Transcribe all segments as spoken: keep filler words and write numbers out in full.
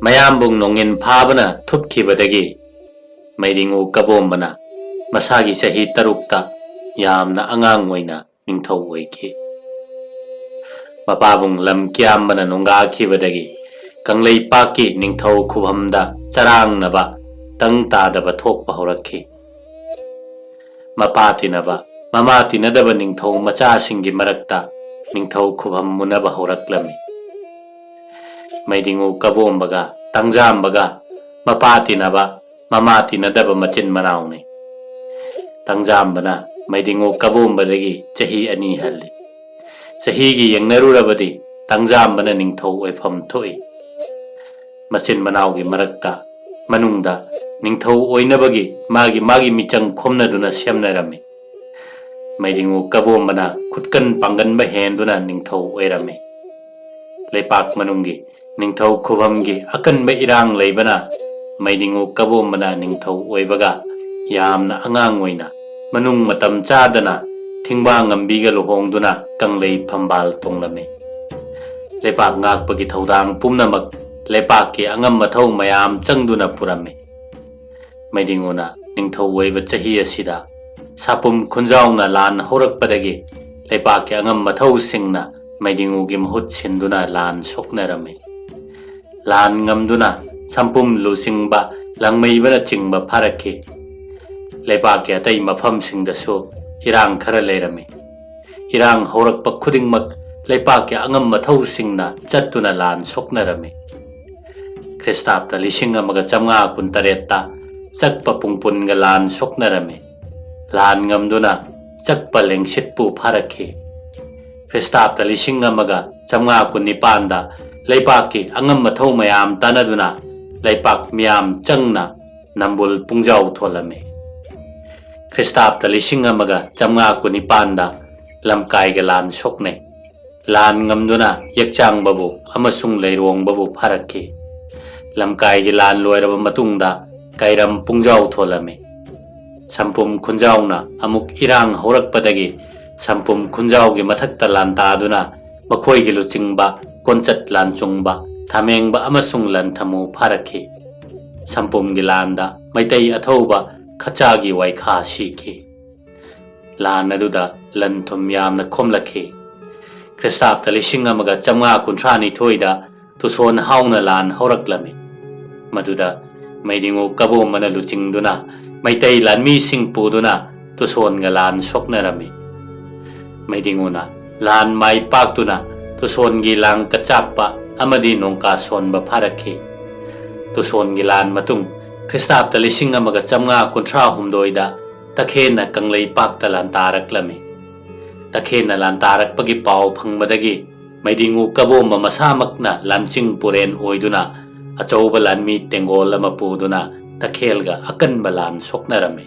ꯃꯌꯥꯝꯕꯨꯡ ꯅꯣꯡꯏꯟ ꯐꯥꯕꯅ ꯊꯨꯞꯈꯤꯕꯗꯒꯤ ꯃꯩꯗꯤꯡꯉꯨ ꯀꯕꯣꯝꯕꯅ ꯃꯁꯥꯒꯤ ꯆꯍꯤ ꯇꯔꯨꯛꯇ ꯌꯥꯝꯅ ꯑꯉꯥꯡ ꯑꯣꯏꯅ ꯅꯤꯡꯊꯧ ꯑꯣꯏꯈꯤ꯫ ꯃꯄꯥꯕꯨꯡ ꯂꯝ ꯀꯤꯌꯥꯝꯕꯅ ꯅꯣꯡꯒꯥꯈꯤꯕꯗꯒꯤ ꯀꯪꯂꯩꯄꯥꯛꯀꯤ ꯅꯤꯡꯊꯧ ꯈꯨꯕꯝꯗ ꯆꯔꯥꯡꯅꯕ ꯇꯪ ꯇꯥꯗꯕ ꯊꯣꯛꯄ ꯍꯧꯔꯛꯈꯤ꯫ ꯃꯄꯥ ꯇꯤꯟꯅꯕ, ꯃꯃꯥ ꯇꯤꯟꯅꯗꯕ ꯅꯤꯡꯊꯧ ꯃꯆꯥꯁꯤꯡꯒꯤ ꯃꯔꯛꯇ ꯅꯤꯡꯊꯧ ꯈꯨꯕꯝ ꯃꯨꯟꯅꯕ ꯍꯧꯔꯛꯂꯝꯃꯤ꯫ ꯃꯩꯗꯤꯡꯉꯨ ꯀꯕꯣꯝꯕꯒ ꯇꯪꯖꯥꯝꯕꯒ ꯃꯄꯥ ꯇꯤꯟꯅꯕ, ꯃꯃꯥ ꯇꯤꯟꯅꯗꯕ ꯃꯆꯤꯟ ꯃꯅꯥꯎꯅꯤ꯫ ꯇꯪꯖꯥꯝꯕꯅ ꯃꯩꯗꯤꯡꯉꯨ ꯀꯕꯣꯝꯕꯗꯒꯤ ꯆꯍꯤ ꯑꯅꯤ ꯍꯜꯂꯤ꯫ ꯆꯍꯤꯒꯤ ꯌꯦꯡꯅꯔꯨꯔꯕꯗꯤ ꯇꯪꯖꯥꯝꯕꯅ ꯅꯤꯡꯊꯧ ꯑꯣꯏꯐꯝ ꯊꯣꯛꯏ꯫ ꯃꯆꯤꯟ ꯃꯅꯥꯎꯒꯤ ꯃꯔꯛꯇ, ꯃꯅꯨꯡꯗ ꯅꯤꯡꯊꯧ ꯑꯣꯏꯅꯕꯒꯤ ꯃꯥꯒꯤ ꯃꯥꯒꯤ ꯃꯤꯆꯪ ꯈꯣꯝꯅꯗꯨꯅ ꯁꯦꯝꯅꯔꯝꯃꯤ꯫ ꯃꯩꯗꯤꯡꯉꯨ ꯀꯕꯣꯝꯕꯅ ꯈꯨꯠꯀꯟ ꯄꯥꯡꯒꯟꯕ ꯍꯦꯟꯗꯨꯅ ꯅꯤꯡꯊꯧ ꯑꯣꯏꯔꯝꯃꯤ꯫ ꯂꯩꯄꯥꯛ ꯃꯅꯨꯡꯒꯤ ꯅꯤꯡꯊꯧ ꯈꯨꯕꯝꯒꯤ ꯑꯀꯟꯕ ꯏꯔꯥꯡ ꯂꯩꯕꯅ ꯃꯩꯗꯤꯡꯉꯨ ꯀꯕꯣꯝꯕꯅ ꯅꯤꯡꯊꯧ ꯑꯣꯏꯕꯒ ꯌꯥꯝꯅ ꯑꯉꯥꯡ ꯑꯣꯏꯅ ꯃꯅꯨꯡ ꯃꯇꯝ ꯆꯥꯗꯅ ꯊꯤꯡꯕꯥꯡꯉꯝꯕꯤꯒ ꯂꯨꯍꯣꯡꯗꯨꯅ ꯀꯪꯂꯩ ꯐꯝꯕꯥꯜ ꯇꯣꯡꯂꯝꯃꯤ꯫ ꯂꯩꯄꯥꯛ ꯉꯥꯛꯄꯒꯤ ꯊꯧꯗꯥꯡ ꯄꯨꯝꯅꯃꯛ ꯂꯩꯄꯥꯛꯀꯤ ꯑꯉꯝ ꯑꯊꯧ ꯃꯌꯥꯝ ꯆꯪꯗꯨꯅ ꯄꯨꯔꯝꯃꯤ꯫ ꯃꯩꯗꯤꯡꯉꯨꯅ ꯅꯤꯡꯊꯧ ꯑꯣꯏꯕ ꯆꯍꯤ ꯑꯁꯤꯗ ꯁꯥꯄꯨꯝ ꯈꯨꯟꯖꯥꯎꯅ ꯂꯥꯟ ꯍꯧꯔꯛꯄꯗꯒꯤ ꯂꯩꯄꯥꯛꯀꯤ ꯑꯉꯝ ꯑꯊꯧꯁꯤꯡꯅ ꯃꯩꯗꯤꯡꯉꯨꯒꯤ ꯃꯍꯨꯠ ꯁꯤꯟꯗꯨꯅ ꯂꯥꯟ ꯁꯣꯛꯅꯔꯝꯃꯤ꯫ ꯂꯥꯟ ꯉꯝꯗꯨꯅ ꯁꯝꯄꯨꯝ ꯂꯨꯆꯤꯡꯕ, ꯂꯥꯡꯃꯩꯕꯅꯆꯤꯡꯕ ꯐꯥꯔꯛꯈꯤ꯫ ꯂꯩꯄꯥꯛꯀꯤ ꯑꯇꯩ ꯃꯐꯝꯁꯤꯡꯗꯁꯨ ꯏꯔꯥꯡ ꯈꯔ ꯂꯩꯔꯝꯃꯤ꯫ ꯏꯔꯥꯡ ꯍꯧꯔꯛꯄ ꯈꯨꯗꯤꯡꯃꯛ ꯂꯩꯄꯥꯛꯀꯤ ꯑꯉꯝ ꯑꯊꯧꯁꯤꯡꯅ ꯆꯠꯇꯨꯅ ꯂꯥꯟ ꯁꯣꯛꯅꯔꯝꯃꯤ꯫ ꯈ꯭ꯔꯤꯁꯇꯥꯕꯇ ꯂꯤꯁꯤꯡ ꯑꯃꯒ ꯆꯥꯝꯃꯉꯥ ꯀꯨꯟꯇꯔꯦꯠꯇ ꯆꯛꯄ ꯄꯨꯡꯄꯨꯟꯒ ꯂꯥꯟ ꯁꯣꯛꯅꯔꯝꯃꯤ꯫ ꯂꯥꯟ ꯉꯝꯗꯨꯅ ꯆꯛꯄ ꯂꯦꯡꯁꯤꯠꯄꯨ ꯐꯥꯔꯛꯈꯤ꯫ ꯈ꯭ꯔꯤꯁꯇꯥꯕꯇ ꯂꯤꯁꯤꯡ ꯑꯃꯒ ꯆꯥꯝꯃꯉꯥ ꯀꯨꯟꯅꯤꯄꯥꯟꯗ ꯂꯩꯄꯥꯛꯀꯤ ꯑꯉꯝ ꯑꯊꯧ ꯃꯌꯥꯝ ꯇꯥꯟꯅꯗꯨꯅ ꯂꯩꯄꯥꯛ ꯃꯤꯌꯥꯝ ꯆꯪꯅ ꯅꯝꯕꯨꯜ ꯄꯨꯡꯖꯥꯎ ꯊꯣꯜꯂꯝꯃꯤ꯫ ꯈ꯭ꯔꯤꯁꯇꯥꯕꯇ ꯂꯤꯁꯤꯡ ꯑꯃꯒ ꯆꯥꯝꯃꯉꯥ ꯀꯨꯟꯅꯤꯄꯥꯟꯗ ꯂꯝꯀꯥꯏꯒ ꯂꯥꯟ ꯁꯣꯛꯅꯩ꯫ ꯂꯥꯟ ꯉꯝꯗꯨꯅ ꯌꯦꯛꯆꯥꯡꯕꯕꯨ ꯑꯃꯁꯨꯡ ꯂꯩꯔꯣꯡꯕꯕꯨ ꯐꯥꯔꯛꯈꯤ꯫ ꯂꯝꯀꯥꯏꯒꯤ ꯂꯥꯟ ꯂꯣꯏꯔꯕ ꯃꯇꯨꯡꯗ ꯀꯩꯔꯝ ꯄꯨꯡꯖꯥꯎ ꯊꯣꯜꯂꯝꯃꯤ꯫ ꯁꯝꯄꯨꯝ ꯈꯨꯟꯖꯥꯎꯅ ꯑꯃꯨꯛ ꯏꯔꯥꯡ ꯍꯧꯔꯛꯄꯗꯒꯤ ꯁꯝꯄꯨꯝ ꯈꯨꯟꯖꯥꯎꯒꯤ ꯃꯊꯛꯇ ꯂꯥꯟꯗꯥꯗꯨꯅ ꯃꯈꯣꯏꯒꯤ ꯂꯨꯆꯤꯡꯕ ꯀꯣꯟꯆꯠ ꯂꯥꯟꯆꯨꯡꯕ ꯊꯥꯃꯦꯡꯕ ꯑꯃꯁꯨꯡ ꯂꯟꯊꯃꯨ ꯐꯥꯔꯛꯈꯤ꯫ ꯁꯝꯄꯨꯝꯒꯤ ꯂꯥꯟꯗ ꯃꯩꯇꯩ ꯑꯊꯧꯕ ꯈꯆꯥꯒꯤ ꯋꯥꯏꯈꯥ ꯁꯤꯈꯤ꯫ ꯂꯥꯟ ꯑꯗꯨꯗ ꯂꯟ ꯊꯨꯝ ꯌꯥꯝꯅ ꯈꯣꯝꯂꯛꯈꯤ꯫ ꯈ꯭ꯔꯤꯁꯇꯥꯕꯇ ꯂꯤꯁꯤꯡ ꯑꯃꯒ ꯆꯥꯝꯃꯉꯥ ꯀꯨꯟꯊ꯭ꯔꯥ ꯅꯤꯊꯣꯏꯗ ꯇꯨꯁꯣꯟ ꯍꯥꯎꯅ ꯂꯥꯟ ꯍꯧꯔꯛꯂꯝꯃꯤ꯫ ꯃꯗꯨꯗ ꯃꯩꯗꯤꯉꯨ ꯀꯕꯣꯝꯕꯅ ꯂꯨꯆꯤꯡꯗꯨꯅ ꯃꯩꯇꯩ ꯂꯥꯟꯃꯤꯁꯤꯡ ꯄꯨꯗꯨꯅ ꯇꯨꯁꯣꯟꯒ ꯂꯥꯟ ꯁꯣꯛꯅꯔꯝꯃꯤ꯫ ꯃꯩꯗꯤꯉꯨꯅ ꯂꯥꯟ ꯃꯥꯏ ꯄꯥꯛꯇꯨꯅ ꯇꯨꯁꯣꯟꯒꯤ ꯂꯥꯡ ꯀꯆꯥꯛꯄ ꯑꯃꯗꯤ ꯅꯣꯡꯀꯥ ꯁꯣꯟꯕ ꯐꯥꯔꯛꯈꯤ꯫ ꯇꯨꯁꯣꯟꯒꯤ ꯂꯥꯟ ꯃꯇꯨꯡ ꯈ꯭ꯔꯤꯁꯇꯥꯕꯇ ꯂꯤꯁꯤꯡ ꯑꯃꯒ ꯆꯥꯝꯃꯉꯥ ꯀꯨꯟꯊ꯭ꯔꯥ ꯍꯨꯝꯗꯣꯏꯗ ꯇꯈꯦꯟꯅ ꯀꯪꯂꯩꯄꯥꯛꯇ ꯂꯥꯟꯗꯥꯔꯛꯂꯝꯃꯤ꯫ ꯇꯈꯦꯟꯅ ꯂꯥꯟꯗꯥꯔꯛꯄꯒꯤ ꯄꯥꯎ ꯐꯪꯕꯗꯒꯤ ꯃꯩꯗꯤꯉꯨ ꯀꯕꯣꯝꯕ ꯃꯁꯥꯃꯛꯅ ꯂꯥꯟꯆꯤꯡ ꯄꯨꯔꯦꯟ ꯑꯣꯏꯗꯨꯅ ꯑꯆꯧꯕ ꯂꯥꯟꯃꯤ ꯇꯦꯡꯒꯣꯜ ꯑꯃ ꯄꯨꯗꯨꯅ ꯇꯈꯦꯜꯒ ꯑꯀꯟꯕ ꯂꯥꯟ ꯁꯣꯛꯅꯔꯝꯃꯤ꯫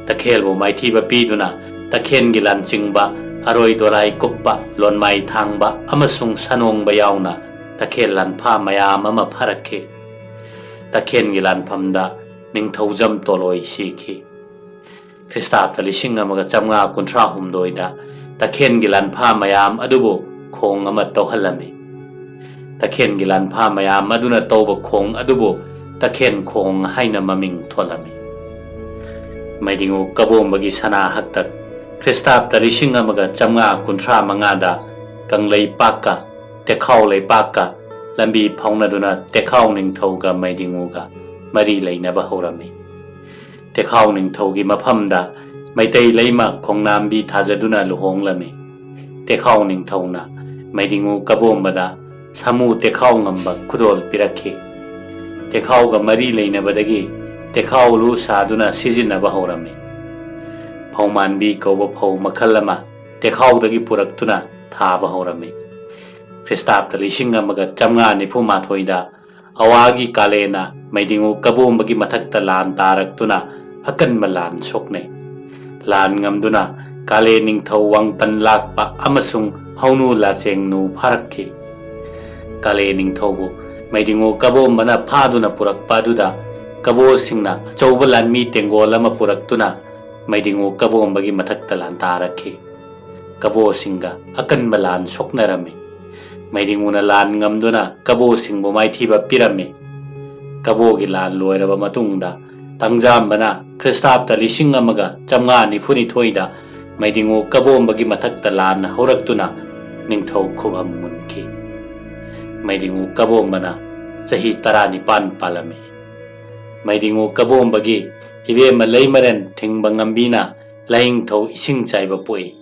ꯇꯈꯦꯜꯕꯨ ꯃꯥꯏꯊꯤꯕ ꯄꯤꯗꯨꯅ ꯇꯈꯦꯜꯒꯤ ꯂꯥꯟꯆꯤꯡꯕ ꯑꯔꯣꯏ ꯗꯣꯔꯥꯏ ꯀꯨꯞꯄ, ꯂꯣꯟꯃꯥꯏ ꯊꯥꯡꯕ ꯑꯃꯁꯨꯡ ꯁꯅꯣꯡꯕ ꯌꯥꯎꯅ ꯇꯈꯦꯜ ꯂꯥꯟꯐꯥ ꯃꯌꯥꯝ ꯑꯃ ꯐꯥꯔꯛꯈꯤ꯫ ꯇꯈꯦꯜꯒꯤ ꯂꯥꯟꯐꯝꯗ ꯅꯤꯡꯊꯧꯖꯝ ꯇꯣꯂꯣꯏ ꯁꯤꯈꯤ꯫ ꯈ꯭ꯔꯤꯁꯇꯥꯕꯇ ꯂꯤꯁꯤꯡ ꯑꯃꯒ ꯆꯥꯝꯃꯉꯥ ꯀꯨꯟꯊ꯭ꯔꯥ ꯍꯨꯝꯗꯣꯏꯗ ꯇꯈꯦꯜꯒꯤ ꯂꯥꯟꯐꯥ ꯃꯌꯥꯝ ꯑꯗꯨꯕꯨ ꯈꯣꯡ ꯑꯃ ꯇꯧꯍꯜꯂꯝꯃꯤ꯫ ꯇꯈꯦꯜꯒꯤ ꯂꯥꯟꯐꯥ ꯃꯌꯥꯝ ꯑꯗꯨꯅ ꯇꯧꯕ ꯈꯣꯡ ꯑꯗꯨꯕꯨ ꯇꯈꯦꯜ ꯈꯣꯡ ꯍꯥꯏꯅ ꯃꯃꯤꯡ ꯊꯣꯜꯂꯝꯃꯤ꯫ ꯃꯩꯗꯤꯉꯨ ꯀꯕꯣꯝꯕꯒꯤ ꯁꯅꯥ ꯍꯛꯇꯛ ꯈ꯭ꯔꯤꯁꯇꯥꯕꯇ ꯂꯤꯁꯤꯡ ꯑꯃꯒ ꯆꯥꯝꯃꯉꯥ ꯀꯨꯟꯊ꯭ꯔꯥ ꯃꯉꯥꯗ ꯀꯪꯂꯩꯄꯥꯛꯀ ꯇꯦꯈꯥꯎ ꯂꯩꯄꯥꯛꯀ ꯂꯝꯕꯤ ꯐꯥꯎꯅꯗꯨꯅ ꯇꯦꯈꯥꯎ ꯅꯤꯡꯊꯧꯒ ꯃꯩꯗꯤꯉꯨꯒ ꯃꯔꯤ ꯂꯩꯅꯕ ꯍꯧꯔꯝꯃꯤ꯫ ꯇꯦꯈꯥꯎ ꯅꯤꯡꯊꯧꯒꯤ ꯃꯐꯝꯗ ꯃꯩꯇꯩ ꯂꯩꯃ ꯈꯣꯡꯅꯥꯝꯕꯤ ꯊꯥꯖꯗꯨꯅ ꯂꯨꯍꯣꯡꯂꯝꯃꯤ꯫ ꯇꯦꯈꯥꯎ ꯅꯤꯡꯊꯧꯅ ꯃꯩꯗꯤꯉꯨ ꯀꯕꯣꯝꯕꯗ ꯁꯥꯃꯨ ꯇꯦꯈꯥꯎ ꯉꯝꯕ ꯈꯨꯗꯣꯜ ꯄꯤꯔꯛꯈꯤ꯫ ꯇꯦꯈꯥꯎꯒ ꯃꯔꯤ ꯂꯩꯅꯕꯗꯒꯤ ꯇꯦꯈꯥꯎ ꯂꯨ ꯁꯥꯗꯨꯅ ꯁꯤꯖꯤꯟꯅꯕ ꯍꯧꯔꯝꯃꯤ꯫ ꯐꯧꯃꯥꯟꯕꯤ ꯀꯧꯕ ꯐꯧ ꯃꯈꯜ ꯑꯃ ꯇꯦꯈꯥꯎꯗꯒꯤ ꯄꯨꯔꯛꯇꯨꯅ ꯊꯥꯕ ꯍꯧꯔꯝꯃꯤ꯫ ꯈ꯭ꯔꯤꯁꯇꯥꯕꯇ ꯂꯤꯁꯤꯡ ꯑꯃꯒ ꯆꯥꯝꯃꯉꯥ ꯅꯤꯐꯨ ꯃꯥꯊꯣꯏꯗ ꯑꯋꯥꯒꯤ ꯀꯥꯂꯦꯅ ꯃꯩꯗꯤꯉꯨ ꯀꯕꯣꯝꯕꯒꯤ ꯃꯊꯛꯇ ꯂꯥꯟ ꯇꯥꯔꯛꯇꯨꯅ ꯑꯀꯟꯕ ꯂꯥꯟ ꯁꯣꯛꯅꯩ꯫ ꯂꯥꯟ ꯉꯝꯗꯨꯅ ꯀꯥꯂꯦ ꯅꯤꯡꯊꯧ ꯋꯥꯡꯄꯟ ꯂꯥꯛꯄ ꯑꯃꯁꯨꯡ ꯍꯧꯅꯨ ꯂꯥꯆꯦꯡꯅꯨ ꯐꯥꯔꯛꯈꯤ꯫ ꯀꯥꯂꯦ ꯅꯤꯡꯊꯧꯕꯨ ꯃꯩꯗꯤꯉꯨ ꯀꯕꯣꯝꯕꯅ ꯐꯥꯗꯨꯅ ꯄꯨꯔꯛꯄ ꯑꯗꯨꯗ ꯀꯕꯣꯁꯤꯡꯅ ꯑꯆꯧꯕ ꯂꯥꯟꯃꯤ ꯇꯦꯡꯒꯣꯜ ꯑꯃ ꯄꯨꯔꯛꯇꯨꯅ ꯃꯩꯗꯤꯉꯨ ꯀꯕꯣꯝꯕꯒꯤ ꯃꯊꯛꯇ ꯂꯥꯟꯗꯥꯔꯛꯈꯤ꯫ ꯀꯕꯣꯁꯤꯡꯒ ꯑꯀꯟꯕ ꯂꯥꯟ ꯁꯣꯛꯅꯔꯝꯃꯤ꯫ ꯃꯩꯗꯤꯡꯉꯨꯅ ꯂꯥꯟ ꯉꯝꯗꯨꯅ ꯀꯕꯣꯁꯤꯡꯕꯨ ꯃꯥꯏꯊꯤꯕ ꯄꯤꯔꯝꯃꯤ꯫ ꯀꯕꯣꯒꯤ ꯂꯥꯟ ꯂꯣꯏꯔꯕ ꯃꯇꯨꯡꯗ, ꯇꯥꯡꯖꯥꯝꯕꯅ ꯈ꯭ꯔꯤꯁꯇꯥꯕꯇ ꯂꯤꯁꯤꯡ ꯑꯃꯒ ꯆꯥꯝꯃꯉꯥ ꯅꯤꯐꯨꯅꯤꯊꯣꯏꯗ ꯃꯩꯗꯤꯡꯉꯨ ꯀꯕꯣꯝꯕꯒꯤ ꯃꯊꯛꯇ ꯂꯥꯟ ꯍꯧꯔꯛꯇꯨꯅ ꯅꯤꯡꯊꯧ ꯈꯨꯕꯝ ꯃꯨꯟꯈꯤ꯫ ꯃꯩꯗꯤꯡꯉꯨ ꯀꯕꯣꯝꯕꯅ ꯆꯍꯤ ꯇꯔꯥꯅꯤꯄꯥꯟ ꯄꯥꯜꯂꯝꯃꯤ꯫ ꯃꯩꯗꯤꯡꯉꯨ ꯀꯕꯣꯝꯕꯒꯤ ꯏꯕꯦꯝꯃ ꯂꯩꯃꯔꯦꯟ ꯊꯤꯡꯕ ꯉꯝꯕꯤꯅ ꯂꯥꯏꯅꯤꯡꯊꯧ ꯏꯁꯤꯡ ꯆꯥꯏꯕ ꯄꯣꯛꯏ꯫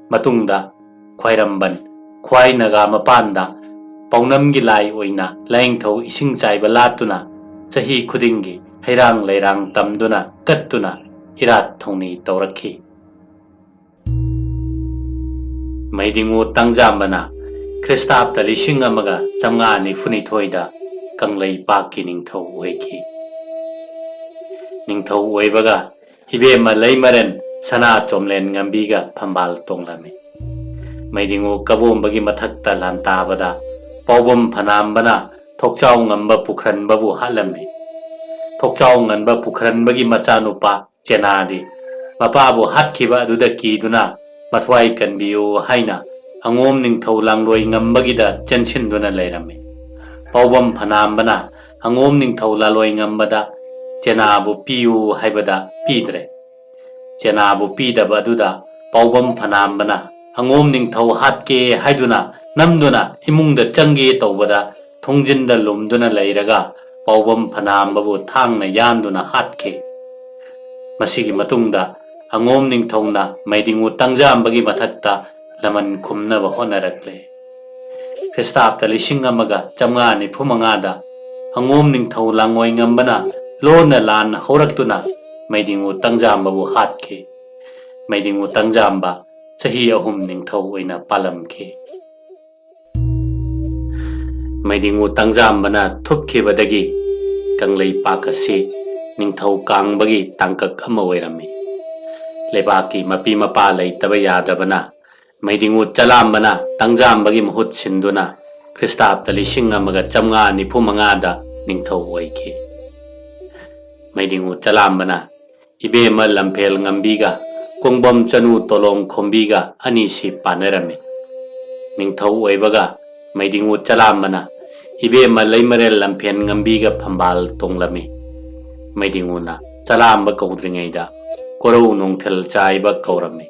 ꯃꯇꯨꯡꯗ ꯈ꯭ꯋꯥꯏꯔꯝꯕꯟ, ꯈ꯭ꯋꯥꯏ ꯅꯥꯒꯥ ꯃꯄꯥꯟꯗ ꯄꯥꯎꯅꯝꯒꯤ ꯂꯥꯏ ꯑꯣꯏꯅ ꯂꯥꯏꯅꯤꯡꯊꯧ ꯏꯁꯤꯡ ꯆꯥꯏꯕ ꯂꯥꯠꯇꯨꯅ ꯆꯍꯤ ꯈꯨꯗꯤꯡꯒꯤ ꯍꯩꯔꯥꯡ ꯂꯩꯔꯥꯡ ꯇꯝꯗꯨꯅ ꯀꯠꯇꯨꯅ ꯏꯔꯥꯠ ꯊꯧꯅꯤ ꯇꯧꯔꯛꯈꯤ꯫ ꯃꯩꯗꯤꯡꯉꯨ ꯇꯥꯡꯖꯥꯝꯕꯅ ꯈ꯭ꯔꯤꯁꯇꯥꯕꯇ ꯂꯤꯁꯤꯡ ꯑꯃꯒ ꯆꯥꯝꯃꯉꯥ ꯅꯤꯐꯨꯅꯤꯊꯣꯏꯗ ꯀꯪꯂꯩꯄꯥꯛꯀꯤ ꯅꯤꯡꯊꯧ ꯑꯣꯏꯈꯤ꯫ ꯅꯤꯡꯊꯧ ꯑꯣꯏꯕꯒ ꯏꯕꯦꯝꯃ ꯂꯩꯃꯔꯦꯟ ꯁꯅꯥ ꯆꯣꯝꯂꯦꯟ ꯉꯝꯕꯤꯒ ꯐꯝꯕꯥꯜ ꯇꯣꯡꯂꯝꯃꯤ꯫ ꯃꯩꯗꯤꯡꯉꯨ ꯀꯕꯣꯝꯕꯒꯤ ꯃꯊꯛꯇ ꯂꯥꯟꯇꯥꯕꯗ ꯄꯥꯎꯕꯝ ꯐꯅꯥꯝꯕꯅ ꯊꯣꯛꯆꯥꯎ ꯉꯝꯕ ꯄꯨꯈ꯭ꯔꯟꯕꯕꯨ ꯍꯥꯠꯂꯝꯃꯤ꯫ ꯊꯣꯛꯆꯥꯎ ꯉꯝꯕ ꯄꯨꯈ꯭ꯔꯟꯕꯒꯤ ꯃꯆꯥꯅꯨꯄꯥ ꯆꯦꯅꯥꯗꯤ ꯃꯄꯥꯕꯨ ꯍꯥꯠꯈꯤꯕ ꯑꯗꯨꯗ ꯀꯤꯗꯨꯅ ꯃꯊ꯭ꯋꯥꯏ ꯀꯟꯕꯤꯌꯨ ꯍꯥꯏꯅ ꯑꯉꯣꯝ ꯅꯤꯡꯊꯧ ꯂꯥꯡꯂꯣꯏ ꯉꯝꯕꯒꯤꯗ ꯆꯦꯟꯁꯤꯟꯗꯨꯅ ꯂꯩꯔꯝꯃꯤ꯫ ꯄꯥꯎꯕꯝ ꯐꯅꯥꯝꯕꯅ ꯑꯉꯣꯝ ꯅꯤꯡꯊꯧ ꯂꯥꯂꯣꯏ ꯉꯝꯕꯗ ꯆꯦꯅꯥꯕꯨ ꯄꯤꯌꯨ ꯍꯥꯏꯕꯗ ꯄꯤꯗ꯭ꯔꯦ꯫ ꯆꯦꯅꯥꯕꯨ ꯄꯤꯗꯕ ꯑꯗꯨꯗ ꯄꯥꯎꯕꯝ ꯐꯅꯥꯝꯕꯅ ꯑꯉꯣꯝ ꯅꯤꯡꯊꯧ ꯍꯥꯠꯀꯦ ꯍꯥꯏꯗꯨꯅ ꯅꯝꯗꯨꯅ ꯏꯃꯨꯡꯗ ꯆꯪꯒꯦ ꯇꯧꯕꯗ ꯊꯣꯡꯖꯤꯟꯗ ꯂꯨꯝꯗꯨꯅ ꯂꯩꯔꯒ ꯄꯥꯎꯕꯝ ꯐꯅꯥꯝꯕꯕꯨ ꯊꯥꯡꯅ ꯌꯥꯟꯗꯨꯅ ꯍꯥꯠꯈꯤ꯫ ꯃꯁꯤꯒꯤ ꯃꯇꯨꯡꯗ ꯑꯉꯣꯝ ꯅꯤꯡꯊꯧꯅ ꯃꯩꯗꯤꯡꯉꯨ ꯇꯥꯡꯖꯥꯝꯕꯒꯤ ꯃꯊꯛꯇ ꯂꯃꯟ ꯈꯨꯝꯅꯕ ꯍꯣꯠꯅꯔꯛꯂꯦ꯫ ꯈ꯭ꯔꯤꯁꯇꯥꯕꯇ ꯂꯤꯁꯤꯡ ꯑꯃꯒ ꯆꯥꯝꯃꯉꯥ ꯅꯤꯐꯨ ꯃꯉꯥꯗ ꯑꯉꯣꯝ ꯅꯤꯡꯊꯧ ꯂꯥꯡꯉꯣꯏ ꯉꯝꯕꯅ ꯂꯣꯟꯅ ꯂꯥꯟ ꯍꯧꯔꯛꯇꯨꯅ ꯃꯩꯗꯤꯡꯉꯨ ꯇꯥꯡꯖꯥꯝꯕꯕꯨ ꯍꯥꯠꯈꯤ꯫ ꯃꯩꯗꯤꯡꯉꯨ ꯇꯥꯡꯖꯥꯝꯕ ꯆꯍꯤ ꯑꯍꯨꯝ ꯅꯤꯡꯊꯧ ꯑꯣꯏꯅ ꯄꯥꯜꯂꯝꯈꯤ꯫ ꯃꯩꯗꯤꯡꯉꯨ ꯇꯥꯡꯖꯥꯝꯕꯅ ꯊꯨꯞꯈꯤꯕꯗꯒꯤ ꯀꯪꯂꯩꯄꯥꯛ ꯑꯁꯤ ꯅꯤꯡꯊꯧ ꯀꯥꯡꯕꯒꯤ ꯇꯥꯡꯀꯛ ꯑꯃ ꯑꯣꯏꯔꯝꯃꯤ꯫ ꯂꯩꯕꯥꯛꯀꯤ ꯃꯄꯤ ꯃꯄꯥ ꯂꯩꯇꯕ ꯌꯥꯗꯕꯅ ꯃꯩꯗꯤꯡꯉꯨ ꯆꯂꯥꯝꯕꯅ ꯇꯥꯡꯖꯥꯝꯕꯒꯤ ꯃꯍꯨꯠ ꯁꯤꯟꯗꯨꯅ ꯈ꯭ꯔꯤꯁꯇꯥꯕꯇ ꯂꯤꯁꯤꯡ ꯑꯃꯒ ꯆꯥꯝꯃꯉꯥ ꯅꯤꯐꯨ ꯃꯉꯥꯗ ꯅꯤꯡꯊꯧ ꯑꯣꯏꯈꯤ꯫ ꯃꯩꯗꯤꯡꯉꯨ ꯆꯂꯥꯝꯕꯅ ꯏꯕꯦꯝꯃ ꯂꯝꯐꯦꯜ ꯉꯝꯕꯤꯒ ꯀꯣꯡꯕꯝ ꯆꯅꯨ ꯇꯣꯂꯣꯡ ꯈꯣꯝꯕꯤꯒ ꯑꯅꯤꯁꯤ ꯄꯥꯟꯅꯔꯝꯃꯤ꯫ ꯅꯤꯡꯊꯧ ꯑꯣꯏꯕꯒ ꯃꯩꯗꯤꯡꯉꯨ ꯆꯂꯥꯝꯕꯅ ꯏꯕꯦꯝꯃ ꯂꯩꯃꯔꯦꯜ ꯂꯝꯐꯦꯟ ꯉꯝꯕꯤꯒ ꯐꯝꯕꯥꯜ ꯇꯣꯡꯂꯝꯃꯤ꯫ ꯃꯩꯗꯤꯡꯉꯨꯅ ꯆꯂꯥꯝꯕ ꯀꯧꯗ꯭ꯔꯤꯉꯩꯗ ꯀꯣꯔꯧ ꯅꯣꯡꯊꯦꯜ ꯆꯥꯏꯕ ꯀꯧꯔꯝꯃꯤ꯫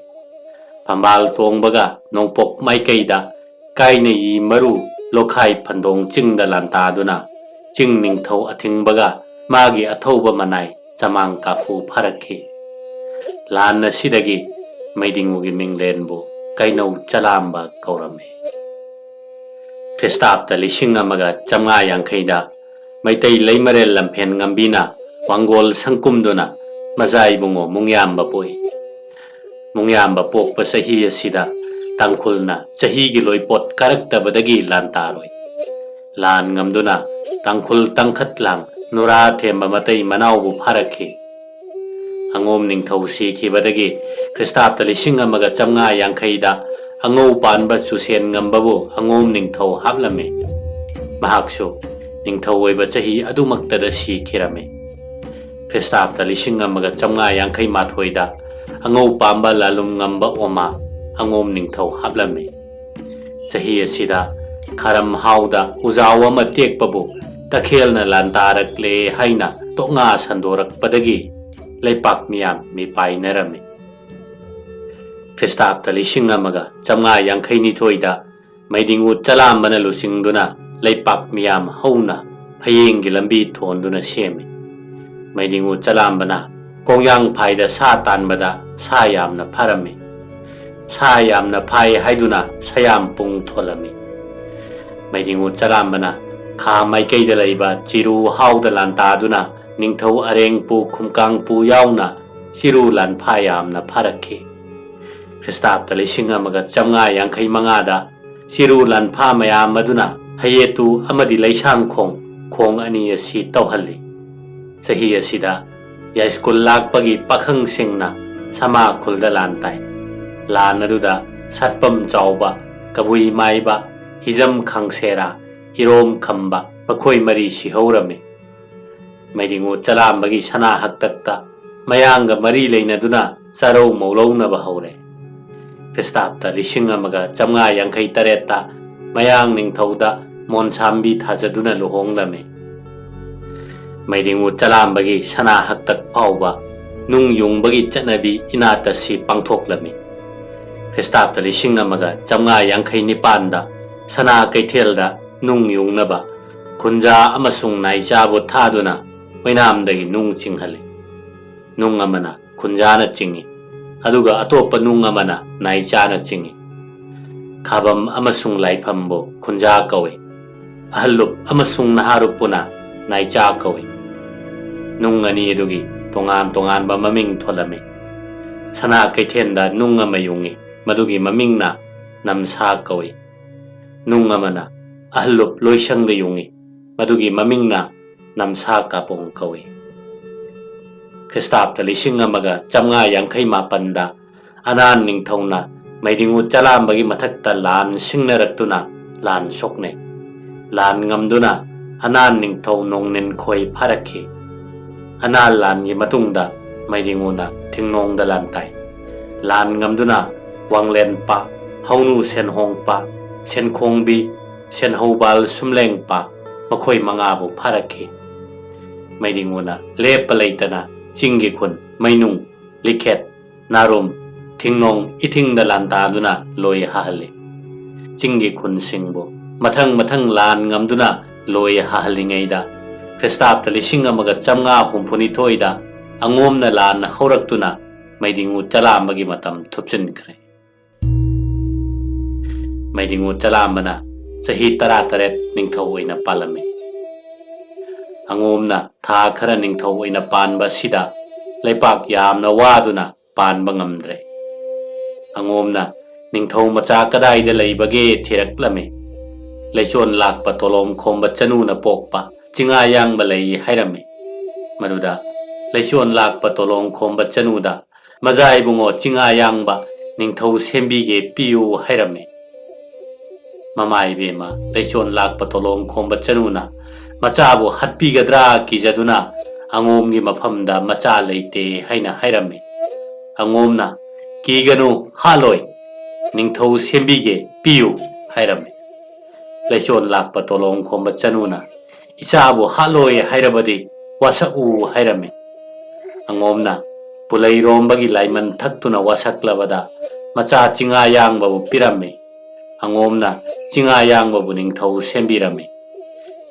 ꯐꯝꯕꯥꯜ ꯇꯣꯡꯕꯒ ꯅꯣꯡꯄꯣꯛ ꯃꯥꯏꯀꯩꯗ ꯀꯥꯏꯅꯌꯤ ꯃꯔꯨ ꯂꯣꯈꯥꯏ ꯐꯟꯗꯣꯡ ꯆꯤꯡꯗ ꯂꯥꯟꯇꯥꯗꯨꯅ ꯆꯤꯡ ꯅꯤꯡꯊꯧ ꯑꯊꯤꯡꯕꯒ ꯃꯥꯒꯤ ꯑꯊꯧꯕ ꯃꯅꯥꯏ ꯆꯃꯥꯡ ꯀꯥꯐꯨ ꯐꯥꯔꯛꯈꯤ꯫ ꯂꯥꯟ ꯑꯁꯤꯗꯒꯤ ꯃꯩꯗꯤꯡꯉꯨꯒꯤ ꯃꯤꯡꯂꯦꯟꯕꯨ ꯀꯩꯅꯧ ꯆꯂꯥꯝꯕ ꯀꯧꯔꯝꯃꯤ꯫ ꯈ꯭ꯔꯤꯁꯇꯥꯕꯇ ꯂꯤꯁꯤꯡ ꯑꯃꯒ ꯆꯥꯝꯃꯉꯥ ꯌꯥꯡꯈꯩꯗ ꯃꯩꯇꯩ ꯂꯩꯃꯔꯦꯜ ꯂꯝꯐꯦꯟ ꯉꯝꯕꯤꯅ ꯋꯥꯡꯒꯣꯜ ꯁꯪꯀꯨꯝꯗꯨꯅ ꯃꯖꯥ ꯏꯕꯨꯡꯉꯣ ꯃꯨꯡꯌꯥꯝꯕ ꯄꯣꯛꯏ꯫ ꯃꯨꯡꯌꯥꯝꯕ ꯄꯣꯛꯄ ꯆꯍꯤ ꯑꯁꯤꯗ ꯇꯥꯡꯈꯨꯜꯅ ꯆꯍꯤꯒꯤ ꯂꯣꯏꯄꯣꯠ ꯀꯥꯔꯛꯇꯕꯗꯒꯤ ꯂꯥꯟ ꯇꯥꯔꯨꯏ꯫ ꯂꯥꯟ ꯉꯝꯗꯨꯅ ꯇꯥꯡꯈꯨꯜ ꯇꯪꯈꯠꯂꯥꯡ ꯅꯨꯔꯥ ꯊꯦꯝꯕ ꯃꯇꯩ ꯃꯅꯥꯎꯕꯨ ꯐꯥꯔꯛꯈꯤ꯫ ꯑꯉꯣꯝ ꯅꯤꯡꯊꯧ ꯁꯤꯈꯤꯕꯗꯒꯤ ꯈ꯭ꯔꯤꯁꯇꯥꯕꯇ ꯂꯤꯁꯤꯡ ꯑꯃꯒ ꯆꯥꯝꯃꯉꯥ ꯌꯥꯡꯈꯩꯗ ꯑꯉꯧ ꯄꯥꯟꯕ ꯆꯨꯁꯦꯟ ꯉꯝꯕꯕꯨ ꯑꯉꯣꯝ ꯅꯤꯡꯊꯧ ꯍꯥꯞꯂꯝꯃꯤ꯫ ꯃꯍꯥꯛꯁꯨ ꯅꯤꯡꯊꯧ ꯑꯣꯏꯕ ꯆꯍꯤ ꯑꯗꯨꯃꯛꯇꯗ ꯁꯤꯈꯤꯔꯝꯃꯤ꯫ ꯈ꯭ꯔꯤꯁꯇꯥꯕꯇ ꯂꯤꯁꯤꯡ ꯑꯃꯒ ꯆꯥꯝꯃꯉꯥ ꯌꯥꯡꯈꯩ ꯃꯥꯊꯣꯏꯗ ꯑꯉꯧ ꯄꯥꯝꯕ ꯂꯥꯂꯨꯝ ꯉꯝꯕ ꯑꯣꯃꯥ ꯑꯉꯣꯝ ꯅꯤꯡꯊꯧ ꯍꯥꯞꯂꯝꯃꯤ꯫ ꯆꯍꯤ ꯑꯁꯤꯗ ꯈꯥꯔꯝ ꯍꯥꯎꯗ ꯎꯖꯥꯎ ꯑꯃ ꯇꯦꯛꯄꯕꯨ ꯇꯈꯦꯜꯅ ꯂꯥꯟꯗꯥꯔꯛꯂꯦ ꯍꯥꯏꯅ ꯇꯣꯛꯉꯥ ꯁꯟꯗꯣꯔꯛꯄꯗꯒꯤ ꯂꯩꯄꯥꯛ ꯃꯤꯌꯥꯝ ꯃꯤꯄꯥꯏꯅꯔꯝꯃꯤ꯫ ꯈ꯭ꯔꯤꯁꯇꯥꯕꯇ ꯂꯤꯁꯤꯡ ꯑꯃꯒ ꯆꯥꯝꯃꯉꯥ ꯌꯥꯡꯈꯩ ꯅꯤꯊꯣꯏꯗ ꯃꯩꯗꯤꯡꯉꯨ ꯆꯂꯥꯝꯕꯅ ꯂꯨꯆꯤꯡꯗꯨꯅ ꯂꯩꯄꯥꯛ ꯃꯤꯌꯥꯝ ꯍꯧꯅ ꯐꯌꯦꯡꯒꯤ ꯂꯝꯕꯤ ꯊꯣꯟꯗꯨꯅ ꯁꯦꯝꯃꯤ꯫ ꯃꯩꯗꯤꯡꯉꯨ ꯆꯂꯥꯝꯕꯅ ꯀꯣꯡꯌꯥꯡ ꯐꯥꯏꯗ ꯁꯥ ꯇꯥꯟꯕꯗ ꯁꯥ ꯌꯥꯝꯅ ꯐꯔꯝꯃꯤ꯫ ꯁꯥ ꯌꯥꯝꯅ ꯐꯥꯏ ꯍꯥꯏꯗꯨꯅ ꯁꯌꯥꯝ ꯄꯨꯡ ꯊꯣꯜꯂꯝꯃꯤ꯫ ꯃꯩꯗꯤꯡꯉꯨ ꯆꯂꯥꯝꯕꯅ ꯈꯥ ꯃꯥꯏꯀꯩꯗ ꯂꯩꯕ ꯆꯤꯔꯨ ꯍꯥꯎꯗ ꯂꯥꯟꯇꯥꯗꯨꯅ ꯅꯤꯡꯊꯧ ꯑꯔꯦꯡꯄꯨ ꯈꯨꯝꯀꯥꯡꯄꯨ ꯌꯥꯎꯅ ꯆꯤꯔꯨ ꯂꯥꯟꯐꯥ ꯌꯥꯝꯅ ꯐꯥꯔꯛꯈꯤ꯫ ꯈ꯭ꯔꯤꯁꯇꯥꯕꯇ ꯂꯤꯁꯤꯡ ꯑꯃꯒ ꯆꯥꯝꯃꯉꯥ ꯌꯥꯡꯈꯩ ꯃꯉꯥꯗ ꯆꯤꯔꯨ ꯂꯥꯟꯐꯥ ꯃꯌꯥꯝ ꯑꯗꯨꯅ ꯍꯌꯦꯇꯨ ꯑꯃꯗꯤ ꯂꯩꯁꯥꯡꯈꯣꯡ ꯈꯣꯡ ꯑꯅꯤ ꯑꯁꯤ ꯇꯧꯍꯜꯂꯤ꯫ ꯆꯍꯤ ꯑꯁꯤꯗ ꯌꯥꯏꯁ꯭ꯀꯨꯜ ꯂꯥꯛꯄꯒꯤ ꯄꯥꯈꯪꯁꯤꯡꯅ ꯁꯃꯥ ꯈꯨꯜꯗ ꯂꯥꯟ ꯇꯥꯏ꯫ ꯂꯥꯟ ꯑꯗꯨꯗ ꯁꯠꯄꯝ ꯆꯥꯎꯕ, ꯀꯕꯨꯏ ꯃꯥꯏꯕ, ꯍꯤꯖꯝ ꯈꯪꯁꯦꯔꯥ, ꯏꯔꯣꯝ ꯈꯝꯕ ꯃꯈꯣꯏ ꯃꯔꯤ ꯁꯤꯍꯧꯔꯝꯃꯤ꯫ ꯃꯩꯗꯤꯡꯉꯨ ꯆꯂꯥꯝꯕꯒꯤ ꯁꯅꯥ ꯍꯛꯇꯛꯇ ꯃꯌꯥꯡꯒ ꯃꯔꯤ ꯂꯩꯅꯗꯨꯅ ꯆꯥꯔꯧ ꯃꯧꯂꯧꯅꯕ ꯍꯧꯔꯦ꯫ ꯈ꯭ꯔꯤꯁꯇꯥꯕꯇ ꯂꯤꯁꯤꯡ ꯑꯃꯒ ꯆꯥꯝꯃꯉꯥ ꯌꯥꯡꯈꯩ ꯇꯔꯦꯠꯇ ꯃꯌꯥꯡ ꯅꯤꯡꯊꯧꯗ ꯃꯣꯟꯁꯥꯝꯕꯤ ꯊꯥꯖꯗꯨꯅ ꯂꯨꯍꯣꯡꯂꯝꯃꯤ꯫ ꯃꯩꯗꯤꯡꯉꯨ ꯆꯂꯥꯝꯕꯒꯤ ꯁꯅꯥ ꯍꯛꯇꯛ ꯐꯥꯎꯕ ꯅꯨꯡ ꯌꯨꯡꯕꯒꯤ ꯆꯠꯅꯕꯤ ꯏꯅꯥꯠ ꯑꯁꯤ ꯄꯥꯡꯊꯣꯛꯂꯝꯃꯤ꯫ ꯈ꯭ꯔꯤꯁꯇꯥꯕꯇ ꯂꯤꯁꯤꯡ ꯑꯃꯒ ꯆꯥꯝꯃꯉꯥ ꯌꯥꯡꯈꯩ ꯅꯤꯄꯥꯟꯗ ꯁꯅꯥ ꯀꯩꯊꯦꯜꯗ ꯅꯨꯡ ꯌꯨꯡꯅꯕ ꯈꯨꯟꯖꯥ ꯑꯃꯁꯨꯡ ꯅꯥꯏꯆꯥꯕꯨ ꯊꯥꯗꯨꯅ ꯑꯣꯏꯅꯥꯝꯗꯒꯤ ꯅꯨꯡ ꯆꯤꯡꯍꯜꯂꯤ꯫ ꯅꯨꯡ ꯑꯃꯅ ꯈꯨꯟꯖꯥꯅ ꯆꯤꯡꯏ, ꯑꯗꯨꯒ ꯑꯇꯣꯞꯄ ꯅꯨꯡ ꯑꯃꯅ ꯅꯥꯏꯆꯥꯅ ꯆꯤꯡꯏ꯫ ꯈꯥꯕꯝ ꯑꯃꯁꯨꯡ ꯂꯥꯏꯐꯝꯕꯨ ꯈꯨꯟꯖꯥ ꯀꯧꯏ꯫ ꯑꯍꯜꯂꯨꯞ ꯑꯃꯁꯨꯡ ꯅꯍꯥꯔꯨꯞꯄꯨꯅ ꯅꯥꯏꯆꯥ ꯀꯧꯏ꯫ ꯅꯨꯡ ꯑꯅꯤ ꯑꯗꯨꯒꯤ ꯇꯣꯉꯥꯟ ꯇꯣꯉꯥꯟꯕ ꯃꯃꯤꯡ ꯊꯣꯜꯂꯝꯃꯤ꯫ ꯁꯅꯥ ꯀꯩꯊꯦꯜꯗ ꯅꯨꯡ ꯑꯃ ꯌꯨꯡꯏ, ꯃꯗꯨꯒꯤ ꯃꯃꯤꯡꯅ ꯅꯝꯁꯥ ꯀꯧꯏ꯫ ꯅꯨꯡ ꯑꯃꯅ ꯑꯍꯜꯂꯨꯞ ꯂꯣꯏꯁꯪꯗ ꯌꯨꯡꯏ, ꯃꯗꯨꯒꯤ ꯃꯃꯤꯡꯅ ꯅꯝꯁꯥ ꯀꯥꯄꯣꯡ ꯀꯧꯏ꯫ ꯈ꯭ꯔꯤꯁꯇꯥꯕꯇ ꯂꯤꯁꯤꯡ ꯑꯃꯒ ꯆꯥꯝꯃꯉꯥ ꯌꯥꯡꯈꯩ ꯃꯥꯄꯟꯗ ꯑꯅꯥꯟ ꯅꯤꯡꯊꯧꯅ ꯃꯩꯗꯤꯡꯉꯨ ꯆꯂꯥꯝꯕꯒꯤ ꯃꯊꯛꯇ ꯂꯥꯟ ꯁꯤꯡꯅꯔꯛꯇꯨꯅ ꯂꯥꯟ ꯁꯣꯛꯅꯩ꯫ ꯂꯥꯟ ꯉꯝꯗꯨꯅ ꯑꯅꯥꯟ ꯅꯤꯡꯊꯧ ꯅꯣꯡꯅꯤꯟꯈꯣꯏ ꯐꯥꯔꯛꯈꯤ꯫ ꯑꯅꯥꯟ ꯂꯥꯟꯒꯤ ꯃꯇꯨꯡꯗ ꯃꯩꯗꯤꯡꯉꯨꯅ ꯊꯤꯡꯅꯣꯡꯗ ꯂꯥꯟ ꯇꯥꯏ꯫ ꯂꯥꯟ ꯉꯝꯗꯨꯅ ꯋꯥꯡꯂꯦꯟꯄꯥ, ꯍꯧꯅꯨ ꯁꯦꯟꯍꯣꯡꯄ, ꯁꯦꯟꯈꯣꯡꯕꯤ, ꯁꯦꯟꯍꯧꯕꯥꯜ ꯁꯨꯝꯂꯦꯡꯄ, ꯃꯈꯣꯏ ꯃꯉꯥꯕꯨ ꯐꯥꯔꯛꯈꯤ꯫ ꯃꯩꯗꯤꯡꯉꯨꯅ ꯂꯦꯞꯄ ꯂꯩꯇꯅ ꯆꯤꯡꯒꯤ ꯈꯨꯟ ꯃꯩꯅꯨꯡ, ꯂꯤꯈꯦꯠ, ꯅꯥꯔꯨꯝ, ꯊꯤꯡꯅꯣꯡ ꯏꯊꯤꯡꯗ ꯂꯥꯟꯗꯥꯗꯨꯅ ꯂꯣꯏ ꯍꯥꯍꯜꯂꯤ꯫ ꯆꯤꯡꯒꯤ ꯈꯨꯟꯁꯤꯡꯕꯨ ꯃꯊꯪ ꯃꯊꯪ ꯂꯥꯟ ꯉꯝꯗꯨꯅ ꯂꯣꯏ ꯍꯥꯍꯜꯂꯤꯉꯩꯗ, ꯈ꯭ꯔꯤꯁꯇꯥꯕꯇ ꯂꯤꯁꯤꯡ ꯑꯃꯒ ꯆꯥꯝꯃꯉꯥ ꯍꯨꯝꯐꯨꯅꯤꯊꯣꯏꯗ ꯑꯉꯣꯝꯅ ꯂꯥꯟ ꯍꯧꯔꯛꯇꯨꯅ ꯃꯩꯗꯤꯡꯉꯨ ꯆꯂꯥꯝꯕꯒꯤ ꯃꯇꯝ ꯊꯨꯞꯆꯤꯟꯈ꯭ꯔꯦ꯫ ꯃꯩꯗꯤꯡꯉꯨ ꯆꯂꯥꯝꯕꯅ ꯆꯍꯤ ꯇꯔꯥꯇꯔꯦꯠ ꯅꯤꯡꯊꯧ ꯑꯣꯏꯅ ꯄꯥꯜꯂꯝꯃꯤ꯫ ꯑꯉꯣꯝꯅ ꯊꯥ ꯈꯔ ꯅꯤꯡꯊꯧ ꯑꯣꯏꯅ ꯄꯥꯟꯕ ꯑꯁꯤꯗ ꯂꯩꯄꯥꯛ ꯌꯥꯝꯅ ꯋꯥꯗꯨꯅ ꯄꯥꯟꯕ ꯉꯝꯗ꯭ꯔꯦ꯫ ꯑꯉꯣꯝꯅ ꯅꯤꯡꯊꯧ ꯃꯆꯥ ꯀꯗꯥꯏꯗ ꯂꯩꯕꯒꯦ ꯊꯤꯔꯛꯂꯝꯃꯤ꯫ ꯂꯩꯆꯣꯟ ꯂꯥꯛꯄ ꯇꯣꯂꯣꯝ ꯈꯣꯝꯕ ꯆꯅꯨꯅ ꯄꯣꯛꯄ ꯆꯤꯡꯉꯥ ꯌꯥꯡꯕ ꯂꯩ ꯍꯥꯏꯔꯝꯃꯤ꯫ ꯃꯗꯨꯗ ꯂꯩꯆꯣꯟ ꯂꯥꯛꯄ ꯇꯣꯂꯣꯝ ꯈꯣꯝꯕ ꯆꯅꯨꯗ, "ꯃꯖꯥ ꯏꯕꯨꯡꯉꯣ ꯆꯤꯡꯉꯥ ꯌꯥꯡꯕ ꯅꯤꯡꯊꯧ ꯁꯦꯝꯕꯤꯒꯦ, ꯄꯤꯌꯨ" ꯍꯥꯏꯔꯝꯃꯤ꯫ ꯃꯃꯥ ꯏꯕꯦꯝꯃ ꯂꯩꯆꯣꯟ ꯂꯥꯛꯄ ꯇꯣꯂꯣꯝ ꯈꯣꯝꯕ ꯆꯅꯨꯅ ꯃꯆꯥꯕꯨ ꯍꯥꯠꯄꯤꯒꯗ꯭ꯔꯥ ꯀꯤꯖꯗꯨꯅ ꯑꯉꯣꯝꯒꯤ ꯃꯐꯝꯗ ꯃꯆꯥ ꯂꯩꯇꯦ ꯍꯥꯏꯅ ꯍꯥꯏꯔꯝꯃꯤ꯫ ꯑꯉꯣꯝꯅ, "ꯀꯤꯒꯅꯨ, ꯍꯥꯠꯂꯣꯏ, ꯅꯤꯡꯊꯧ ꯁꯦꯝꯕꯤꯒꯦ, ꯄꯤꯌꯨ" ꯍꯥꯏꯔꯝꯃꯤ꯫ ꯂꯩꯆꯣꯟ ꯂꯥꯛꯄ ꯇꯣꯂꯣꯡ ꯈꯣꯝꯕ ꯆꯅꯨꯅ, "ꯏꯆꯥꯕꯨ ꯍꯥꯠꯂꯣꯏ ꯍꯥꯏꯔꯕꯗꯤ ꯋꯥꯁꯛꯎ" ꯍꯥꯏꯔꯝꯃꯤ꯫ ꯑꯉꯣꯝꯅ ꯄꯨꯂꯩꯔꯣꯝꯕꯒꯤ ꯂꯥꯏꯃꯟ ꯊꯛꯇꯨꯅ ꯋꯥꯁꯛꯂꯕꯗ ꯃꯆꯥ ꯆꯤꯡꯉꯥ ꯌꯥꯡꯕꯕꯨ ꯄꯤꯔꯝꯃꯤ꯫ ꯑꯉꯣꯝꯅ ꯆꯤꯡꯉꯥ ꯌꯥꯡꯕꯕꯨ ꯅꯤꯡꯊꯧ ꯁꯦꯝꯕꯤꯔꯝꯃꯤ꯫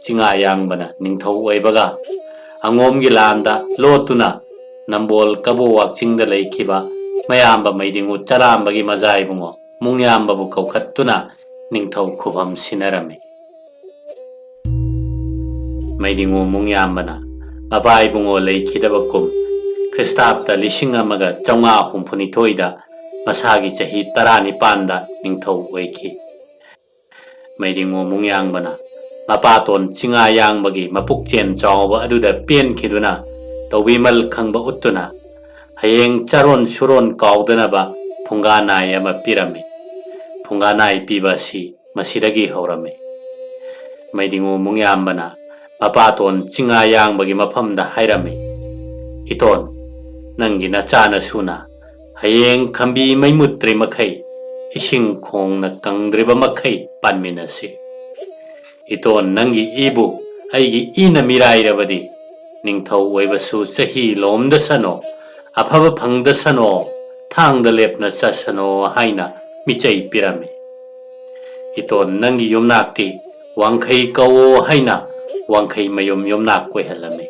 ꯆꯤꯡꯉꯥ ꯌꯥꯡꯕꯅ ꯅꯤꯡꯊꯧ ꯑꯣꯏꯕꯒ ꯑꯉꯣꯝꯒꯤ ꯂꯥꯟꯗ ꯂꯣꯠꯇꯨꯅ ꯅꯝꯕꯣꯜ ꯀꯕꯣ ꯋꯥꯛꯆꯤꯡꯗ ꯂꯩꯈꯤꯕ ꯃꯌꯥꯝꯕ ꯃꯩꯗꯤꯡꯉꯨ ꯆꯔꯥꯝꯕꯒꯤ ꯃꯖꯥꯏꯕꯨꯡꯉꯣ ꯃꯨꯡꯌꯥꯝꯕꯕꯨ ꯀꯧꯈꯠꯇꯨꯅ ꯅꯤꯡꯊꯧ ꯈꯨꯕꯝ ꯁꯤꯟꯅꯔꯝꯃꯤ꯫ ꯃꯩꯗꯤꯡꯉꯨ ꯃꯨꯡꯌꯥꯝꯕꯅ ꯃꯄꯥ ꯏꯕꯨꯡꯉꯣ ꯂꯩꯈꯤꯗꯕ ꯀꯨꯝ ꯈ꯭ꯔꯤꯁꯇꯥꯕꯇ ꯂꯤꯁꯤꯡ ꯑꯃꯒ ꯆꯥꯝꯃꯉꯥ ꯍꯨꯝꯐꯨꯅꯤꯊꯣꯏꯗ ꯃꯁꯥꯒꯤ ꯆꯍꯤ ꯇꯔꯥꯅꯤꯄꯥꯟꯗ ꯅꯤꯡꯊꯧ ꯑꯣꯏꯈꯤ꯫ ꯃꯩꯗꯤꯡꯉꯨ ꯃꯨꯡꯌꯥꯡꯕꯅ ꯃꯄꯥꯇꯣꯟ ꯆꯤꯡꯉꯥ ꯌꯥꯡꯕꯒꯤ ꯃꯄꯨꯛꯆꯦꯟ ꯆꯥꯎꯕ ꯑꯗꯨꯗ ꯄꯦꯟꯈꯤꯗꯨꯅ ꯇꯧꯕꯤꯃꯜ ꯈꯪꯕ ꯎꯠꯇꯨꯅ ꯍꯌꯦꯡ ꯆꯥꯔꯣꯟ ꯁꯨꯔꯣꯟ ꯀꯥꯎꯗꯅꯕ ꯐꯨꯡꯒꯥ ꯅꯥꯏ ꯑꯃ ꯄꯤꯔꯝꯃꯤ꯫ ꯐꯨꯡꯒꯥ ꯅꯥꯏ ꯄꯤꯕ ꯑꯁꯤ ꯃꯁꯤꯗꯒꯤ ꯍꯧꯔꯝꯃꯤ꯫ ꯃꯩꯗꯤꯡꯉꯨ ꯃꯨꯡꯌꯥꯝꯕꯅ ꯃꯄꯥꯇꯣꯟ ꯆꯤꯡꯉꯥ ꯌꯥꯡꯕꯒꯤ ꯃꯐꯝꯗ ꯍꯥꯏꯔꯝꯃꯤ, "ꯏꯇꯣꯟ, ꯅꯪꯒꯤ ꯅꯆꯥꯅꯁꯨꯅ ꯍꯌꯦꯡ ꯈꯝꯕꯤ ꯃꯩ ꯃꯨꯠꯇ꯭ꯔꯤ ꯃꯈꯩ, ꯏꯁꯤꯡ ꯈꯣꯡꯅ ꯀꯪꯗ꯭ꯔꯤꯕ ꯃꯈꯩ ꯄꯥꯟꯃꯤꯟꯅꯁꯤ꯫ ꯏꯇꯣꯟ, ꯅꯪꯒꯤ ꯏꯕꯨ ꯑꯩꯒꯤ ꯏꯅ ꯃꯤꯔꯥꯏꯔꯕꯗꯤ, ꯅꯤꯡꯊꯧ ꯑꯣꯏꯕꯁꯨ ꯆꯍꯤ ꯂꯣꯝꯗꯁꯅꯣ, ꯑꯐꯕ ꯐꯪꯗꯁꯅꯣ, ꯊꯥꯡꯗ ꯂꯦꯞꯅ ꯆꯠꯁꯅꯣ" ꯍꯥꯏꯅ ꯃꯤꯆꯩ ꯄꯤꯔꯝꯃꯤ꯫ "ꯏꯇꯣꯟ, ꯅꯪꯒꯤ ꯌꯨꯝꯅꯥꯛꯇꯤ ꯋꯥꯡꯈꯩ ꯀꯧꯋꯣ" ꯍꯥꯏꯅ ꯋꯥꯡꯈꯩ ꯃꯌꯨꯝ ꯌꯨꯝꯅꯥꯛ ꯑꯣꯏꯍꯜꯂꯝꯃꯤ꯫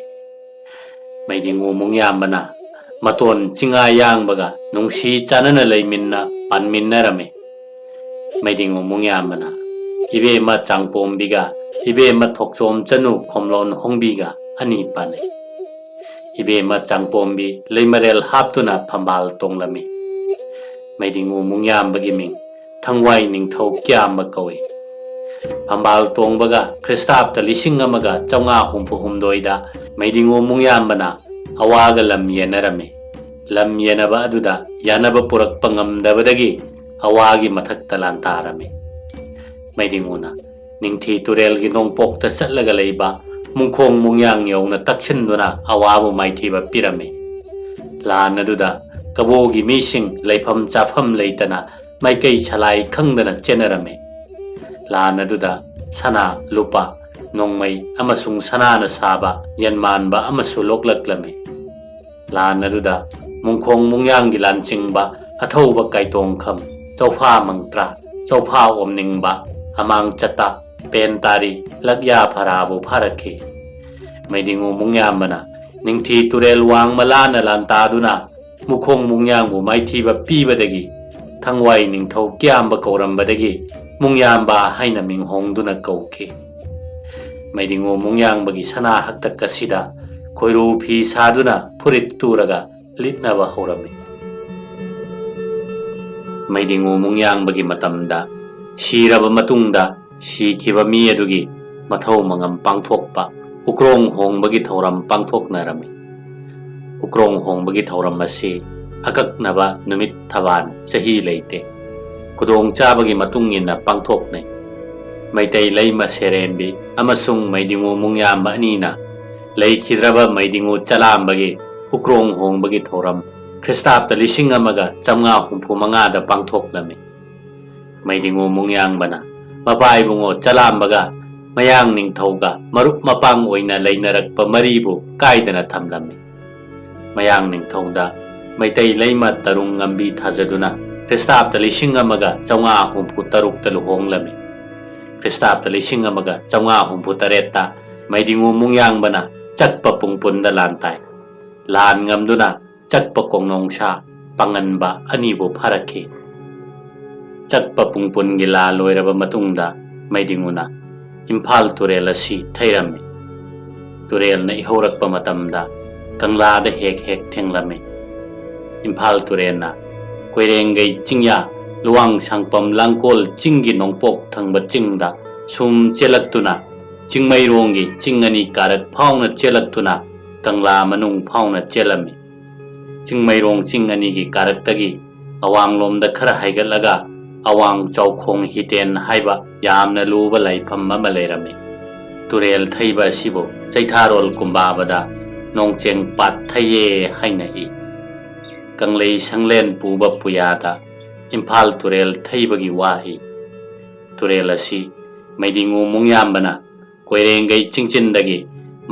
ꯃꯩꯗꯤꯡꯉꯨ ꯃꯨꯡꯌꯥꯝꯕꯅ ꯃꯇꯣꯟ ꯆꯤꯡꯉꯥ ꯌꯥꯡꯕꯒ ꯅꯨꯡꯁꯤ ꯆꯥꯟꯅꯅ ꯂꯩꯃꯤꯟꯅ ꯄꯥꯟꯃꯤꯟꯅꯔꯝꯃꯤ꯫ ꯃꯩꯗꯤꯡꯉꯨ ꯃꯨꯡꯌꯥꯝꯕꯅ ꯏꯕꯦꯝꯃ ꯆꯥꯡꯄꯣꯝꯕꯤꯒ ꯏꯕꯦꯝꯃ ꯊꯣꯛꯆꯣꯝ ꯆꯅꯨ ꯈꯣꯝꯂꯣꯟ ꯍꯣꯡꯕꯤꯒ ꯑꯅꯤ ꯄꯥꯟꯅꯩ꯫ ꯏꯕꯦꯝꯃ ꯆꯥꯡꯄꯣꯝꯕꯤ ꯂꯩꯃꯔꯦꯜ ꯍꯥꯞꯇꯨꯅ ꯐꯝꯕꯥꯜ ꯇꯣꯡꯂꯝꯃꯤ꯫ ꯃꯩꯗꯤꯡꯉꯨ ꯃꯨꯡꯌꯥꯝꯕꯒꯤ ꯃꯤꯡ ꯊꯪꯋꯥꯏ ꯅꯤꯡꯊꯧ ꯀ꯭ꯌꯥꯝꯕ ꯀꯧꯏ꯫ ꯐꯝꯕꯥꯜ ꯇꯣꯡꯕꯒ ꯈ꯭ꯔꯤꯁꯇꯥꯕꯇ ꯂꯤꯁꯤꯡ ꯑꯃꯒ ꯆꯥꯝꯃꯉꯥ ꯍꯨꯝꯐꯨ ꯍꯨꯝꯗꯣꯏꯗ ꯃꯩꯗꯤꯡꯉꯨ ꯃꯨꯡꯌꯥꯝꯕꯅ ꯑꯋꯥꯒ ꯂꯝ ꯌꯦꯟꯅꯔꯝꯃꯤ꯫ ꯂꯝ ꯌꯦꯟꯅꯕ ꯑꯗꯨꯗ ꯌꯥꯅꯕ ꯄꯨꯔꯛꯄ ꯉꯝꯗꯕꯗꯒꯤ ꯑꯋꯥꯒꯤ ꯃꯊꯛꯇ ꯂꯥꯟꯗꯥꯔꯝꯃꯤ꯫ ꯃꯩꯗꯤꯡꯉꯨꯅ ꯅꯤꯡꯊꯤ ꯇꯨꯔꯦꯜꯒꯤ ꯅꯣꯡꯄꯣꯛꯇ ꯆꯠꯂꯒ ꯂꯩꯕ ꯃꯨꯡꯈꯣꯡ ꯃꯨꯡꯌꯥꯡ ꯌꯧꯅ ꯇꯛꯁꯤꯟꯗꯨꯅ ꯑꯋꯥꯕꯨ ꯃꯥꯏꯊꯤꯕ ꯄꯤꯔꯝꯃꯤ꯫ ꯂꯥꯟ ꯑꯗꯨꯗ ꯀꯕꯣꯒꯤ ꯃꯤꯁꯤꯡ ꯂꯩꯐꯝ ꯆꯥꯐꯝ ꯂꯩꯇꯅ ꯃꯥꯏꯀꯩ ꯁꯂꯥꯏ ꯈꯪꯗꯅ ꯆꯦꯟꯅꯔꯝꯃꯤ꯫ ꯂꯥꯟ ꯑꯗꯨꯗ ꯁꯅꯥ, ꯂꯨꯄꯥ, ꯅꯣꯡꯃꯩ ꯑꯃꯁꯨꯡ ꯁꯅꯥꯅ ꯁꯥꯕ ꯌꯦꯟꯃꯥꯟꯕ ꯑꯃꯁꯨ ꯂꯣꯛꯂꯛꯂꯝꯃꯤ꯫ ꯂꯥꯟ ꯑꯗꯨꯗ ꯃꯨꯡꯈꯣꯡ ꯃꯨꯡꯌꯥꯡꯒꯤ ꯂꯥꯟꯆꯤꯡꯕ ꯑꯊꯧꯕ ꯀꯥꯏꯇꯣꯡꯈꯝ, ꯆꯧꯐꯥ ꯃꯪꯇ꯭ꯔꯥ, ꯆꯧꯐꯥ ꯑꯣꯝꯅꯤꯡꯕ, ꯑꯃꯥꯡ ꯆꯇꯥ, ꯄꯦꯟ ꯇꯥꯔꯤ, ꯂꯛꯌꯥ ꯐꯔꯥꯕꯨ ꯐꯥꯔꯛꯈꯤ꯫ ꯃꯩꯗꯤꯉꯨ ꯃꯨꯡꯌꯥꯝꯕꯅ ꯅꯤꯡꯊꯤ ꯇꯨꯔꯦꯜ ꯋꯥꯡꯃ ꯂꯥꯟꯅ ꯂꯥꯟꯇꯥꯗꯨꯅ ꯃꯨꯈꯣꯡ ꯃꯨꯡꯌꯥꯡꯕꯨ ꯃꯥꯏꯊꯤꯕ ꯄꯤꯕꯗꯒꯤ ꯊꯪꯋꯥꯏ ꯅꯤꯡꯊꯧ ꯀꯤꯌꯥꯝꯕ ꯀꯧꯔꯝꯕꯗꯒꯤ ꯃꯨꯡꯌꯥꯝꯕ ꯍꯥꯏꯅ ꯃꯤꯡ ꯍꯣꯡꯗꯨꯅ ꯀꯧꯈꯤ꯫ ꯃꯩꯗꯤꯉꯨ ꯃꯨꯡꯌꯥꯡꯕꯒꯤ ꯁꯅꯥ ꯍꯛꯇꯛ ꯑꯁꯤꯗ ꯈꯣꯏꯔꯨ ꯐꯤ ꯁꯥꯗꯨꯅ ꯐꯨꯔꯤꯠ ꯇꯨꯔꯒ ꯂꯤꯠꯅꯕ ꯍꯧꯔꯝꯃꯤ꯫ ꯃꯩꯗꯤꯉꯨ ꯃꯨꯡꯌꯥꯡꯕꯒꯤ ꯃꯇꯝꯗ ꯁꯤꯔꯕ ꯃꯇꯨꯡꯗ ꯁꯤꯈꯤꯕ ꯃꯤ ꯑꯗꯨꯒꯤ ꯃꯊꯧ ꯃꯉꯝ ꯄꯥꯡꯊꯣꯛꯄ ꯎꯀ꯭ꯔꯣꯡ ꯍꯣꯡꯕꯒꯤ ꯊꯧꯔꯝ ꯄꯥꯡꯊꯣꯛꯅꯔꯝꯃꯤ꯫ ꯎꯀ꯭ꯔꯣꯡ ꯍꯣꯡꯕꯒꯤ ꯊꯧꯔꯝ ꯑꯁꯤ ꯑꯀꯛꯅꯕ ꯅꯨꯃꯤꯠ ꯊꯕꯥꯟ ꯆꯍꯤ ꯂꯩꯇꯦ꯫ ꯈꯨꯗꯣꯡꯆꯥꯕꯒꯤ ꯃꯇꯨꯡ ꯏꯟꯅ ꯄꯥꯡꯊꯣꯛꯅꯩ꯫ ꯃꯩꯇꯩ ꯂꯩꯃ ꯁꯦꯔꯦꯝꯕꯤ ꯑꯃꯁꯨꯡ ꯃꯩꯗꯤꯉꯨ ꯃꯨꯡꯌꯥꯝꯕ ꯑꯅꯤꯅ ꯂꯩꯈꯤꯗ꯭ꯔꯕ ꯃꯩꯗꯤꯉꯨ ꯆꯂꯥꯝꯕꯒꯤ ꯎꯀ꯭ꯔꯣꯡ ꯍꯣꯡꯕꯒꯤ ꯊꯧꯔꯝ ꯈ꯭ꯔꯤꯁꯇꯥꯕꯇ ꯂꯤꯁꯤꯡ ꯑꯃꯒ ꯆꯥꯝꯃꯉꯥ ꯍꯨꯝꯐꯨ ꯃꯉꯥꯗ ꯄꯥꯡꯊꯣꯛꯂꯝꯃꯤ꯫ ꯃꯩꯗꯤꯉꯨ ꯃꯨꯡꯌꯥꯡꯕꯅ ꯃꯄꯥ ꯏꯕꯨꯡꯉꯣ ꯆꯂꯥꯝꯕꯒ ꯃꯌꯥꯡ ꯅꯤꯡꯊꯧꯒ ꯃꯔꯨꯞ ꯃꯄꯥꯡ ꯑꯣꯏꯅ ꯂꯩꯅꯔꯛꯄ ꯃꯔꯤꯕꯨ ꯀꯥꯏꯗꯅ ꯊꯝꯂꯝꯃꯤ꯫ ꯃꯌꯥꯡ ꯅꯤꯡꯊꯧꯗ ꯃꯩꯇꯩ ꯂꯩꯃ ꯇꯔꯨꯡ ꯉꯝꯕꯤ ꯊꯥꯖꯗꯨꯅ ꯈ꯭ꯔꯤꯁꯇꯥꯕꯇ ꯂꯤꯁꯤꯡ ꯑꯃꯒ ꯆꯥꯝꯃꯉꯥ ꯍꯨꯝꯐꯨ ꯇꯔꯨꯛꯇ ꯂꯨꯍꯣꯡꯂꯝꯃꯤ꯫ ꯈ꯭ꯔꯤꯁꯇꯥꯕꯇ ꯂꯤꯁꯤꯡ ꯑꯃꯒ ꯆꯥꯝꯃꯉꯥ ꯍꯨꯝꯐꯨ ꯇꯔꯦꯠꯇ ꯃꯩꯗꯤꯉꯨ ꯃꯨꯡꯌꯥꯡꯕꯅ ꯆꯠꯄ ꯄꯨꯡꯄꯨꯟꯗ ꯂꯥꯟ ꯇꯥꯏ꯫ ꯂꯥꯟ ꯉꯝꯗꯨꯅ ꯆꯠꯄ ꯀꯣꯡꯅꯣꯡꯁꯥ ꯄꯥꯡꯉꯟꯕ ꯑꯅꯤꯕꯨ ꯐꯥꯔꯛꯈꯤ꯫ ꯆꯠꯄ ꯄꯨꯡꯄꯨꯟꯒꯤ ꯂꯥ ꯂꯣꯏꯔꯕ ꯃꯇꯨꯡꯗ ꯃꯩꯗꯤꯉꯨꯅ ꯏꯝꯐꯥꯜ ꯇꯨꯔꯦꯜ ꯑꯁꯤ ꯊꯩꯔꯝꯃꯤ꯫ ꯇꯨꯔꯦꯜꯅ ꯏꯍꯧꯔꯛꯄ ꯃꯇꯝꯗ ꯀꯪꯂꯥꯗ ꯍꯦꯛ ꯍꯦꯛ ꯊꯦꯡꯂꯝꯃꯤ꯫ ꯏꯝꯐꯥꯜ ꯇꯨꯔꯦꯜꯅ ꯀꯣꯏꯔꯦꯡꯒꯩ ꯆꯤꯡꯌꯥ, ꯂꯨꯋꯥꯡ ꯁꯥꯡꯄꯝ ꯂꯥꯡꯀꯣꯜ ꯆꯤꯡꯒꯤ ꯅꯣꯡꯄꯣꯛ ꯊꯪꯕ ꯆꯤꯡꯗ ꯁꯨꯝ ꯆꯦꯜꯂꯛꯇꯨꯅ ꯆꯤꯡꯃꯩꯔꯣꯡꯒꯤ ꯆꯤꯡ ꯑꯅꯤ ꯀꯥꯔꯛ ꯐꯥꯎꯅ ꯆꯦꯜꯂꯛꯇꯨꯅ ꯀꯪꯂꯥ ꯃꯅꯨꯡ ꯐꯥꯎꯅ ꯆꯦꯜꯂꯝꯃꯤ꯫ ꯆꯤꯡꯃꯩꯔꯣꯡ ꯆꯤꯡ ꯑꯅꯤꯒꯤ ꯀꯥꯔꯛꯇꯒꯤ ꯑꯋꯥꯡꯂꯣꯝꯗ ꯈꯔ ꯍꯥꯏꯒꯠꯂꯒ ꯑꯋꯥꯡ ꯆꯥꯎꯈꯣꯡ ꯍꯤꯇꯦꯟ ꯍꯥꯏꯕ ꯌꯥꯝꯅ ꯂꯨꯕ ꯂꯥꯏꯐꯝ ꯑꯃ ꯂꯩꯔꯝꯃꯤ꯫ ꯇꯨꯔꯦꯜ ꯊꯩꯕ ꯑꯁꯤꯕꯨ ꯆꯩꯊꯥꯔꯣꯜ ꯀꯨꯝꯕꯥꯕꯗ ꯅꯣꯡꯆꯦꯡ ꯄꯥꯠ ꯊꯩꯌꯦ ꯍꯥꯏꯅ ꯏ꯫ ꯀꯪꯂꯩ ꯁꯪꯂꯦꯟ ꯄꯨꯕ ꯄꯨꯌꯥꯗ ꯏꯝꯐꯥꯜ ꯇꯨꯔꯦꯜ ꯊꯩꯕꯒꯤ ꯋꯥ ꯏ꯫ ꯇꯨꯔꯦꯜ ꯑꯁꯤ ꯃꯩꯗꯤꯡꯉꯨ ꯃꯨꯡꯌꯥꯝꯕꯅ ꯀꯣꯏꯔꯦꯡꯒꯩ ꯆꯤꯡꯆꯤꯟꯗꯒꯤ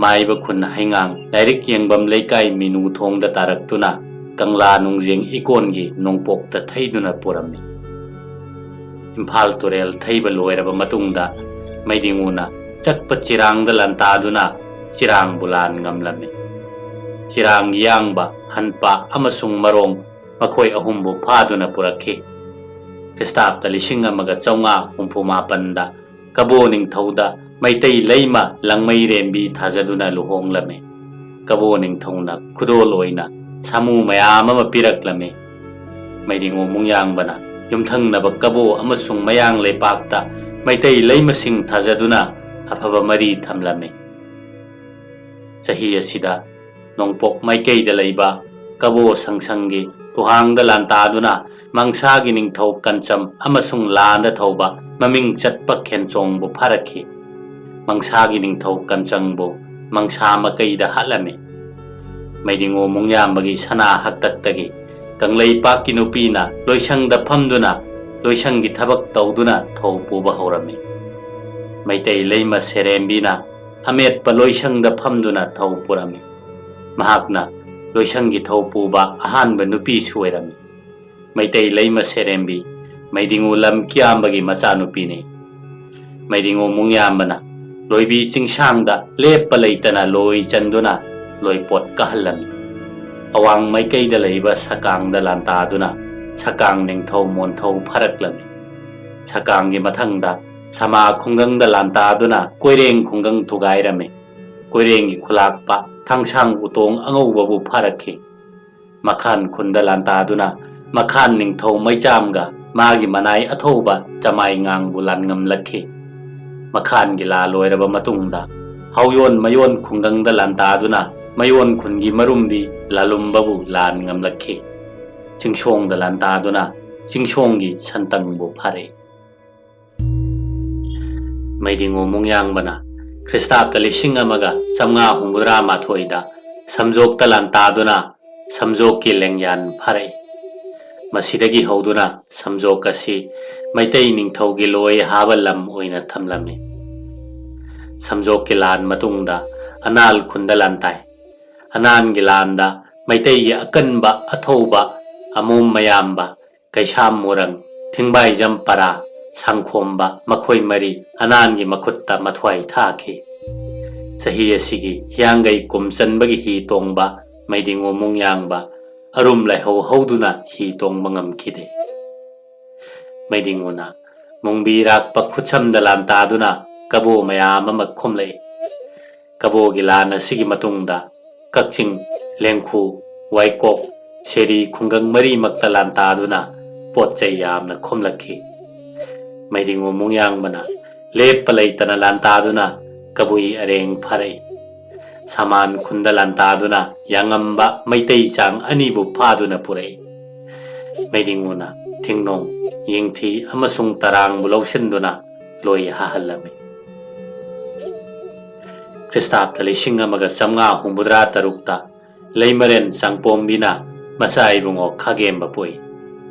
ꯃꯥꯏꯕ ꯈꯨꯟ ꯍꯩꯉꯥꯡ ꯂꯥꯏꯔꯤꯛ ꯌꯦꯡꯐꯝ ꯂꯩꯀꯥꯏ ꯃꯤꯅꯨ ꯊꯣꯡꯗ ꯇꯥꯔꯛꯇꯨꯅ ꯀꯪꯂꯥ ꯅꯨꯡꯖꯦꯡ ꯏꯀꯣꯟꯒꯤ ꯅꯣꯡꯄꯣꯛꯇ ꯊꯩꯗꯨꯅ ꯄꯨꯔꯝꯃꯤ꯫ ꯏꯝꯐꯥꯜ ꯇꯨꯔꯦꯜ ꯊꯩꯕ ꯂꯣꯏꯔꯕ ꯃꯇꯨꯡꯗ ꯃꯩꯗꯤꯡꯉꯨꯅ ꯆꯠꯄ ꯆꯤꯔꯥꯡꯗ ꯂꯥꯟꯇꯥꯗꯨꯅ ꯆꯤꯔꯥꯡꯕꯨ ꯂꯥꯟ ꯉꯝꯂꯝꯃꯤ꯫ ꯆꯤꯔꯥꯡ ꯌꯥꯡꯕ, ꯍꯟꯄꯥ ꯑꯃꯁꯨꯡ ꯃꯔꯣꯡ ꯃꯈꯣꯏ ꯑꯍꯨꯝꯕꯨ ꯐꯥꯗꯨꯅ ꯄꯨꯔꯛꯈꯤ꯫ ꯈ꯭ꯔꯤꯁꯇꯥꯕꯇ ꯂꯤꯁꯤꯡ ꯑꯃꯒ ꯆꯥꯝꯃꯉꯥ ꯍꯨꯝꯐꯨ ꯃꯥꯄꯟꯗ ꯀꯕꯣ ꯅꯤꯡꯊꯧꯗ ꯃꯩꯇꯩ ꯂꯩꯃ ꯂꯪꯃꯩꯔꯦꯝꯕꯤ ꯊꯥꯖꯗꯨꯅ ꯂꯨꯍꯣꯡꯂꯝꯃꯤ꯫ ꯀꯕꯣ ꯅꯤꯡꯊꯧꯅ ꯈꯨꯗꯣꯜ ꯑꯣꯏꯅ ꯁꯥꯃꯨ ꯃꯌꯥꯝ ꯑꯃ ꯄꯤꯔꯛꯂꯝꯃꯤ꯫ ꯃꯩꯗꯤꯡꯉꯨ ꯃꯨꯡꯌꯥꯡꯕꯅ ꯌꯨꯝꯊꯪꯅꯕ ꯀꯕꯣ ꯑꯃꯁꯨꯡ ꯃꯌꯥꯡ ꯂꯩꯄꯥꯛꯇ ꯃꯩꯇꯩ ꯂꯩꯃꯁꯤꯡ ꯊꯥꯖꯗꯨꯅ ꯑꯐꯕ ꯃꯔꯤ ꯊꯝꯂꯝꯃꯤ꯫ ꯆꯍꯤ ꯑꯁꯤꯗ ꯅꯣꯡꯄꯣꯛ ꯃꯥꯏꯀꯩꯗ ꯂꯩꯕ ꯀꯕꯣ ꯁꯪꯁꯪꯒꯤ ꯇꯨꯍꯥꯡꯗ ꯂꯥꯟꯇꯥꯗꯨꯅ ꯃꯪꯁꯥꯒꯤ ꯅꯤꯡꯊꯧ ꯀꯟꯆꯝ ꯑꯃꯁꯨꯡ ꯂꯥꯟꯗ ꯊꯧꯕ ꯃꯃꯤꯡ ꯆꯠꯄ ꯈꯦꯟꯆꯣꯡꯕꯨ ꯐꯥꯔꯛꯈꯤ꯫ ꯃꯪꯁꯥꯒꯤ ꯅꯤꯡꯊꯧ ꯀꯟꯆꯪꯕꯨ ꯃꯪꯁꯥ ꯃꯥꯏꯀꯩꯗ ꯍꯥꯠꯂꯝꯃꯤ꯫ ꯃꯩꯗꯤꯡꯉꯨ ꯃꯨꯡꯌꯥꯝꯕꯒꯤ ꯁꯅꯥ ꯍꯛꯇꯛꯇꯒꯤ ꯀꯪꯂꯩꯄꯥꯛꯀꯤ ꯅꯨꯄꯤꯅ ꯂꯣꯏꯁꯪꯗ ꯐꯝꯗꯨꯅ ꯂꯣꯏꯁꯪꯒꯤ ꯊꯕꯛ ꯇꯧꯗꯨꯅ ꯊꯧ ꯄꯨꯕ ꯍꯧꯔꯝꯃꯤ꯫ ꯃꯩꯇꯩ ꯂꯩꯃ ꯁꯦꯔꯦꯝꯕꯤꯅ ꯑꯃꯦꯠꯄ ꯂꯣꯏꯁꯪꯗ ꯐꯝꯗꯨꯅ ꯊꯧ ꯄꯨꯔꯝꯃꯤ꯫ ꯃꯍꯥꯛꯅ ꯂꯣꯏꯁꯪꯒꯤ ꯊꯧ ꯄꯨꯕ ꯑꯍꯥꯟꯕ ꯅꯨꯄꯤꯁꯨ ꯑꯣꯏꯔꯝꯃꯤ꯫ ꯃꯩꯇꯩ ꯂꯩꯃ ꯁꯦꯔꯦꯝꯕꯤ ꯃꯩꯗꯤꯡꯉꯨ ꯂꯝ ꯀꯤꯌꯥꯝꯕꯒꯤ ꯃꯆꯥꯅꯨꯄꯤꯅꯤ꯫ ꯃꯩꯗꯤꯡꯉꯨ ꯃꯨꯡꯌꯥꯝꯕꯅ ꯂꯣꯏꯕꯤ ꯆꯤꯡꯁꯥꯡꯗ ꯂꯦꯞꯄ ꯂꯩꯇꯅ ꯂꯣꯏ ꯆꯟꯗꯨꯅ ꯂꯣꯏꯄꯣꯠ ꯀꯥꯍꯜꯂꯝꯃꯤ꯫ ꯑꯋꯥꯡ ꯃꯥꯏꯀꯩꯗ ꯂꯩꯕ ꯁꯀꯥꯡꯗ ꯂꯥꯟꯇꯥꯗꯨꯅ ꯁꯀꯥꯡ ꯅꯤꯡꯊꯧ ꯃꯣꯟꯊꯧ ꯐꯥꯔꯛꯂꯝꯃꯤ꯫ ꯁꯀꯥꯡꯒꯤ ꯃꯊꯪꯗ ꯁꯃꯥ ꯈꯨꯡꯒꯪꯗ ꯂꯥꯟꯇꯥꯗꯨꯅ ꯀꯣꯏꯔꯦꯡ ꯈꯨꯡꯒꯪ ꯊꯨꯒꯥꯏꯔꯝꯃꯤ꯫ ꯀꯣꯏꯔꯦꯡꯒꯤ ꯈꯨꯂꯥꯛꯄ ꯊꯥꯡꯁꯥꯡ ꯎꯇꯣꯡ ꯑꯉꯧꯕꯕꯨ ꯐꯥꯔꯛꯈꯤ꯫ ꯃꯈꯥꯟ ꯈꯨꯟꯗ ꯂꯥꯟꯇꯥꯗꯨꯅ ꯃꯈꯥꯟ ꯅꯤꯡꯊꯧ ꯃꯩꯆꯥꯝꯒ ꯃꯥꯒꯤ ꯃꯅꯥꯏ ꯑꯊꯧꯕ ꯆꯃꯥꯏ ꯉꯥꯡꯕꯨ ꯂꯥꯟꯉꯝꯂꯛꯈꯤ꯫ ꯃꯈꯥꯟꯒꯤ ꯂꯥ ꯂꯣꯏꯔꯕ ꯃꯇꯨꯡꯗ ꯍꯥꯎꯌꯣꯟ ꯃꯌꯣꯟ ꯈꯨꯡꯒꯪꯗ ꯂꯥꯟꯇꯥꯗꯨꯅ ꯃꯌꯣꯟ ꯈꯨꯟꯒꯤ ꯃꯔꯨꯝꯕꯤ ꯂꯥꯂꯨꯝꯕꯕꯨ ꯂꯥꯟ ꯉꯝꯂꯛꯈꯤ꯫ ꯆꯤꯡꯁꯣꯡꯗ ꯂꯥꯟꯇꯥꯗꯨꯅ ꯆꯤꯡꯁꯣꯡꯒꯤ ꯁꯟꯇꯪꯕꯨ ꯐꯥꯔꯛꯏ꯫ ꯃꯩꯗꯤꯡꯉꯨ ꯃꯨꯡꯌꯥꯡꯕꯅ ꯈ꯭ꯔꯤꯁꯇꯥꯕꯇ ꯂꯤꯁꯤꯡ ꯑꯃꯒ ꯆꯥꯝꯃꯉꯥ ꯍꯨꯝꯐꯨꯇꯔꯥ ꯃꯥꯊꯣꯏꯗ ꯁꯝꯖꯣꯛꯇ ꯂꯥꯟꯇꯥꯗꯨꯅ ꯁꯝꯖꯣꯛꯀꯤ ꯂꯦꯡꯌꯥꯟ ꯐꯥꯔꯛꯏ꯫ ꯃꯁꯤꯗꯒꯤ ꯍꯧꯗꯨꯅ ꯁꯝꯖꯣꯛ ꯑꯁꯤ ꯃꯩꯇꯩ ꯅꯤꯡꯊꯧꯒꯤ ꯂꯣꯏ ꯍꯥꯕ ꯂꯝ ꯑꯣꯏꯅ ꯊꯝꯂꯝꯃꯤ꯫ ꯁꯝꯖꯣꯛꯀꯤ ꯂꯥꯟ ꯃꯇꯨꯡꯗ ꯑꯅꯥꯜ ꯈꯨꯟꯗ ꯂꯥꯟ ꯇꯥꯏ꯫ ꯑꯅꯥꯟꯒꯤ ꯂꯥꯟꯗ ꯃꯩꯇꯩꯒꯤ ꯑꯀꯟꯕ ꯑꯊꯧꯕ ꯑꯃꯣꯝ ꯃꯌꯥꯝꯕ, ꯀꯩꯁꯥꯝ ꯃꯨꯔꯪ, ꯊꯤꯡꯕꯥꯏꯖꯝ ꯄꯔꯥ, ꯁꯪꯈꯣꯝꯕ ꯃꯈꯣꯏ ꯃꯔꯤ ꯑꯅꯥꯟꯒꯤ ꯃꯈꯨꯠꯇ ꯃꯊ꯭ꯋꯥꯏ ꯊꯥꯈꯤ꯫ ꯆꯍꯤ ꯑꯁꯤꯒꯤ ꯍꯤꯌꯥꯡꯒꯩ ꯀꯨꯝ ꯆꯟꯕꯒꯤ ꯍꯤ ꯇꯣꯡꯕ ꯃꯩꯗꯤꯡꯉꯨ ꯃꯨꯡꯌꯥꯡꯕ ꯑꯔꯨꯝ ꯂꯥꯏꯍꯧ ꯍꯧꯗꯨꯅ ꯍꯤ ꯇꯣꯡꯕ ꯉꯝꯈꯤꯗꯦ꯫ ꯃꯩꯗꯤꯡꯉꯨꯅ ꯃꯨꯡꯕꯤꯔꯥꯛꯄ ꯈꯨꯠꯁꯝꯗ ꯂꯥꯟꯇꯥꯗꯨꯅ ꯀꯕꯣ ꯃꯌꯥꯝ ꯑꯃ ꯈꯣꯝꯂꯛꯏ꯫ ꯀꯕꯣꯒꯤ ꯂꯥꯟ ꯑꯁꯤꯒꯤ ꯃꯇꯨꯡꯗ ꯀꯛꯆꯤꯡ, ꯂꯦꯡꯈꯨ, ꯋꯥꯏꯀꯣꯛ, ꯁꯦꯔꯤ ꯈꯨꯡꯒꯪ ꯃꯔꯤꯃꯛꯇ ꯂꯥꯟꯇꯥꯗꯨꯅ ꯄꯣꯠ ꯆꯩ ꯌꯥꯝꯅ ꯈꯣꯝꯂꯛꯈꯤ꯫ ꯃꯩꯗꯤꯡꯉꯨ ꯃꯨꯡꯌꯥꯡꯕꯅ ꯂꯦꯞꯄ ꯂꯩꯇꯅ ꯂꯥꯟꯇꯥꯗꯨꯅ ꯀꯕꯨꯏ ꯑꯔꯦꯡ ꯐꯥꯔꯛꯏ꯫ ꯁꯃꯥꯟ ꯈꯨꯟꯗ ꯂꯥꯟꯇꯥꯗꯨꯅ ꯌꯥꯉꯝꯕ ꯃꯩꯇꯩ ꯆꯥꯡ ꯑꯅꯤꯕꯨ ꯐꯥꯗꯨꯅ ꯄꯨꯔꯛꯏ꯫ ꯃꯩꯗꯤꯡꯉꯨꯅ ꯊꯤꯡꯅꯣꯡ, ꯌꯦꯡꯊꯤ ꯑꯃꯁꯨꯡ ꯇꯔꯥꯡꯕꯨ ꯂꯧꯁꯤꯟꯗꯨꯅ ꯂꯣꯏ ꯍꯥꯍꯜꯂꯝꯃꯤ꯫ ꯈ꯭ꯔꯤꯁꯇꯥꯕꯇ ꯂꯤꯁꯤꯡ ꯑꯃꯒ ꯆꯥꯝꯃꯉꯥ ꯍꯨꯝꯐꯨꯇꯔꯥ ꯇꯔꯨꯛꯇ ꯂꯩꯃꯔꯦꯟ ꯆꯥꯡꯄꯣꯝꯕꯤꯅ ꯃꯆꯥ ꯏꯕꯨꯡꯉꯣ ꯈꯥꯒꯦꯝꯕ ꯄꯣꯛꯏ꯫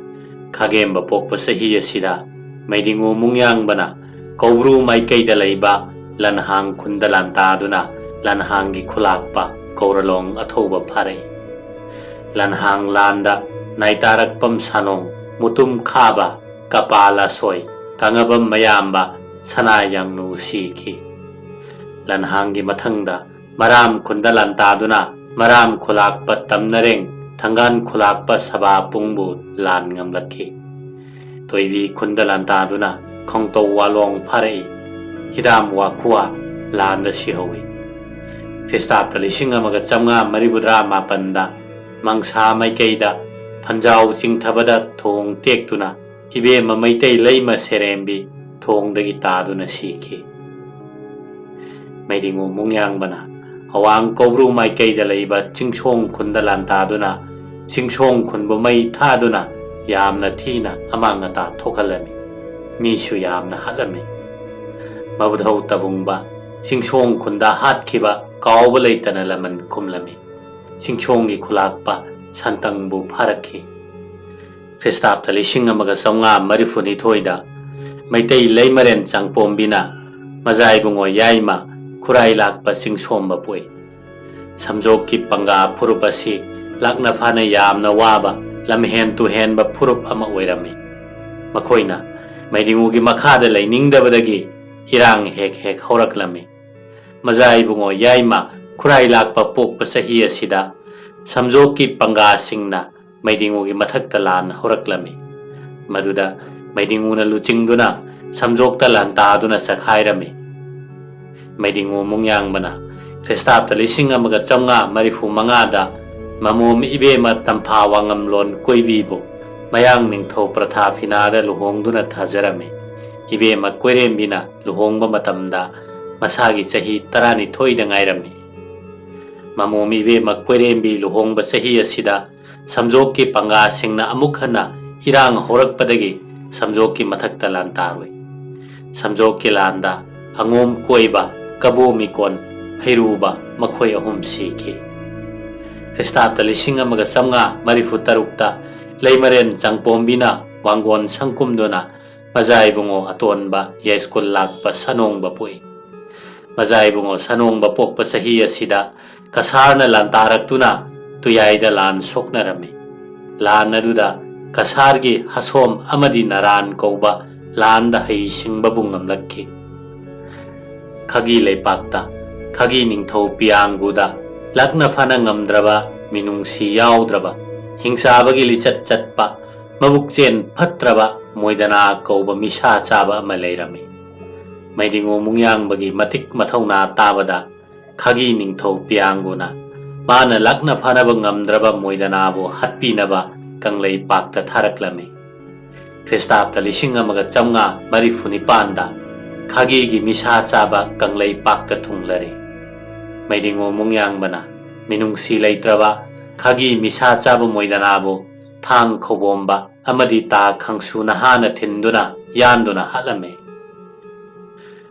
ꯈꯥꯒꯦꯝꯕ ꯄꯣꯛꯄ ꯆꯍꯤ ꯑꯁꯤꯗ ꯃꯩꯗꯤꯡꯉꯨ ꯃꯨꯡꯌꯥꯡꯕꯅ ꯀꯧꯕ꯭ꯔꯨ ꯃꯥꯏꯀꯩꯗ ꯂꯩꯕ ꯂꯟꯍꯥꯡ ꯈꯨꯟꯗ ꯂꯥꯟꯇꯥꯗꯨꯅ ꯂꯟꯍꯥꯡꯒꯤ ꯈꯨꯂꯥꯛꯄ ꯀꯧꯔꯂꯣꯡ ꯑꯊꯧꯕ ꯐꯥꯔꯛꯏ꯫ ꯂꯟꯍꯥꯡ ꯂꯥꯟꯗ ꯅꯥꯏꯇꯥꯔꯛꯄꯝ ꯁꯥꯅꯣꯡ, ꯃꯨꯇꯨꯝ ꯈꯥꯕ, ꯀꯄꯥ ꯂꯥꯁꯣꯏ, ꯀꯥꯡꯉꯕꯝ ꯃꯌꯥꯝꯕ, ꯁꯅꯥ ꯌꯥꯡꯅꯨ ꯁꯤꯈꯤ꯫ ꯂꯟꯍꯥꯡꯒꯤ ꯃꯊꯪꯗ ꯃꯔꯥꯝ ꯈꯨꯟꯗ ꯂꯥꯟꯇꯥꯗꯨꯅ ꯃꯔꯥꯝ ꯈꯨꯂꯥꯛꯄ ꯇꯝꯅꯔꯦꯡ, ꯊꯪꯒꯥꯟ ꯈꯨꯂꯥꯛꯄ ꯁꯕꯥ ꯄꯨꯡꯕꯨ ꯂꯥꯟ ꯉꯝꯂꯛꯈꯤ꯫ ꯇꯣꯏꯕꯤ ꯈꯨꯟꯗ ꯂꯥꯟꯇꯥꯗꯨꯅ ꯈꯣꯡꯇꯧ ꯋꯥꯂꯣꯡ ꯐꯥꯔꯛꯏ꯫ ꯍꯤꯗꯥꯝ ꯋꯥꯈꯨꯋꯥ ꯂꯥꯟꯗ ꯁꯤꯍꯧꯏ꯫ ꯈ꯭ꯔꯤꯁꯇꯥꯕꯇ ꯂꯤꯁꯤꯡ ꯑꯃꯒ ꯆꯥꯝꯃꯉꯥ ꯃꯔꯤꯐꯨꯇꯔꯥ ꯃꯥꯄꯟꯗ ꯃꯪꯁꯥ ꯃꯥꯏꯀꯩꯗ ꯐꯟꯖꯥꯎ ꯆꯤꯡꯊꯕꯗ ꯊꯣꯡ ꯇꯦꯛꯇꯨꯅ ꯏꯕꯦꯝꯃ ꯃꯩꯇꯩ ꯂꯩꯃ ꯁꯦꯔꯦꯝꯕꯤ ꯊꯣꯡꯗꯒꯤ ꯇꯥꯗꯨꯅ ꯁꯤꯈꯤ꯫ ꯃꯩꯗꯤꯡꯉꯨ ꯃꯨꯡꯌꯥꯡꯕꯅ ꯑꯋꯥꯡ ꯀꯧꯕ꯭ꯔꯨ ꯃꯥꯏꯀꯩꯗ ꯂꯩꯕ ꯆꯤꯡꯁꯣꯡ ꯈꯨꯟꯗ ꯂꯥꯟꯇꯥꯗꯨꯅ ꯆꯤꯡꯁꯣꯡ ꯈꯨꯟꯕꯨ ꯃꯩ ꯊꯥꯗꯨꯅ ꯌꯥꯝꯅ ꯊꯤꯅ ꯑꯃꯥꯡ ꯑꯇꯥ ꯊꯣꯛꯍꯜꯂꯝꯃꯤ꯫ ꯃꯤꯁꯨ ꯌꯥꯝꯅ ꯍꯥꯠꯂꯝꯃꯤ꯫ ꯃꯕꯨꯙꯧ ꯇꯕꯨꯡꯕ ꯆꯤꯡꯁꯣꯡ ꯈꯨꯟꯗ ꯍꯥꯠꯈꯤꯕ ꯀꯥꯎꯕ ꯂꯩꯇꯅ ꯂꯃꯟ ꯈꯨꯝꯂꯝꯃꯤ꯫ ꯆꯤꯡꯁꯣꯡꯒꯤ ꯈꯨꯂꯥꯛꯄ ꯁꯟꯇꯪꯕꯨ ꯐꯥꯔꯛꯈꯤ꯫ ꯈ꯭ꯔꯤꯁꯇꯥꯕꯇ ꯂꯤꯁꯤꯡ ꯑꯃꯒ ꯆꯥꯝꯃꯉꯥ ꯃꯔꯤꯐꯨꯅꯤꯊꯣꯏꯗ ꯃꯩꯇꯩ ꯂꯩꯃꯔꯦꯟ ꯆꯥꯡꯄꯣꯝꯕꯤꯅ ꯃꯖꯥ ꯏꯕꯨꯡꯉꯣ ꯌꯥꯏꯃ ꯈꯨꯔꯥꯏ ꯂꯥꯛꯄ ꯆꯤꯡꯁꯣꯝꯕ ꯄꯣꯛꯏ꯫ ꯁꯝꯖꯣꯛꯀꯤ ꯄꯪꯒꯥ ꯐꯨꯔꯨꯞ ꯑꯁꯤ ꯂꯥꯛꯅ ꯐꯥꯅ ꯌꯥꯝꯅ ꯋꯥꯕ, ꯂꯝꯍꯦꯟ ꯇꯨꯍꯦꯟꯕ ꯐꯨꯔꯨꯞ ꯑꯃ ꯑꯣꯏꯔꯝꯃꯤ꯫ ꯃꯈꯣꯏꯅ ꯃꯩꯗꯤꯡꯉꯨꯒꯤ ꯃꯈꯥꯗ ꯂꯩꯅꯤꯡꯗꯕꯗꯒꯤ ꯏꯔꯥꯡ ꯍꯦꯛ ꯍꯦꯛ ꯍꯧꯔꯛꯂꯝꯃꯤ꯫ ꯃꯖꯥ ꯏꯕꯨꯡꯉꯣ ꯌꯥꯏꯃ ꯈꯨꯔꯥꯏ ꯂꯥꯛꯄ ꯄꯣꯛꯄ ꯆꯍꯤ ꯑꯁꯤꯗ ꯁꯝꯖꯣꯛꯀꯤ ꯄꯪꯒꯥꯁꯤꯡꯅ ꯃꯩꯗꯤꯡꯉꯨꯒꯤ ꯃꯊꯛꯇ ꯂꯥꯟ ꯍꯧꯔꯛꯂꯝꯃꯤ꯫ ꯃꯗꯨꯗ ꯃꯩꯗꯤꯡꯉꯨꯅ ꯂꯨꯆꯤꯡꯗꯨꯅ ꯁꯝꯖꯣꯛꯇ ꯂꯥꯟꯇꯥꯗꯨꯅ ꯆꯈꯥꯏꯔꯝꯃꯤ꯫ ꯃꯩꯗꯤꯡꯉꯨ ꯃꯨꯡꯌꯥꯡꯕꯅ ꯈ꯭ꯔꯤꯁꯇꯥꯕꯇ ꯂꯤꯁꯤꯡ ꯑꯃꯒ ꯆꯥꯝꯃꯉꯥ ꯃꯔꯤꯐꯨ ꯃꯉꯥꯗ ꯃꯃꯣꯝ ꯏꯕꯦꯝꯃ ꯇꯝꯐꯥ ꯋꯥꯉꯝꯂꯣꯟ ꯀꯣꯏꯕꯤꯕꯨ ꯃꯌꯥꯡ ꯅꯤꯡꯊꯧ ꯄ꯭ꯔꯊꯥꯐꯤꯅꯥꯗ ꯂꯨꯍꯣꯡꯗꯨꯅ ꯊꯥꯖꯔꯝꯃꯤ꯫ ꯏꯕꯦꯝꯃ ꯀꯣꯏꯔꯦꯝꯕꯤꯅ ꯂꯨꯍꯣꯡꯕ ꯃꯇꯝꯗ ꯃꯁꯥꯒꯤ ꯆꯍꯤ ꯇꯔꯥꯅꯤꯊꯣꯏꯗ ꯉꯥꯏꯔꯝꯃꯤ꯫ ꯃꯃꯣꯝ ꯏꯕꯦꯝꯃ ꯀꯣꯏꯔꯦꯝꯕꯤ ꯂꯨꯍꯣꯡꯕ ꯆꯍꯤ ꯑꯁꯤꯗ ꯁꯝꯖꯣꯛꯀꯤ ꯄꯪꯒꯥꯁꯤꯡꯅ ꯑꯃꯨꯛ ꯍꯟꯅ ꯏꯔꯥꯡ ꯍꯧꯔꯛꯄꯗꯒꯤ ꯁꯝꯖꯣꯛꯀꯤ ꯃꯊꯛꯇ ꯂꯥꯟ ꯇꯥꯔꯨꯏ꯫ ꯁꯝꯖꯣꯛꯀꯤ ꯂꯥꯟꯗ ꯑꯉꯣꯝ ꯀꯣꯏꯕ, ꯀꯕꯣ ꯃꯤꯀꯣꯟ, ꯍꯩꯔꯨꯕ ꯃꯈꯣꯏ ꯑꯍꯨꯝ ꯁꯤꯈꯤ꯫ ꯈ꯭ꯔꯤꯁꯇꯥꯕꯇ ꯂꯤꯁꯤꯡ ꯑꯃꯒ ꯆꯥꯝꯃꯉꯥ ꯃꯔꯤꯐꯨ ꯇꯔꯨꯛꯇ ꯂꯩꯃꯔꯦꯟ ꯆꯥꯡꯄꯣꯝꯕꯤꯅ ꯋꯥꯡꯒꯣꯟ ꯁꯪꯀꯨꯝꯗꯨꯅ ꯃꯖꯥ ꯏꯕꯨꯡꯉꯣ ꯑꯇꯣꯟꯕ ꯌꯥꯏꯁ꯭ꯀꯨꯜ ꯂꯥꯛꯄ ꯁꯅꯣꯡꯕ ꯄꯣꯛꯏ꯫ ꯃꯖꯥ ꯏꯕꯨꯡꯉꯣ ꯁꯅꯣꯡꯕ ꯄꯣꯛꯄ ꯆꯍꯤ ꯑꯁꯤꯗ ꯀꯁꯥꯔꯅ ꯂꯥꯟꯗꯥꯔꯛꯇꯨꯅ ꯇꯨꯌꯥꯏꯗ ꯂꯥꯟ ꯁꯣꯛꯅꯔꯝꯃꯤ꯫ ꯂꯥꯟ ꯑꯗꯨꯗ ꯀꯁꯥꯔꯒꯤ ꯍꯁꯣꯝ ꯑꯃꯗꯤ ꯅꯔꯥꯟ ꯀꯧꯕ ꯂꯥꯟꯗ ꯍꯩꯁꯤꯡꯕꯕꯨ ꯉꯝꯂꯛꯈꯤ꯫ ꯈꯥꯒꯤ ꯂꯩꯄꯥꯛꯇ ꯈꯥꯒꯤ ꯅꯤꯡꯊꯧ ꯄꯤꯌꯥꯡꯒꯨꯗ ꯂꯥꯛꯅ ꯐꯥꯅ ꯉꯝꯗ꯭ꯔꯕ, ꯃꯤꯅꯨꯡꯁꯤ ꯌꯥꯎꯗ꯭ꯔꯕ, ꯍꯤꯡꯆꯥꯕꯒꯤ ꯂꯤꯆꯠ ꯆꯠꯄ, ꯃꯕꯨꯛꯆꯦꯟ ꯐꯠꯇ꯭ꯔꯕ ꯃꯣꯏꯗꯅꯥ ꯀꯧꯕ ꯃꯤꯁꯥ ꯆꯥꯕ ꯑꯃ ꯂꯩꯔꯝꯃꯤ꯫ ꯃꯩꯗꯤꯡꯉꯨ ꯃꯨꯡꯌꯥꯡꯕꯒꯤ ꯃꯇꯤꯛ ꯃꯊꯧꯅꯥ ꯇꯥꯕꯗ ꯈꯥꯒꯤ ꯅꯤꯡꯊꯧ ꯄꯤꯌꯥꯡꯒꯨꯅ ꯃꯥꯅ ꯂꯥꯛꯅ ꯐꯥꯅꯕ ꯉꯝꯗ꯭ꯔꯕ ꯃꯣꯏꯗꯅꯥꯕꯨ ꯍꯥꯠꯄꯤꯅꯕ ꯀꯪꯂꯩꯄꯥꯛꯇ ꯊꯥꯔꯛꯂꯝꯃꯤ꯫ ꯈ꯭ꯔꯤꯁꯇꯥꯕꯇ ꯂꯤꯁꯤꯡ ꯑꯃꯒ ꯆꯥꯝꯃꯉꯥ ꯃꯔꯤꯐꯨ ꯅꯤꯄꯥꯟꯗ ꯈꯥꯒꯤꯒꯤ ꯃꯤꯁꯥ ꯆꯥꯕ ꯀꯪꯂꯩꯄꯥꯛꯇ ꯊꯨꯡꯂꯔꯦ꯫ ꯃꯩꯗꯤꯡꯉꯨ ꯃꯨꯡꯌꯥꯡꯕꯅ ꯃꯤꯅꯨꯡꯁꯤ ꯂꯩꯇ꯭ꯔꯕ ꯈꯥꯒꯤ ꯃꯤꯁꯥ ꯆꯥꯕ ꯃꯣꯏꯗꯅꯥꯕꯨ ꯊꯥꯡ ꯈꯧꯕꯣꯝꯕ ꯑꯃꯗꯤ ꯇꯥ ꯈꯪꯁꯨ ꯅꯍꯥꯅ ꯊꯤꯟꯗꯨꯅ ꯌꯥꯟꯗꯨꯅ ꯍꯥꯠꯂꯝꯃꯤ꯫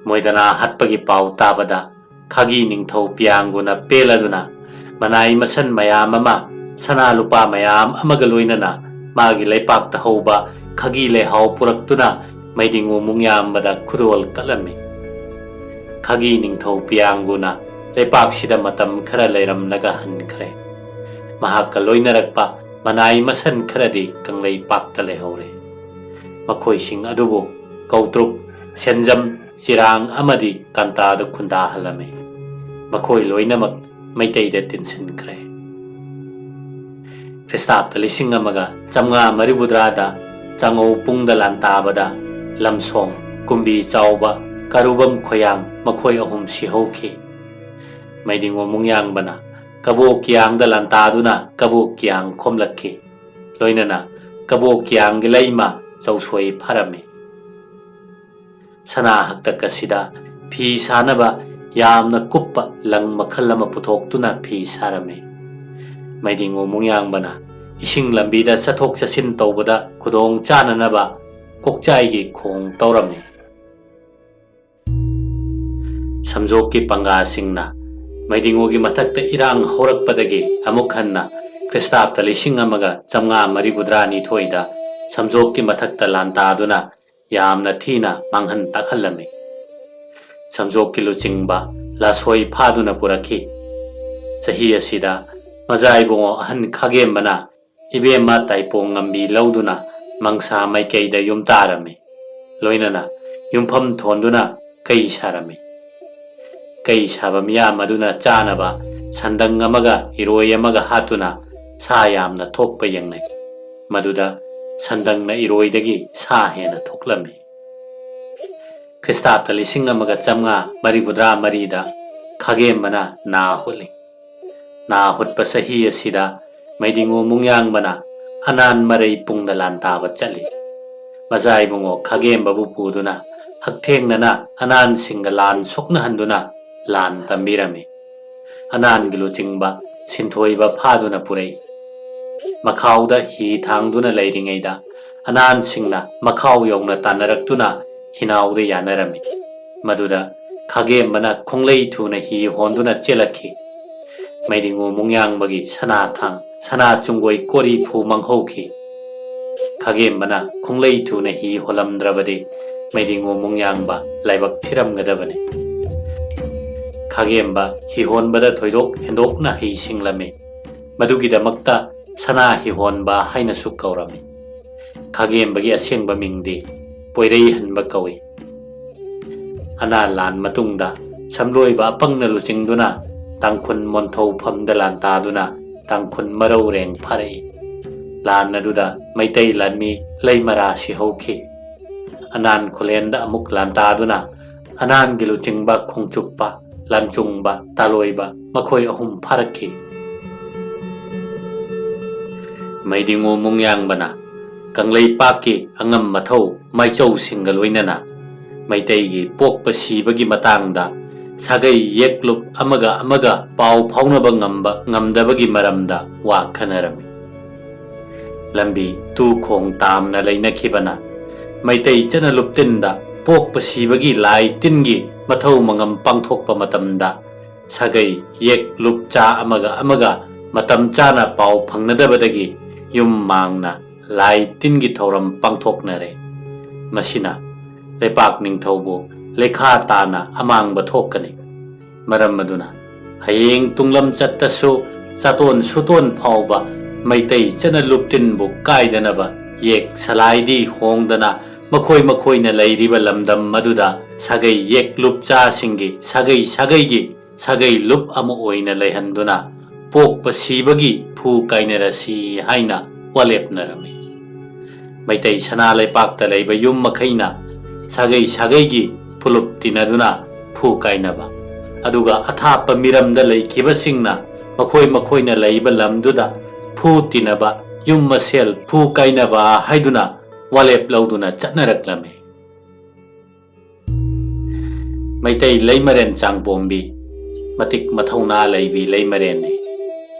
ꯃꯣꯏꯗꯅꯥ ꯍꯥꯠꯄꯒꯤ ꯄꯥꯎ ꯇꯥꯕꯗ ꯈꯥꯒꯤ ꯅꯤꯡꯊꯧ ꯄꯤꯌꯥꯡꯒꯨꯅ ꯄꯦꯜꯂꯗꯨꯅ ꯃꯅꯥꯏ ꯃꯁꯟ ꯃꯌꯥꯝ ꯑꯃ, ꯁꯅꯥ ꯂꯨꯄꯥ ꯃꯌꯥꯝ ꯑꯃꯒ ꯂꯣꯏꯅꯅ ꯃꯥꯒꯤ ꯂꯩꯄꯥꯛꯇ ꯍꯧꯕ ꯈꯥꯒꯤ ꯂꯩꯍꯥꯎ ꯄꯨꯔꯛꯇꯨꯅ ꯃꯩꯗꯤꯡꯉꯨ ꯃꯨꯡꯌꯥꯝꯕꯗ ꯈꯨꯗꯣꯜ ꯀꯠꯂꯝꯃꯤ꯫ ꯈꯥꯒꯤ ꯅꯤꯡꯊꯧ ꯄꯤꯌꯥꯡꯒꯨꯅ ꯂꯩꯄꯥꯛꯁꯤꯗ ꯃꯇꯝ ꯈꯔ ꯂꯩꯔꯝꯂꯒ ꯍꯟꯈ꯭ꯔꯦ꯫ ꯃꯍꯥꯛꯀ ꯂꯣꯏꯅꯔꯛꯄ ꯃꯅꯥꯏ ꯃꯁꯟ ꯈꯔꯗꯤ ꯀꯪꯂꯩꯄꯥꯛꯇ ꯂꯩꯍꯧꯔꯦ꯫ ꯃꯈꯣꯏꯁꯤꯡ ꯑꯗꯨꯕꯨ ꯀꯧꯇ꯭ꯔꯨꯛ, ꯁꯦꯟꯖꯝ, ꯆꯤꯔꯥꯡ ꯑꯃꯗꯤ ꯀꯥꯟꯇꯥꯗ ꯈꯨꯟꯗꯥꯍꯜꯂꯝꯃꯤ꯫ ꯃꯈꯣꯏ ꯂꯣꯏꯅꯃꯛ ꯃꯩꯇꯩꯗ ꯇꯤꯟꯁꯤꯟꯈ꯭ꯔꯦ꯫ ꯈ꯭ꯔꯤꯁꯇꯥꯕꯇ ꯂꯤꯁꯤꯡ ꯑꯃꯒ ꯆꯥꯝꯃꯉꯥ ꯃꯔꯤꯐꯨꯇꯔꯥꯗ ꯆꯥꯉꯧ ꯄꯨꯡꯗ ꯂꯥꯟꯇꯥꯕꯗ ꯂꯝꯁꯣꯡ, ꯀꯨꯝꯕꯤ ꯆꯥꯎꯕ, ꯀꯥꯔꯨꯕꯝ ꯈꯣꯌꯥꯡ ꯃꯈꯣꯏ ꯑꯍꯨꯝ ꯁꯤꯍꯧꯈꯤ꯫ ꯃꯩꯗꯤꯡꯉꯨ ꯃꯨꯡꯌꯥꯡꯕꯅ ꯀꯕꯣꯛ ꯀꯤꯌꯥꯡꯗ ꯂꯥꯟꯇꯥꯗꯨꯅ ꯀꯕꯣꯛ ꯀꯤꯌꯥꯡ ꯈꯣꯝꯂꯛꯈꯤ꯫ ꯂꯣꯏꯅꯅ ꯀꯕꯣꯛ ꯀꯤꯌꯥꯡꯒꯤ ꯂꯩꯃ ꯆꯧꯁꯣꯏ ꯐꯥꯔꯝꯃꯤ꯫ ꯁꯅꯥ ꯍꯛꯇꯛ ꯑꯁꯤꯗ ꯐꯤ ꯁꯥꯅꯕ ꯌꯥꯝꯅ ꯀꯨꯞꯄ ꯂꯪ ꯃꯈꯜ ꯑꯃ ꯄꯨꯊꯣꯛꯇꯨꯅ ꯐꯤ ꯁꯥꯔꯝꯃꯤ꯫ ꯃꯩꯗꯤꯡꯉꯨ ꯃꯨꯡꯌꯥꯡꯕꯅ ꯏꯁꯤꯡ ꯂꯝꯕꯤꯗ ꯆꯠꯊꯣꯛ ꯆꯠꯁꯤꯟ ꯇꯧꯕꯗ ꯈꯨꯗꯣꯡ ꯆꯥꯅꯅꯕ ꯀꯣꯛꯆꯥꯏꯒꯤ ꯈꯣꯡ ꯇꯧꯔꯝꯃꯤ꯫ ꯁꯝꯖꯣꯛꯀꯤ ꯄꯪꯒꯥꯁꯤꯡꯅ ꯃꯩꯗꯤꯡꯉꯨꯒꯤ ꯃꯊꯛꯇ ꯏꯔꯥꯡ ꯍꯧꯔꯛꯄꯗꯒꯤ ꯑꯃꯨꯛ ꯍꯟꯅ ꯈ꯭ꯔꯤꯁꯇꯥꯕꯇ ꯂꯤꯁꯤꯡ ꯑꯃꯒ ꯆꯥꯝꯃꯉꯥ ꯃꯔꯤꯐꯨꯇꯔꯥꯅꯤꯊꯣꯏꯗ ꯁꯝꯖꯣꯛꯀꯤ ꯃꯊꯛꯇ ꯂꯥꯟ ꯇꯥꯗꯨꯅ ꯌꯥꯝꯅ ꯊꯤꯅ ꯃꯥꯡꯍꯟ ꯇꯥꯛꯍꯜꯂꯝꯃꯤ꯫ ꯁꯝꯖꯣꯛꯀꯤ ꯂꯨꯆꯤꯡꯕ ꯂꯥꯁꯣꯏ ꯐꯥꯗꯨꯅ ꯄꯨꯔꯛꯈꯤ꯫ ꯆꯍꯤ ꯑꯁꯤꯗ ꯃꯖꯥ ꯏꯕꯨꯡꯉꯣ ꯑꯍꯟ ꯈꯥꯒꯦꯝꯕꯅ ꯏꯕꯦꯝꯃ ꯇꯥꯏꯄꯣꯡ ꯉꯝꯕꯤ ꯂꯧꯗꯨꯅ ꯃꯪꯁꯥ ꯃꯥꯏꯀꯩꯗ ꯌꯨꯝ ꯇꯥꯔꯝꯃꯤ꯫ ꯂꯣꯏꯅꯅ ꯌꯨꯝꯐꯝ ꯊꯣꯟꯗꯨꯅ ꯀꯩ ꯁꯥꯔꯝꯃꯤ꯫ ꯀꯩ ꯁꯥꯕ ꯃꯤꯌꯥꯝ ꯑꯗꯨꯅ ꯆꯥꯅꯕ ꯁꯟꯗꯪ ꯑꯃꯒ ꯏꯔꯣꯏ ꯑꯃꯒ ꯍꯥꯠꯇꯨꯅ ꯁꯥ ꯌꯥꯝꯅ ꯊꯣꯛꯄ ꯌꯦꯡꯅꯩ꯫ ꯃꯗꯨꯗ ꯁꯟꯗꯪꯅ ꯏꯔꯣꯏꯗꯒꯤ ꯁꯥ ꯍꯦꯟꯅ ꯊꯣꯛꯂꯝꯃꯤ꯫ ꯈ꯭ꯔꯤꯁꯇꯥꯕꯇ ꯂꯤꯁꯤꯡ ꯑꯃꯒ ꯆꯥꯝꯃꯉꯥ ꯃꯔꯤꯐꯨꯇꯔꯥ ꯃꯔꯤꯗ ꯈꯥꯒꯦꯝꯕꯅ ꯅꯥ ꯍꯨꯠꯂꯤ꯫ ꯅꯥ ꯍꯨꯠꯄ ꯆꯍꯤ ꯑꯁꯤꯗ ꯃꯩꯗꯤꯡꯉꯨ ꯃꯨꯡꯌꯥꯡꯕꯅ ꯑꯅꯥꯟ ꯃꯔꯩ ꯄꯨꯡꯗ ꯂꯥꯟ ꯇꯥꯕ ꯆꯠꯂꯤ꯫ ꯃꯖꯥ ꯏꯕꯨꯡꯉꯣ ꯈꯥꯒꯦꯝꯕꯕꯨ ꯄꯨꯗꯨꯅ ꯍꯛꯊꯦꯡꯅꯅ ꯑꯅꯥꯟꯁꯤꯡꯒ ꯂꯥꯟ ꯁꯣꯛꯅꯍꯟꯗꯨꯅ ꯂꯥꯟ ꯇꯝꯕꯤꯔꯝꯃꯤ꯫ ꯑꯅꯥꯟꯒꯤ ꯂꯨꯆꯤꯡꯕ ꯁꯤꯟꯊꯣꯏꯕ ꯐꯥꯗꯨꯅ ꯄꯨꯔꯛꯏ꯫ ꯃꯈꯥꯎꯗ ꯍꯤ ꯊꯥꯡꯗꯨꯅ ꯂꯩꯔꯤꯉꯩꯗ ꯑꯅꯥꯟꯁꯤꯡꯅ ꯃꯈꯥꯎ ꯌꯧꯅ ꯇꯥꯟꯅꯔꯛꯇꯨꯅ ꯍꯤꯅꯥꯎꯗ ꯌꯥꯅꯔꯝꯃꯤ꯫ ꯃꯗꯨꯗ ꯈꯥꯒꯦꯝꯕꯅ ꯈꯣꯡꯂꯩ ꯊꯨꯅ ꯍꯤ ꯍꯣꯟꯗꯨꯅ ꯆꯦꯜꯂꯛꯈꯤ꯫ ꯃꯩꯗꯤꯡꯉꯨ ꯃꯨꯡꯌꯥꯡꯕꯒꯤ ꯁꯅꯥ ꯊꯥꯡ, ꯁꯅꯥ ꯆꯨꯡꯒꯣꯏ ꯀꯣꯔꯤꯐꯨ ꯃꯥꯡꯍꯧꯈꯤ꯫ ꯈꯥꯒꯦꯝꯕꯅ ꯈꯣꯡꯂꯩ ꯊꯨꯅ ꯍꯤ ꯍꯣꯜꯂꯝꯗ꯭ꯔꯕꯗꯤ ꯃꯩꯗꯤꯡꯉꯨ ꯃꯨꯡꯌꯥꯡꯕ ꯂꯥꯏꯕꯛ ꯊꯤꯔꯝꯒꯗꯕꯅꯤ꯫ ꯈꯥꯒꯦꯝꯕ ꯍꯤ ꯍꯣꯟꯕꯗ ꯊꯣꯏꯗꯣꯛ ꯍꯦꯟꯗꯣꯛꯅ ꯍꯩꯁꯤꯡꯂꯝꯃꯤ꯫ ꯃꯗꯨꯒꯤꯗꯃꯛꯇ ꯁꯅꯥ ꯍꯤ ꯍꯣꯟꯕ ꯍꯥꯏꯅꯁꯨ ꯀꯧꯔꯝꯃꯤ꯫ ꯈꯥꯒꯦꯝꯕꯒꯤ ꯑꯁꯦꯡꯕ ꯃꯤꯡꯗꯤ ꯄꯣꯏꯔꯩꯍꯟꯕ ꯀꯧꯏ꯫ ꯑꯅꯥ ꯂꯥꯟ ꯃꯇꯨꯡꯗ ꯁꯝꯂꯣꯏꯕ ꯑꯄꯪꯅ ꯂꯨꯆꯤꯡꯗꯨꯅ ꯇꯥꯡꯈꯨꯜ ꯃꯣꯟꯊꯧ ꯐꯝꯗ ꯂꯥꯟ ꯇꯥꯗꯨꯅ ꯇꯥꯡꯈꯨꯜ ꯃꯔꯧꯔꯦꯡ ꯐꯥꯔꯛꯏ꯫ ꯂꯥꯟ ꯑꯗꯨꯗ ꯃꯩꯇꯩ ꯂꯥꯟꯃꯤ ꯂꯩꯃꯔꯥ ꯁꯤꯍꯧꯈꯤ꯫ ꯑꯅꯥꯟ ꯈꯨꯂꯦꯟꯗ ꯑꯃꯨꯛ ꯂꯥꯟ ꯇꯥꯗꯨꯅ ꯑꯅꯥꯟꯒꯤ ꯂꯨꯆꯤꯡꯕ ꯈꯣꯡꯆꯨꯞꯄ, ꯂꯥꯟꯆꯨꯡꯕ, ꯇꯥꯂꯣꯏꯕ ꯃꯈꯣꯏ ꯑꯍꯨꯝ ꯐꯥꯔꯛꯈꯤ꯫ ꯃꯩꯗꯤꯡꯉꯨ ꯃꯨꯡꯌꯥꯡꯕꯅ ꯀꯪꯂꯩꯄꯥꯛꯀꯤ ꯑꯉꯝ ꯃꯊꯧ ꯃꯥꯏꯆꯧꯁꯤꯡꯒ ꯂꯣꯏꯅꯅ ꯃꯩꯇꯩꯒꯤ ꯄꯣꯛꯄ ꯁꯤꯕꯒꯤ ꯃꯇꯥꯡꯗ ꯁꯥꯒꯩ ꯌꯦꯛꯂꯨꯞ ꯑꯃꯒ ꯑꯃꯒ ꯄꯥꯎ ꯐꯥꯎꯅꯕ ꯉꯝꯕ ꯉꯝꯗꯕꯒꯤ ꯃꯔꯝꯗ ꯋꯥ ꯈꯟꯅꯔꯝꯃꯤ꯫ ꯂꯝꯕꯤ ꯇꯨ ꯈꯣꯡ ꯇꯥꯝꯅ ꯂꯩꯅꯈꯤꯕꯅ ꯃꯩꯇꯩ ꯆꯠꯅ ꯂꯨꯞꯇꯤꯟꯗ ꯄꯣꯛꯄ ꯁꯤꯕꯒꯤ ꯂꯥꯏ ꯇꯤꯟꯒꯤ ꯃꯊꯧ ꯃꯉꯝ ꯄꯥꯡꯊꯣꯛꯄ ꯃꯇꯝꯗ ꯁꯥꯒꯩ ꯌꯦꯛ ꯂꯨꯞꯆꯥ ꯑꯃꯒ ꯑꯃꯒ ꯃꯇꯝ ꯆꯥꯅ ꯄꯥꯎ ꯐꯪꯅꯗꯕꯗꯒꯤ ꯌꯨꯝ ꯃꯥꯡꯅ ꯂꯥꯏ ꯇꯤꯟꯒꯤ ꯊꯧꯔꯝ ꯄꯥꯡꯊꯣꯛꯅꯔꯦ꯫ ꯃꯁꯤꯅ ꯂꯩꯄꯥꯛ ꯅꯤꯡꯊꯧꯕꯨ ꯂꯩꯈꯥ ꯇꯥꯅ ꯑꯃꯥꯡꯕ ꯊꯣꯛꯀꯅꯤ꯫ ꯃꯔꯝ ꯑꯗꯨꯅ ꯍꯌꯦꯡ ꯇꯨꯡꯂꯝ ꯆꯠꯇꯁꯨ ꯆꯥꯇꯣꯟ ꯁꯨꯇꯣꯟ ꯐꯥꯎꯕ ꯃꯩꯇꯩ ꯆꯠꯅ ꯂꯨꯞꯇꯤꯟꯕꯨ ꯀꯥꯏꯗꯅꯕ ꯌꯦꯛ ꯁꯂꯥꯏꯗꯤ ꯍꯣꯡꯗꯅ ꯃꯈꯣꯏ ꯃꯈꯣꯏꯅ ꯂꯩꯔꯤꯕ ꯂꯝꯗꯝ ꯑꯗꯨꯗ ꯁꯥꯒꯩ ꯌꯦꯛ ꯂꯨꯞꯆꯥꯁꯤꯡꯒꯤ ꯁꯥꯒꯩ ꯁꯥꯒꯩꯒꯤ ꯁꯥꯒꯩ ꯂꯨꯞ ꯑꯃ ꯑꯣꯏꯅ ꯂꯩꯍꯟꯗꯨꯅ ꯄꯣꯛꯄ ꯁꯤꯕꯒꯤ ꯐꯨ ꯀꯥꯏꯅꯔꯁꯤ ꯍꯥꯏꯅ ꯋꯥꯂꯦꯞꯅꯔꯝꯃꯤ꯫ ꯃꯩꯇꯩ ꯁꯅꯥ ꯂꯩꯄꯥꯛꯇ ꯂꯩꯕ ꯌꯨꯝ ꯃꯈꯩꯅ ꯁꯥꯒꯩ ꯁꯥꯒꯩꯒꯤ ꯐꯨꯂꯨꯞ ꯇꯤꯟꯅꯗꯨꯅ ꯐꯨ ꯀꯥꯏꯅꯕ, ꯑꯗꯨꯒ ꯑꯊꯥꯞꯄ ꯃꯤꯔꯝꯗ ꯂꯩꯈꯤꯕꯁꯤꯡꯅ ꯃꯈꯣꯏ ꯃꯈꯣꯏꯅ ꯂꯩꯕ ꯂꯝꯗꯨꯗ ꯐꯨ ꯇꯤꯟꯅꯕ, ꯌꯨꯝ ꯃꯁꯦꯜ ꯐꯨ ꯀꯥꯏꯅꯕ ꯍꯥꯏꯗꯨꯅ ꯋꯥꯂꯦꯞ ꯂꯧꯗꯨꯅ ꯆꯠꯅꯔꯛꯂꯝꯃꯤ꯫ ꯃꯩꯇꯩ ꯂꯩꯃꯔꯦꯟ ꯆꯥꯡꯄꯣꯝꯕꯤ ꯃꯇꯤꯛ ꯃꯊꯧꯅꯥ ꯂꯩꯕꯤ ꯂꯩꯃꯔꯦꯟꯅꯤ꯫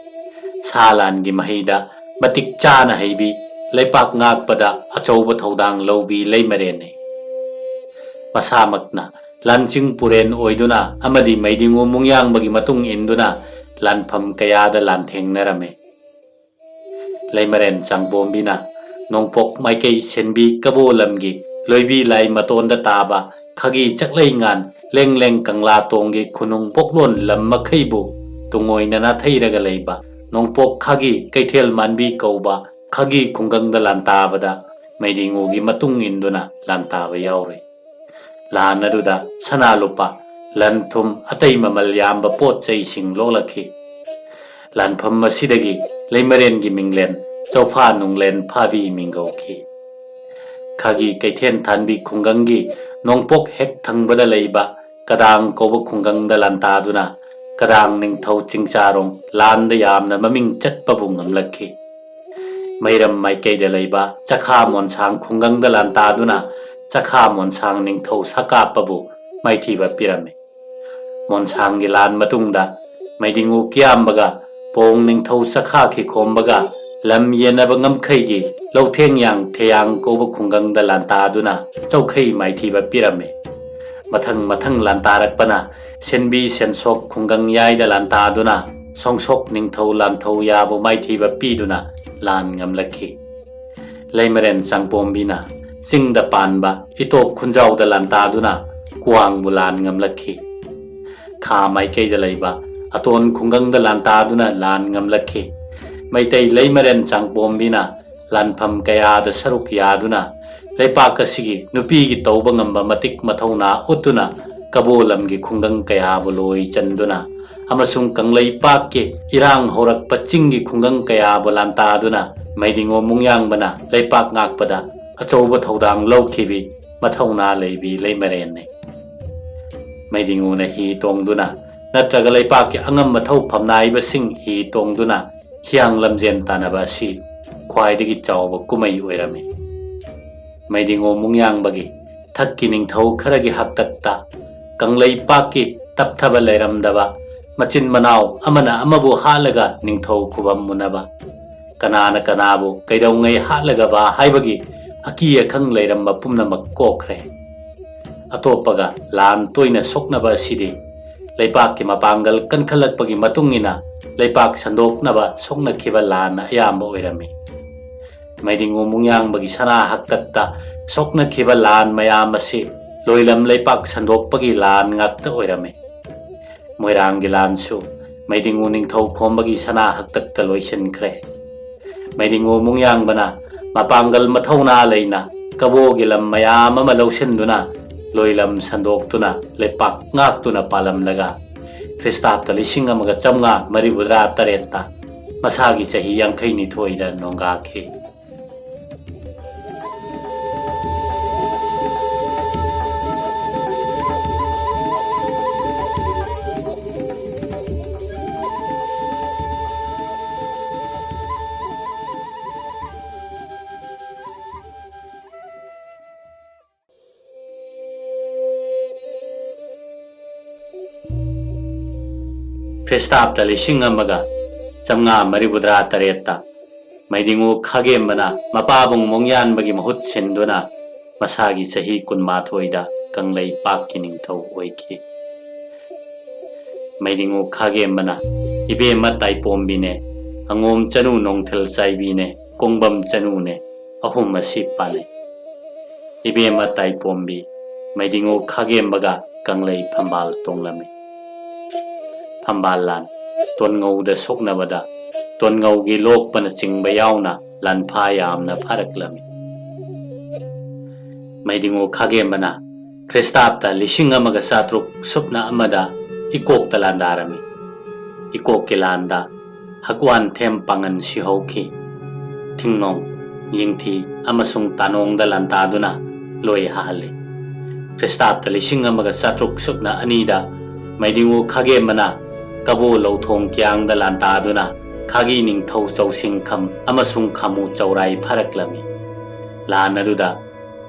ꯁꯥ ꯂꯥꯟꯒꯤ ꯃꯍꯩꯗ ꯃꯇꯤꯛ ꯆꯥꯅ ꯍꯩꯕꯤ, ꯂꯩꯄꯥꯛ ꯉꯥꯛꯄꯗ ꯑꯆꯧꯕ ꯊꯧꯗꯥꯡ ꯂꯧꯕꯤ ꯂꯩꯃꯔꯦꯟꯅꯤ꯫ ꯃꯁꯥꯃꯛꯅ ꯂꯥꯟꯆꯤꯡ ꯄꯨꯔꯦꯟ ꯑꯣꯏꯗꯨꯅ ꯑꯃꯗꯤ ꯃꯩꯗꯤꯡꯉꯨ ꯃꯨꯡꯌꯥꯡꯕꯒꯤ ꯃꯇꯨꯡ ꯏꯟꯗꯨꯅ ꯂꯥꯟꯐꯝ ꯀꯌꯥꯗ ꯂꯥꯟꯊꯦꯡꯅꯔꯝꯃꯤ꯫ ꯂꯩꯃꯔꯦꯟ ꯆꯥꯡꯕꯣꯝꯕꯤꯅ ꯅꯣꯡꯄꯣꯛ ꯃꯥꯏꯀꯩ ꯁꯦꯟꯕꯤ ꯀꯕꯣ ꯂꯝꯒꯤ ꯂꯣꯏꯕꯤ ꯂꯥꯏ ꯃꯇꯣꯟꯗ ꯇꯥꯕ ꯈꯥꯒꯤ ꯆꯥꯛꯂꯩꯉꯥꯟ ꯂꯦꯡ ꯂꯦꯡ ꯀꯪꯂꯥ ꯇꯣꯡꯒꯤ ꯈꯨꯅꯨꯡ ꯄꯣꯛꯂꯣꯟ ꯂꯝ ꯃꯈꯩꯕꯨ ꯇꯨꯡꯑꯣꯏꯅ ꯅꯥꯊꯩꯔꯒ ꯂꯩꯕ ꯅꯣꯡꯄꯣꯛ ꯈꯥꯒꯤ ꯀꯩꯊꯦꯜ ꯃꯥꯟꯕꯤ ꯀꯧꯕ ꯈꯥꯒꯤ ꯈꯨꯡꯒꯪꯗ ꯂꯥꯟꯇꯥꯕꯗ ꯃꯩꯗꯤꯉꯨꯒꯤ ꯃꯇꯨꯡ ꯏꯟꯗꯨꯅ ꯂꯥꯟꯇꯥꯕ ꯌꯥꯎꯔꯤ꯫ ꯂꯥꯟ ꯑꯗꯨꯗ ꯁꯅꯥ ꯂꯨꯄꯥ, ꯂꯟ ꯊꯨꯝ, ꯑꯇꯩ ꯃꯃꯜ ꯌꯥꯝꯕ ꯄꯣꯠ ꯆꯩꯁꯤꯡ ꯂꯣꯛꯂꯛꯈꯤ꯫ ꯂꯥꯟꯐꯝ ꯑꯁꯤꯗꯒꯤ ꯂꯩꯃꯔꯦꯟꯒꯤ ꯃꯤꯡꯂꯦꯟ ꯆꯧꯐꯥ ꯅꯨꯡꯂꯦꯟ ꯐꯥꯕꯤ ꯃꯤꯡꯒꯧꯈꯤ꯫ ꯈꯥꯒꯤ ꯀꯩꯊꯦꯜ ꯊꯥꯟꯕꯤ ꯈꯨꯡꯒꯪꯒꯤ ꯅꯣꯡꯄꯣꯛ ꯍꯦꯛ ꯊꯪꯕꯗ ꯂꯩꯕ ꯀꯗꯥꯡ ꯀꯧꯕ ꯈꯨꯡꯒꯪꯗ ꯂꯥꯟꯇꯥꯗꯨꯅ ꯀꯗꯥꯡ ꯅꯤꯡꯊꯧ ꯆꯤꯡꯆꯥꯔꯣꯡ ꯂꯥꯟꯗ ꯌꯥꯝꯅ ꯃꯃꯤꯡ ꯆꯠꯄꯕꯨ ꯉꯝꯂꯛꯈꯤ꯫ ꯃꯩꯔꯝ ꯃꯥꯏꯀꯩꯗ ꯂꯩꯕ ꯆꯈꯥ ꯃꯣꯟꯁꯥꯡ ꯈꯨꯡꯒꯪꯗ ꯂꯥꯟꯇꯥꯗꯨꯅ ꯆꯈꯥ ꯃꯣꯟꯁꯥꯡ ꯅꯤꯡꯊꯧ ꯁꯀꯥꯞꯄꯕꯨ ꯃꯥꯏꯊꯤꯕ ꯄꯤꯔꯝꯃꯤ꯫ ꯃꯣꯟꯁꯥꯡꯒꯤ ꯂꯥꯟ ꯃꯇꯨꯡꯗ ꯃꯩꯗꯤꯉꯨ ꯀꯤꯌꯥꯝꯕꯒ ꯄꯣꯡ ꯅꯤꯡꯊꯧ ꯆꯈꯥ ꯈꯤꯈꯣꯝꯕꯒ ꯂꯝ ꯌꯦꯟꯅꯕ ꯉꯝꯈꯩꯒꯤ ꯂꯧꯊꯦꯡꯌꯥꯡ ꯊꯦꯌꯥꯡ ꯀꯧꯕ ꯈꯨꯡꯒꯪꯗ ꯂꯥꯟꯇꯥꯗꯨꯅ ꯆꯧꯈꯩ ꯃꯥꯏꯊꯤꯕ ꯄꯤꯔꯝꯃꯤ꯫ ꯃꯊꯪ ꯃꯊꯪ ꯂꯥꯟꯇꯥꯔꯛꯄꯅ ꯁꯦꯟꯕꯤ ꯁꯦꯟꯁꯣꯛ ꯈꯨꯡꯒꯪ ꯌꯥꯏꯗ ꯂꯥꯟꯇꯥꯗꯨꯅ ꯁꯣꯡꯁꯣꯛ ꯅꯤꯡꯊꯧ ꯂꯥꯟꯊꯧ ꯌꯥꯕꯨ ꯃꯥꯏꯊꯤꯕ ꯄꯤꯗꯨꯅ ꯂꯥꯟ ꯉꯝꯂꯛꯈꯤ꯫ ꯂꯩꯃꯔꯦꯟ ꯆꯥꯡꯄꯣꯝꯕꯤꯅ ꯆꯤꯡꯗ ꯄꯥꯟꯕ ꯏꯇꯣꯛ ꯈꯨꯟꯖꯥꯎꯗ ꯂꯥꯟꯇꯥꯗꯨꯅ ꯀ꯭ꯋꯥꯡꯕꯨ ꯂꯥꯟ ꯉꯝꯂꯛꯈꯤ꯫ ꯈꯥ ꯃꯥꯏꯀꯩꯗ ꯂꯩꯕ ꯑꯇꯣꯟ ꯈꯨꯡꯒꯪꯗ ꯂꯥꯟꯇꯥꯗꯨꯅ ꯂꯥꯟ ꯉꯝꯂꯛꯈꯤ꯫ ꯃꯩꯇꯩ ꯂꯩꯃꯔꯦꯟ ꯆꯥꯡꯄꯣꯝꯕꯤꯅ ꯂꯥꯟꯐꯝ ꯀꯌꯥꯗ ꯁꯔꯨꯛ ꯌꯥꯗꯨꯅ ꯂꯩꯄꯥꯛ ꯑꯁꯤꯒꯤ ꯅꯨꯄꯤꯒꯤ ꯇꯧꯕ ꯉꯝꯕ ꯃꯇꯤꯛ ꯃꯊꯧꯅꯥ ꯎꯠꯇꯨꯅ ꯀꯕꯣ ꯂꯝꯒꯤ ꯈꯨꯡꯒꯪ ꯀꯌꯥꯕꯨ ꯂꯣꯏ ꯆꯟꯗꯨꯅ ꯑꯃꯁꯨꯡ ꯀꯪꯂꯩꯄꯥꯛꯀꯤ ꯏꯔꯥꯡ ꯍꯧꯔꯛꯄ ꯆꯤꯡꯒꯤ ꯈꯨꯡꯒꯪ ꯀꯌꯥꯕꯨ ꯂꯥꯟꯇꯥꯗꯨꯅ ꯃꯩꯗꯤꯉꯣ ꯃꯨꯡꯌꯥꯡꯕꯅ ꯂꯩꯄꯥꯛ ꯉꯥꯛꯄꯗ ꯑꯆꯧꯕ ꯊꯧꯗꯥꯡ ꯂꯧꯈꯤꯕꯤ ꯃꯊꯧꯅꯥ ꯂꯩꯕꯤ ꯂꯩꯃꯔꯦꯟꯅꯤ꯫ ꯃꯩꯗꯤꯉꯨꯅ ꯍꯤ ꯇꯣꯡꯗꯨꯅ ꯅꯠꯇ꯭ꯔꯒ ꯂꯩꯄꯥꯛꯀꯤ ꯑꯉꯝꯕ ꯊꯧ ꯐꯝꯅꯥꯏꯕꯁꯤꯡ ꯍꯤ ꯇꯣꯡꯗꯨꯅ ꯍꯤꯌꯥꯡ ꯂꯝꯖꯦꯟ ꯇꯥꯟꯅꯕ ꯑꯁꯤ ꯈ꯭ꯋꯥꯏꯗꯒꯤ ꯆꯥꯎꯕ ꯀꯨꯝꯍꯩ ꯑꯣꯏꯔꯝꯃꯤ꯫ ꯃꯩꯗꯤꯉꯣ ꯃꯨꯡꯌꯥꯡꯕꯒꯤ ꯊꯛꯀꯤ ꯅꯤꯡꯊꯧ ꯈꯔꯒꯤ ꯍꯥꯛꯇꯛꯇ ꯀꯪꯂꯩꯄꯥꯛꯀꯤ ꯇꯞꯊꯕ ꯂꯩꯔꯝꯗꯕ ꯃꯆꯤꯟ ꯃꯅꯥꯎ ꯑꯃꯅ ꯑꯃꯕꯨ ꯍꯥꯠꯂꯒ ꯅꯤꯡꯊꯧ ꯈꯨꯕꯝ ꯃꯨꯟꯅꯕ, ꯀꯅꯥꯅ ꯀꯅꯥꯕꯨ ꯀꯩꯗꯧꯉꯩ ꯍꯥꯠꯂꯒꯕ ꯍꯥꯏꯕꯒꯤ ꯑꯀꯤ ꯑꯈꯪ ꯂꯩꯔꯝꯕ ꯄꯨꯝꯅꯃꯛ ꯀꯣꯛꯈ꯭ꯔꯦ꯫ ꯑꯇꯣꯞꯄꯒ ꯂꯥꯟ ꯇꯣꯏꯅ ꯁꯣꯛꯅꯕ ꯑꯁꯤꯗꯤ ꯂꯩꯄꯥꯛꯀꯤ ꯃꯄꯥꯡꯒꯜ ꯀꯟꯈꯠꯂꯛꯄꯒꯤ ꯃꯇꯨꯡ ꯏꯟꯅ ꯂꯩꯄꯥꯛ ꯁꯟꯗꯣꯛꯅꯕ ꯁꯣꯛꯅꯈꯤꯕ ꯂꯥꯟꯅ ꯑꯌꯥꯝꯕ ꯑꯣꯏꯔꯝꯃꯤ꯫ ꯃꯩꯗꯤꯡꯉꯨ ꯃꯨꯡꯌꯥꯡꯕꯒꯤ ꯁꯅꯥ ꯍꯛꯇꯛꯇ ꯁꯣꯛꯅꯈꯤꯕ ꯂꯥꯟ ꯃꯌꯥꯝ ꯑꯁꯤ ꯂꯣꯏꯂꯝ ꯂꯩꯄꯥꯛ ꯁꯟꯗꯣꯛꯄꯒꯤ ꯂꯥꯟ ꯉꯥꯛꯇ ꯑꯣꯏꯔꯝꯃꯤ꯫ ꯃꯣꯏꯔꯥꯡꯒꯤ ꯂꯥꯟꯁꯨ ꯃꯩꯗꯤꯡꯉꯨ ꯅꯤꯡꯊꯧ ꯈꯣꯝꯕꯒꯤ ꯁꯅꯥ ꯍꯛꯇꯛꯇ ꯂꯣꯏꯁꯤꯟꯈ꯭ꯔꯦ꯫ ꯃꯩꯗꯤꯡꯉꯨ ꯃꯨꯡꯌꯥꯡꯕꯅ ꯃꯄꯥꯡꯒꯜ ꯃꯊꯧꯅꯥ ꯂꯩꯅ ꯀꯕꯣꯒꯤ ꯂꯝ ꯃꯌꯥꯝ ꯑꯃ ꯂꯧꯁꯤꯟꯗꯨꯅ ꯂꯣꯏꯂꯝ ꯁꯟꯗꯣꯛꯇꯨꯅ ꯂꯩꯄꯥꯛ ꯉꯥꯛꯇꯨꯅ ꯄꯥꯜꯂꯝꯂꯒ ꯈ꯭ꯔꯤꯁꯇꯥꯕꯇ ꯂꯤꯁꯤꯡ ꯑꯃꯒ ꯆꯥꯝꯃꯉꯥ ꯃꯔꯤꯐꯨꯇꯔꯥ ꯇꯔꯦꯠꯇ ꯃꯁꯥꯒꯤ ꯆꯍꯤ ꯌꯥꯡꯈꯩ ꯅꯤꯊꯣꯏꯗ ꯅꯣꯡꯒꯥꯈꯤ꯫ ꯈ꯭ꯔꯤꯁꯇꯥꯕꯇ ꯂꯤꯁꯤꯡ ꯑꯃꯒ ꯆꯥꯝꯃꯉꯥ ꯃꯔꯤꯐꯨꯇꯔꯥ ꯇꯔꯦꯠꯇ ꯃꯩꯗꯤꯡꯉꯨ ꯈꯥꯒꯦꯝꯕꯅ ꯃꯄꯥꯕꯨꯡ ꯃꯣꯡꯌꯥꯟꯕꯒꯤ ꯃꯍꯨꯠ ꯁꯤꯟꯗꯨꯅ ꯃꯁꯥꯒꯤ ꯆꯍꯤ ꯀꯨꯟꯃꯥꯊꯣꯏꯗ ꯀꯪꯂꯩꯄꯥꯛꯀꯤ ꯅꯤꯡꯊꯧ ꯑꯣꯏꯈꯤ꯫ ꯃꯩꯗꯤꯡꯉꯨ ꯈꯥꯒꯦꯝꯕꯅ ꯏꯕꯦꯝꯃ ꯇꯥꯏꯄꯣꯝꯕꯤꯅꯦ, ꯑꯉꯣꯝ ꯆꯅꯨ ꯅꯣꯡꯊꯤꯜ ꯆꯥꯏꯕꯤꯅꯦ, ꯀꯣꯡꯕꯝ ꯆꯅꯨꯅꯦ, ꯑꯍꯨꯝ ꯑꯁꯤ ꯄꯥꯟꯅꯩ꯫ ꯏꯕꯦꯝꯃ ꯇꯥꯏꯄꯣꯝꯕꯤ ꯃꯩꯗꯤꯡꯉꯨ ꯈꯥꯒꯦꯝꯕꯒ ꯀꯪꯂꯩ ꯐꯝꯕꯥꯜ ꯇꯣꯡꯂꯝꯃꯤ꯫ ꯐꯝꯕꯥꯜ ꯂꯥꯟ ꯇꯣꯟꯉꯧꯗ ꯁꯣꯛꯅꯕꯗ ꯇꯣꯟꯉꯧꯒꯤ ꯂꯣꯛꯄꯅꯆꯤꯡꯕ ꯌꯥꯎꯅ ꯂꯥꯟꯐꯥ ꯌꯥꯝꯅ ꯐꯥꯔꯛꯂꯝꯃꯤ꯫ ꯃꯩꯗꯤꯡꯉꯨ ꯈꯥꯒꯦꯝꯕꯅ ꯈ꯭ꯔꯤꯁꯇꯥꯕꯇ ꯂꯤꯁꯤꯡ ꯑꯃꯒ ꯆꯥꯇ꯭ꯔꯨꯛ ꯁꯨꯞꯅ ꯑꯃꯗ ꯏꯀꯣꯛꯇ ꯂꯥꯟꯗꯥꯔꯝꯃꯤ꯫ ꯏꯀꯣꯛꯀꯤ ꯂꯥꯟꯗ ꯍꯛꯋꯥꯟꯊꯦꯝ ꯄꯥꯡꯒꯟ ꯁꯤꯍꯧꯈꯤ꯫ ꯊꯤꯡꯅꯣꯡ, ꯌꯦꯡꯊꯤ ꯑꯃꯁꯨꯡ ꯇꯥꯅꯣꯡꯗ ꯂꯥꯟꯗꯥꯗꯨꯅ ꯂꯣꯏ ꯍꯥꯍꯜꯂꯤ꯫ ꯈ꯭ꯔꯤꯁꯇꯥꯕꯇ ꯂꯤꯁꯤꯡ ꯑꯃꯒ ꯆꯥꯇ꯭ꯔꯨꯛ ꯁꯨꯞꯅ ꯑꯅꯤꯗ ꯃꯩꯗꯤꯡꯉꯨ ꯈꯥꯒꯦꯝꯕꯅ ꯀꯕꯣ ꯂꯧꯊꯣꯡ ꯀꯤꯌꯥꯡꯗ ꯂꯥꯟꯗꯥꯗꯨꯅ ꯈꯥꯒꯤ ꯅꯤꯡꯊꯧ ꯆꯧꯁꯤꯡꯈꯝ ꯑꯃꯁꯨꯡ ꯈꯥꯃꯨ ꯆꯧꯔꯥꯏ ꯐꯥꯔꯛꯂꯝꯃꯤ꯫ ꯂꯥꯟ ꯑꯗꯨꯗ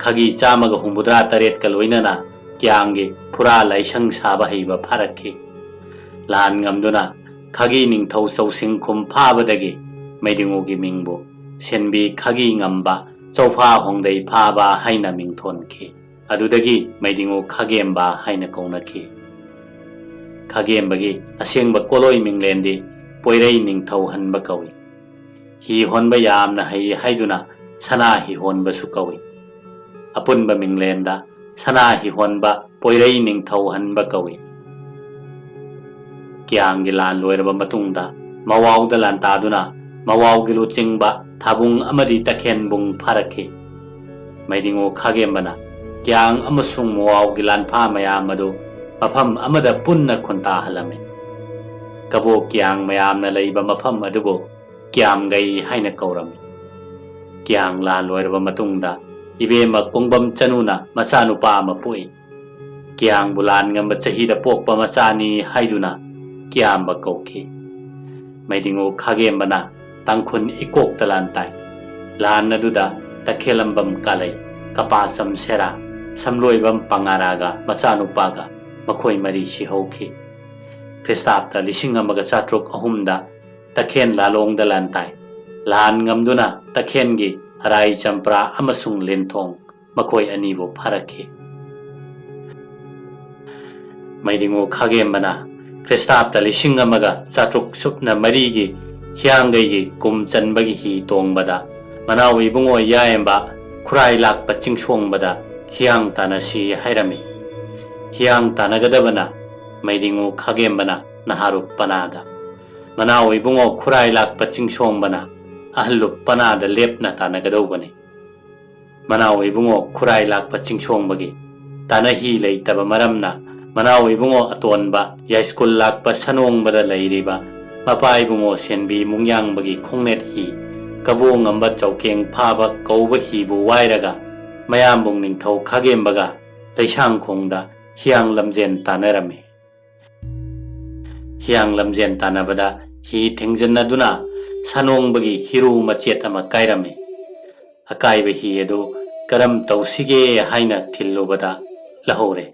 ꯈꯥꯒꯤ ꯆꯥꯝꯃꯒ ꯍꯨꯝꯐꯨꯇꯔꯥ ꯇꯔꯦꯠꯀ ꯂꯣꯏꯅꯅ ꯀꯤꯌꯥꯡꯒꯤ ꯐꯨꯔꯥ ꯂꯥꯏꯁꯪ ꯁꯥꯕ ꯍꯩꯕ ꯐꯥꯔꯛꯈꯤ꯫ ꯂꯥꯟ ꯉꯝꯗꯨꯅ ꯈꯥꯒꯤ ꯅꯤꯡꯊꯧ ꯆꯧꯁꯤꯡꯈꯨꯝ ꯐꯥꯕꯗꯒꯤ ꯃꯩꯗꯤꯡꯉꯨꯒꯤ ꯃꯤꯡꯕꯨ ꯁꯦꯟꯕꯤ ꯈꯥꯒꯤ ꯉꯝꯕ ꯆꯧꯐꯥ ꯍꯣꯡꯗꯩ ꯐꯥꯕ ꯍꯥꯏꯅ ꯃꯤꯡꯊꯣꯟꯈꯤ꯫ ꯑꯗꯨꯗꯒꯤ ꯃꯩꯗꯤꯡꯉꯨ ꯈꯥꯒꯦꯝꯕ ꯍꯥꯏꯅ ꯀꯧꯅꯈꯤ꯫ ꯈꯥꯒꯦꯝꯕꯒꯤ ꯑꯁꯦꯡꯕ ꯀꯣꯂꯣꯏ ꯃꯤꯡꯂꯦꯟꯗꯤ ꯄꯣꯏꯔꯩ ꯅꯤꯡꯊꯧ ꯍꯟꯕ ꯀꯧꯏ꯫ ꯍꯤ ꯍꯣꯟꯕ ꯌꯥꯝꯅ ꯍꯩ ꯍꯥꯏꯗꯨꯅ ꯁꯅꯥ ꯍꯤ ꯍꯣꯟꯕꯁꯨ ꯀꯧꯏ꯫ ꯑꯄꯨꯟꯕ ꯃꯤꯡꯂꯦꯟꯗ ꯁꯅꯥ ꯍꯤ ꯍꯣꯟꯕ ꯄꯣꯏꯔꯩ ꯅꯤꯡꯊꯧ ꯍꯟꯕ ꯀꯧꯏ꯫ ꯀꯤꯌꯥꯡꯒꯤ ꯂꯥꯟ ꯂꯣꯏꯔꯕ ꯃꯇꯨꯡꯗ ꯃꯋꯥꯎꯗ ꯂꯥꯟꯇꯥꯗꯨꯅ ꯃꯋꯥꯎꯒꯤ ꯂꯨꯆꯤꯡꯕ ꯊꯥꯕꯨꯡ ꯑꯃꯗꯤ ꯇꯈꯦꯟꯕꯨꯡ ꯐꯥꯔꯛꯈꯤ꯫ ꯃꯩꯗꯤꯡꯉꯨ ꯈꯥꯒꯦꯝꯕꯅ ꯀꯤꯌꯥꯡ ꯑꯃꯁꯨꯡ ꯃꯋꯥꯎꯒꯤ ꯂꯥꯟꯐꯥ ꯃꯌꯥꯝ ꯑꯗꯨ ꯃꯐꯝ ꯑꯃꯗ ꯄꯨꯟꯅ ꯈꯨꯟꯇꯥꯍꯜꯂꯝꯃꯤ꯫ ꯀꯕꯣꯛ ꯀꯤꯌꯥꯡ ꯃꯌꯥꯝꯅ ꯂꯩꯕ ꯃꯐꯝ ꯑꯗꯨꯕꯨ ꯀꯤꯌꯥꯝꯒꯩ ꯍꯥꯏꯅ ꯀꯧꯔꯝꯃꯤ꯫ ꯀꯤꯌꯥꯡ ꯂꯥꯟ ꯂꯣꯏꯔꯕ ꯃꯇꯨꯡꯗ ꯏꯕꯦꯝꯃ ꯀꯣꯡꯕꯝ ꯆꯅꯨꯅ ꯃꯆꯥꯅꯨꯄꯥ ꯑꯃ ꯄꯣꯛꯏ꯫ ꯀꯤꯌꯥꯡꯕꯨ ꯂꯥꯟ ꯉꯝꯕ ꯆꯍꯤꯗ ꯄꯣꯛꯄ ꯃꯆꯥꯅꯤ ꯍꯥꯏꯗꯨꯅ ꯀꯤꯌꯥꯝꯕ ꯀꯧꯈꯤ꯫ ꯃꯩꯗꯤꯡꯉꯨ ꯈꯥꯒꯦꯝꯕꯅ ꯇꯥꯡꯈꯨꯜ ꯏꯀꯣꯛꯇ ꯂꯥꯟ ꯇꯥꯏ꯫ ꯂꯥꯟ ꯑꯗꯨꯗ ꯇꯈꯦꯂꯝꯕꯝ ꯀꯥꯂꯩ, ꯀꯄꯥꯁꯝ ꯁꯦꯔꯥ, ꯁꯝꯂꯣꯏꯕꯝ ꯄꯉꯥꯔꯥꯒ ꯃꯆꯥꯅꯨꯄꯥꯒ ꯃꯈꯣꯏ ꯃꯔꯤ ꯁꯤꯍꯧꯈꯤ꯫ ꯈ꯭ꯔꯤꯁꯇꯥꯕꯇ ꯂꯤꯁꯤꯡ ꯑꯃꯒ ꯆꯥꯇ꯭ꯔꯨꯛ ꯑꯍꯨꯝꯗ ꯇꯈꯦꯟ ꯂꯥꯂꯣꯡꯗ ꯂꯥꯟ ꯇꯥꯏ꯫ ꯂꯥꯟ ꯉꯝꯗꯨꯅ ꯇꯈꯦꯟꯒꯤ ꯑꯔꯥꯏ ꯆꯝꯄ꯭ꯔꯥ ꯑꯃꯁꯨꯡ ꯂꯤꯟꯊꯣꯡ ꯃꯈꯣꯏ ꯑꯅꯤꯕꯨ ꯐꯥꯔꯛꯈꯤ꯫ ꯃꯩꯗꯤꯡꯉꯨ ꯈꯥꯒꯦꯝꯕꯅ ꯈ꯭ꯔꯤꯁꯇꯥꯕꯇ ꯂꯤꯁꯤꯡ ꯑꯃꯒ ꯆꯥꯇ꯭ꯔꯨꯛ ꯁꯨꯞꯅ ꯃꯔꯤꯒꯤ ꯍꯤꯌꯥꯡꯒꯩꯒꯤ ꯀꯨꯝ ꯆꯟꯕꯒꯤ ꯍꯤ ꯇꯣꯡꯕꯗ ꯃꯅꯥꯎ ꯏꯕꯨꯡꯉꯣ ꯌꯥꯏꯌꯦꯝꯕ ꯈꯨꯔꯥꯏ ꯂꯥꯛꯄ ꯆꯤꯡꯁꯣꯡꯕꯗ ꯍꯤꯌꯥꯡ ꯇꯥꯟꯅꯁꯤ ꯍꯥꯏꯔꯝꯃꯤ꯫ ꯍꯤꯌꯥꯡ ꯇꯥꯟꯅꯒꯗꯕꯅ ꯃꯩꯗꯤꯡꯉꯨ ꯈꯥꯒꯦꯝꯕꯅ ꯅꯍꯥꯔꯨꯞ ꯄꯅꯥꯗ, ꯃꯅꯥꯎ ꯏꯕꯨꯡꯉꯣ ꯈꯨꯔꯥꯏ ꯂꯥꯛꯄ ꯆꯤꯡꯁꯣꯡꯕꯅ ꯑꯍꯜꯂꯨꯞ ꯄꯅꯥꯗ ꯂꯦꯞꯅ ꯇꯥꯟꯅꯒꯗꯧꯕꯅꯤ꯫ ꯃꯅꯥꯎ ꯏꯕꯨꯡꯉꯣ ꯈꯨꯔꯥꯏ ꯂꯥꯛꯄ ꯆꯤꯡꯁꯣꯡꯕꯒꯤ ꯇꯥꯅꯍꯤ ꯂꯩꯇꯕ ꯃꯔꯝꯅ ꯃꯅꯥꯎ ꯏꯕꯨꯡꯉꯣ ꯑꯇꯣꯟꯕ ꯌꯥꯏꯁ꯭ꯀꯨꯜ ꯂꯥꯛꯄ ꯁꯅꯣꯡꯕꯗ ꯂꯩꯔꯤꯕ ꯃꯄꯥ ꯏꯕꯨꯡꯉꯣ ꯁꯦꯟꯕꯤ ꯃꯨꯡꯌꯥꯡꯕꯒꯤ ꯈꯣꯡꯅꯦꯠ ꯍꯤ ꯀꯕꯣ ꯉꯝꯕ ꯆꯧꯀꯦꯡ ꯐꯥꯕ ꯀꯧꯕ ꯍꯤꯕꯨ ꯋꯥꯏꯔꯒ ꯃꯌꯥꯝꯕꯨꯡ ꯅꯤꯡꯊꯧ ꯈꯥꯒꯦꯝꯕꯒ ꯂꯩꯁꯥꯡꯈꯣꯡꯗ ꯍꯤꯌꯥꯡ ꯂꯝꯖꯦꯟ ꯇꯥꯟꯅꯔꯝꯃꯤ꯫ ꯍꯤꯌꯥꯡ ꯂꯝꯖꯦꯟ ꯇꯥꯟꯅꯕꯗ ꯍꯤ ꯊꯦꯡꯖꯤꯟꯅꯗꯨꯅ ꯁꯥꯅꯣꯡꯕꯒꯤ ꯍꯤꯔꯨ ꯃꯆꯦꯠ ꯑꯃ ꯀꯥꯏꯔꯝꯃꯤ꯫ ꯑꯀꯥꯏꯕ ꯍꯤ ꯑꯗꯨ ꯀꯔꯝ ꯇꯧꯁꯤꯒꯦ ꯍꯥꯏꯅ ꯊꯤꯜꯂꯨꯕꯗ ꯂꯧꯍꯧꯔꯦ꯫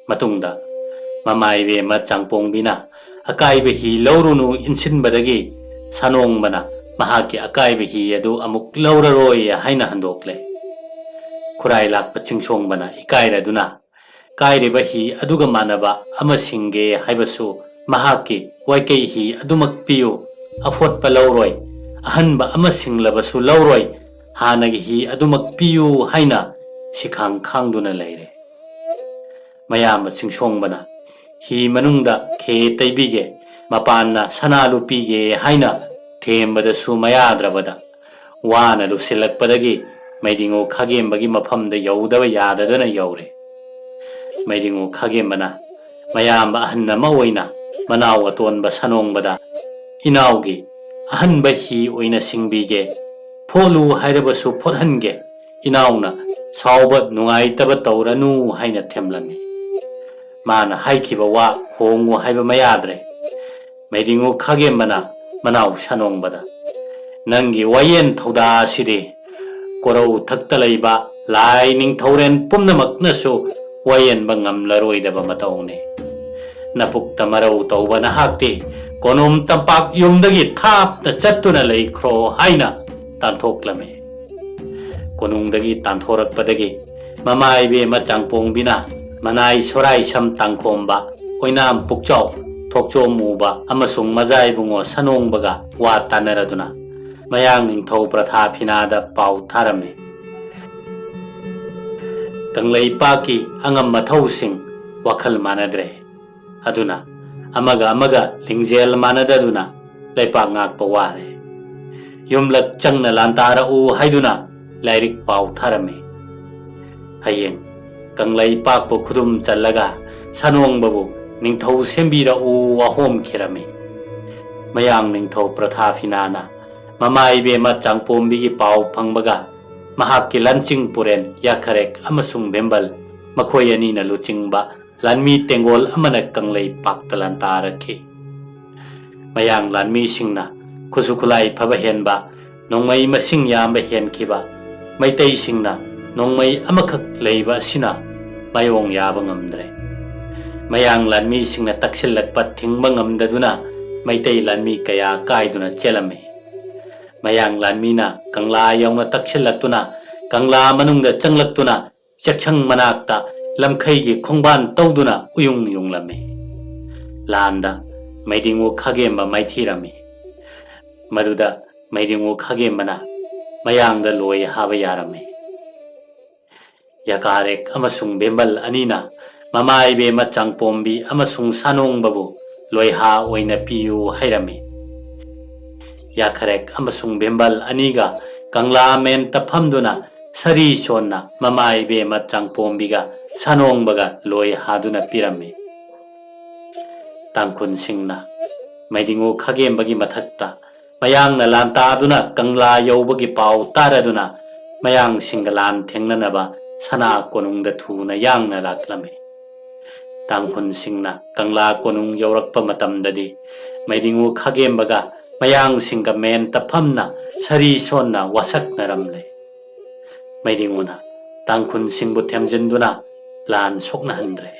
ꯃꯇꯨꯡꯗ ꯃꯃꯥ ꯏꯕꯦꯝꯃ ꯆꯥꯡꯄꯣꯡꯕꯤꯅ ꯑꯀꯥꯏꯕ ꯍꯤ ꯂꯧꯔꯨꯅꯨ ꯏꯟꯁꯤꯟꯕꯗꯒꯤ ꯁꯥꯅꯣꯡꯕꯅ ꯃꯍꯥꯛꯀꯤ ꯑꯀꯥꯏꯕ ꯍꯤ ꯑꯗꯨ ꯑꯃꯨꯛ ꯂꯧꯔꯔꯣꯏ ꯍꯥꯏꯅ ꯍꯟꯗꯣꯛꯂꯦ꯫ ꯈꯨꯔꯥꯏ ꯂꯥꯛꯄ ꯆꯤꯡꯁꯣꯡꯕꯅ ꯏꯀꯥꯏꯔꯗꯨꯅ ꯀꯥꯏꯔꯤꯕ ꯍꯤ ꯑꯗꯨꯒ ꯃꯥꯟꯅꯕ ꯑꯃ ꯁꯤꯡꯒꯦ ꯍꯥꯏꯕꯁꯨ ꯃꯍꯥꯛꯀꯤ ꯋꯥꯏꯀꯩ ꯍꯤ ꯑꯗꯨꯃꯛ ꯄꯤꯌꯨ, ꯑꯐꯣꯠꯄ ꯂꯧꯔꯣꯏ, ꯑꯍꯟꯕ ꯑꯃ ꯁꯤꯡꯂꯕꯁꯨ ꯂꯧꯔꯣꯏ, ꯍꯥꯟꯅꯒꯤ ꯍꯤ ꯑꯗꯨꯃꯛ ꯄꯤꯌꯨ ꯍꯥꯏꯅ ꯁꯤꯈꯥꯡ ꯈꯥꯡꯗꯨꯅ ꯂꯩꯔꯦ꯫ ꯃꯌꯥꯝꯕ ꯆꯤꯡꯁꯣꯡꯕꯅ ꯍꯤ ꯃꯅꯨꯡꯗ ꯈꯦ ꯇꯩꯕꯤꯒꯦ, ꯃꯄꯥꯟꯅ ꯁꯅꯥ ꯂꯨꯄꯤꯒꯦ ꯍꯥꯏꯅ ꯊꯦꯝꯕꯗꯁꯨ ꯃꯌꯥꯗ꯭ꯔꯕꯗ, ꯋꯥꯅ ꯂꯨꯁꯤꯜꯂꯛꯄꯗꯒꯤ ꯃꯩꯗꯤꯡꯉꯨ ꯈꯥꯒꯦꯝꯕꯒꯤ ꯃꯐꯝꯗ ꯌꯧꯗꯕ ꯌꯥꯗꯗꯅ ꯌꯧꯔꯦ꯫ ꯃꯩꯗꯤꯡꯉꯨ ꯈꯥꯒꯦꯝꯕꯅ ꯃꯌꯥꯝꯕ ꯑꯍꯟ ꯑꯃ ꯑꯣꯏꯅ ꯃꯅꯥꯎ ꯑꯇꯣꯟꯕ ꯁꯅꯣꯡꯕꯗ, "ꯏꯅꯥꯎꯒꯤ ꯑꯍꯟꯕ ꯍꯤ ꯑꯣꯏꯅ ꯁꯤꯡꯕꯤꯒꯦ, ꯐꯣꯠꯂꯨ ꯍꯥꯏꯔꯕꯁꯨ ꯐꯣꯠꯍꯟꯒꯦ, ꯏꯅꯥꯎꯅ ꯁꯥꯎꯕ ꯅꯨꯡꯉꯥꯏꯇꯕ ꯇꯧꯔꯅꯨ" ꯍꯥꯏꯅ ꯊꯦꯝꯂꯝꯃꯤ꯫ ꯃꯥꯅ ꯍꯥꯏꯈꯤꯕ ꯋꯥ ꯍꯣꯡꯉꯨ ꯍꯥꯏꯕ ꯃꯌꯥꯗ꯭ꯔꯦ꯫ ꯃꯩꯗꯤꯡꯉꯨ ꯈꯥꯒꯦꯝꯕꯅ ꯃꯅꯥꯎ ꯁꯅꯣꯡꯕꯗ, "ꯅꯪꯒꯤ ꯋꯥꯌꯦꯟ ꯊꯧꯗꯥ ꯑꯁꯤꯗꯤ ꯀꯣꯔꯧ ꯊꯛꯇ ꯂꯩꯕ ꯂꯥꯏ ꯅꯤꯡꯊꯧꯔꯦꯟ ꯄꯨꯝꯅꯃꯛꯅꯁꯨ ꯋꯥꯌꯦꯟꯕ ꯉꯝꯂꯔꯣꯏꯗꯕ ꯃꯇꯧꯅꯤ꯫ ꯅꯄꯨꯛꯇ ꯃꯔꯧ ꯇꯧꯕ ꯅꯍꯥꯛꯇꯤ ꯀꯣꯅꯨꯡ ꯇꯝꯄꯥꯛ ꯌꯨꯝꯗꯒꯤ ꯊꯥꯞꯅ ꯆꯠꯇꯨꯅ ꯂꯩꯈ꯭ꯔꯣ" ꯍꯥꯏꯅ ꯇꯥꯟꯊꯣꯛꯂꯝꯃꯤ꯫ ꯀꯣꯅꯨꯡꯗꯒꯤ ꯇꯥꯟꯊꯣꯔꯛꯄꯗꯒꯤ ꯃꯃꯥ ꯏꯕꯦꯝꯃ ꯆꯥꯡꯄꯣꯡꯕꯤꯅ ꯃꯅꯥꯏ ꯁꯣꯔꯥꯏ ꯁꯝ ꯇꯥꯡꯈꯣꯝꯕ, ꯑꯣꯏꯅꯥꯝ ꯄꯨꯛꯆꯥꯎ, ꯊꯣꯛꯆꯣꯝ ꯃꯨꯕ ꯑꯃꯁꯨꯡ ꯃꯖꯥ ꯏꯕꯨꯡꯉꯣ ꯁꯅꯣꯡꯕꯒ ꯋꯥ ꯇꯥꯟꯅꯔꯗꯨꯅ ꯃꯌꯥꯡ ꯅꯤꯡꯊꯧ ꯄ꯭ꯔꯊꯥꯐꯤꯅꯥꯗ ꯄꯥꯎ ꯊꯥꯔꯝꯃꯤ꯫ ꯀꯪꯂꯩꯄꯥꯛꯀꯤ ꯑꯉꯝ ꯑꯊꯧꯁꯤꯡ ꯋꯥꯈꯜ ꯃꯥꯟꯅꯗ꯭ꯔꯦ꯫ ꯑꯗꯨꯅ ꯑꯃꯒ ꯑꯃꯒ ꯂꯤꯡꯖꯦꯜ ꯃꯥꯟꯅꯗꯗꯨꯅ ꯂꯩꯄꯥꯛ ꯉꯥꯛꯄ ꯋꯥꯔꯦ꯫ ꯌꯨꯝꯂꯛ ꯆꯪꯅ ꯂꯥꯟꯗꯥꯔꯛꯎ ꯍꯥꯏꯗꯨꯅ ꯂꯥꯏꯔꯤꯛ ꯄꯥꯎ ꯊꯥꯔꯝꯃꯤ꯫ ꯍꯌꯦꯡ ꯀꯪꯂꯩꯄꯥꯛꯄꯨ ꯈꯨꯗꯨꯝ ꯆꯜꯂꯒ ꯁꯅꯣꯡꯕꯕꯨ ꯅꯤꯡꯊꯧ ꯁꯦꯝꯕꯤꯔꯛꯎ ꯋꯥꯍꯣꯝꯈꯤꯔꯝꯃꯤ꯫ ꯃꯌꯥꯡ ꯅꯤꯡꯊꯧ ꯄ꯭ꯔꯊꯥꯐꯤꯅꯥꯅ ꯃꯃꯥ ꯏꯕꯦꯝꯃ ꯆꯥꯡꯄꯣꯝꯕꯤꯒꯤ ꯄꯥꯎ ꯐꯪꯕꯒ ꯃꯍꯥꯛꯀꯤ ꯂꯟꯆꯤꯡ ꯄꯨꯔꯦꯟ ꯌꯥꯈꯔꯦꯛ ꯑꯃꯁꯨꯡ ꯕꯦꯝꯕꯜ, ꯃꯈꯣꯏ ꯑꯅꯤꯅ ꯂꯨꯆꯤꯡꯕ ꯂꯥꯟꯃꯤ ꯇꯦꯡꯒꯣꯜ ꯑꯃꯅ ꯀꯪꯂꯩꯄꯥꯛꯇ ꯂꯥꯟꯗꯥꯔꯛꯈꯤ꯫ ꯃꯌꯥꯡ ꯂꯥꯟꯃꯤꯁꯤꯡꯅ ꯈꯨꯠꯁꯨ ꯈꯨꯠꯂꯥꯏ ꯐꯕ ꯍꯦꯟꯕ, ꯅꯣꯡꯃꯩ ꯃꯁꯤꯡ ꯌꯥꯝꯕ ꯍꯦꯟꯈꯤꯕ, ꯃꯩꯇꯩꯁꯤꯡꯅ ꯅꯣꯡꯃꯩ ꯑꯃꯈꯛ ꯂꯩꯕ ꯑꯁꯤꯅ ꯃꯥꯌꯣꯡ ꯌꯥꯕ ꯉꯝꯗ꯭ꯔꯦ꯫ ꯃꯌꯥꯡ ꯂꯥꯟꯃꯤꯁꯤꯡꯅ ꯇꯛꯁꯤꯜꯂꯛꯄ ꯊꯤꯡꯕ ꯉꯝꯗꯗꯨꯅ ꯃꯩꯇꯩ ꯂꯥꯟꯃꯤ ꯀꯌꯥ ꯀꯥꯏꯗꯨꯅ ꯆꯦꯜꯂꯝꯃꯤ꯫ ꯃꯌꯥꯡ ꯂꯥꯟꯃꯤꯅ ꯀꯪꯂꯥ ꯌꯧꯅ ꯇꯛꯁꯤꯜꯂꯛꯇꯨꯅ ꯀꯪꯂꯥ ꯃꯅꯨꯡꯗ ꯆꯪꯂꯛꯇꯨꯅ ꯆꯦꯛꯁꯪ ꯃꯅꯥꯛꯇ ꯂꯝꯈꯩꯒꯤ ꯈꯣꯡꯕꯥꯟ ꯇꯧꯗꯨꯅ ꯎꯌꯨꯡ ꯌꯨꯡꯂꯝꯃꯤ꯫ ꯂꯥꯟꯗ ꯃꯩꯗꯤꯡꯉꯨ ꯈꯥꯒꯦꯝꯕ ꯃꯥꯏꯊꯤꯔꯝꯃꯤ꯫ ꯃꯗꯨꯗ ꯃꯩꯗꯤꯡꯉꯨ ꯈꯥꯒꯦꯝꯕꯅ ꯃꯌꯥꯡꯗ ꯂꯣꯏ ꯍꯥꯕ ꯌꯥꯔꯝꯃꯤ꯫ ꯌꯥꯀꯥꯔꯦꯛ ꯑꯃꯁꯨꯡ ꯕꯦꯝꯕꯜ ꯑꯅꯤꯅ ꯃꯃꯥ ꯏꯕꯦꯝꯃ ꯆꯥꯡꯄꯣꯝꯕꯤ ꯑꯃꯁꯨꯡ ꯁꯥꯅꯣꯡꯕꯕꯨ ꯂꯣꯏꯍꯥ ꯑꯣꯏꯅ ꯄꯤꯌꯨ ꯍꯥꯏꯔꯝꯃꯤ꯫ ꯌꯥꯈꯔꯦꯛ ꯑꯃꯁꯨꯡ ꯕꯦꯝꯕꯜ ꯑꯅꯤꯒ ꯀꯪꯂꯥ ꯃꯦꯟꯇ ꯐꯝꯗꯨꯅ ꯁꯔꯤ ꯁꯣꯟꯅ ꯃꯃꯥ ꯏꯕꯦꯝꯃ ꯆꯥꯡꯄꯣꯝꯕꯤꯒ ꯁꯥꯅꯣꯡꯕꯒ ꯂꯣꯏ ꯍꯥꯗꯨꯅ ꯄꯤꯔꯝꯃꯤ꯫ ꯇꯥꯡꯈꯨꯜꯁꯤꯡꯅ ꯃꯩꯗꯤꯡꯉꯨ ꯈꯥꯒꯦꯝꯕꯒꯤ ꯃꯊꯛꯇ ꯃꯌꯥꯡꯅ ꯂꯥꯟꯇꯥꯗꯨꯅ ꯀꯪꯂꯥ ꯌꯧꯕꯒꯤ ꯄꯥꯎ ꯇꯥꯔꯗꯨꯅ ꯃꯌꯥꯡꯁꯤꯡꯒ ꯂꯥꯟ ꯊꯦꯡꯅꯅꯕ ꯁꯅꯥ ꯀꯣꯅꯨꯡꯗ ꯊꯨꯅ ꯌꯥꯡꯅ ꯂꯥꯛꯂꯝꯃꯤ꯫ ꯇꯥꯡꯈꯨꯜꯁꯤꯡꯅ ꯀꯪꯂꯥ ꯀꯣꯅꯨꯡ ꯌꯧꯔꯛꯄ ꯃꯇꯝꯗꯗꯤ ꯃꯩꯗꯤꯡꯉꯨ ꯈꯥꯒꯦꯝꯕꯒ ꯃꯌꯥꯡꯁꯤꯡꯒ ꯃꯦꯟꯇ ꯐꯝꯅ ꯁꯔꯤ ꯁꯣꯟꯅ ꯋꯥꯁꯛꯅꯔꯝꯂꯦ꯫ ꯃꯩꯗꯤꯡꯉꯨꯅ ꯇꯥꯡꯈꯨꯜꯁꯤꯡꯕꯨ ꯊꯦꯝꯖꯤꯟꯗꯨꯅ ꯂꯥꯟ ꯁꯣꯛꯅꯍꯟꯗ꯭ꯔꯦ꯫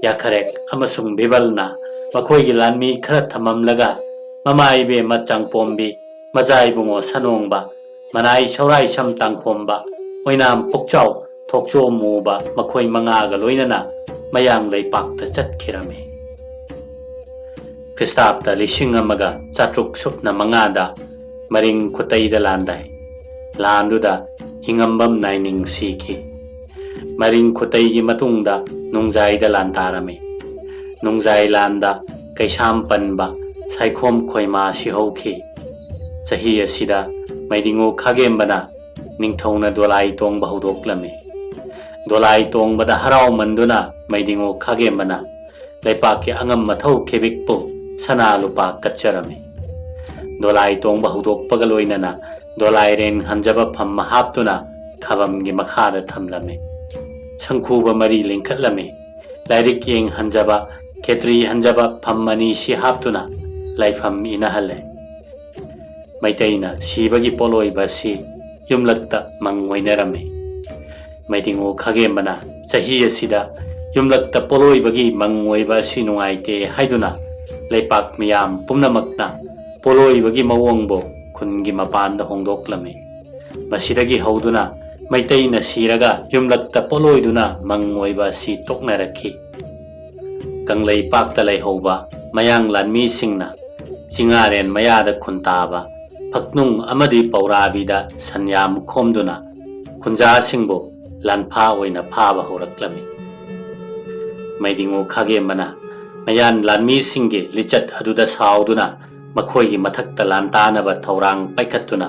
ꯌꯥꯈꯔꯦꯛ ꯑꯃꯁꯨꯡ ꯕꯤꯕꯜꯅ ꯃꯈꯣꯏꯒꯤ ꯂꯥꯟꯃꯤ ꯈꯔ ꯊꯝꯃꯝꯂꯒ ꯃꯃꯥ ꯏꯕꯦꯝꯃ ꯆꯥꯡꯄꯣꯝꯕꯤ, ꯃꯖꯥ ꯏꯕꯨꯡꯉꯣ ꯁꯅꯣꯡꯕ, ꯃꯅꯥꯏ ꯁꯧꯔꯥꯏ ꯁꯝ ꯇꯥꯡꯈꯣꯝꯕ, ꯑꯣꯏꯅꯥꯝ ꯄꯨꯛꯆꯥꯎ ꯊꯣꯛꯆꯣꯝ ꯃꯨꯕ ꯃꯈꯣꯏ ꯃꯉꯥꯒ ꯂꯣꯏꯅꯅ ꯃꯌꯥꯡ ꯂꯩꯄꯥꯛꯇ ꯆꯠꯈꯤꯔꯝꯃꯤ꯫ ꯈ꯭ꯔꯤꯁꯇꯥꯕꯇ ꯂꯤꯁꯤꯡ ꯑꯃꯒ ꯆꯥꯇ꯭ꯔꯨꯛ ꯁꯨꯞꯅ ꯃꯉꯥꯗ ꯃꯔꯤꯡ ꯈꯨꯇꯩꯗ ꯂꯥꯟꯗꯥꯏ꯫ ꯂꯥꯟꯗꯨꯗ ꯍꯤꯉꯝꯕꯝ ꯅꯥꯏꯅꯤꯡ ꯁꯤꯈꯤ꯫ ꯃꯔꯤꯡ ꯈꯨꯇꯩꯒꯤ ꯃꯇꯨꯡꯗ ꯅꯨꯡꯖꯥꯏꯗ ꯂꯥꯟ ꯇꯥꯔꯝꯃꯤ꯫ ꯅꯨꯡꯖꯥꯏ ꯂꯥꯟꯗ ꯀꯩꯁꯥꯝ ꯄꯟꯕ ꯁꯥꯏꯈꯣꯝ ꯈꯣꯏꯃꯥ ꯁꯤꯍꯧꯈꯤ꯫ ꯆꯍꯤ ꯑꯁꯤꯗ ꯃꯩꯗꯤꯡꯉꯨ ꯈꯥꯒꯦꯝꯕꯅ ꯅꯤꯡꯊꯧꯅ ꯗꯣꯂꯥꯏ ꯇꯣꯡꯕ ꯍꯧꯗꯣꯛꯂꯝꯃꯤ꯫ ꯗꯣꯂꯥꯏ ꯇꯣꯡꯕꯗ ꯍꯔꯥꯎꯃꯟꯗꯨꯅ ꯃꯩꯗꯤꯡꯉꯨ ꯈꯥꯒꯦꯝꯕꯅ ꯂꯩꯄꯥꯛꯀꯤ ꯑꯉꯝ ꯑꯊꯧ ꯈꯦꯕꯤꯛꯄꯨ ꯁꯅꯥ ꯂꯨꯄꯥ ꯀꯠꯆꯔꯝꯃꯤ꯫ ꯗꯣꯂꯥꯏ ꯇꯣꯡꯕ ꯍꯧꯗꯣꯛꯄꯒ ꯂꯣꯏꯅꯅ ꯗꯣꯂꯥꯏꯔꯦꯟ ꯍꯟꯖꯕ ꯐꯝ ꯍꯥꯞꯇꯨꯅ ꯈꯥꯕꯝꯒꯤ ꯃꯈꯥꯗ ꯊꯝꯂꯝꯃꯤ꯫ ꯁꯪꯈꯨꯕ ꯃꯔꯤ ꯂꯤꯡꯈꯠꯂꯝꯃꯤ꯫ ꯂꯥꯏꯔꯤꯛ ꯌꯦꯡ ꯍꯟꯖꯕ, ꯈꯦꯇ꯭ꯔꯤ ꯍꯟꯖꯕ ꯐꯝ ꯑꯅꯤ ꯁꯤ ꯍꯥꯞꯇꯨꯅ ꯂꯥꯏꯐꯝ ꯏꯅꯍꯜꯂꯦ꯫ ꯃꯩꯇꯩꯅ ꯁꯤꯕꯒꯤ ꯄꯣꯠꯂꯣꯏꯕ ꯑꯁꯤ ꯌꯨꯝꯂꯛꯇ ꯃꯪ ꯑꯣꯏꯅꯔꯝꯃꯤ꯫ ꯃꯩꯗꯤꯡꯉꯨ ꯈꯥꯒꯦꯝꯕꯅ ꯆꯍꯤ ꯑꯁꯤꯗ ꯌꯨꯝꯂꯛꯇ ꯄꯣꯠꯂꯣꯏꯕꯒꯤ ꯃꯪ ꯑꯣꯏꯕ ꯑꯁꯤ ꯅꯨꯡꯉꯥꯏꯇꯦ ꯍꯥꯏꯗꯨꯅ ꯂꯩꯄꯥꯛ ꯃꯤꯌꯥꯝ ꯄꯨꯝꯅꯃꯛꯅ ꯄꯣꯠꯂꯣꯏꯕꯒꯤ ꯃꯑꯣꯡꯕꯨ ꯈꯨꯟꯒꯤ ꯃꯄꯥꯟꯗ ꯍꯣꯡꯗꯣꯛꯂꯝꯃꯤ꯫ ꯃꯁꯤꯗꯒꯤ ꯍꯧꯗꯨꯅ ꯃꯩꯇꯩꯅ ꯁꯤꯔꯒ ꯌꯨꯝꯂꯛꯇ ꯄꯣꯠꯂꯣꯏꯗꯨꯅ ꯃꯪ ꯑꯣꯏꯕ ꯑꯁꯤ ꯇꯣꯛꯅꯔꯛꯈꯤ꯫ ꯀꯪꯂꯩꯄꯥꯛꯇ ꯂꯩꯍꯧꯕ ꯃꯌꯥꯡ ꯂꯥꯟꯃꯤꯁꯤꯡꯅ ꯆꯤꯡꯉꯥꯔꯦꯟ ꯃꯌꯥꯗ ꯈꯨꯟꯇꯥꯕ ꯐꯛꯅꯨꯡ ꯑꯃꯗꯤ ꯄꯧꯔꯥꯕꯤꯗ ꯁꯟꯌꯥꯝ ꯈꯣꯝꯗꯨꯅ ꯈꯨꯟꯖꯥꯁꯤꯡꯕꯨ ꯂꯥꯟꯐꯥ ꯑꯣꯏꯅ ꯐꯥꯕ ꯍꯧꯔꯛꯂꯝꯃꯤ꯫ ꯃꯩꯗꯤꯡꯉꯨ ꯈꯥꯒꯦꯝꯕꯅ ꯃꯌꯥꯟ ꯂꯥꯟꯃꯤꯁꯤꯡꯒꯤ ꯂꯤꯆꯠ ꯑꯗꯨꯗ ꯁꯥꯎꯗꯨꯅ ꯃꯈꯣꯏꯒꯤ ꯃꯊꯛꯇ ꯂꯥꯟꯇꯥꯅꯕ ꯊꯧꯔꯥꯡ ꯄꯥꯏꯈꯠꯇꯨꯅ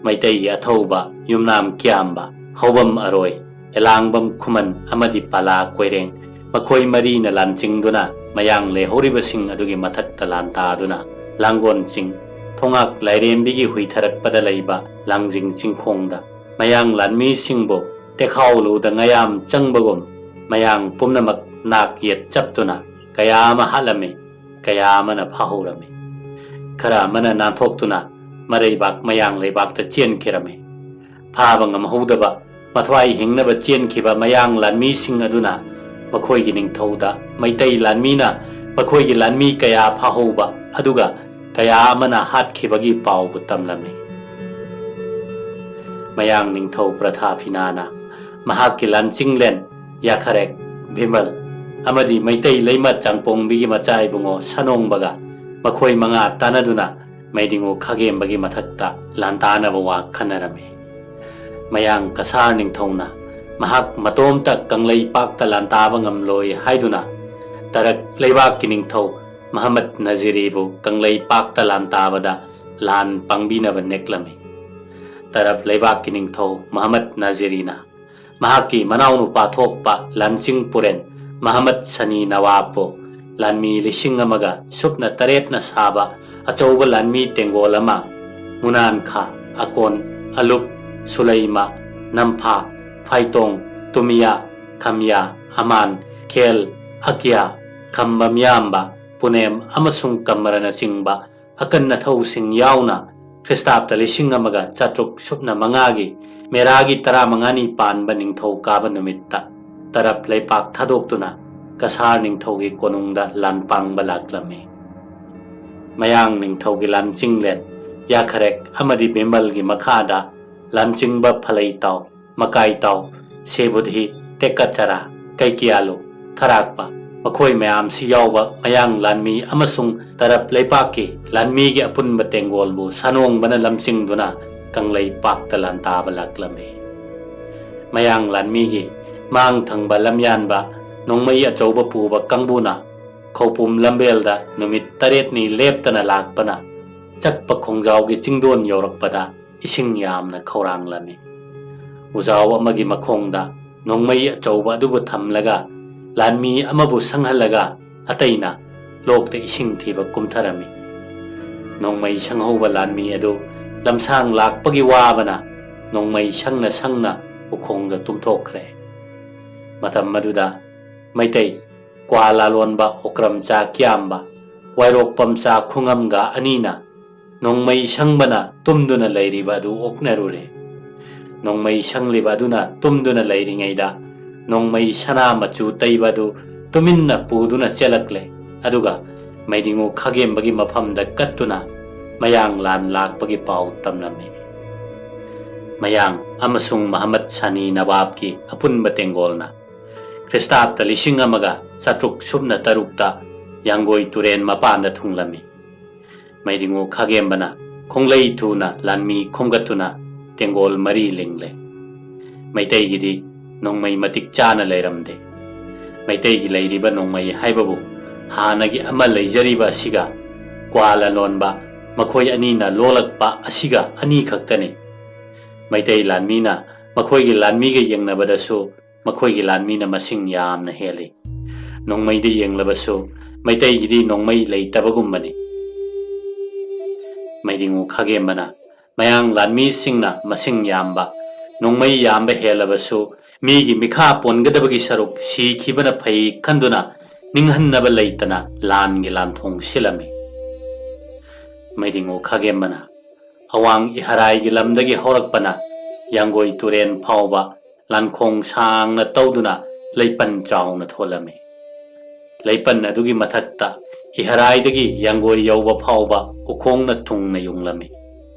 ꯃꯩꯇꯩꯒꯤ ꯑꯊꯧꯕ ꯌꯨꯝꯅꯥꯝ ꯀꯤꯌꯥꯝꯕ, ꯍꯧꯕꯝ ꯑꯔꯣꯏ, ꯍꯦꯂꯥꯡꯕꯝ ꯈꯨꯃꯟ ꯑꯃꯗꯤ ꯄꯥꯂꯥ ꯀꯣꯏꯔꯦꯡ, ꯃꯈꯣꯏ ꯃꯔꯤꯅ ꯂꯥꯟꯆꯤꯡꯗꯨꯅ ꯃꯌꯥꯡ ꯂꯩꯍꯧꯔꯤꯕꯁꯤꯡ ꯑꯗꯨꯒꯤ ꯃꯊꯛꯇ ꯂꯥꯟꯇꯥꯗꯨꯅ ꯂꯥꯡꯒꯣꯜ ꯆꯤꯡ, ꯊꯣꯉꯥꯛ ꯂꯥꯏꯔꯦꯝꯕꯤꯒꯤ ꯍꯨꯏꯊꯔꯛꯄꯗ ꯂꯩꯕ ꯂꯥꯡꯖꯤꯡ ꯆꯤꯡꯈꯣꯡꯗ ꯃꯌꯥꯡ ꯂꯥꯟꯃꯤꯁꯤꯡꯕꯨ ꯇꯦꯈꯥꯎꯂꯨꯗ ꯉꯌꯥꯝ ꯆꯪꯕꯒꯨꯝ ꯃꯌꯥꯡ ꯄꯨꯝꯅꯃꯛ ꯅꯥꯛ ꯌꯦꯠ ꯆꯞꯇꯨꯅ ꯀꯌꯥ ꯑꯃ ꯍꯥꯠꯂꯝꯃꯤ, ꯀꯌꯥ ꯑꯃꯅ ꯐꯥꯍꯧꯔꯝꯃꯤ꯫ ꯈꯔ ꯑꯃꯅ ꯅꯥꯟꯊꯣꯛꯇꯨꯅ ꯃꯔꯩꯕꯥꯛ ꯃꯌꯥꯡ ꯂꯩꯕꯥꯛꯇ ꯆꯦꯟꯈꯤꯔꯝꯃꯤ꯫ ꯐꯥꯕ ꯉꯝꯍꯧꯗꯕ, ꯃꯊ꯭ꯋꯥꯏ ꯍꯤꯡꯅꯕ ꯆꯦꯟꯈꯤꯕ ꯃꯌꯥꯡ ꯂꯥꯟꯃꯤꯁꯤꯡ ꯑꯗꯨꯅ ꯃꯈꯣꯏꯒꯤ ꯅꯤꯡꯊꯧꯗ ꯃꯩꯇꯩ ꯂꯥꯟꯃꯤꯅ ꯃꯈꯣꯏꯒꯤ ꯂꯥꯟꯃꯤ ꯀꯌꯥ ꯐꯥꯍꯧꯕ ꯑꯗꯨꯒ ꯀꯌꯥ ꯑꯃꯅ ꯍꯥꯠꯈꯤꯕꯒꯤ ꯄꯥꯎꯕꯨ ꯇꯝꯂꯝꯃꯤ꯫ ꯃꯌꯥꯡ ꯅꯤꯡꯊꯧ ꯄ꯭ꯔꯊꯥꯐꯤꯅꯥꯅ ꯃꯍꯥꯛꯀꯤ ꯂꯥꯟꯆꯤꯡꯂꯦꯟ ꯌꯥꯈꯔꯦꯛ, ꯚꯤꯃꯜ ꯑꯃꯗꯤ ꯃꯩꯇꯩ ꯂꯩꯃ ꯆꯥꯡꯄꯣꯡꯕꯤꯒꯤ ꯃꯆꯥ ꯏꯕꯨꯡꯉꯣ ꯁꯅꯣꯡꯕꯒ ꯃꯈꯣꯏ ꯃꯉꯥ ꯇꯥꯟꯅꯗꯨꯅ ꯃꯩꯗꯤꯡꯉꯨ ꯈꯥꯒꯦꯝꯕꯒꯤ ꯃꯊꯛꯇ ꯂꯥꯟꯇꯥꯅꯕ ꯋꯥ ꯈꯟꯅꯔꯝꯃꯤ꯫ ꯃꯌꯥꯡ ꯀꯁꯥꯔ ꯅꯤꯡꯊꯧꯅ ꯃꯍꯥꯛ ꯃꯇꯣꯝꯇ ꯀꯪꯂꯩꯄꯥꯛꯇ ꯂꯥꯟꯇꯥꯕ ꯉꯝꯂꯣꯏ ꯍꯥꯏꯗꯨꯅ ꯇꯔꯛ ꯂꯩꯕꯥꯛꯀꯤ ꯅꯤꯡꯊꯧ ꯃꯍꯃꯗ ꯅꯖꯤꯔꯤꯕꯨ ꯀꯪꯂꯩꯄꯥꯛꯇ ꯂꯥꯟꯇꯥꯕꯗ ꯂꯥꯟ ꯄꯥꯡꯕꯤꯅꯕ ꯅꯦꯛꯂꯝꯃꯤ꯫ ꯇꯔꯛ ꯂꯩꯕꯥꯛꯀꯤ ꯅꯤꯡꯊꯧ ꯃꯍꯃꯗ ꯅꯖꯤꯔꯤꯅ ꯃꯍꯥꯛꯀꯤ ꯃꯅꯥꯎꯅꯨꯄꯥ ꯊꯣꯛꯄ ꯂꯥꯟꯆꯤꯡ ꯄꯨꯔꯦꯟ ꯃꯍꯃꯗ ꯁꯅꯤ ꯅꯋꯥꯕꯄꯨ ꯂꯥꯟꯃꯤ ꯂꯤꯁꯤꯡ ꯑꯃꯒ ꯁꯨꯞꯅ ꯇꯔꯦꯠꯅ ꯁꯥꯕ ꯑꯆꯧꯕ ꯂꯥꯟꯃꯤ ꯇꯦꯡꯒꯣꯜ ꯑꯃ, ꯃꯨꯅꯥꯟꯈꯥ, ꯑꯀꯣꯟ, ꯑꯂꯨꯞ, ꯁꯨꯂꯩꯃ, ꯅꯝꯐꯥ, ꯐꯥꯏꯇꯣꯡ, ꯇꯨꯃꯤꯌꯥ, ꯈꯝꯌꯥ, ꯑꯃꯥꯟ, ꯈꯦꯜ, ꯑꯀꯤꯌꯥ, ꯈꯝꯕ ꯃꯤꯌꯥꯝꯕ, ꯄꯨꯅꯦꯝ ꯑꯃꯁꯨꯡ ꯀꯝꯃꯔꯅꯆꯤꯡꯕ ꯑꯀꯟ ꯑꯊꯧꯁꯤꯡ ꯌꯥꯎꯅ ꯈ꯭ꯔꯤꯁꯇꯥꯕꯇ ꯂꯤꯁꯤꯡ ꯑꯃꯒ ꯆꯥꯇ꯭ꯔꯨꯛ ꯁꯨꯞꯅ ꯃꯉꯥꯒꯤ ꯃꯦꯔꯥꯒꯤ ꯇꯔꯥꯃꯉꯥꯅꯤ ꯄꯥꯟꯕ ꯅꯤꯡꯊꯧ ꯀꯥꯕ ꯅꯨꯃꯤꯠꯇ ꯇꯔꯞ ꯂꯩꯄꯥꯛ ꯊꯥꯗꯣꯛꯇꯨꯅ ꯀꯁꯥꯔ ꯅꯤꯡꯊꯧꯒꯤ ꯀꯣꯅꯨꯡꯗ ꯂꯥꯟ ꯄꯥꯡꯕ ꯂꯥꯛꯂꯝꯃꯤ꯫ ꯃꯌꯥꯡ ꯅꯤꯡꯊꯧꯒꯤ ꯂꯥꯟꯆꯤꯡꯂꯦꯟ ꯌꯥꯈꯔꯦꯛ ꯑꯃꯗꯤ ꯕꯤꯃꯜꯒꯤ ꯃꯈꯥꯗ ꯂꯥꯟꯆꯤꯡꯕ ꯐꯂꯩꯇꯥꯎ, ꯃꯀꯥꯏꯇꯥꯎ, ꯁꯦꯕꯨꯙꯤ, ꯇꯦꯛꯀꯆꯔꯥ, ꯀꯩꯀꯤꯌꯥꯂꯨ, ꯊꯔꯥꯛꯄ, ꯃꯈꯣꯏ ꯃꯌꯥꯝꯁꯤ ꯌꯥꯎꯕ ꯃꯌꯥꯡ ꯂꯥꯟꯃꯤ ꯑꯃꯁꯨꯡ ꯇꯔꯞ ꯂꯩꯄꯥꯛꯀꯤ ꯂꯥꯟꯃꯤꯒꯤ ꯑꯄꯨꯟꯕ ꯇꯦꯡꯒꯣꯜꯕꯨ ꯁꯥꯅꯣꯡꯕꯅ ꯂꯝꯖꯤꯡꯗꯨꯅ ꯀꯪꯂꯩꯄꯥꯛꯇ ꯂꯥꯟꯇꯥꯕ ꯂꯥꯛꯂꯝꯃꯤ꯫ ꯃꯌꯥꯡ ꯂꯥꯟꯃꯤꯒꯤ ꯃꯥꯡ ꯊꯪꯕ ꯂꯝꯌꯥꯟꯕ ꯅꯣꯡꯃꯩ ꯑꯆꯧꯕ ꯄꯨꯕ ꯀꯥꯡꯕꯨꯅ ꯈꯧꯄꯨꯝ ꯂꯝꯕꯦꯜꯗ ꯅꯨꯃꯤꯠ ꯇꯔꯦꯠꯅꯤ ꯂꯦꯞꯇꯅ ꯂꯥꯛꯄꯅ ꯆꯠꯄ ꯈꯣꯡꯖꯥꯎꯒꯤ ꯆꯤꯡꯗꯣꯟ ꯌꯧꯔꯛꯄꯗ ꯏꯁꯤꯡ ꯌꯥꯝꯅ ꯈꯧꯔꯥꯡꯂꯝꯃꯤ꯫ ꯎꯖꯥꯎ ꯑꯃꯒꯤ ꯃꯈꯣꯡꯗ ꯅꯣꯡꯃꯩ ꯑꯆꯧꯕ ꯑꯗꯨꯕꯨ ꯊꯝꯂꯒ ꯂꯥꯟꯃꯤ ꯑꯃꯕꯨ ꯁꯪꯍꯜꯂꯒ ꯑꯇꯩꯅ ꯂꯣꯛꯇ ꯏꯁꯤꯡ ꯊꯤꯕ ꯀꯨꯝꯊꯔꯝꯃꯤ꯫ ꯅꯣꯡꯃꯩ ꯁꯪꯍꯧꯕ ꯂꯥꯟꯃꯤ ꯑꯗꯨ ꯂꯝꯁꯥꯡ ꯂꯥꯛꯄꯒꯤ ꯋꯥꯕꯅ ꯅꯣꯡꯃꯩ ꯁꯪꯅ ꯁꯪꯅ ꯎꯈꯣꯡꯗ ꯇꯨꯝꯊꯣꯛꯈ꯭ꯔꯦ꯫ ꯃꯇꯝ ꯑꯗꯨꯗ ꯃꯩꯇꯩ ꯀ꯭ꯋꯥ ꯂꯥꯂꯣꯟꯕ ꯑꯣꯀ꯭ꯔꯝꯆꯥ ꯀꯤꯌꯥꯝꯕ, ꯋꯥꯏꯔꯣꯛꯄꯝꯆꯥ ꯈꯨꯡꯉꯝꯒ ꯑꯅꯤꯅ ꯅꯣꯡꯃꯩ ꯁꯪꯕꯅ ꯇꯨꯝꯗꯨꯅ ꯂꯩꯔꯤꯕ ꯑꯗꯨ ꯑꯣꯛꯅꯔꯨꯔꯦ꯫ ꯅꯣꯡꯃꯩ ꯁꯪꯂꯤꯕ ꯑꯗꯨꯅ ꯇꯨꯝꯗꯨꯅ ꯂꯩꯔꯤꯉꯩꯗ ꯅꯣꯡꯃꯩ ꯁꯅꯥ ꯃꯆꯨ ꯇꯩꯕ ꯑꯗꯨ ꯇꯨꯃꯤꯟꯅ ꯄꯨꯗꯨꯅ ꯆꯦꯜꯂꯛꯂꯦ꯫ ꯑꯗꯨꯒ ꯃꯩꯗꯤꯡꯉꯨ ꯈꯥꯒꯦꯝꯕꯒꯤ ꯃꯐꯝꯗ ꯀꯠꯇꯨꯅ ꯃꯌꯥꯡ ꯂꯥꯟ ꯂꯥꯛꯄꯒꯤ ꯄꯥꯎ ꯇꯝꯂꯝꯃꯤ꯫ ꯃꯌꯥꯡ ꯑꯃꯁꯨꯡ ꯃꯍꯃꯠ ꯁꯥꯅꯤ ꯅꯋꯥꯕꯀꯤ ꯑꯄꯨꯟꯕ ꯇꯦꯡꯒꯣꯜꯅ ꯈ꯭ꯔꯤꯁꯇꯥꯕꯇ ꯂꯤꯁꯤꯡ ꯑꯃꯒ ꯆꯥꯇ꯭ꯔꯨꯛ ꯁꯨꯞꯅ ꯇꯔꯨꯛꯇ ꯌꯥꯡꯒꯣꯏ ꯇꯨꯔꯦꯟ ꯃꯄꯥꯟꯗ ꯊꯨꯡꯂꯝꯃꯤ꯫ ꯃꯩꯗꯤꯡꯉꯨ ꯈꯥꯒꯦꯝꯕꯅ ꯈꯣꯡꯂꯩ ꯊꯨꯅ ꯂꯥꯟꯃꯤ ꯈꯣꯝꯒꯠꯇꯨꯅ ꯇꯦꯡꯒꯣꯜ ꯃꯔꯤ ꯂꯤꯡꯂꯦ꯫ ꯃꯩꯇꯩꯒꯤꯗꯤ ꯅꯣꯡꯃꯩ ꯃꯇꯤꯛ ꯆꯥꯅ ꯂꯩꯔꯝꯗꯦ꯫ ꯃꯩꯇꯩꯒꯤ ꯂꯩꯔꯤꯕ ꯅꯣꯡꯃꯩ ꯍꯥꯏꯕꯕꯨ ꯍꯥꯟꯅꯒꯤ ꯑꯃ ꯂꯩꯖꯔꯤꯕ ꯑꯁꯤꯒ ꯀ꯭ꯋꯥ ꯂꯂꯣꯟꯕ ꯃꯈꯣꯏ ꯑꯅꯤꯅ ꯂꯣꯜꯂꯛꯄ ꯑꯁꯤꯒ ꯑꯅꯤ ꯈꯛꯇꯅꯤ꯫ ꯃꯩꯇꯩ ꯂꯥꯟꯃꯤꯅ ꯃꯈꯣꯏꯒꯤ ꯂꯥꯟꯃꯤꯒ ꯌꯦꯡꯅꯕꯗꯁꯨ ꯃꯈꯣꯏꯒꯤ ꯂꯥꯟꯃꯤꯅ ꯃꯁꯤꯡ ꯌꯥꯝꯅ ꯍꯦꯜꯂꯤ꯫ ꯅꯣꯡꯃꯩꯗ ꯌꯦꯡꯂꯕꯁꯨ ꯃꯩꯇꯩꯒꯤꯗꯤ ꯅꯣꯡꯃꯩ ꯂꯩꯇꯕꯒꯨꯝꯕꯅꯤ꯫ ꯃꯩꯗꯤꯡꯉꯨ ꯈꯥꯒꯦꯝꯕꯅ ꯃꯌꯥꯡ ꯂꯥꯟꯃꯤꯁꯤꯡꯅ ꯃꯁꯤꯡ ꯌꯥꯝꯕ, ꯅꯣꯡꯃꯩ ꯌꯥꯝꯕ ꯍꯦꯜꯂꯕꯁꯨ ꯃꯤꯒꯤ ꯃꯤꯈꯥ ꯄꯣꯟꯒꯗꯕꯒꯤ ꯁꯔꯨꯛ ꯁꯤꯈꯤꯕꯅ ꯐꯩ ꯈꯟꯗꯨꯅ ꯅꯤꯡꯍꯟꯅꯕ ꯂꯩꯇꯅ ꯂꯥꯟꯒꯤ ꯂꯥꯟꯊꯣꯡ ꯁꯤꯜꯂꯝꯃꯤ꯫ ꯃꯩꯗꯤꯡꯉꯨ ꯈꯥꯒꯦꯝꯕꯅ ꯑꯋꯥꯡ ꯏꯍꯔꯥꯏꯒꯤ ꯂꯝꯗꯒꯤ ꯍꯧꯔꯛꯄꯅ ꯌꯥꯡꯒꯣꯏ ꯇꯨꯔꯦꯟ ꯐꯥꯎꯕ ꯂꯥꯟꯈꯣꯡ ꯁꯥꯡꯅ ꯇꯧꯗꯨꯅ ꯂꯩꯄꯟ ꯆꯥꯎꯅ ꯊꯣꯜꯂꯝꯃꯤ꯫ ꯂꯩꯄꯟ ꯑꯗꯨꯒꯤ ꯃꯊꯛꯇ ꯏꯍꯔꯥꯏꯗꯒꯤ ꯌꯥꯡꯒꯣꯏ ꯌꯧꯕ ꯐꯥꯎꯕ ꯎꯈꯣꯡꯅ ꯊꯨꯡꯅ ꯌꯨꯡꯂꯝꯃꯤ꯫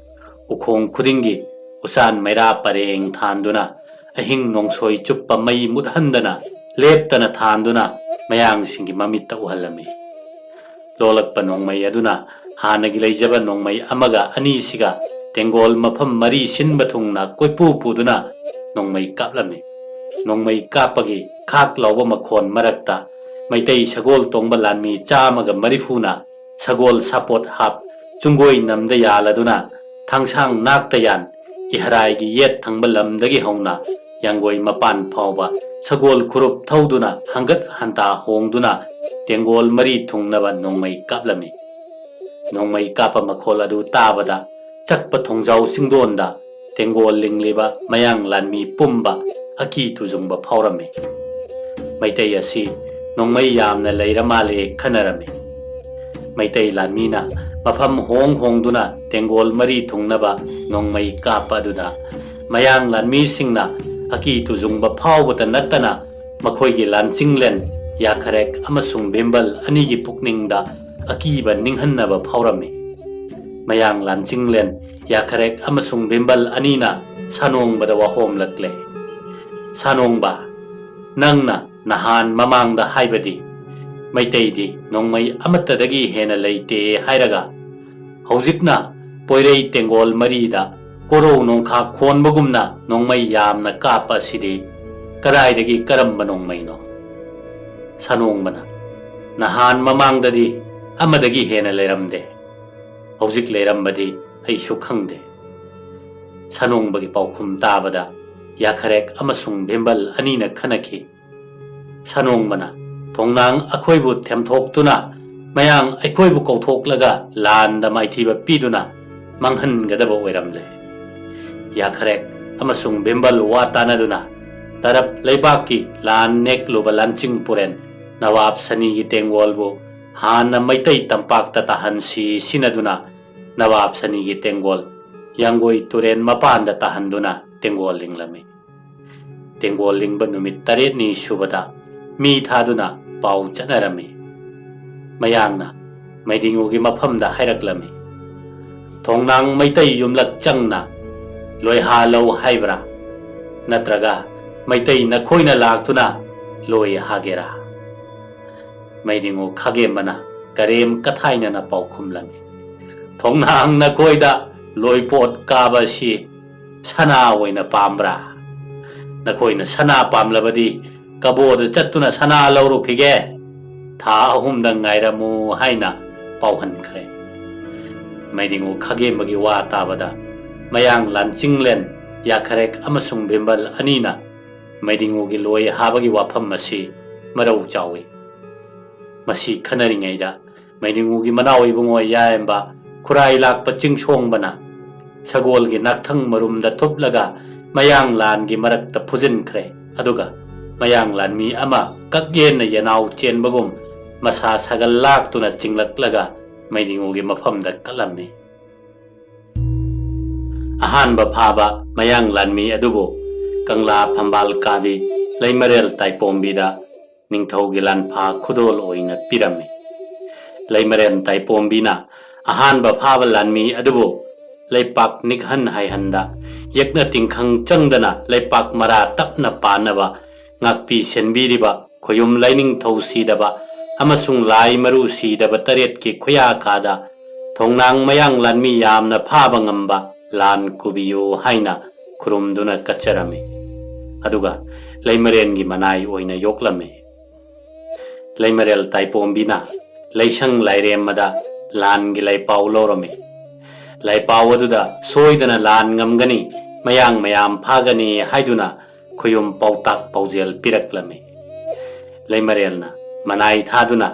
ꯎꯈꯣꯡ ꯈꯨꯗꯤꯡꯒꯤ ꯎꯆꯥꯟ ꯃꯩꯔꯥ ꯄꯔꯦꯡ ꯊꯥꯟꯗꯨꯅ ꯑꯍꯤꯡ ꯅꯣꯡꯁꯣꯏ ꯆꯨꯞꯄ ꯃꯩ ꯃꯨꯠꯍꯟꯗꯅ ꯂꯦꯞꯇꯅ ꯊꯥꯟꯗꯨꯅ ꯃꯌꯥꯡꯁꯤꯡꯒꯤ ꯃꯃꯤꯠꯇ ꯎꯍꯜꯂꯝꯃꯤ꯫ ꯂꯣꯜꯂꯛꯄ ꯅꯣꯡꯃꯩ ꯑꯗꯨꯅ ꯍꯥꯟꯅꯒꯤ ꯂꯩꯖꯕ ꯅꯣꯡꯃꯩ ꯑꯃꯒ ꯑꯅꯤꯁꯤꯒ ꯇꯦꯡꯒꯣꯜ ꯃꯐꯝ ꯃꯔꯤ ꯁꯤꯟꯕ ꯊꯨꯡꯅ ꯀꯣꯏꯄꯨ ꯄꯨꯗꯨꯅ ꯅꯣꯡꯃꯩ ꯀꯥꯞꯂꯝꯃꯤ꯫ ꯅꯣꯡꯃꯩ ꯀꯥꯞꯄꯒꯤ ꯈꯥꯛ ꯂꯥꯎꯕ ꯃꯈꯣꯟ ꯃꯔꯛꯇ ꯃꯩꯇꯩ ꯁꯒꯣꯜ ꯇꯣꯡꯕ ꯂꯥꯟꯃꯤ ꯆꯥꯝꯃꯒ ꯃꯔꯤꯐꯨꯅ ꯁꯒꯣꯜ ꯁꯥꯄꯣꯠ ꯍꯥꯞ ꯆꯨꯡꯒꯣꯏ ꯅꯝꯗ ꯌꯥꯜꯂꯗꯨꯅ ꯊꯥꯡꯁꯥꯡ ꯅꯥꯛꯇ ꯌꯥꯟ ꯏꯍꯔꯥꯏꯒꯤ ꯌꯦꯠ ꯊꯪꯕ ꯂꯝꯗꯒꯤ ꯍꯧꯅ ꯌꯥꯡꯒꯣꯏ ꯃꯄꯥꯟ ꯐꯥꯎꯕ ꯁꯒꯣꯜ ꯈꯨꯔꯨꯞ ꯊꯧꯗꯨꯅ ꯍꯪꯒꯠ ꯍꯟꯇꯥ ꯍꯣꯡꯗꯨꯅ ꯇꯦꯡꯒꯣꯜ ꯃꯔꯤ ꯊꯨꯡꯅꯕ ꯅꯣꯡꯃꯩ ꯀꯥꯞꯂꯝꯃꯤ꯫ ꯅꯣꯡꯃꯩ ꯀꯥꯞꯄ ꯃꯈꯣꯜ ꯑꯗꯨ ꯇꯥꯕꯗ ꯆꯛꯄ ꯊꯣꯡꯖꯥꯎ ꯆꯤꯡꯗꯣꯟꯗ ꯇꯦꯡꯒꯣꯜ ꯂꯤꯡꯂꯤꯕ ꯃꯌꯥꯡ ꯂꯥꯟꯃꯤ ꯄꯨꯝꯕ ꯑꯀꯤ ꯇꯨꯖꯨꯡꯕ ꯐꯥꯎꯔꯝꯃꯤ꯫ ꯃꯩꯇꯩ ꯑꯁꯤ ꯅꯣꯡꯃꯩ ꯌꯥꯝꯅ ꯂꯩꯔ ꯃꯥꯜꯂꯦ ꯈꯟꯅꯔꯝꯃꯤ꯫ ꯃꯩꯇꯩ ꯂꯥꯟꯃꯤꯅ ꯃꯐꯝ ꯍꯣꯡ ꯍꯣꯡꯗꯨꯅ ꯇꯦꯡꯒꯣꯜ ꯃꯔꯤ ꯊꯨꯡꯅꯕ ꯅꯣꯡꯃꯩ ꯀꯥꯞꯄ ꯑꯗꯨꯗ ꯃꯌꯥꯡ ꯂꯥꯟꯃꯤꯁꯤꯡꯅ ꯑꯀꯤ ꯇꯨꯖꯨꯡꯕ ꯐꯥꯎꯕꯇ ꯅꯠꯇꯅ ꯃꯈꯣꯏꯒꯤ ꯂꯥꯟꯆꯤꯡꯂꯦꯟ ꯌꯥꯈꯔꯦꯛ ꯑꯃꯁꯨꯡ ꯕꯤꯝꯕꯜ ꯑꯅꯤꯒꯤ ꯄꯨꯛꯅꯤꯡꯗ ꯑꯀꯤꯕ ꯅꯤꯡꯍꯟꯅꯕ ꯐꯥꯎꯔꯝꯃꯤ꯫ ꯃꯌꯥꯡ ꯂꯥꯟꯆꯤꯡꯂꯦꯟ ꯌꯥꯈꯔꯦꯛ ꯑꯃꯁꯨꯡ ꯕꯤꯝꯕꯜ ꯑꯅꯤꯅ ꯁꯥꯅꯣꯡꯕꯗ ꯋꯥꯍꯣꯝꯂꯛꯂꯦ꯫ ꯁꯥꯅꯣꯡꯕ, ꯅꯪꯅ ꯅꯍꯥꯟ ꯃꯃꯥꯡꯗ ꯍꯥꯏꯕꯗꯤ ꯃꯩꯇꯩꯗꯤ ꯅꯣꯡꯃꯩ ꯑꯃꯠꯇꯗꯒꯤ ꯍꯦꯟꯅ ꯂꯩꯇꯦ ꯍꯥꯏꯔꯒ ꯍꯧꯖꯤꯛꯅ ꯄꯣꯏꯔꯩ ꯇꯦꯡꯒꯣꯜ ꯃꯔꯤꯗ ꯀꯣꯔꯧ ꯅꯣꯡꯈꯥ ꯈꯣꯟꯕꯒꯨꯝꯅ ꯅꯣꯡꯃꯩ ꯌꯥꯝꯅ ꯀꯥꯞꯄ ꯑꯁꯤꯗꯤ ꯀꯗꯥꯏꯗꯒꯤ ꯀꯔꯝꯕ ꯅꯣꯡꯃꯩꯅꯣ? ꯁꯥꯅꯣꯡꯕꯅ, ꯅꯍꯥꯟ ꯃꯃꯥꯡꯗꯗꯤ ꯑꯃꯗꯒꯤ ꯍꯦꯟꯅ ꯂꯩꯔꯝꯗꯦ꯫ ꯍꯧꯖꯤꯛ ꯂꯩꯔꯝꯕꯗꯤ ꯑꯩꯁꯨ ꯈꯪꯗꯦ꯫ ꯁꯥꯅꯣꯡꯕꯒꯤ ꯄꯥꯎꯈꯨꯝ ꯇꯥꯕꯗ ꯌꯥꯈꯔꯦꯛ ꯑꯃꯁꯨꯡ ꯚꯤꯝꯕꯜ ꯑꯅꯤꯅ ꯈꯟꯅꯈꯤ꯫ ꯁꯥꯅꯣꯡꯕꯅ, ꯊꯣꯡꯅꯥꯡ ꯑꯩꯈꯣꯏꯕꯨ ꯊꯦꯝꯊꯣꯛꯇꯨꯅ ꯃꯌꯥꯡ ꯑꯩꯈꯣꯏꯕꯨ ꯀꯧꯊꯣꯛꯂꯒ ꯂꯥꯟꯗ ꯃꯥꯏꯊꯤꯕ ꯄꯤꯗꯨꯅ ꯃꯥꯡꯍꯟꯒꯗꯕ ꯑꯣꯏꯔꯝꯂꯦ꯫ ꯌꯥꯈꯔꯦꯛ ꯑꯃꯁꯨꯡ ꯚꯤꯝꯕꯜ ꯋꯥ ꯇꯥꯅꯗꯨꯅ ꯇꯔꯞ ꯂꯩꯕꯥꯛꯀꯤ ꯂꯥꯟ ꯅꯦꯛꯂꯨꯕ ꯂꯥꯟꯆꯤꯡ ꯄꯨꯔꯦꯟ ꯅꯋꯥꯕ ꯁꯅꯤꯒꯤ ꯇꯦꯡꯒꯣꯜꯕꯨ ꯍꯥꯟꯅ ꯃꯩꯇꯩ ꯇꯝꯄꯥꯛꯇ ꯇꯥꯍꯟꯁꯤ ꯁꯤꯅꯗꯨꯅ ꯅꯋꯥꯕ ꯁꯅꯤꯒꯤ ꯇꯦꯡꯒꯣꯜ ꯌꯥꯡꯒꯣꯏ ꯇꯨꯔꯦꯟ ꯃꯄꯥꯟꯗ ꯇꯥꯍꯟꯗꯨꯅ ꯇꯦꯡꯒꯣꯜ ꯂꯤꯡꯂꯝꯃꯤ꯫ ꯇꯦꯡꯒꯣꯜ ꯂꯤꯡꯕ ꯅꯨꯃꯤꯠ ꯇꯔꯦꯠꯅꯤ ꯁꯨꯕꯗ ꯃꯤ ꯊꯥꯗꯨꯅ ꯄꯥꯎ ꯆꯠꯅꯔꯝꯃꯤ꯫ ꯃꯌꯥꯡꯅ ꯃꯩꯗꯤꯉꯨꯒꯤ ꯃꯐꯝꯗ ꯍꯥꯏꯔꯛꯂꯝꯃꯤ꯫ ꯊꯣꯡꯅꯥꯡ ꯃꯩꯇꯩ ꯌꯨꯝꯂꯛ ꯆꯪꯅ ꯂꯣꯏꯍꯥ ꯂꯧ ꯍꯥꯏꯕ꯭ꯔꯥ? ꯅꯠꯇ꯭ꯔꯒ ꯃꯩꯇꯩ ꯅꯈꯣꯏꯅ ꯂꯥꯛꯇꯨꯅ ꯂꯣꯏ ꯍꯥꯒꯦꯔꯥ? ꯃꯩꯗꯤꯡꯉꯨ ꯈꯥꯒꯦꯝꯕꯅ ꯀꯔꯦꯝ ꯀꯊꯥꯏꯅꯅ ꯄꯥꯎꯈꯨꯝꯂꯝꯃꯤ, "ꯊꯣꯡꯅꯥꯡ ꯅꯈꯣꯏꯗ ꯂꯣꯏꯄꯣꯠ ꯀꯥꯕ ꯑꯁꯤ ꯁꯅꯥ ꯑꯣꯏꯅ ꯄꯥꯝꯕ꯭ꯔꯥ? ꯅꯈꯣꯏꯅ ꯁꯅꯥ ꯄꯥꯝꯂꯕꯗꯤ ꯀꯕꯣꯗ ꯆꯠꯇꯨꯅ ꯁꯅꯥ ꯂꯧꯔꯨꯈꯤꯒꯦ꯫ ꯊꯥ ꯑꯍꯨꯝꯗ ꯉꯥꯏꯔꯝꯃꯨ" ꯍꯥꯏꯅ ꯄꯥꯎꯍꯟꯈ꯭ꯔꯦ꯫ ꯃꯩꯗꯤꯡꯉꯨ ꯈꯥꯒꯦꯝꯕꯒꯤ ꯋꯥ ꯇꯥꯕꯗ ꯃꯌꯥꯡ ꯂꯥꯟꯆꯤꯡꯂꯦꯟ ꯌꯥꯈꯔꯦꯛ ꯑꯃꯁꯨꯡ ꯚꯤꯝꯕꯜ ꯑꯅꯤꯅ ꯃꯩꯗꯤꯡꯉꯨꯒꯤ ꯂꯣꯏ ꯍꯥꯕꯒꯤ ꯋꯥꯐꯝ ꯑꯁꯤ ꯃꯔꯧ ꯆꯥꯎꯏ꯫ ꯃꯁꯤ ꯈꯟꯅꯔꯤꯉꯩꯗ ꯃꯩꯗꯤꯡꯉꯨꯒꯤ ꯃꯅꯥꯎ ꯏꯕꯨꯡꯉꯣ ꯌꯥꯏꯝꯕ ꯈꯨꯔꯥꯏ ꯂꯥꯛꯄ ꯆꯤꯡꯁꯣꯡꯕꯅ ꯁꯒꯣꯜꯒꯤ ꯅꯥꯛꯊꯪ ꯃꯔꯨꯝꯗ ꯊꯨꯞꯂꯒ ꯃꯌꯥꯡ ꯂꯥꯟꯒꯤ ꯃꯔꯛꯇ ꯐꯨꯖꯤꯟꯈ꯭ꯔꯦ꯫ ꯑꯗꯨꯒ ꯃꯌꯥꯡ ꯂꯥꯟꯃꯤ ꯑꯃ ꯀꯛꯌꯦꯟꯅ ꯌꯦꯅꯥꯎ ꯆꯦꯟꯕꯒꯨꯝ ꯃꯁꯥ ꯁꯥꯒꯜ ꯂꯥꯛꯇꯨꯅ ꯆꯤꯡꯂꯛꯂꯒ ꯃꯩꯗꯤꯡꯉꯨꯒꯤ ꯃꯐꯝꯗ ꯀꯠꯂꯝꯃꯤ꯫ ꯑꯍꯥꯟꯕ ꯐꯥꯕ ꯃꯌꯥꯡ ꯂꯥꯟꯃꯤ ꯑꯗꯨꯕꯨ ꯀꯪꯂꯥ ꯐꯝꯕꯥꯜ ꯀꯥꯕꯤ ꯂꯩꯃꯔꯦꯜ ꯇꯥꯏꯄꯣꯝꯕꯤꯗ ꯅꯤꯡꯊꯧꯒꯤ ꯂꯥꯟꯐꯥ ꯈꯨꯗꯣꯜ ꯑꯣꯏꯅ ꯄꯤꯔꯝꯃꯤ꯫ ꯂꯩꯃꯔꯦꯜ ꯇꯥꯏꯄꯣꯝꯕꯤꯅ ꯑꯍꯥꯟꯕ ꯐꯥꯕ ꯂꯥꯟꯃꯤ ꯑꯗꯨꯕꯨ ꯂꯩꯄꯥꯛ ꯅꯤꯛꯍꯟ ꯍꯥꯏꯍꯟꯗ ꯌꯦꯛꯅ ꯇꯤꯡꯈꯪ ꯆꯪꯗꯅ ꯂꯩꯄꯥꯛ ꯃꯔꯥ ꯇꯞꯅ ꯄꯥꯟꯅꯕ ꯉꯥꯛꯄꯤ ꯁꯦꯟꯕꯤꯔꯤꯕ ꯈꯣꯌꯨꯝ ꯂꯥꯏꯅꯤꯡꯊꯧ ꯁꯤꯗꯕ ꯑꯃꯁꯨꯡ ꯂꯥꯏ ꯃꯔꯨ ꯁꯤꯗꯕ ꯇꯔꯦꯠꯀꯤ ꯈꯨꯌꯥꯀꯥꯗ ꯊꯣꯡꯅꯥꯡ ꯃꯌꯥꯡ ꯂꯥꯟꯃꯤ ꯌꯥꯝꯅ ꯐꯥꯕ ꯉꯝꯕ ꯂꯥꯟ ꯀꯨꯕꯤꯌꯨ ꯍꯥꯏꯅ ꯈꯨꯔꯨꯝꯗꯨꯅ ꯀꯠꯆꯔꯝꯃꯤ꯫ ꯑꯗꯨꯒ ꯂꯩꯃꯔꯦꯟꯒꯤ ꯃꯅꯥꯏ ꯑꯣꯏꯅ ꯌꯣꯛꯂꯝꯃꯤ꯫ ꯂꯩꯃꯔꯦꯜ ꯇꯥꯏꯄꯣꯝꯕꯤꯅ ꯂꯩꯁꯪ ꯂꯥꯏꯔꯦꯝꯃꯗ ꯂꯥꯟꯒꯤ ꯂꯥꯏꯄꯥꯎ ꯂꯧꯔꯝꯃꯤ꯫ ꯂꯥꯏꯄꯥꯎ ꯑꯗꯨꯗ ꯁꯣꯏꯗꯅ ꯂꯥꯟ ꯉꯝꯒꯅꯤ, ꯃꯌꯥꯡ ꯃꯌꯥꯝ ꯐꯥꯒꯅꯤ ꯍꯥꯏꯗꯨꯅ ꯈꯨꯌꯨꯝ ꯄꯥꯎꯇꯥꯛ ꯄꯥꯎꯖꯦꯜ ꯄꯤꯔꯛꯂꯝꯃꯤ꯫ ꯂꯩꯃꯔꯦꯜꯅ ꯃꯅꯥꯏ ꯊꯥꯗꯨꯅ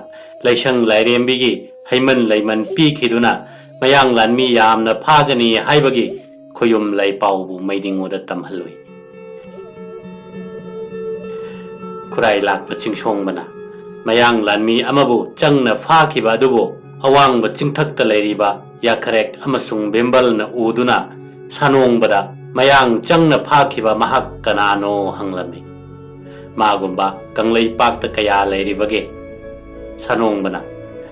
ꯂꯩꯁꯪ ꯂꯥꯏꯔꯦꯝꯕꯤꯒꯤ ꯍꯩꯃꯟ ꯂꯩꯃꯟ ꯄꯤꯈꯤꯗꯨꯅ ꯃꯌꯥꯡ ꯂꯥꯟꯃꯤ ꯌꯥꯝꯅ ꯐꯥꯒꯅꯤ ꯍꯥꯏꯕꯒꯤ ꯈꯨꯌꯨꯝ ꯂꯥꯏꯄꯥꯎꯕꯨ ꯃꯩꯗꯤꯡꯉꯨꯗ ꯇꯝꯍꯜꯂꯨꯏ꯫ ꯈꯨꯔꯥꯏ ꯂꯥꯛꯄ ꯆꯤꯡꯁꯣꯡꯕꯅ ꯃꯌꯥꯡ ꯂꯥꯟꯃꯤ ꯑꯃꯕꯨ ꯆꯪꯅ ꯐꯥꯈꯤꯕ ꯑꯗꯨꯕꯨ ꯑꯋꯥꯡꯕ ꯆꯤꯡꯊꯛꯇ ꯂꯩꯔꯤꯕ ꯌꯥꯈꯔꯦꯛ ꯑꯃꯁꯨꯡ ꯕꯦꯝꯕꯜꯅ ꯎꯗꯨꯅ ꯁꯥꯅꯣꯡꯕꯗ ꯃꯌꯥꯡ ꯆꯪꯅ ꯐꯥꯈꯤꯕ ꯃꯍꯥꯛ ꯀꯅꯥꯅꯣ ꯍꯪꯂꯝꯃꯤ꯫ ꯃꯥꯒꯨꯝꯕ ꯀꯪꯂꯩꯄꯥꯛꯇ ꯀꯌꯥ ꯂꯩꯔꯤꯕꯒꯦ? ꯁꯥꯅꯣꯡꯕꯅ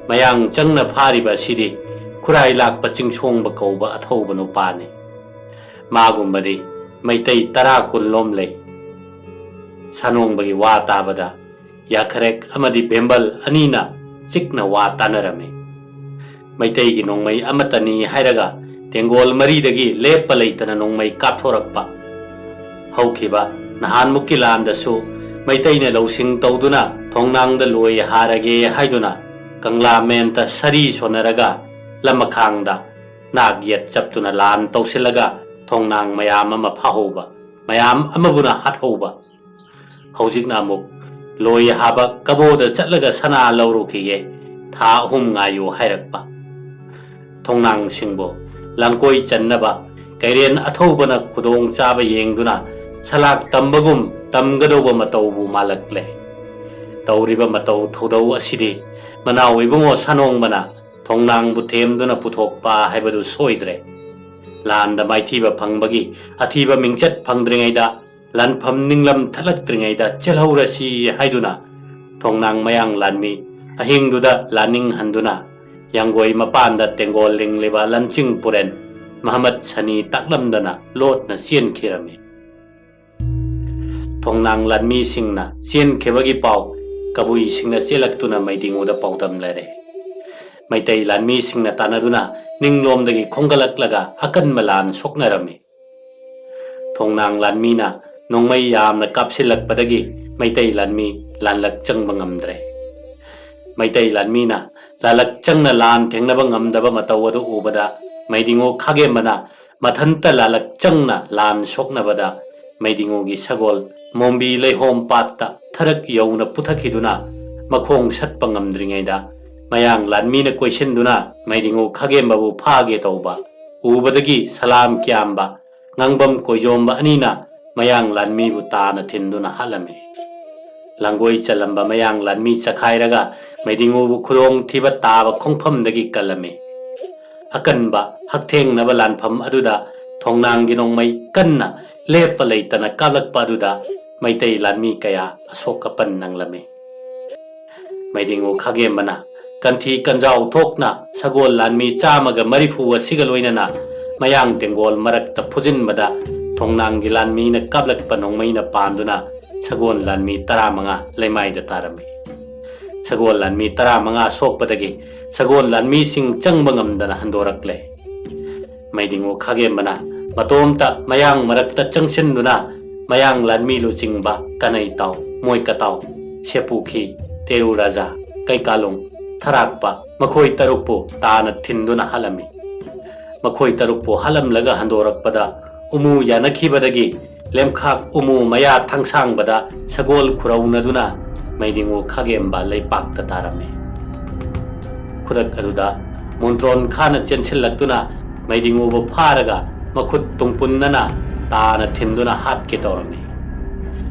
ꯃꯌꯥꯡ ꯆꯪꯅ ꯐꯥꯔꯤꯕ ꯑꯁꯤꯗꯤ ꯈꯨꯔꯥꯏ ꯂꯥꯛꯄ ꯆꯤꯡꯁꯣꯡꯕ ꯀꯧꯕ ꯑꯊꯧꯕ ꯅꯨꯄꯥꯅꯤ꯫ ꯃꯥꯒꯨꯝꯕꯗꯤ ꯃꯩꯇꯩ ꯇꯔꯥ ꯀꯨꯟꯂꯣꯝ ꯂꯩ꯫ ꯁꯥꯅꯣꯡꯕꯒꯤ ꯋꯥ ꯇꯥꯕꯗ ꯌꯥꯈꯔꯦꯛ ꯑꯃꯗꯤ ꯕꯦꯝꯕꯜ ꯑꯅꯤꯅ ꯆꯤꯛꯅ ꯋꯥ ꯇꯥꯅꯔꯝꯃꯤ꯫ ꯃꯩꯇꯩꯒꯤ ꯅꯣꯡꯃꯩ ꯑꯃꯠꯇꯅꯤ ꯍꯥꯏꯔꯒ ꯇꯦꯡꯒꯣꯜ ꯃꯔꯤꯗꯒꯤ ꯂꯦꯞꯄ ꯂꯩꯇꯅ ꯅꯣꯡꯃꯩ ꯀꯥꯞꯊꯣꯔꯛꯄ꯫ ꯍꯧꯈꯤꯕ ꯅꯍꯥꯟꯃꯨꯛꯀꯤ ꯂꯥꯟꯗꯁꯨ ꯃꯩꯇꯩꯅ ꯂꯧꯁꯤꯡ ꯇꯧꯗꯨꯅ ꯊꯣꯡꯅꯥꯡꯗ ꯂꯣꯏ ꯍꯥꯔꯒꯦ ꯍꯥꯏꯗꯨꯅ ꯀꯪꯂꯥ ꯃꯦꯟꯇ ꯁꯔꯤ ꯁꯣꯟꯅꯔꯒ ꯂꯃꯈꯥꯡꯗ ꯅꯥꯛ ꯌꯦꯠ ꯆꯞꯇꯨꯅ ꯂꯥꯟ ꯇꯧꯁꯤꯜꯂꯒ ꯊꯣꯡꯅꯥꯡ ꯃꯌꯥꯝ ꯑꯃ ꯐꯥꯍꯧꯕ, ꯃꯌꯥꯝ ꯑꯃꯕꯨꯅ ꯍꯥꯠꯍꯧꯕ꯫ ꯍꯧꯖꯤꯛꯅ ꯑꯃꯨꯛ ꯂꯣꯏ ꯍꯥꯕ ꯀꯕꯣꯗ ꯆꯠꯂꯒ ꯁꯅꯥ ꯂꯧꯔꯨꯈꯤꯒꯦ, ꯊꯥ ꯑꯍꯨꯝ ꯉꯥꯏꯌꯨ ꯍꯥꯏꯔꯛꯄ꯫ ꯊꯣꯡꯅꯥꯡꯁꯤꯡꯕꯨ ꯂꯥꯡꯀꯣꯏ ꯆꯟꯅꯕ ꯀꯩꯔꯦꯟ ꯑꯊꯧꯕꯅ ꯈꯨꯗꯣꯡ ꯆꯥꯕ ꯌꯦꯡꯗꯨꯅ ꯁꯂꯥꯛ ꯇꯝꯕꯒꯨꯝ ꯇꯝꯒꯗꯧꯕ ꯃꯇꯧꯕꯨ ꯃꯥꯜꯂꯛꯂꯦ꯫ ꯇꯧꯔꯤꯕ ꯃꯇꯧ ꯊꯧꯗꯧ ꯑꯁꯤꯗꯤ ꯃꯅꯥꯎ ꯏꯕꯨꯡꯉꯣ ꯁꯥꯅꯣꯡꯕꯅ ꯊꯣꯡꯅꯥꯡꯕꯨ ꯊꯦꯝꯗꯨꯅ ꯄꯨꯊꯣꯛꯄ ꯍꯥꯏꯕꯗꯨ ꯁꯣꯏꯗ꯭ꯔꯦ꯫ ꯂꯥꯟꯗ ꯃꯥꯏꯊꯤꯕ ꯐꯪꯕꯒꯤ ꯑꯊꯤꯕ ꯃꯤꯡꯆꯠ ꯐꯪꯗ꯭ꯔꯤꯉꯩꯗ, ꯂꯥꯟꯐꯝ ꯅꯤꯡꯂꯝ ꯊꯠꯂꯛꯇ꯭ꯔꯤꯉꯩꯗ ꯆꯦꯜꯍꯧꯔꯁꯤ ꯍꯥꯏꯗꯨꯅ ꯊꯣꯡꯅꯥꯡ ꯃꯌꯥꯡ ꯂꯥꯟꯃꯤ ꯑꯍꯤꯡꯗꯨꯗ ꯂꯥꯟꯅꯤꯡꯍꯟꯗꯨꯅ ꯌꯥꯡꯒꯣꯏ ꯃꯄꯥꯟꯗ ꯇꯦꯡꯒꯣꯜ ꯂꯤꯡꯂꯤꯕ ꯂꯟꯆꯤꯡ ꯄꯨꯔꯦꯟ ꯃꯍꯃꯠ ꯁꯅꯤ ꯇꯥꯛꯂꯝꯗꯅ ꯂꯣꯠꯅ ꯆꯦꯟꯈꯤꯔꯝꯃꯤ꯫ ꯊꯣꯡꯅꯥꯡ ꯂꯥꯟꯃꯤꯁꯤꯡꯅ ꯆꯦꯟꯈꯤꯕꯒꯤ ꯄꯥꯎ ꯀꯕꯨꯏꯁꯤꯡꯅ ꯆꯦꯜꯂꯛꯇꯨꯅ ꯃꯩꯗꯤꯉꯨꯗ ꯄꯥꯎꯗꯝꯂꯔꯦ꯫ ꯃꯩꯇꯩ ꯂꯥꯟꯃꯤꯁꯤꯡꯅ ꯇꯥꯟꯅꯗꯨꯅ ꯅꯤꯡꯂꯣꯝꯗꯒꯤ ꯈꯣꯝꯒꯠꯂꯛꯂꯒ ꯑꯀꯟꯕ ꯂꯥꯟ ꯁꯣꯛꯅꯔꯝꯃꯤ꯫ ꯊꯣꯡꯅꯥꯡ ꯂꯥꯟꯃꯤꯅ ꯅꯣꯡꯃꯩ ꯌꯥꯝꯅ ꯀꯥꯞꯁꯤꯜꯂꯛꯄꯗꯒꯤ ꯃꯩꯇꯩ ꯂꯥꯟꯃꯤ ꯂꯥꯟꯂꯛ ꯆꯪꯕ ꯉꯝꯗ꯭ꯔꯦ꯫ ꯃꯩꯇꯩ ꯂꯥꯟꯃꯤꯅ ꯂꯥꯟꯂꯛ ꯆꯪꯅ ꯂꯥꯟ ꯊꯦꯡꯅꯕ ꯉꯝꯗꯕ ꯃꯇꯧ ꯑꯗꯨ ꯎꯕꯗ ꯃꯩꯗꯤꯉꯨ ꯈꯥꯒꯦꯝꯕꯅ ꯃꯊꯟꯇ ꯂꯥꯟꯂꯛ ꯆꯪꯅ ꯂꯥꯟ ꯁꯣꯛꯅꯕꯗ ꯃꯩꯗꯤꯉꯨꯒꯤ ꯁꯒꯣꯜ ꯃꯣꯝꯕꯤ ꯂꯩꯍꯣꯝ ꯄꯥꯠꯇ ꯊꯔꯛ ꯌꯧꯅ ꯄꯨꯊꯈꯤꯗꯨꯅ ꯃꯈꯣꯡ ꯁꯠꯄ ꯉꯝꯗ꯭ꯔꯤꯉꯩꯗ ꯃꯌꯥꯡ ꯂꯥꯟꯃꯤꯅ ꯀꯣꯏꯁꯤꯟꯗꯨꯅ ꯃꯩꯗꯤꯉꯨ ꯈꯥꯒꯦꯝꯕꯕꯨ ꯐꯥꯒꯦ ꯇꯧꯕ ꯎꯕꯗꯒꯤ ꯁꯂꯥꯝ ꯀ꯭ꯌꯥꯝꯕ ꯉꯥꯡꯕꯝ ꯀꯣꯏꯖꯣꯝꯕ ꯑꯅꯤꯅ ꯃꯌꯥꯡ ꯂꯥꯟꯃꯤꯕꯨ ꯇꯥꯅ ꯊꯤꯟꯗꯨꯅ ꯍꯥꯠꯂꯝꯃꯤ꯫ ꯂꯥꯡꯒꯣꯏ ꯆꯜꯂꯝꯕ ꯃꯌꯥꯡ ꯂꯥꯟꯃꯤ ꯆꯈꯥꯏꯔꯒ ꯃꯩꯗꯤꯉꯨꯕꯨ ꯈꯨꯗꯣꯡ ꯊꯤꯕ ꯇꯥꯕ ꯈꯣꯡꯐꯝꯗꯒꯤ ꯀꯜꯂꯝꯃꯤ꯫ ꯑꯀꯟꯕ ꯍꯛꯊꯦꯡꯅꯕ ꯂꯥꯟꯐꯝ ꯑꯗꯨꯗ ꯊꯣꯡꯅꯥꯡꯒꯤ ꯅꯣꯡꯃꯩ ꯀꯟꯅ ꯂꯦꯞꯄ ꯂꯩꯇꯅ ꯀꯥꯞꯂꯛꯄ ꯑꯗꯨꯗ ꯃꯩꯇꯩ ꯂꯥꯟꯃꯤ ꯀꯌꯥ ꯑꯁꯣꯛ ꯑꯄꯟ ꯅꯪꯂꯝꯃꯤ꯫ ꯃꯩꯗꯤꯡꯉꯨ ꯈꯥꯒꯦꯝꯕꯅ ꯀꯟꯊꯤ ꯀꯟꯖꯥꯎ ꯊꯣꯛꯅ ꯁꯒꯣꯜ ꯂꯥꯟꯃꯤ ꯆꯥꯝꯃꯒ ꯃꯔꯤꯐꯨ ꯑꯁꯤꯒ ꯂꯣꯏꯅꯅ ꯃꯌꯥꯡ ꯇꯦꯡꯒꯣꯜ ꯃꯔꯛꯇ ꯐꯨꯖꯤꯟꯕꯗ ꯊꯣꯡꯅꯥꯡꯒꯤ ꯂꯥꯟꯃꯤꯅ ꯀꯥꯞꯂꯛꯄ ꯅꯣꯡꯃꯩꯅ ꯄꯥꯟꯗꯨꯅ ꯁꯒꯣꯜ ꯂꯥꯟꯃꯤ ꯇꯔꯥꯃꯉꯥ ꯂꯩꯃꯥꯏꯗ ꯇꯥꯔꯝꯃꯤ꯫ ꯁꯒꯣꯜ ꯂꯥꯟꯃꯤ ꯇꯔꯥꯃꯉꯥ ꯁꯣꯛꯄꯗꯒꯤ ꯁꯒꯣꯜ ꯂꯥꯟꯃꯤꯁꯤꯡ ꯆꯪꯕ ꯉꯝꯗꯅ ꯍꯟꯗꯣꯔꯛꯂꯦ꯫ ꯃꯩꯗꯤꯡꯉꯨ ꯈꯥꯒꯦꯝꯕꯅ ꯃꯇꯣꯝꯇ ꯃꯌꯥꯡ ꯃꯔꯛꯇ ꯆꯪꯁꯤꯟꯗꯨꯅ ꯃꯌꯥꯡ ꯂꯥꯟꯃꯤ ꯂꯨꯆꯤꯡꯕ ꯀꯅꯩꯇꯥꯎ, ꯃꯣꯏꯀꯇꯥꯎ, ꯁꯦꯄꯨꯈꯤ, ꯇꯦꯔꯨ ꯔꯥꯖꯥ, ꯀꯩꯀꯥꯂꯨꯡ, ꯊꯔꯥꯛꯄ, ꯃꯈꯣꯏ ꯇꯔꯨꯛꯄꯨ ꯇꯥꯅ ꯊꯤꯟꯗꯨꯅ ꯍꯥꯠꯂꯝꯃꯤ꯫ ꯃꯈꯣꯏ ꯇꯔꯨꯛꯄꯨ ꯍꯥꯠꯂꯝꯂꯒ ꯍꯟꯗꯣꯔꯛꯄꯗ ꯎꯃꯨ ꯌꯥꯅꯈꯤꯕꯗꯒꯤ ꯂꯦꯝꯈꯥꯛ ꯎꯃꯨ ꯃꯌꯥ ꯊꯥꯡꯁꯥꯡꯕꯗ ꯁꯒꯣꯜ ꯈꯨꯔꯧꯅꯗꯨꯅ ꯃꯩꯗꯤꯡꯉꯨ ꯈꯥꯒꯦꯝꯕ ꯂꯩꯄꯥꯛꯇ ꯇꯥꯔꯝꯃꯤ꯫ ꯈꯨꯗꯛ ꯑꯗꯨꯗ ꯃꯨꯟꯇ꯭ꯔꯣꯟ ꯈꯥꯟꯅ ꯆꯦꯟꯁꯤꯜꯂꯛꯇꯨꯅ ꯃꯩꯗꯤꯡꯉꯨꯕꯨ ꯐꯥꯔꯒ ꯃꯈꯨꯠ ꯇꯨꯡꯄꯨꯟꯅꯅ ꯇꯥꯅ ꯊꯤꯟꯗꯨꯅ ꯍꯥꯠꯀꯦ ꯇꯧꯔꯝꯃꯤ꯫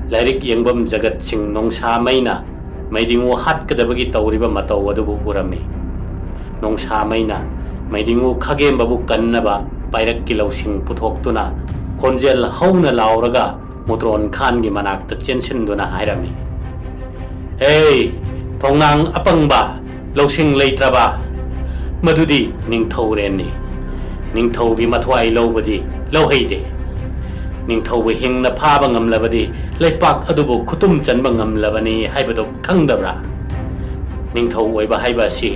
ꯂꯥꯏꯔꯤꯛ ꯌꯦꯡꯐꯝ ꯖꯒꯠꯁꯤꯡ ꯅꯣꯡꯁꯥꯃꯩꯅ ꯃꯩꯗꯤꯡꯉꯨ ꯍꯥꯠꯀꯗꯕꯒꯤ ꯇꯧꯔꯤꯕ ꯃꯇꯧ ꯑꯗꯨꯕꯨ ꯎꯔꯝꯃꯤ꯫ ꯅꯣꯡꯁꯥꯃꯩꯅ ꯃꯩꯗꯤꯡꯉꯨ ꯈꯥꯒꯦꯝꯕꯕꯨ ꯀꯟꯅꯕ ꯄꯥꯏꯔꯛꯀꯤ ꯂꯧꯁꯤꯡ ꯄꯨꯊꯣꯛꯇꯨꯅ ꯈꯣꯟꯖꯦꯜ ꯍꯧꯅ ꯂꯥꯎꯔꯒ ꯃꯨꯇ꯭ꯔꯣꯟ ꯈꯥꯟꯒꯤ ꯃꯅꯥꯛꯇ ꯆꯦꯟꯁꯤꯟꯗꯨꯅ ꯍꯥꯏꯔꯝꯃꯤ, "ꯍꯦ, ꯊꯣꯡꯅꯥꯡ ꯑꯄꯪꯕ, ꯂꯧꯁꯤꯡ ꯂꯩꯇ꯭ꯔꯕ, ꯃꯗꯨꯗꯤ ꯅꯤꯡꯊꯧꯔꯦꯟꯅꯤ꯫ ꯅꯤꯡꯊꯧꯒꯤ ꯃꯊ꯭ꯋꯥꯏ ꯂꯧꯕꯗꯤ ꯂꯧꯍꯩꯗꯦ꯫ ꯅꯤꯡꯊꯧꯕꯨ ꯍꯤꯡꯅ ꯐꯥꯕ ꯉꯝꯂꯕꯗꯤ ꯂꯩꯄꯥꯛ ꯑꯗꯨꯕꯨ ꯈꯨꯇꯨꯝ ꯆꯟꯕ ꯉꯝꯂꯕꯅꯤ ꯍꯥꯏꯕꯗꯨ ꯈꯪꯗꯕ꯭ꯔꯥ? ꯅꯤꯡꯊꯧ ꯑꯣꯏꯕ ꯍꯥꯏꯕ ꯑꯁꯤ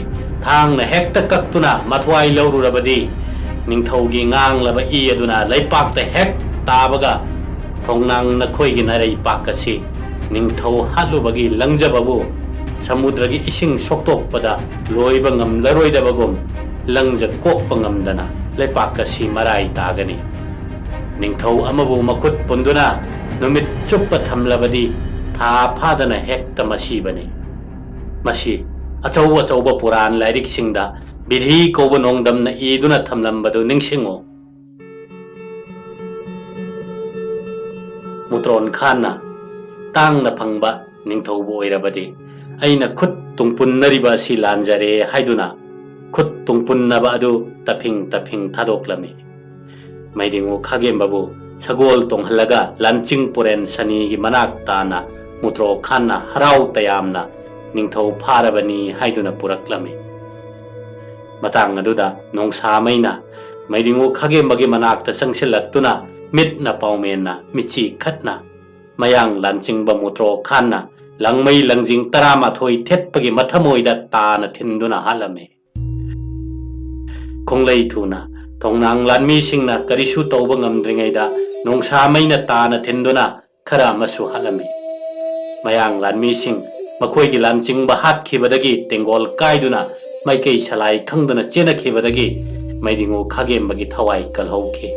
ꯊꯥꯡꯅ ꯍꯦꯛꯇ ꯀꯛꯇꯨꯅ ꯃꯊ꯭ꯋꯥꯏ ꯂꯧꯔꯨꯔꯕꯗꯤ ꯅꯤꯡꯊꯧꯒꯤ ꯉꯥꯡꯂꯕ ꯏ ꯑꯗꯨꯅ ꯂꯩꯄꯥꯛꯇ ꯍꯦꯛ ꯇꯥꯕꯒ ꯊꯣꯡꯅꯥꯡ ꯅꯈꯣꯏꯒꯤ ꯅꯔꯩꯄꯥꯛ ꯑꯁꯤ ꯅꯤꯡꯊꯧ ꯍꯥꯠꯂꯨꯕꯒꯤ ꯂꯪꯖꯕꯕꯨ ꯁꯃꯨꯗ꯭ꯔꯒꯤ ꯏꯁꯤꯡ ꯁꯣꯛꯇꯣꯛꯄꯗ ꯂꯣꯏꯕ ꯉꯝꯂꯔꯣꯏꯗꯕꯒꯨꯝ ꯂꯪꯖ ꯀꯣꯛꯄ ꯉꯝꯗꯅ ꯂꯩꯄꯥꯛ ꯑꯁꯤ ꯃꯔꯥꯏ ꯇꯥꯒꯅꯤ꯫ ꯅꯤꯡꯊꯧ ꯑꯃꯕꯨ ꯃꯈꯨꯠ ꯄꯨꯟꯗꯨꯅ ꯅꯨꯃꯤꯠ ꯆꯨꯞꯄ ꯊꯝꯂꯕꯗꯤ ꯊꯥ ꯐꯥꯗꯅ ꯍꯦꯛꯇ ꯃꯁꯤꯕꯅꯤ꯫ ꯃꯁꯤ ꯑꯆꯧ ꯑꯆꯧꯕ ꯄꯨꯔꯥꯟ ꯂꯥꯏꯔꯤꯛꯁꯤꯡꯗ ꯕꯤꯙꯤ ꯀꯧꯕ ꯅꯣꯡꯗꯝꯅ ꯏꯗꯨꯅ ꯊꯝꯂꯝꯕꯗꯨ ꯅꯤꯡꯁꯤꯡꯉꯨ꯫" ꯃꯨꯇ꯭ꯔꯣꯟ ꯈꯥꯟꯅ ꯇꯥꯡꯅ ꯐꯪꯕ ꯅꯤꯡꯊꯧꯕꯨ ꯑꯣꯏꯔꯕꯗꯤ ꯑꯩꯅ ꯈꯨꯠ ꯇꯨꯡꯄꯨꯟꯅꯔꯤꯕ ꯑꯁꯤ ꯂꯥꯟꯖꯔꯦ ꯍꯥꯏꯗꯨꯅ ꯈꯨꯠ ꯇꯨꯡꯄꯨꯟꯅꯕ ꯑꯗꯨ ꯇꯐꯤꯡ ꯇꯐꯤꯡ ꯊꯥꯗꯣꯛꯂꯝꯃꯤ꯫ ꯃꯩꯗꯤꯡꯉꯨ ꯈꯥꯒꯦꯝꯕꯕꯨ ꯁꯒꯣꯜ ꯇꯣꯡꯍꯜꯂꯒ ꯂꯥꯟꯆꯤꯡ ꯄꯨꯔꯦꯟ ꯁꯅꯤꯒꯤ ꯃꯅꯥꯛ ꯇꯥꯅ ꯃꯨꯇ꯭ꯔꯣ ꯈꯥꯟꯅ ꯍꯔꯥꯎ ꯇꯌꯥꯝꯅ ꯅꯤꯡꯊꯧ ꯐꯥꯔꯕꯅꯤ ꯍꯥꯏꯗꯨꯅ ꯄꯨꯔꯛꯂꯝꯃꯤ꯫ ꯃꯇꯥꯡ ꯑꯗꯨꯗ ꯅꯣꯡꯁꯥꯃꯩꯅ ꯃꯩꯗꯤꯡꯉꯨ ꯈꯥꯒꯦꯝꯕꯒꯤ ꯃꯅꯥꯛꯇ ꯆꯪꯁꯤꯜꯂꯛꯇꯨꯅ ꯃꯤꯠꯅ ꯄꯥꯎꯃꯦꯟꯅ ꯃꯤꯠꯆꯤ ꯈꯠꯅ ꯃꯌꯥꯡ ꯂꯥꯟꯆꯤꯡꯕ ꯃꯨꯇ꯭ꯔꯣ ꯈꯥꯟꯅ ꯂꯪꯃꯩ ꯂꯪꯖꯤꯡ ꯇꯔꯥꯃꯥꯊꯣꯏ ꯊꯦꯠꯄꯒꯤ ꯃꯊꯃꯣꯏꯗ ꯇꯥꯅ ꯊꯤꯟꯗꯨꯅ ꯍꯥꯠꯂꯝꯃꯤ꯫ ꯈꯣꯡꯂꯩ ꯊꯨꯅ ꯊꯣꯡꯅꯥꯡ ꯂꯥꯟꯃꯤꯁꯤꯡꯅ ꯀꯔꯤꯁꯨ ꯇꯧꯕ ꯉꯝꯗ꯭ꯔꯤꯉꯩꯗ ꯅꯣꯡꯁꯥꯃꯩꯅ ꯇꯥꯅ ꯊꯤꯟꯗꯨꯅ ꯈꯔ ꯑꯃꯁꯨ ꯍꯥꯠꯂꯝꯃꯤ꯫ ꯃꯌꯥꯡ ꯂꯥꯟꯃꯤꯁꯤꯡ ꯃꯈꯣꯏꯒꯤ ꯂꯥꯟꯆꯤꯡꯕ ꯍꯥꯠꯈꯤꯕꯗꯒꯤ ꯇꯦꯡꯒꯣꯜ ꯀꯥꯏꯗꯨꯅ ꯃꯥꯏꯀꯩ ꯁꯂꯥꯏ ꯈꯪꯗꯅ ꯆꯦꯟꯅꯈꯤꯕꯗꯒꯤ ꯃꯩꯗꯤꯡꯉꯨ ꯈꯥꯒꯦꯝꯕꯒꯤ ꯊꯋꯥꯏ ꯀꯜꯍꯧꯈꯤ꯫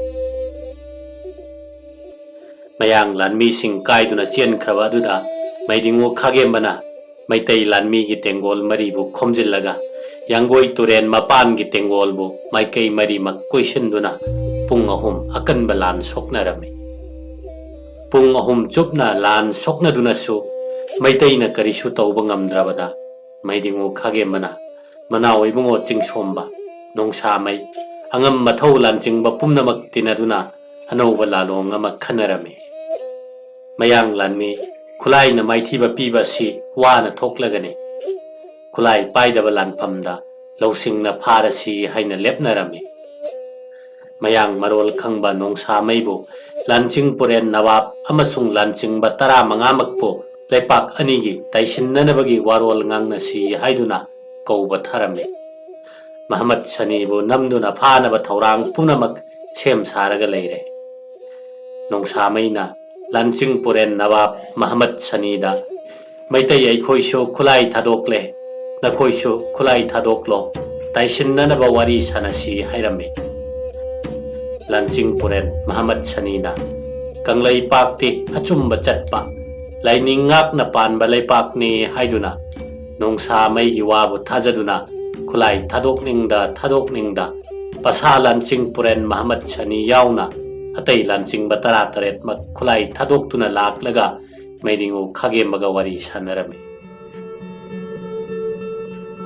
ꯃꯌꯥꯡ ꯂꯥꯟꯃꯤꯁꯤꯡ ꯀꯥꯏꯗꯨꯅ ꯆꯦꯟꯈ꯭ꯔꯕ ꯑꯗꯨꯗ ꯃꯩꯗꯤꯡꯉꯨ ꯈꯥꯒꯦꯝꯕꯅ ꯃꯩꯇꯩ ꯂꯥꯟꯃꯤꯒꯤ ꯇꯦꯡꯒꯣꯜ ꯃꯔꯤꯕꯨ ꯈꯣꯝꯖꯤꯜꯂꯒ ꯌꯥꯡꯒꯣꯏ ꯇꯨꯔꯦꯟ ꯃꯄꯥꯟꯒꯤ ꯇꯦꯡꯒꯣꯜꯕꯨ ꯃꯥꯏꯀꯩ ꯃꯔꯤꯃꯛ ꯀꯣꯏꯁꯤꯟꯗꯨꯅ ꯄꯨꯡ ꯑꯍꯨꯝ ꯑꯀꯟꯕ ꯂꯥꯟ ꯁꯣꯛꯅꯔꯝꯃꯤ꯫ ꯄꯨꯡ ꯑꯍꯨꯝ ꯆꯨꯞꯅ ꯂꯥꯟ ꯁꯣꯛꯅꯗꯨꯅꯁꯨ ꯃꯩꯇꯩꯅ ꯀꯔꯤꯁꯨ ꯇꯧꯕ ꯉꯝꯗ꯭ꯔꯕꯗ ꯃꯩꯗꯤꯡꯉꯨ ꯈꯥꯒꯦꯝꯕꯅ ꯃꯅꯥꯎ ꯏꯕꯨꯡꯉꯣ ꯆꯤꯡꯁꯣꯝꯕ, ꯅꯣꯡꯁꯥꯃꯩ, ꯑꯉꯝ ꯃꯊꯧ ꯂꯥꯟꯆꯤꯡꯕ ꯄꯨꯝꯅꯃꯛ ꯇꯤꯟꯅꯗꯨꯅ ꯑꯅꯧꯕ ꯂꯥꯂꯣꯡ ꯑꯃ ꯈꯟꯅꯔꯝꯃꯤ꯫ ꯃꯌꯥꯡ ꯂꯥꯟꯃꯤ ꯈꯨꯂꯥꯏꯅ ꯃꯥꯏꯊꯤꯕ ꯄꯤꯕ ꯑꯁꯤ ꯋꯥꯅ ꯊꯣꯛꯂꯒꯅꯤ꯫ ꯈꯨꯂꯥꯏ ꯄꯥꯏꯗꯕ ꯂꯥꯟꯐꯝꯗ ꯂꯧꯁꯤꯡꯅ ꯐꯥꯔꯁꯤ ꯍꯥꯏꯅ ꯂꯦꯞꯅꯔꯝꯃꯤ꯫ ꯃꯌꯥꯡ ꯃꯔꯣꯜ ꯈꯪꯕ ꯅꯣꯡꯁꯥꯃꯩꯕꯨ ꯂꯥꯟꯆꯤꯡ ꯄꯨꯔꯦꯟ ꯅꯋꯥꯕ ꯑꯃꯁꯨꯡ ꯂꯥꯟꯆꯤꯡꯕ ꯇꯔꯥꯃꯉꯥꯃꯛꯄꯨ ꯂꯩꯄꯥꯛ ꯑꯅꯤꯒꯤ ꯇꯥꯏꯁꯤꯟꯅꯅꯕꯒꯤ ꯋꯥꯔꯣꯜ ꯉꯥꯡꯅꯁꯤ ꯍꯥꯏꯗꯨꯅ ꯀꯧꯕ ꯊꯥꯔꯝꯃꯤ꯫ ꯃꯍꯃꯠ ꯁꯅꯤꯕꯨ ꯅꯝꯗꯨꯅ ꯐꯥꯅꯕ ꯊꯧꯔꯥꯡ ꯄꯨꯝꯅꯃꯛ ꯁꯦꯝ ꯁꯥꯔꯒ ꯂꯩꯔꯦ꯫ ꯅꯣꯡꯁꯥꯃꯩꯅ ꯂꯥꯟꯆꯤꯡ ꯄꯨꯔꯦꯟ ꯅꯋꯥꯕ ꯃꯍꯃꯠ ꯁꯅꯤꯗ, "ꯃꯩꯇꯩ ꯑꯩꯈꯣꯏꯁꯨ ꯈꯨꯂꯥꯏ ꯊꯥꯗꯣꯛꯂꯦ, ꯅꯈꯣꯏꯁꯨ ꯈꯨꯂꯥꯏ ꯊꯥꯗꯣꯛꯂꯣ, ꯇꯥꯏꯁꯤꯟꯅꯅꯕ ꯋꯥꯔꯤ ꯁꯥꯟꯅꯁꯤ" ꯍꯥꯏꯔꯝꯃꯤ꯫ ꯂꯥꯟꯆꯤꯡ ꯄꯨꯔꯦꯟ ꯃꯍꯃꯠ ꯁꯅꯤꯅ, "ꯀꯪꯂꯩꯄꯥꯛꯇꯤ ꯑꯆꯨꯝꯕ ꯆꯠꯄ, ꯂꯥꯏꯅꯤꯡ ꯉꯥꯛꯅ ꯄꯥꯟꯕ ꯂꯩꯄꯥꯛꯅꯤ" ꯍꯥꯏꯗꯨꯅ ꯅꯣꯡꯁꯥꯃꯩꯒꯤ ꯋꯥꯕꯨ ꯊꯥꯖꯗꯨꯅ ꯈꯨꯂꯥꯏ ꯊꯥꯗꯣꯛꯅꯤꯡꯗ ꯊꯥꯗꯣꯛꯅꯤꯡꯗ ꯄꯁꯥ ꯂꯥꯟꯆꯤꯡ ꯄꯨꯔꯦꯟ ꯃꯍꯃꯠ ꯁꯅꯤ ꯌꯥꯎꯅ ꯑꯇꯩ ꯂꯥꯟꯆꯤꯡꯕ ꯇꯔꯥꯇꯔꯦꯠꯃꯛ ꯈꯨꯂꯥꯏ ꯊꯥꯗꯣꯛꯇꯨꯅ ꯂꯥꯛꯂꯒ ꯃꯩꯗꯤꯡꯉꯨ ꯈꯥꯒꯦꯝꯕꯒ ꯋꯥꯔꯤ ꯁꯥꯟꯅꯔꯝꯃꯤ꯫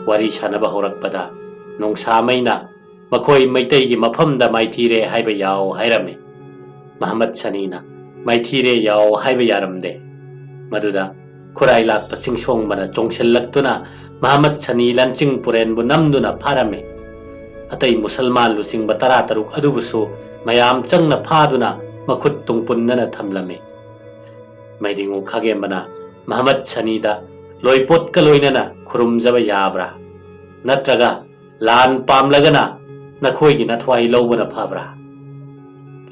ꯋꯥꯔꯤ ꯁꯥꯟꯅꯕ ꯍꯧꯔꯛꯄꯗ ꯅꯣꯡꯁꯥꯃꯩꯅ, "ꯃꯈꯣꯏ ꯃꯩꯇꯩꯒꯤ ꯃꯐꯝꯗ ꯃꯥꯏꯊꯤꯔꯦ ꯍꯥꯏꯕ ꯌꯥꯎ" ꯍꯥꯏꯔꯝꯃꯤ꯫ ꯃꯍꯃꯠ ꯁꯅꯤꯅ, "ꯃꯥꯏꯊꯤꯔꯦ ꯌꯥꯎ" ꯍꯥꯏꯕ ꯌꯥꯔꯝꯗꯦ꯫ ꯃꯗꯨꯗ ꯈꯨꯔꯥꯏ ꯂꯥꯛꯄ ꯆꯤꯡꯁꯣꯡꯕꯅ ꯆꯣꯡꯁꯤꯜꯂꯛꯇꯨꯅ ꯃꯍꯃꯠ ꯁꯅꯤ ꯂꯥꯟꯆꯤꯡ ꯄꯨꯔꯦꯟꯕꯨ ꯅꯝꯗꯨꯅ ꯐꯥꯔꯝꯃꯤ꯫ ꯑꯇꯩ ꯃꯨꯁꯜꯃꯥꯟ ꯂꯨꯆꯤꯡꯕ ꯇꯔꯥꯇꯔꯨꯛ ꯑꯗꯨꯕꯨꯁꯨ ꯃꯌꯥꯝ ꯆꯪꯅ ꯐꯥꯗꯨꯅ ꯃꯈꯨꯠ ꯇꯨꯡꯄꯨꯟꯅꯅ ꯊꯝꯂꯝꯃꯤ꯫ ꯃꯩꯗꯤꯡꯉꯨ ꯈꯥꯒꯦꯝꯕꯅ ꯃꯍꯃꯠ ꯁꯅꯤꯗ ꯂꯣꯏꯄꯣꯠꯀ ꯂꯣꯏꯅꯅ ꯈꯨꯔꯨꯝꯖꯕ ꯌꯥꯕ꯭ꯔꯥ? ꯅꯠꯇ꯭ꯔꯒ ꯂꯥꯟ ꯄꯥꯝꯂꯒꯅ ꯅꯈꯣꯏꯒꯤ ꯅꯊ꯭ꯋꯥꯏ ꯂꯧꯕꯅ ꯐꯕ꯭ꯔꯥ?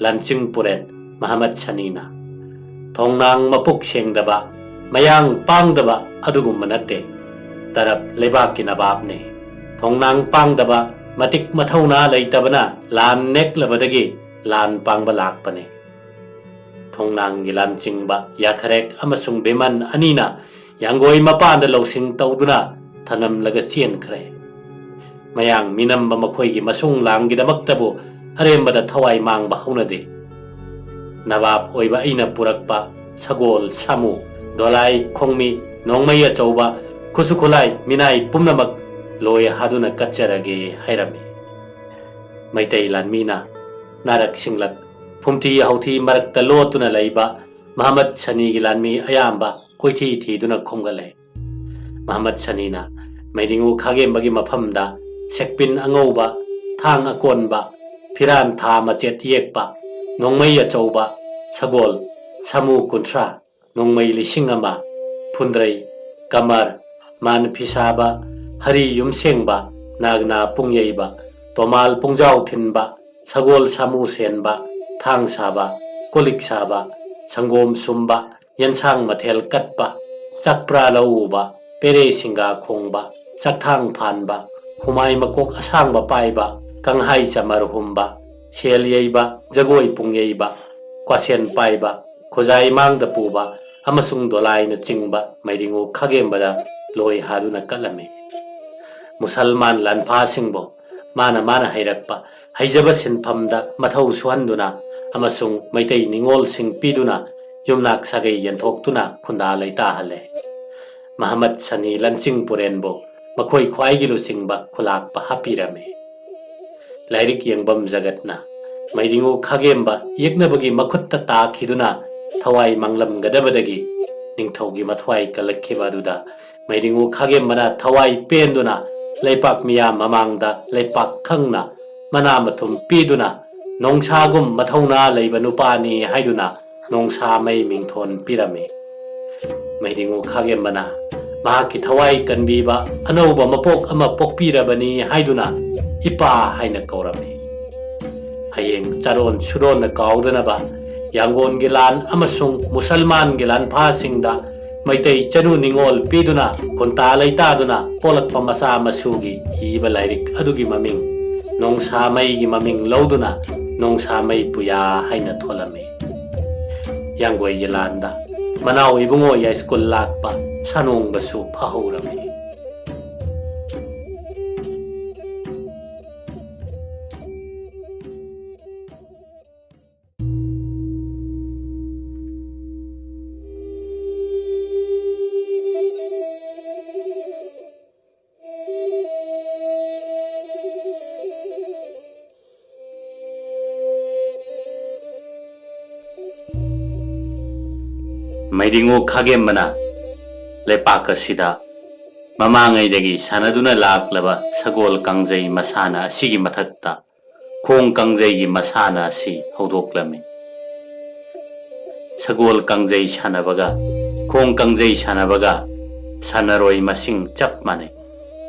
ꯂꯟꯆꯤꯡ ꯄꯨꯔꯦꯟ ꯃꯍꯃꯠ ꯁꯅꯤꯅ, ꯊꯣꯡꯅꯥꯡ ꯃꯄꯨꯛ ꯁꯦꯡꯗꯕ, ꯃꯌꯥꯡ ꯄꯥꯡꯗꯕ ꯑꯗꯨꯒꯨꯝꯕ ꯅꯠꯇꯦ꯫ ꯇꯔꯞ ꯂꯩꯕꯥꯛꯀꯤ ꯅꯕꯥꯞꯅꯦ꯫ ꯊꯣꯡꯅꯥꯡ ꯄꯥꯡꯗꯕ, ꯃꯇꯤꯛ ꯃꯊꯧꯅꯥ ꯂꯩꯇꯕꯅ ꯂꯥꯟ ꯅꯦꯛꯂꯕꯗꯒꯤ ꯂꯥꯟ ꯄꯥꯡꯕ ꯂꯥꯛꯄꯅꯦ꯫ ꯊꯣꯡꯅꯥꯡꯒꯤ ꯂꯥꯟꯆꯤꯡꯕ ꯌꯥꯈꯔꯦꯛ ꯑꯃꯁꯨꯡ ꯕꯤꯃꯟ ꯑꯅꯤꯅ ꯌꯥꯡꯒꯣꯏ ꯃꯄꯥꯟꯗ ꯂꯧꯁꯤꯡ ꯇꯧꯗꯨꯅ ꯊꯅꯝꯂꯒ ꯆꯦꯟꯈ꯭ꯔꯦ꯫ ꯃꯌꯥꯡ ꯃꯤꯅꯝꯕ ꯃꯈꯣꯏꯒꯤ ꯃꯁꯨꯡ ꯂꯥꯡꯒꯤꯗꯃꯛꯇꯕꯨ ꯑꯔꯦꯝꯕꯗ ꯊꯋꯥꯏ ꯃꯥꯡꯕ ꯍꯧꯅꯗꯦ꯫ ꯅꯕꯥꯞ ꯑꯣꯏꯕ ꯑꯩꯅ ꯄꯨꯔꯛꯄ ꯁꯒꯣꯜ, ꯁꯥꯃꯨ, ꯗꯣꯂꯥꯏ, ꯈꯣꯡꯃꯤ, ꯅꯣꯡꯃꯩ ꯑꯆꯧꯕ, ꯈꯨꯠꯁꯨ ꯈꯨꯠꯂꯥꯏ, ꯃꯤꯅꯥꯏ ꯄꯨꯝꯅꯃꯛ ꯂꯣꯏ ꯍꯥꯗꯨꯅ ꯀꯠꯆꯔꯒꯦ ꯍꯥꯏꯔꯝꯃꯤ꯫ ꯃꯩꯇꯩ ꯂꯥꯟꯃꯤꯅ ꯅꯥꯔꯛ ꯁꯤꯡꯂꯛ, ꯐꯨꯝꯊꯤ ꯍꯧꯊꯤ ꯃꯔꯛꯇ ꯂꯣꯠꯇꯨꯅ ꯂꯩꯕ ꯃꯍꯃꯠ ꯁꯅꯤꯒꯤ ꯂꯥꯟꯃꯤ ꯑꯌꯥꯝꯕ ꯀꯣꯏꯊꯤ ꯊꯤꯗꯨꯅ ꯈꯣꯝꯒꯠꯂꯦ꯫ ꯃꯍꯃꯠ ꯁꯅꯤꯅ ꯃꯩꯗꯤꯡꯉꯨ ꯈꯥꯒꯦꯝꯕꯒꯤ ꯃꯐꯝꯗ ꯁꯦꯛꯄꯤꯟ ꯑꯉꯧꯕ, ꯊꯥꯡ ꯑꯀꯣꯟꯕ, ꯐꯤꯔꯥꯟ ꯊꯥ ꯃꯆꯦꯠ ꯌꯦꯛꯄ, ꯅꯣꯡꯃꯩ ꯑꯆꯧꯕ, ꯁꯒꯣꯜ, ꯁꯥꯃꯨ ꯀꯨꯟꯊ꯭ꯔꯥ, ꯅꯣꯡꯃꯩ ꯂꯤꯁꯤꯡ ꯑꯃ, ꯐꯨꯟꯗ꯭ꯔꯩ, ꯀꯃꯔ, ꯃꯥꯟ ꯐꯤꯁꯥꯕ, ꯍꯔꯤ ꯌꯨꯝꯁꯦꯡꯕ, ꯅꯥꯒꯅꯥ ꯄꯨꯡ ꯌꯩꯕ, ꯇꯣꯃꯥꯜ ꯄꯨꯡꯖꯥꯎ ꯊꯤꯟꯕ, ꯁꯒꯣꯜ ꯁꯥꯃꯨ ꯁꯦꯟꯕ, ꯊꯥꯡ ꯁꯥꯕ, ꯀꯣꯂꯤꯛ ꯁꯥꯕ, ꯁꯪꯒꯣꯝ ꯁꯨꯝꯕ, ꯌꯦꯟꯁꯥꯡ ꯃꯊꯦꯜ ꯀꯠꯄ, ꯆꯥꯛꯄ꯭ꯔꯥ ꯂꯧ ꯎꯕ, ꯄꯦꯔꯦ ꯁꯤꯡꯒꯥ ꯈꯣꯡꯕ, ꯆꯥꯛꯊꯥꯡ ꯐꯥꯟꯕ, ꯍꯨꯃꯥꯏ ꯃꯀꯣꯛ ꯑꯁꯥꯡꯕ ꯄꯥꯏꯕ, ꯀꯪꯍꯥꯏ ꯆꯃꯔ ꯍꯨꯝꯕ, ꯁꯦꯜ ꯌꯩꯕ, ꯖꯒꯣꯏ ꯄꯨꯡ ꯌꯩꯕ, ꯀ꯭ꯋꯥꯁꯦꯟ ꯄꯥꯏꯕ, ꯈꯨꯖꯥꯏ ꯃꯥꯡꯗ ꯄꯨꯕ ꯑꯃꯁꯨꯡ ꯗꯣꯂꯥꯏꯅꯆꯤꯡꯕ ꯃꯩꯗꯤꯡꯉꯨ ꯈꯥꯒꯦꯝꯕꯗ ꯂꯣꯏ ꯍꯥꯗꯨꯅ ꯀꯠꯂꯝꯃꯤ꯫ ꯃꯨꯁꯜꯃꯥꯟ ꯂꯥꯟꯐꯥꯁꯤꯡꯕꯨ ꯃꯥꯅ ꯃꯥꯅ ꯍꯩꯔꯛꯄ ꯍꯩꯖꯕ ꯁꯤꯟꯐꯝꯗ ꯃꯊꯧ ꯁꯨꯍꯟꯗꯨꯅ ꯑꯃꯁꯨꯡ ꯃꯩꯇꯩ ꯅꯤꯉꯣꯜꯁꯤꯡ ꯄꯤꯗꯨꯅ ꯌꯨꯝꯅꯥꯛ ꯁꯥꯒꯩ ꯌꯦꯟꯊꯣꯛꯇꯨꯅ ꯈꯨꯟꯗꯥ ꯂꯩꯇꯥꯍꯜꯂꯦ꯫ ꯃꯍꯃꯠ ꯁꯅꯤ ꯂꯟꯆꯤꯡ ꯄꯨꯔꯦꯟꯕꯨ ꯃꯈꯣꯏ ꯈ꯭ꯋꯥꯏꯒꯤ ꯂꯨꯆꯤꯡꯕ ꯈꯨꯂꯥꯛꯄ ꯍꯥꯞꯄꯤꯔꯝꯃꯤ꯫ ꯂꯥꯏꯔꯤꯛ ꯌꯦꯡꯕꯝ ꯖꯒꯠꯅ ꯃꯩꯗꯤꯡꯉꯨ ꯈꯥꯒꯦꯝꯕ ꯌꯦꯛꯅꯕꯒꯤ ꯃꯈꯨꯠꯇ ꯇꯥꯈꯤꯗꯨꯅ ꯊꯋꯥꯏ ꯃꯥꯡꯂꯝꯒꯗꯕꯗꯒꯤ ꯅꯤꯡꯊꯧꯒꯤ ꯃꯊ꯭ꯋꯥꯏ ꯀꯜꯂꯛꯈꯤꯕ ꯑꯗꯨꯗ ꯃꯩꯗꯤꯡꯉꯨ ꯈꯥꯒꯦꯝꯕꯅ ꯊꯋꯥꯏ ꯄꯦꯟꯗꯨꯅ ꯂꯩꯄꯥꯛ ꯃꯤꯌꯥꯝ ꯃꯃꯥꯡꯗ ꯂꯩꯄꯥꯛ ꯈꯪꯅ ꯃꯅꯥ ꯃꯊꯨꯝ ꯄꯤꯗꯨꯅ ꯅꯣꯡꯁꯥꯒꯨꯝ ꯃꯊꯧꯅꯥ ꯂꯩꯕ ꯅꯨꯄꯥꯅꯤ ꯍꯥꯏꯗꯨꯅ ꯅꯣꯡꯁꯥꯃꯩ ꯃꯤꯡꯊꯣꯟ ꯄꯤꯔꯝꯃꯤ꯫ ꯃꯩꯗꯤꯡꯉꯨ ꯈꯥꯒꯦꯝꯕꯅ ꯃꯍꯥꯛꯀꯤ ꯊꯋꯥꯏ ꯀꯟꯕꯤꯕ ꯑꯅꯧꯕ ꯃꯄꯣꯛ ꯑꯃ ꯄꯣꯛꯄꯤꯔꯕꯅꯤ ꯍꯥꯏꯗꯨꯅ ꯏꯄꯥ ꯍꯥꯏꯅ ꯀꯧꯔꯝꯃꯤ꯫ ꯍꯌꯦꯡ ꯆꯥꯔꯣꯟ ꯁꯨꯔꯣꯟꯅ ꯀꯥꯎꯗꯅꯕ ꯌꯥꯡꯒꯣꯟꯒꯤ ꯂꯥꯟ ꯑꯃꯁꯨꯡ ꯃꯨꯁꯜꯃꯥꯟꯒꯤ ꯂꯥꯟꯐꯥꯁꯤꯡꯗ ꯃꯩꯇꯩ ꯆꯅꯨ ꯅꯤꯉꯣꯜ ꯄꯤꯗꯨꯅ ꯈꯨꯟꯇꯥ ꯂꯩꯇꯥꯗꯨꯅ ꯄꯣꯛꯂꯛꯄ ꯃꯆꯥ ꯃꯁꯨꯒꯤ ꯏꯕ ꯂꯥꯏꯔꯤꯛ ꯑꯗꯨꯒꯤ ꯃꯃꯤꯡ ꯅꯣꯡꯁꯥꯃꯩꯒꯤ ꯃꯃꯤꯡ ꯂꯧꯗꯨꯅ ꯅꯣꯡꯁꯥꯃꯩ ꯄꯨꯌꯥ ꯍꯥꯏꯅ ꯊꯣꯜꯂꯝꯃꯤ꯫ ꯌꯥꯡꯒꯣꯏꯒꯤ ꯂꯥꯟꯗ ꯃꯅꯥꯎ ꯏꯕꯨꯡꯉꯣ ꯌꯥꯏꯁ꯭ꯀꯨꯜ ꯂꯥꯛꯄ ꯁꯥꯅꯣꯡꯕꯁꯨ ꯐꯍꯧꯔꯝꯃꯤ꯫ ꯃꯩꯗꯤꯡꯉꯨ ꯈꯥꯒꯦꯝꯕꯅ ꯂꯩꯄꯥꯛ ꯑꯁꯤꯗ ꯃꯃꯥꯡꯉꯩꯗꯒꯤ ꯁꯥꯟꯅꯗꯨꯅ ꯂꯥꯛꯂꯕ ꯁꯒꯣꯜ ꯀꯥꯡꯖꯩ ꯃꯁꯥꯟꯅ ꯑꯁꯤꯒꯤ ꯃꯊꯛꯇ ꯈꯣꯡ ꯀꯥꯡꯖꯩꯒꯤ ꯃꯁꯥꯟꯅ ꯑꯁꯤ ꯍꯧꯗꯣꯛꯂꯝꯃꯤ꯫ ꯁꯒꯣꯜ ꯀꯥꯡꯖꯩ ꯁꯥꯟꯅꯕꯒ ꯈꯣꯡ ꯀꯥꯡꯖꯩ ꯁꯥꯟꯅꯕꯒ ꯁꯥꯟꯅꯔꯣꯏ ꯃꯁꯤꯡ ꯆꯞ ꯃꯥꯟꯅꯩ꯫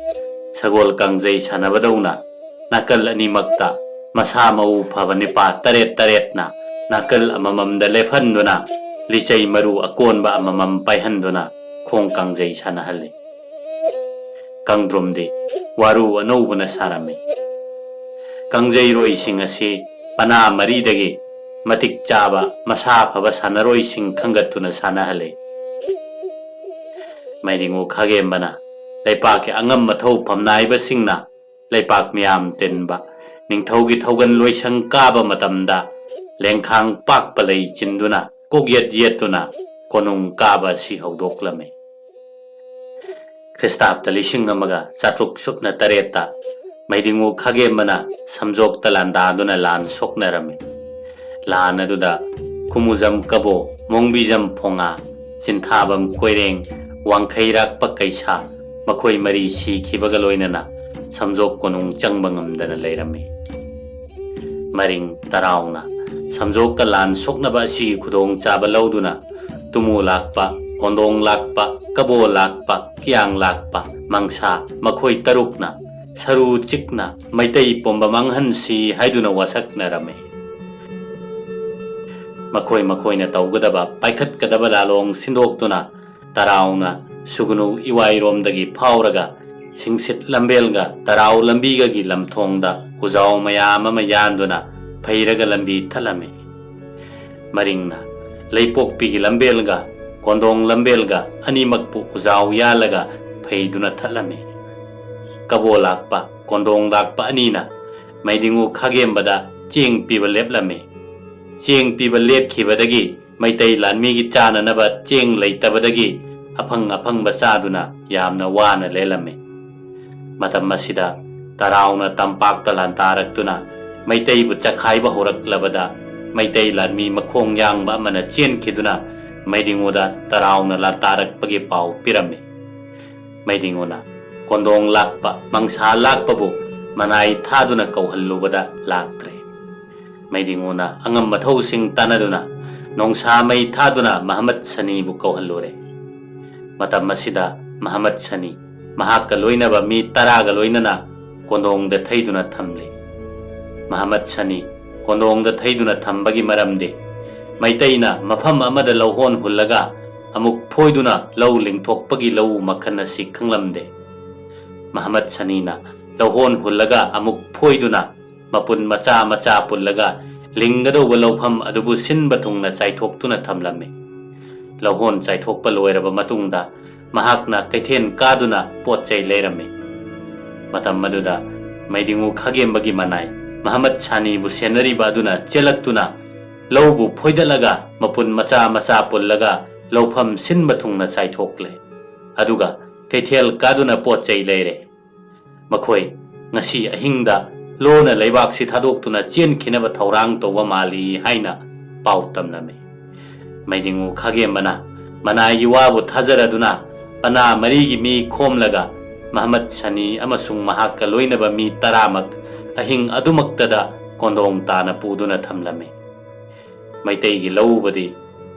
ꯁꯒꯣꯜ ꯀꯥꯡꯖꯩ ꯁꯥꯟꯅꯕꯗꯧꯅ ꯅꯥꯀꯜ ꯑꯅꯤꯃꯛꯇ ꯃꯁꯥ ꯃꯎ ꯐꯕ ꯅꯤꯄꯥ ꯇꯔꯦꯠ ꯇꯔꯦꯠꯅ ꯅꯥꯀꯜ ꯑꯃꯃꯝꯗ ꯂꯦꯞꯍꯟꯗꯨꯅ ꯂꯤꯆꯩ ꯃꯔꯨ ꯑꯀꯣꯟꯕ ꯑꯃꯃꯝ ꯄꯥꯏꯍꯟꯗꯨꯅ ꯈꯣꯡ ꯀꯥꯡꯖꯩ ꯁꯥꯟꯅꯍꯜꯂꯤ꯫ ꯀꯥꯡꯗ꯭ꯔꯨꯝꯗꯤ ꯋꯥꯔꯨ ꯑꯅꯧꯕꯅ ꯁꯥꯔꯝꯃꯤ꯫ ꯀꯥꯡꯖꯩꯔꯣꯏꯁꯤꯡ ꯑꯁꯤ ꯄꯅꯥ ꯃꯔꯤꯗꯒꯤ ꯃꯇꯤꯛ ꯆꯥꯕ ꯃꯁꯥ ꯐꯕ ꯁꯥꯟꯅꯔꯣꯏꯁꯤꯡ ꯈꯟꯒꯠꯇꯨꯅ ꯁꯥꯟꯅꯍꯜꯂꯤ꯫ ꯃꯩꯗꯤꯡꯉꯨ ꯈꯥꯒꯦꯝꯕꯅ ꯂꯩꯄꯥꯛꯀꯤ ꯑꯉꯝ ꯑꯊꯧ ꯐꯝꯅꯥꯏꯕꯁꯤꯡꯅ ꯂꯩꯄꯥꯛ ꯃꯤꯌꯥꯝ ꯇꯤꯟꯕ ꯅꯤꯡꯊꯧꯒꯤ ꯊꯧꯒꯜ ꯂꯣꯏꯁꯪ ꯀꯥꯕ ꯃꯇꯝꯗ ꯂꯦꯡꯈꯥꯡ ꯄꯥꯛꯄ ꯂꯩ ꯆꯤꯟꯗꯨꯅ ꯀꯣꯛꯌꯦꯠ ꯌꯦꯠꯇꯨꯅ ꯀꯣꯅꯨꯡ ꯀꯥꯕ ꯑꯁꯤ ꯍꯧꯗꯣꯛꯂꯝꯃꯤ꯫ ꯈ꯭ꯔꯤꯁꯇꯥꯕꯇ ꯂꯤꯁꯤꯡ ꯑꯃꯒ ꯆꯥꯇ꯭ꯔꯨꯛ ꯁꯨꯞꯅ ꯇꯔꯦꯠꯇ ꯃꯩꯗꯤꯡꯉꯨ ꯈꯥꯒꯦꯝꯕꯅ ꯁꯝꯖꯣꯛꯇ ꯂꯥꯟꯗꯥꯗꯨꯅ ꯂꯥꯟ ꯁꯣꯛꯅꯔꯝꯃꯤ꯫ ꯂꯥꯟ ꯑꯗꯨꯗ ꯈꯨꯃꯨꯖꯝ ꯀꯕꯣ, ꯃꯣꯡꯕꯤꯖꯝ ꯐꯣꯉꯥ, ꯆꯤꯟꯊꯥꯕꯝ ꯀꯣꯏꯔꯦꯡ, ꯋꯥꯡꯈꯩꯔꯥꯛꯄ ꯀꯩꯁꯥ, ꯃꯈꯣꯏ ꯃꯔꯤ ꯁꯤꯈꯤꯕꯒ ꯂꯣꯏꯅꯅ ꯁꯝꯖꯣꯛ ꯀꯣꯅꯨꯡ ꯆꯪꯕ ꯉꯝꯗꯅ ꯂꯩꯔꯝꯃꯤ꯫ ꯃꯔꯤꯡ ꯇꯔꯥꯎꯅ ꯁꯝꯖꯣꯛꯀ ꯂꯥꯟ ꯁꯣꯛꯅꯕ ꯑꯁꯤꯒꯤ ꯈꯨꯗꯣꯡꯆꯥꯕ ꯂꯧꯗꯨꯅ ꯇꯨꯃꯨ ꯂꯥꯛꯄ, ꯀꯣꯟꯗꯣꯡ ꯂꯥꯛꯄ, ꯀꯕꯣ ꯂꯥꯛꯄ, ꯀꯤꯌꯥꯡ ꯂꯥꯛꯄ, ꯃꯪꯁꯥ, ꯃꯈꯣꯏ ꯇꯔꯨꯛꯅ ꯁꯔꯨ ꯆꯤꯛꯅ ꯃꯩꯇꯩ ꯄꯨꯝꯕ ꯃꯥꯡꯍꯟꯁꯤ ꯍꯥꯏꯗꯨꯅ ꯋꯥꯁꯛꯅꯔꯝꯃꯤ꯫ ꯃꯈꯣꯏ ꯃꯈꯣꯏꯅ ꯇꯧꯒꯗꯕ, ꯄꯥꯏꯈꯠꯀꯗꯕ ꯂꯥꯂꯣꯡ ꯁꯤꯟꯗꯣꯛꯇꯨꯅ ꯇꯔꯥꯎꯅ ꯁꯨꯒꯅꯨ ꯏꯋꯥꯏꯔꯣꯝꯗꯒꯤ ꯐꯥꯎꯔꯒ ꯁꯤꯡꯁꯤꯠ ꯂꯝꯕꯦꯜꯒ ꯇꯔꯥꯎ ꯂꯝꯕꯤꯒꯒꯤ ꯂꯝꯊꯣꯡꯗ ꯎꯖꯥꯎ ꯃꯌꯥꯝ ꯑꯃ ꯌꯥꯟꯗꯨꯅ ꯐꯩꯔꯒ ꯂꯝꯕꯤ ꯊꯠꯂꯝꯃꯤ꯫ ꯃꯔꯤꯡꯅ ꯂꯩꯄꯣꯛꯄꯤꯒꯤ ꯂꯝꯕꯦꯜꯒ ꯀꯣꯟꯗꯣꯡ ꯂꯝꯕꯦꯜꯒ ꯑꯅꯤꯃꯛꯄꯨ ꯎꯖꯥꯎ ꯌꯥꯜꯂꯒ ꯐꯩꯗꯨꯅ ꯊꯠꯂꯝꯃꯤ꯫ ꯀꯕꯣ ꯂꯥꯛꯄ, ꯀꯣꯟꯗꯣꯡ ꯂꯥꯛꯄ ꯑꯅꯤꯅ ꯃꯩꯗꯤꯡꯉꯨ ꯈꯥꯒꯦꯝꯕꯗ ꯆꯦꯡ ꯄꯤꯕ ꯂꯦꯞꯂꯝꯃꯤ꯫ ꯆꯦꯡ ꯄꯤꯕ ꯂꯦꯞꯈꯤꯕꯗꯒꯤ ꯃꯩꯇꯩ ꯂꯥꯟꯃꯤꯒꯤ ꯆꯥꯅꯅꯕ ꯆꯦꯡ ꯂꯩꯇꯕꯗꯒꯤ ꯑꯐꯪ ꯑꯐꯪꯕ ꯆꯥꯗꯨꯅ ꯌꯥꯝꯅ ꯋꯥꯅ ꯂꯦꯜꯂꯝꯃꯤ꯫ ꯃꯇꯝ ꯑꯁꯤꯗ ꯇꯔꯥꯎꯅ ꯇꯝꯄꯥꯛꯇ ꯂꯥꯟꯗꯥꯔꯛꯇꯨꯅ ꯃꯩꯇꯩꯕꯨ ꯆꯈꯥꯏꯕ ꯍꯧꯔꯛꯂꯕꯗ ꯃꯩꯇꯩ ꯂꯥꯟꯃꯤ ꯃꯈꯣꯡ ꯌꯥꯡꯕ ꯑꯃꯅ ꯆꯦꯟꯈꯤꯗꯨꯅ ꯃꯩꯗꯤꯡꯉꯨꯗ ꯇꯔꯥꯎꯅ ꯂꯥꯟꯗꯥꯔꯛꯄꯒꯤ ꯄꯥꯎ ꯄꯤꯔꯝꯃꯤ꯫ ꯃꯩꯗꯤꯡꯉꯨꯅ ꯀꯣꯟꯗꯣꯡ ꯂꯥꯛꯄ, ꯃꯪꯁꯥ ꯂꯥꯛꯄꯕꯨ ꯃꯅꯥꯏ ꯊꯥꯗꯨꯅ ꯀꯧꯍꯜꯂꯨꯕꯗ ꯂꯥꯛꯇ꯭ꯔꯦ꯫ ꯃꯩꯗꯤꯡꯉꯨꯅ ꯑꯉꯝ ꯑꯊꯧꯁꯤꯡ ꯇꯥꯟꯅꯗꯨꯅ ꯅꯣꯡꯁꯥ ꯃꯩ ꯊꯥꯗꯨꯅ ꯃꯍꯃꯠ ꯁꯅꯤꯕꯨ ꯀꯧꯍꯜꯂꯨꯔꯦ꯫ ꯃꯇꯝ ꯑꯁꯤꯗ ꯃꯍꯃꯠ ꯁꯅꯤ ꯃꯍꯥꯛꯀ ꯂꯣꯏꯅꯕ ꯃꯤ ꯇꯔꯥꯒ ꯂꯣꯏꯅꯅ ꯀꯣꯟꯗꯣꯡꯗ ꯊꯩꯗꯨꯅ ꯊꯝꯂꯤ꯫ ꯃꯍꯃꯠ ꯁꯅꯤ ꯀꯣꯟꯗꯣꯡꯗ ꯊꯩꯗꯨꯅ ꯊꯝꯕꯒꯤ ꯃꯔꯝꯗꯤ ꯃꯩꯇꯩꯅ ꯃꯐꯝ ꯑꯃꯗ ꯂꯧꯍꯣꯟ ꯍꯨꯜꯂꯒ ꯑꯃꯨꯛ ꯐꯣꯏꯗꯨꯅ ꯂꯧ ꯂꯤꯡꯊꯣꯛꯄꯒꯤ ꯂꯧ ꯃꯈꯜ ꯑꯁꯤ ꯈꯪꯂꯝꯗꯦ꯫ ꯃꯍꯃꯠ ꯁꯅꯤꯅ ꯂꯧꯍꯣꯟ ꯍꯨꯜꯂꯒ ꯑꯃꯨꯛ ꯐꯣꯏꯗꯨꯅ ꯃꯄꯨꯟ ꯃꯆꯥ ꯃꯆꯥ ꯄꯨꯜꯂꯒ ꯂꯤꯡꯒꯗꯧꯕ ꯂꯧꯐꯝ ꯑꯗꯨꯕꯨ ꯁꯤꯟꯕ ꯊꯨꯡꯅ ꯆꯥꯏꯊꯣꯛꯇꯨꯅ ꯊꯝꯂꯝꯃꯤ꯫ ꯂꯧꯍꯣꯟ ꯆꯥꯏꯊꯣꯛꯄ ꯂꯣꯏꯔꯕ ꯃꯇꯨꯡꯗ ꯃꯍꯥꯛꯅ ꯀꯩꯊꯦꯜ ꯀꯥꯗꯨꯅ ꯄꯣꯠ ꯆꯩ ꯂꯩꯔꯝꯃꯤ꯫ ꯃꯇꯝ ꯑꯗꯨꯗ ꯃꯩꯗꯤꯡꯉꯨ ꯈꯥꯒꯦꯝꯕꯒꯤ ꯃꯅꯥꯏ ꯃꯍꯃꯠ ꯁꯥꯅꯤꯕꯨ ꯁꯦꯟꯅꯔꯤꯕ ꯑꯗꯨꯅ ꯆꯦꯜꯂꯛꯇꯨꯅ ꯂꯧꯕꯨ ꯐꯣꯏꯗꯠꯂꯒ ꯃꯄꯨꯟ ꯃꯆꯥ ꯃꯆꯥ ꯄꯨꯜꯂꯒ ꯂꯧꯐꯝ ꯁꯤꯟꯕ ꯊꯨꯡꯅ ꯆꯥꯏꯊꯣꯛꯂꯦ꯫ ꯑꯗꯨꯒ ꯀꯩꯊꯦꯜ ꯀꯥꯗꯨꯅ ꯄꯣꯠ ꯆꯩ ꯂꯩꯔꯦ꯫ ꯃꯈꯣꯏ ꯉꯁꯤ ꯑꯍꯤꯡꯗ ꯂꯣꯟꯅ ꯂꯩꯕꯥꯛꯁꯤ ꯊꯥꯗꯣꯛꯇꯨꯅ ꯆꯦꯟꯈꯤꯅꯕ ꯊꯧꯔꯥꯡ ꯇꯧꯕ ꯃꯥꯜꯂꯤ ꯍꯥꯏꯅ ꯄꯥꯎ ꯇꯝꯂꯝꯃꯤ꯫ ꯃꯩꯗꯤꯡꯉꯨ ꯈꯥꯒꯦꯝꯕꯅ ꯃꯅꯥꯏꯒꯤ ꯋꯥꯕꯨ ꯊꯥꯖꯔꯗꯨꯅ ꯄꯅꯥ ꯃꯔꯤꯒꯤ ꯃꯤ ꯈꯣꯝꯂꯒ ꯃꯍꯃꯠ ꯁꯅꯤ ꯑꯃꯁꯨꯡ ꯃꯍꯥꯛꯀ ꯂꯣꯏꯅꯕ ꯃꯤ ꯇꯔꯥꯃꯛ ꯑꯍꯤꯡ ꯑꯗꯨꯃꯛꯇꯗ ꯀꯣꯟꯗꯣꯡ ꯇꯥꯅ ꯄꯨꯗꯨꯅ ꯊꯝꯂꯝꯃꯤ꯫ ꯃꯩꯇꯩꯒꯤ ꯂꯧ ꯎꯕꯗꯤ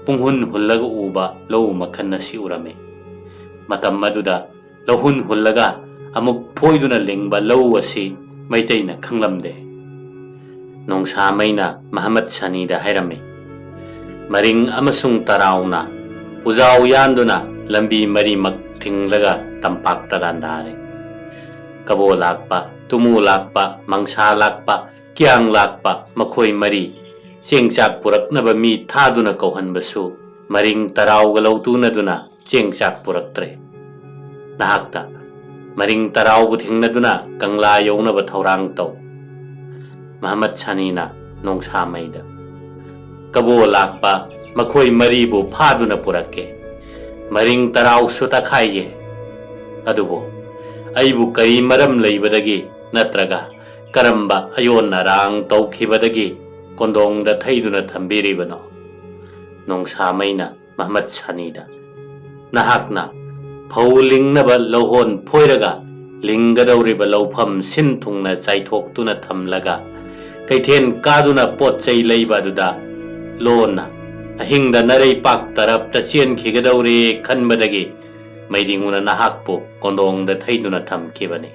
ꯄꯨꯡꯍꯨꯟ ꯍꯨꯜꯂꯒ ꯎꯕ ꯂꯧ ꯃꯈꯜ ꯑꯁꯤ ꯎꯔꯝꯃꯤ꯫ ꯃꯇꯝ ꯑꯗꯨꯗ ꯂꯧꯍꯨꯟ ꯍꯨꯜꯂꯒ ꯑꯃꯨꯛ ꯐꯣꯏꯗꯨꯅ ꯂꯤꯡꯕ ꯂꯧ ꯑꯁꯤ ꯃꯩꯇꯩꯅ ꯈꯪꯂꯝꯗꯦ꯫ ꯅꯣꯡꯁꯥꯃꯩꯅ ꯃꯍꯃꯠ ꯁꯅꯤꯗ ꯍꯥꯏꯔꯝꯃꯤ, "ꯃꯔꯤꯡ ꯑꯃꯁꯨꯡ ꯇꯔꯥꯎꯅ ꯎꯖꯥꯎ ꯌꯥꯟꯗꯨꯅ ꯂꯝꯕꯤ ꯃꯔꯤꯃꯛ ꯊꯤꯡꯂꯒ ꯇꯝꯄꯥꯛꯇ ꯂꯥꯟꯗꯥꯔꯦ꯫ ꯀꯕꯣ ꯂꯥꯛꯄ, ꯇꯨꯃꯨ ꯂꯥꯛꯄ, ꯃꯪꯁꯥ ꯂꯥꯛꯄ, ꯀꯤꯌꯥꯡ ꯂꯥꯛꯄ ꯃꯈꯣꯏ ꯃꯔꯤ ꯆꯦꯡ ꯆꯥꯛ ꯄꯨꯔꯛꯅꯕ ꯃꯤ ꯊꯥꯗꯨꯅ ꯀꯧꯍꯟꯕꯁꯨ ꯃꯔꯤꯡ ꯇꯔꯥꯎꯒ ꯂꯧꯇꯨꯅꯗꯨꯅ ꯆꯦꯡ ꯆꯥꯛ ꯄꯨꯔꯛꯇ꯭ꯔꯦ꯫ ꯅꯍꯥꯛꯇ ꯃꯔꯤꯡ ꯇꯔꯥꯎꯕꯨ ꯊꯦꯡꯅꯗꯨꯅ ꯀꯪꯂꯥ ꯌꯧꯅꯕ ꯊꯧꯔꯥꯡ ꯇꯧ꯫" ꯃꯍꯃꯠ ꯁꯅꯤꯅ ꯅꯣꯡꯁꯥꯃꯩꯗ, "ꯀꯕꯣ ꯂꯥꯛꯄ ꯃꯈꯣꯏ ꯃꯔꯤꯕꯨ ꯐꯥꯗꯨꯅ ꯄꯨꯔꯛꯀꯦ꯫ ꯃꯔꯤꯡ ꯇꯔꯥꯎꯁꯨ ꯇꯛꯈꯥꯏꯒꯦ꯫ ꯑꯗꯨꯕꯨ ꯑꯩꯕꯨ ꯀꯔꯤ ꯃꯔꯝ ꯂꯩꯕꯗꯒꯤ ꯅꯠꯇ꯭ꯔꯒ ꯀꯔꯝꯕ ꯑꯌꯣꯟ ꯑꯔꯥꯡ ꯇꯧꯈꯤꯕꯗꯒꯤ ꯀꯣꯟꯗꯣꯡꯗ ꯊꯩꯗꯨꯅ ꯊꯝꯕꯤꯔꯤꯕꯅꯣ?" ꯅꯣꯡꯁꯥꯃꯩꯅ ꯃꯍꯃꯠ ꯁꯅꯤꯗ, "ꯅꯍꯥꯛꯅ ꯐꯧ ꯂꯤꯡꯅꯕ ꯂꯧꯍꯣꯟ ꯐꯣꯏꯔꯒ ꯂꯤꯡꯒꯗꯧꯔꯤꯕ ꯂꯧꯐꯝ ꯁꯤꯟ ꯊꯨꯡꯅ ꯆꯥꯏꯊꯣꯛꯇꯨꯅ ꯊꯝꯂꯒ ꯀꯩꯊꯦꯜ ꯀꯥꯗꯨꯅ ꯄꯣꯠ ꯆꯩ ꯂꯩꯕ ꯑꯗꯨꯗ ꯂꯣꯟꯅ ꯑꯍꯤꯡꯗ ꯅꯔꯩꯄꯥꯛ ꯇꯔꯞꯇ ꯆꯦꯟꯈꯤꯒꯗꯧꯔꯦ ꯈꯟꯕꯗꯒꯤ ꯃꯩꯗꯤꯡꯉꯨꯅ ꯅꯍꯥꯛꯄꯨ ꯀꯣꯟꯗꯣꯡꯗ ꯊꯩꯗꯨꯅ ꯊꯝꯈꯤꯕꯅꯤ꯫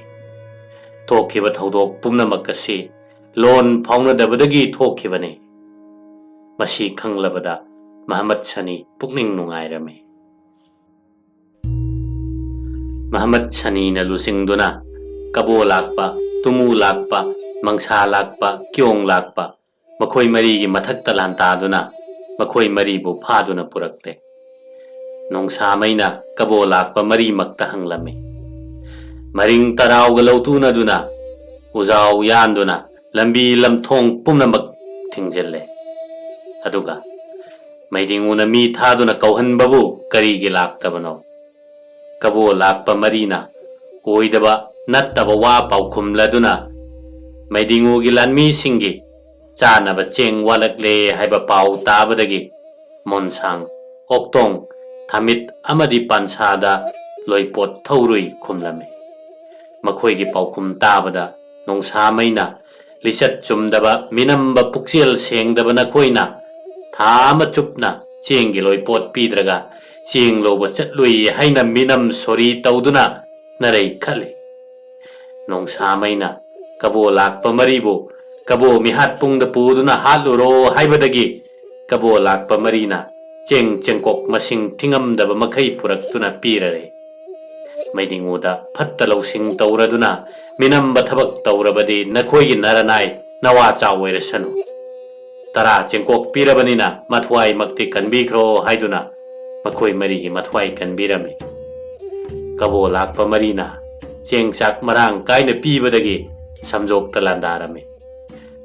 ꯊꯣꯛꯈꯤꯕ ꯊꯧꯗꯣꯛ ꯄꯨꯝꯅꯃꯛ ꯑꯁꯤ ꯂꯣꯟ ꯐꯥꯎꯅꯗꯕꯗꯒꯤ ꯊꯣꯛꯈꯤꯕꯅꯤ꯫" ꯃꯁꯤ ꯈꯪꯂꯕꯗ ꯃꯍꯃꯠ ꯁꯅꯤ ꯄꯨꯛꯅꯤꯡ ꯅꯨꯡꯉꯥꯏꯔꯝꯃꯤ꯫ ꯃꯍꯃꯠ ꯁꯅꯤꯅ ꯂꯨꯆꯤꯡꯗꯨꯅ ꯀꯕꯣ ꯂꯥꯛꯄ, ꯇꯨꯃꯨ ꯂꯥꯛꯄ, ꯃꯪꯁꯥ ꯂꯥꯛꯄ, ꯀꯤꯌꯣꯡ ꯂꯥꯛꯄ, ꯃꯈꯣꯏ ꯃꯔꯤꯒꯤ ꯃꯊꯛꯇ ꯂꯥꯟꯇꯥꯗꯨꯅ ꯃꯈꯣꯏ ꯃꯔꯤꯕꯨ ꯐꯥꯗꯨꯅ ꯄꯨꯔꯛꯂꯦ꯫ ꯅꯣꯡꯁꯥꯃꯩꯅ ꯀꯕꯣ ꯂꯥꯛꯄ ꯃꯔꯤꯃꯛꯇ ꯍꯪꯂꯝꯃꯤ꯫ ꯃꯔꯤꯡ ꯇꯔꯥꯎꯒ ꯂꯧꯇꯨꯅꯗꯨꯅ ꯎꯖꯥꯎ ꯌꯥꯟꯗꯨꯅ ꯂꯝꯕꯤ ꯂꯝꯊꯣꯡ ꯄꯨꯝꯅꯃꯛ ꯊꯤꯡꯖꯤꯜꯂꯦ꯫ ꯑꯗꯨꯒ ꯃꯩꯗꯤꯡꯉꯨꯅ ꯃꯤ ꯊꯥꯗꯨꯅ ꯀꯧꯍꯟꯕꯕꯨ ꯀꯔꯤꯒꯤ ꯂꯥꯛꯇꯕꯅꯣ? ꯀꯕꯣ ꯂꯥꯛꯄ ꯃꯔꯤꯅ ꯑꯣꯏꯗꯕ ꯅꯠꯇꯕ ꯋꯥ ꯄꯥꯎꯈꯨꯝꯂꯗꯨꯅ ꯃꯩꯗꯤꯡꯉꯨꯒꯤ ꯂꯥꯟꯃꯤꯁꯤꯡꯒꯤ ꯆꯥꯅꯕ ꯆꯦꯡ ꯋꯥꯠꯂꯛꯂꯦ ꯍꯥꯏꯕ ꯄꯥꯎ ꯇꯥꯕꯗꯒꯤ ꯃꯣꯟꯁꯥꯡ, ꯑꯣꯛꯇꯣꯡ, ꯊꯥꯃꯤꯠ ꯑꯃꯗꯤ ꯄꯥꯟꯁꯥꯗ ꯂꯣꯏꯄꯣꯠ ꯊꯧꯔꯨꯏ ꯈꯨꯝꯂꯝꯃꯤ꯫ ꯃꯈꯣꯏꯒꯤ ꯄꯥꯎꯈꯨꯝ ꯇꯥꯕꯗ ꯅꯣꯡꯁꯥꯃꯩꯅ, "ꯂꯤꯆꯠ ꯆꯨꯝꯗꯕ, ꯃꯤꯅꯝꯕ, ꯄꯨꯛꯆꯦꯜ ꯁꯦꯡꯗꯕ ꯅꯈꯣꯏꯅ ꯊꯥ ꯑꯃ ꯆꯨꯞꯅ ꯆꯦꯡꯒꯤ ꯂꯣꯏꯄꯣꯠ ꯄꯤꯗ꯭ꯔꯒ ꯆꯦꯡ ꯂꯧꯕ ꯆꯠꯂꯨꯏ ꯍꯥꯏꯅ ꯃꯤꯅꯝ ꯁꯣꯔꯤ ꯇꯧꯗꯨꯅ ꯅꯔꯩ ꯈꯠꯂꯤ꯫ ꯅꯣꯡꯁꯥꯃꯩꯅ ꯀꯕꯣ ꯂꯥꯛꯄ ꯃꯔꯤꯕꯨ ꯀꯕꯣ ꯃꯤꯍꯥꯠ ꯄꯨꯡꯗ ꯄꯨꯗꯨꯅ ꯍꯥꯠꯂꯨꯔꯣ ꯍꯥꯏꯕꯗꯒꯤ ꯀꯕꯣ ꯂꯥꯛꯄ ꯃꯔꯤꯅ ꯆꯦꯡ ꯆꯦꯡꯀꯣꯛ ꯃꯁꯤꯡ ꯊꯤꯉꯝꯗꯕ ꯃꯈꯩ ꯄꯨꯔꯛꯇꯨꯅ ꯄꯤꯔꯔꯦ꯫ ꯃꯩꯗꯤꯡꯉꯨꯗ ꯐꯠꯇ ꯂꯧꯁꯤꯡ ꯇꯧꯔꯗꯨꯅ ꯃꯤꯅꯝꯕ ꯊꯕꯛ ꯇꯧꯔꯕꯗꯤ ꯅꯈꯣꯏꯒꯤ ꯅꯔꯅꯥꯏ ꯅꯋꯥ ꯆꯥꯎ ꯑꯣꯏꯔꯁꯅꯨ꯫ ꯇꯔꯥ ꯆꯦꯡꯀꯣꯛ ꯄꯤꯔꯕꯅꯤꯅ ꯃꯊ꯭ꯋꯥꯏꯃꯛꯇꯤ ꯀꯟꯕꯤꯈ꯭ꯔꯣ ꯍꯥꯏꯗꯨꯅ ꯃꯈꯣꯏ ꯃꯔꯤꯒꯤ ꯃꯊ꯭ꯋꯥꯏ ꯀꯟꯕꯤꯔꯝꯃꯤ꯫ ꯀꯕꯣ ꯂꯥꯛꯄ ꯃꯔꯤꯅ ꯆꯦꯡ ꯆꯥꯛ ꯃꯔꯥꯡ ꯀꯥꯏꯅ ꯄꯤꯕꯗꯒꯤ ꯁꯝꯖꯣꯛꯇ ꯂꯥꯟꯗꯥꯔꯝꯃꯤ꯫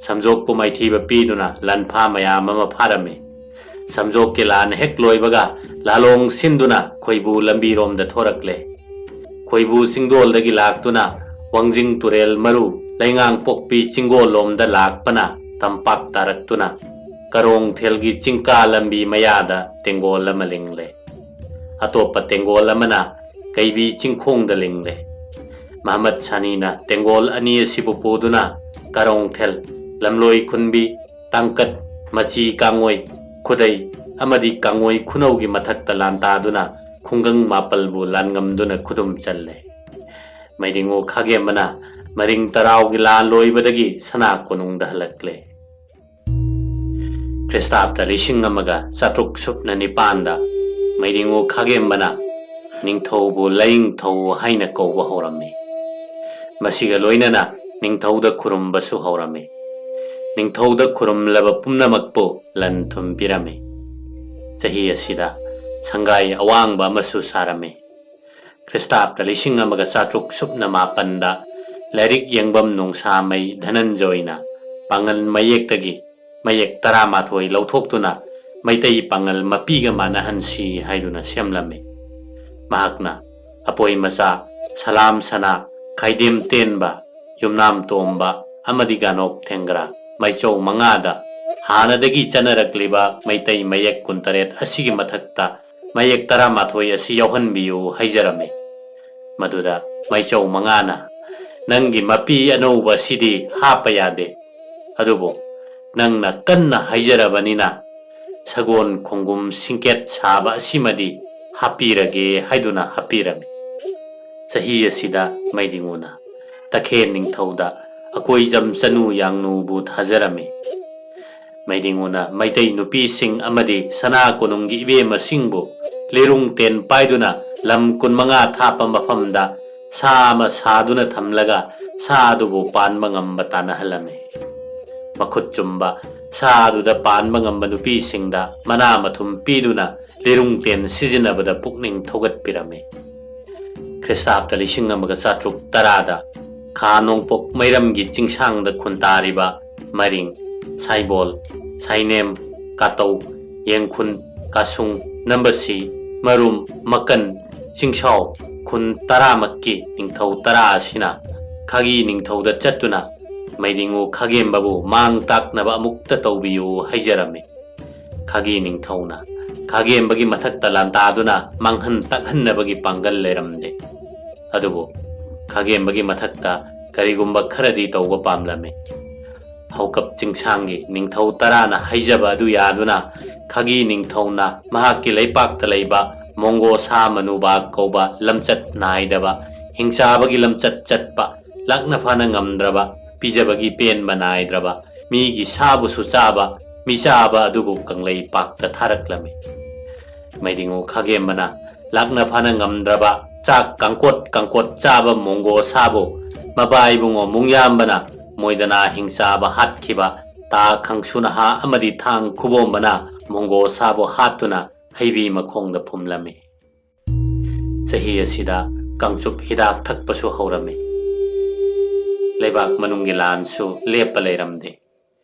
ꯁꯝꯖꯣꯛꯄꯨ ꯃꯥꯏꯊꯤꯕ ꯄꯤꯗꯨꯅ ꯂꯥꯟꯐꯥ ꯃꯌꯥꯝ ꯑꯃ ꯐꯥꯔꯝꯃꯤ꯫ ꯁꯝꯖꯣꯛꯀꯤ ꯂꯥꯟ ꯍꯦꯛ ꯂꯣꯏꯕꯒ ꯂꯥꯂꯣꯡ ꯁꯤꯟꯗꯨꯅ ꯈꯣꯏꯕꯨ ꯂꯝꯕꯤꯔꯣꯝꯗ ꯊꯣꯔꯛꯂꯦ꯫ ꯈꯣꯏꯕꯨ ꯆꯤꯡꯗꯣꯜꯗꯒꯤ ꯂꯥꯛꯇꯨꯅ ꯋꯥꯡꯖꯤꯡ ꯇꯨꯔꯦꯜ ꯃꯔꯨ ꯂꯩꯉꯥꯡ ꯄꯣꯛꯄꯤ ꯆꯤꯡꯒꯣꯜꯂꯣꯝꯗ ꯂꯥꯛꯄꯅ ꯇꯝꯄꯥꯛ ꯇꯥꯔꯛꯇꯨꯅ ꯀꯔꯣꯡꯊꯦꯜꯒꯤ ꯆꯤꯡꯀꯥ ꯂꯝꯕꯤ ꯃꯌꯥꯗ ꯇꯦꯡꯒꯣꯜ ꯑꯃ ꯂꯤꯡꯂꯦ꯫ ꯑꯇꯣꯞꯄ ꯇꯦꯡꯒꯣꯜ ꯑꯃꯅ ꯀꯩꯕꯤ ꯆꯤꯡꯈꯣꯡꯗ ꯂꯤꯡꯂꯦ꯫ ꯃꯍꯃꯠ ꯁꯥꯅꯤꯅ ꯇꯦꯡꯒꯣꯜ ꯑꯅꯤ ꯑꯁꯤꯕꯨ ꯄꯨꯗꯨꯅ ꯀꯔꯣꯡꯊꯦꯜ, ꯂꯝꯂꯣꯏ ꯈꯨꯟꯕꯤ, ꯇꯥꯡꯀꯠ, ꯃꯆꯤ ꯀꯥꯡꯉꯣꯏ, ꯈꯨꯗꯩ ꯑꯃꯗꯤ ꯀꯥꯡꯉꯣꯏ ꯈꯨꯅꯧꯒꯤ ꯃꯊꯛꯇ ꯂꯥꯟꯇꯥꯗꯨꯅ ꯈꯨꯡꯒꯪ ꯃꯥꯄꯜꯕꯨ ꯂꯥꯟꯉꯝꯗꯨꯅ ꯈꯨꯗꯨꯝ ꯆꯜꯂꯦ꯫ ꯃꯩꯗꯤꯡꯉꯨ ꯈꯥꯒꯦꯝꯕꯅ ꯃꯔꯤꯡ ꯇꯔꯥꯎꯒꯤ ꯂꯥꯟ ꯂꯣꯏꯕꯗꯒꯤ ꯁꯅꯥ ꯀꯣꯅꯨꯡꯗ ꯍꯜꯂꯛꯂꯦ꯫ ꯈ꯭ꯔꯤꯁꯇꯥꯕꯗ ꯂꯤꯁꯤꯡ ꯑꯃꯒ ꯆꯥꯇ꯭ꯔꯨꯛ ꯁꯨꯞꯅ ꯅꯤꯄꯥꯟꯗ ꯃꯩꯗꯤꯡꯉꯨ ꯈꯥꯒꯦꯝꯕꯅ ꯅꯤꯡꯊꯧꯕꯨ ꯂꯥꯏꯅꯤꯡꯊꯧ ꯍꯥꯏꯅ ꯀꯧꯕ ꯍꯧꯔꯝꯃꯤ꯫ ꯃꯁꯤꯒ ꯂꯣꯏꯅꯅ ꯅꯤꯡꯊꯧꯗ ꯈꯨꯔꯨꯝꯕꯁꯨ ꯍꯧꯔꯝꯃꯤ꯫ ꯅꯤꯡꯊꯧꯗ ꯈꯨꯔꯨꯝꯂꯕ ꯄꯨꯝꯅꯃꯛꯄꯨ ꯂꯟ ꯊꯨꯝ ꯄꯤꯔꯝꯃꯤ꯫ ꯆꯍꯤ ꯑꯁꯤꯗ ꯁꯪꯒꯥꯏ ꯑꯋꯥꯡꯕ ꯑꯃꯁꯨ ꯁꯥꯔꯝꯃꯤ꯫ ꯈ꯭ꯔꯤꯁꯇꯥꯕꯗ ꯂꯤꯁꯤꯡ ꯑꯃꯒ ꯆꯥꯇ꯭ꯔꯨꯛ ꯁꯨꯞꯅ ꯃꯥꯄꯟꯗ ꯂꯥꯏꯔꯤꯛ ꯌꯦꯡꯕꯝ ꯅꯣꯡꯁꯥꯃꯩ ꯙꯅꯟꯖꯣꯏꯅ ꯄꯥꯉꯜ ꯃꯌꯦꯛꯇꯒꯤ ꯃꯌꯦꯛ ꯇꯔꯥꯃꯥꯊꯣꯏ ꯂꯧꯊꯣꯛꯇꯨꯅ ꯃꯩꯇꯩ ꯄꯥꯉꯜ ꯃꯄꯤꯒ ꯃꯥꯟꯅꯍꯟꯁꯤ ꯍꯥꯏꯗꯨꯅ ꯁꯦꯝꯂꯝꯃꯤ꯫ ꯃꯍꯥꯛꯅ ꯑꯄꯣꯏ ꯃꯆꯥ, ꯁꯂꯥꯝ ꯁꯅꯥ, ꯈꯥꯏꯗꯦꯝ ꯇꯦꯟꯕ, ꯌꯨꯝꯅꯥꯝ ꯇꯣꯝꯕ ꯑꯃꯗꯤ ꯒꯥꯅꯣꯛ ꯊꯦꯡꯒ꯭ꯔꯥ ꯃꯩꯆꯧ ꯃꯉꯥꯗ ꯍꯥꯟꯅꯗꯒꯤ ꯆꯠꯅꯔꯛꯂꯤꯕ ꯃꯩꯇꯩ ꯃꯌꯦꯛ ꯀꯨꯟꯇꯔꯦꯠ ꯑꯁꯤꯒꯤ ꯃꯊꯛꯇ ꯃꯌꯦꯛ ꯇꯔꯥꯃꯥꯊꯣꯏ ꯑꯁꯤ ꯌꯥꯎꯍꯟꯕꯤꯌꯨ ꯍꯥꯏꯖꯔꯝꯃꯤ꯫ ꯃꯗꯨꯗ ꯃꯩꯆꯧ ꯃꯉꯥꯅ, "ꯅꯪꯒꯤ ꯃꯄꯤ ꯑꯅꯧꯕ ꯑꯁꯤꯗꯤ ꯍꯥꯞꯄ ꯌꯥꯗꯦ, ꯑꯗꯨꯕꯨ ꯅꯪꯅ ꯀꯟꯅ ꯍꯥꯏꯖꯔꯕꯅꯤꯅ ꯁꯒꯣꯜ ꯈꯣꯡꯒꯨꯝ ꯁꯤꯡꯀꯦꯠ ꯁꯥꯕ ꯑꯁꯤꯃꯗꯤ ꯍꯥꯞꯄꯤꯔꯒꯦ ꯍꯥꯏꯗꯨꯅ ꯍꯥꯞꯄꯤꯔꯝꯃꯤ꯫ ꯆꯍꯤ ꯑꯁꯤꯗ ꯃꯩꯗꯤꯡꯉꯨꯅ ꯇꯈꯦꯜ ꯅꯤꯡꯊꯧꯗ ꯑꯀꯣꯏꯖꯝ ꯆꯅꯨ ꯌꯥꯡꯅꯨꯕꯨ ꯊꯥꯖꯔꯝꯃꯤ꯫ ꯃꯩꯗꯤꯡꯉꯨꯅ ꯃꯩꯇꯩ ꯅꯨꯄꯤꯁꯤꯡ ꯑꯃꯗꯤ ꯁꯅꯥ ꯀꯣꯅꯨꯡꯒꯤ ꯏꯕꯦꯝꯃꯁꯤꯡꯕꯨ ꯂꯤꯔꯨꯡ ꯇꯦꯟ ꯄꯥꯏꯗꯨꯅ ꯂꯝ ꯀꯨꯟꯃꯉꯥ ꯊꯥꯞꯄ ꯃꯐꯝꯗ ꯁꯥ ꯑꯃ ꯁꯥꯗꯨꯅ ꯊꯝꯂꯒ ꯁꯥ ꯑꯗꯨꯕꯨ ꯄꯥꯟꯕ ꯉꯝꯕ ꯇꯥꯟꯅꯍꯜꯂꯝꯃꯤ꯫ ꯃꯈꯨꯠ ꯆꯨꯝꯕ ꯁꯥ ꯑꯗꯨꯗ ꯄꯥꯟꯕ ꯉꯝꯕ ꯅꯨꯄꯤꯁꯤꯡꯗ ꯃꯅꯥ ꯃꯊꯨꯝ ꯄꯤꯗꯨꯅ ꯂꯤꯔꯨꯡ ꯇꯦꯟ ꯁꯤꯖꯤꯟꯅꯕꯗ ꯄꯨꯛꯅꯤꯡ ꯊꯧꯒꯠꯄꯤꯔꯝꯃꯤ꯫ ꯈ꯭ꯔꯤꯁꯇꯥꯕꯗ ꯂꯤꯁꯤꯡ ꯑꯃꯒ ꯆꯥꯇ꯭ꯔꯨꯛ ꯇꯔꯥꯗ ꯈꯥ ꯅꯣꯡꯄꯣꯛ ꯃꯩꯔꯝꯒꯤ ꯆꯤꯡꯁꯥꯡꯗ ꯈꯨꯟꯇꯥꯔꯤꯕ ꯃꯔꯤꯡ, ꯁꯥꯏꯕꯣꯜ, ꯁꯥꯏꯅꯦꯝ, ꯀꯥꯇꯧ, ꯌꯦꯡꯈꯨꯟ, ꯀꯥꯁꯨꯡ, ꯅꯝꯕꯁꯤ, ꯃꯔꯨꯝ, ꯃꯀꯟ, ꯆꯤꯡꯁꯥꯎ ꯈꯨꯟ ꯇꯔꯥꯃꯛꯀꯤ ꯅꯤꯡꯊꯧ ꯇꯔꯥ ꯑꯁꯤꯅ ꯈꯥꯒꯤ ꯅꯤꯡꯊꯧꯗ ꯆꯠꯇꯨꯅ ꯃꯩꯗꯤꯡꯉꯨ ꯈꯥꯒꯦꯝꯕꯕꯨ ꯃꯥꯡ ꯇꯥꯛꯅꯕ ꯑꯃꯨꯛꯇ ꯇꯧꯕꯤꯌꯨ ꯍꯥꯏꯖꯔꯝꯃꯤ꯫ ꯈꯥꯒꯤ ꯅꯤꯡꯊꯧꯅ ꯈꯥꯒꯦꯝꯕꯒꯤ ꯃꯊꯛꯇ ꯂꯥꯟꯗꯥꯗꯨꯅ ꯃꯥꯡꯍꯟ ꯇꯥꯛꯍꯟꯅꯕꯒꯤ ꯄꯥꯡꯒꯜ ꯂꯩꯔꯝꯗꯦ꯫ ꯑꯗꯨꯕꯨ ꯈꯥꯒꯦꯝꯕꯒꯤ ꯃꯊꯛꯇ ꯀꯔꯤꯒꯨꯝꯕ ꯈꯔꯗꯤ ꯇꯧꯕ ꯄꯥꯝꯂꯝꯃꯤ꯫ ꯍꯧꯀꯞ ꯆꯤꯡꯁꯥꯡꯒꯤ ꯅꯤꯡꯊꯧ ꯇꯔꯥꯅ ꯍꯥꯏꯖꯕ ꯑꯗꯨ ꯌꯥꯗꯨꯅ ꯈꯥꯒꯤ ꯅꯤꯡꯊꯧꯅ ꯃꯍꯥꯛꯀꯤ ꯂꯩꯄꯥꯛꯇ ꯂꯩꯕ ꯃꯣꯡꯒꯣ ꯁꯥ ꯃꯅꯨꯕꯥ ꯀꯧꯕ ꯂꯝꯆꯠ ꯅꯥꯏꯗꯕ, ꯍꯤꯡꯆꯥꯕꯒꯤ ꯂꯝꯆꯠ ꯆꯠꯄ, ꯂꯥꯛꯅ ꯐꯥꯅ ꯉꯝꯗ꯭ꯔꯕ, ꯄꯤꯖꯕꯒꯤ ꯄꯦꯟꯕ ꯅꯥꯏꯗ꯭ꯔꯕ, ꯃꯤꯒꯤ ꯁꯥꯕꯨꯁꯨ ꯆꯥꯕ, ꯃꯤꯆꯥꯕ ꯑꯗꯨꯕꯨ ꯀꯪꯂꯩꯄꯥꯛꯇ ꯊꯥꯔꯛꯂꯝꯃꯤ꯫ ꯃꯩꯗꯤꯡꯉꯨ ꯈꯥꯒꯦꯝꯕꯅ ꯂꯥꯛꯅ ꯐꯥꯅ ꯉꯝꯗ꯭ꯔꯕ ꯆꯥꯛ ꯀꯥꯡꯀꯣꯠ ꯀꯥꯡꯀꯣꯠ ꯆꯥꯕ ꯃꯣꯡꯒꯣ ꯁꯥꯕꯨ ꯃꯕꯥ ꯏꯕꯨꯡꯉꯣ ꯃꯨꯡꯌꯥꯝꯕꯅ ꯃꯣꯏꯗꯅꯥ ꯍꯤꯡꯆꯥꯕ ꯍꯥꯠꯈꯤꯕ ꯇꯥ ꯈꯪꯁꯨ ꯅꯍꯥ ꯑꯃꯗꯤ ꯊꯥꯡ ꯈꯨꯕꯣꯝꯕꯅ ꯃꯣꯡꯒꯣ ꯁꯥꯕꯨ ꯍꯥꯠꯇꯨꯅ ꯍꯩꯕꯤ ꯃꯈꯣꯡꯗ ꯐꯨꯝꯂꯝꯃꯤ꯫ ꯆꯍꯤ ꯑꯁꯤꯗ ꯀꯥꯡꯆꯨꯞ ꯍꯤꯗꯥꯛ ꯊꯛꯄꯁꯨ ꯍꯧꯔꯝꯃꯤ꯫ ꯂꯩꯕꯥꯛ ꯃꯅꯨꯡꯒꯤ ꯂꯥꯟꯁꯨ ꯂꯦꯞꯄ ꯂꯩꯔꯝꯗꯦ꯫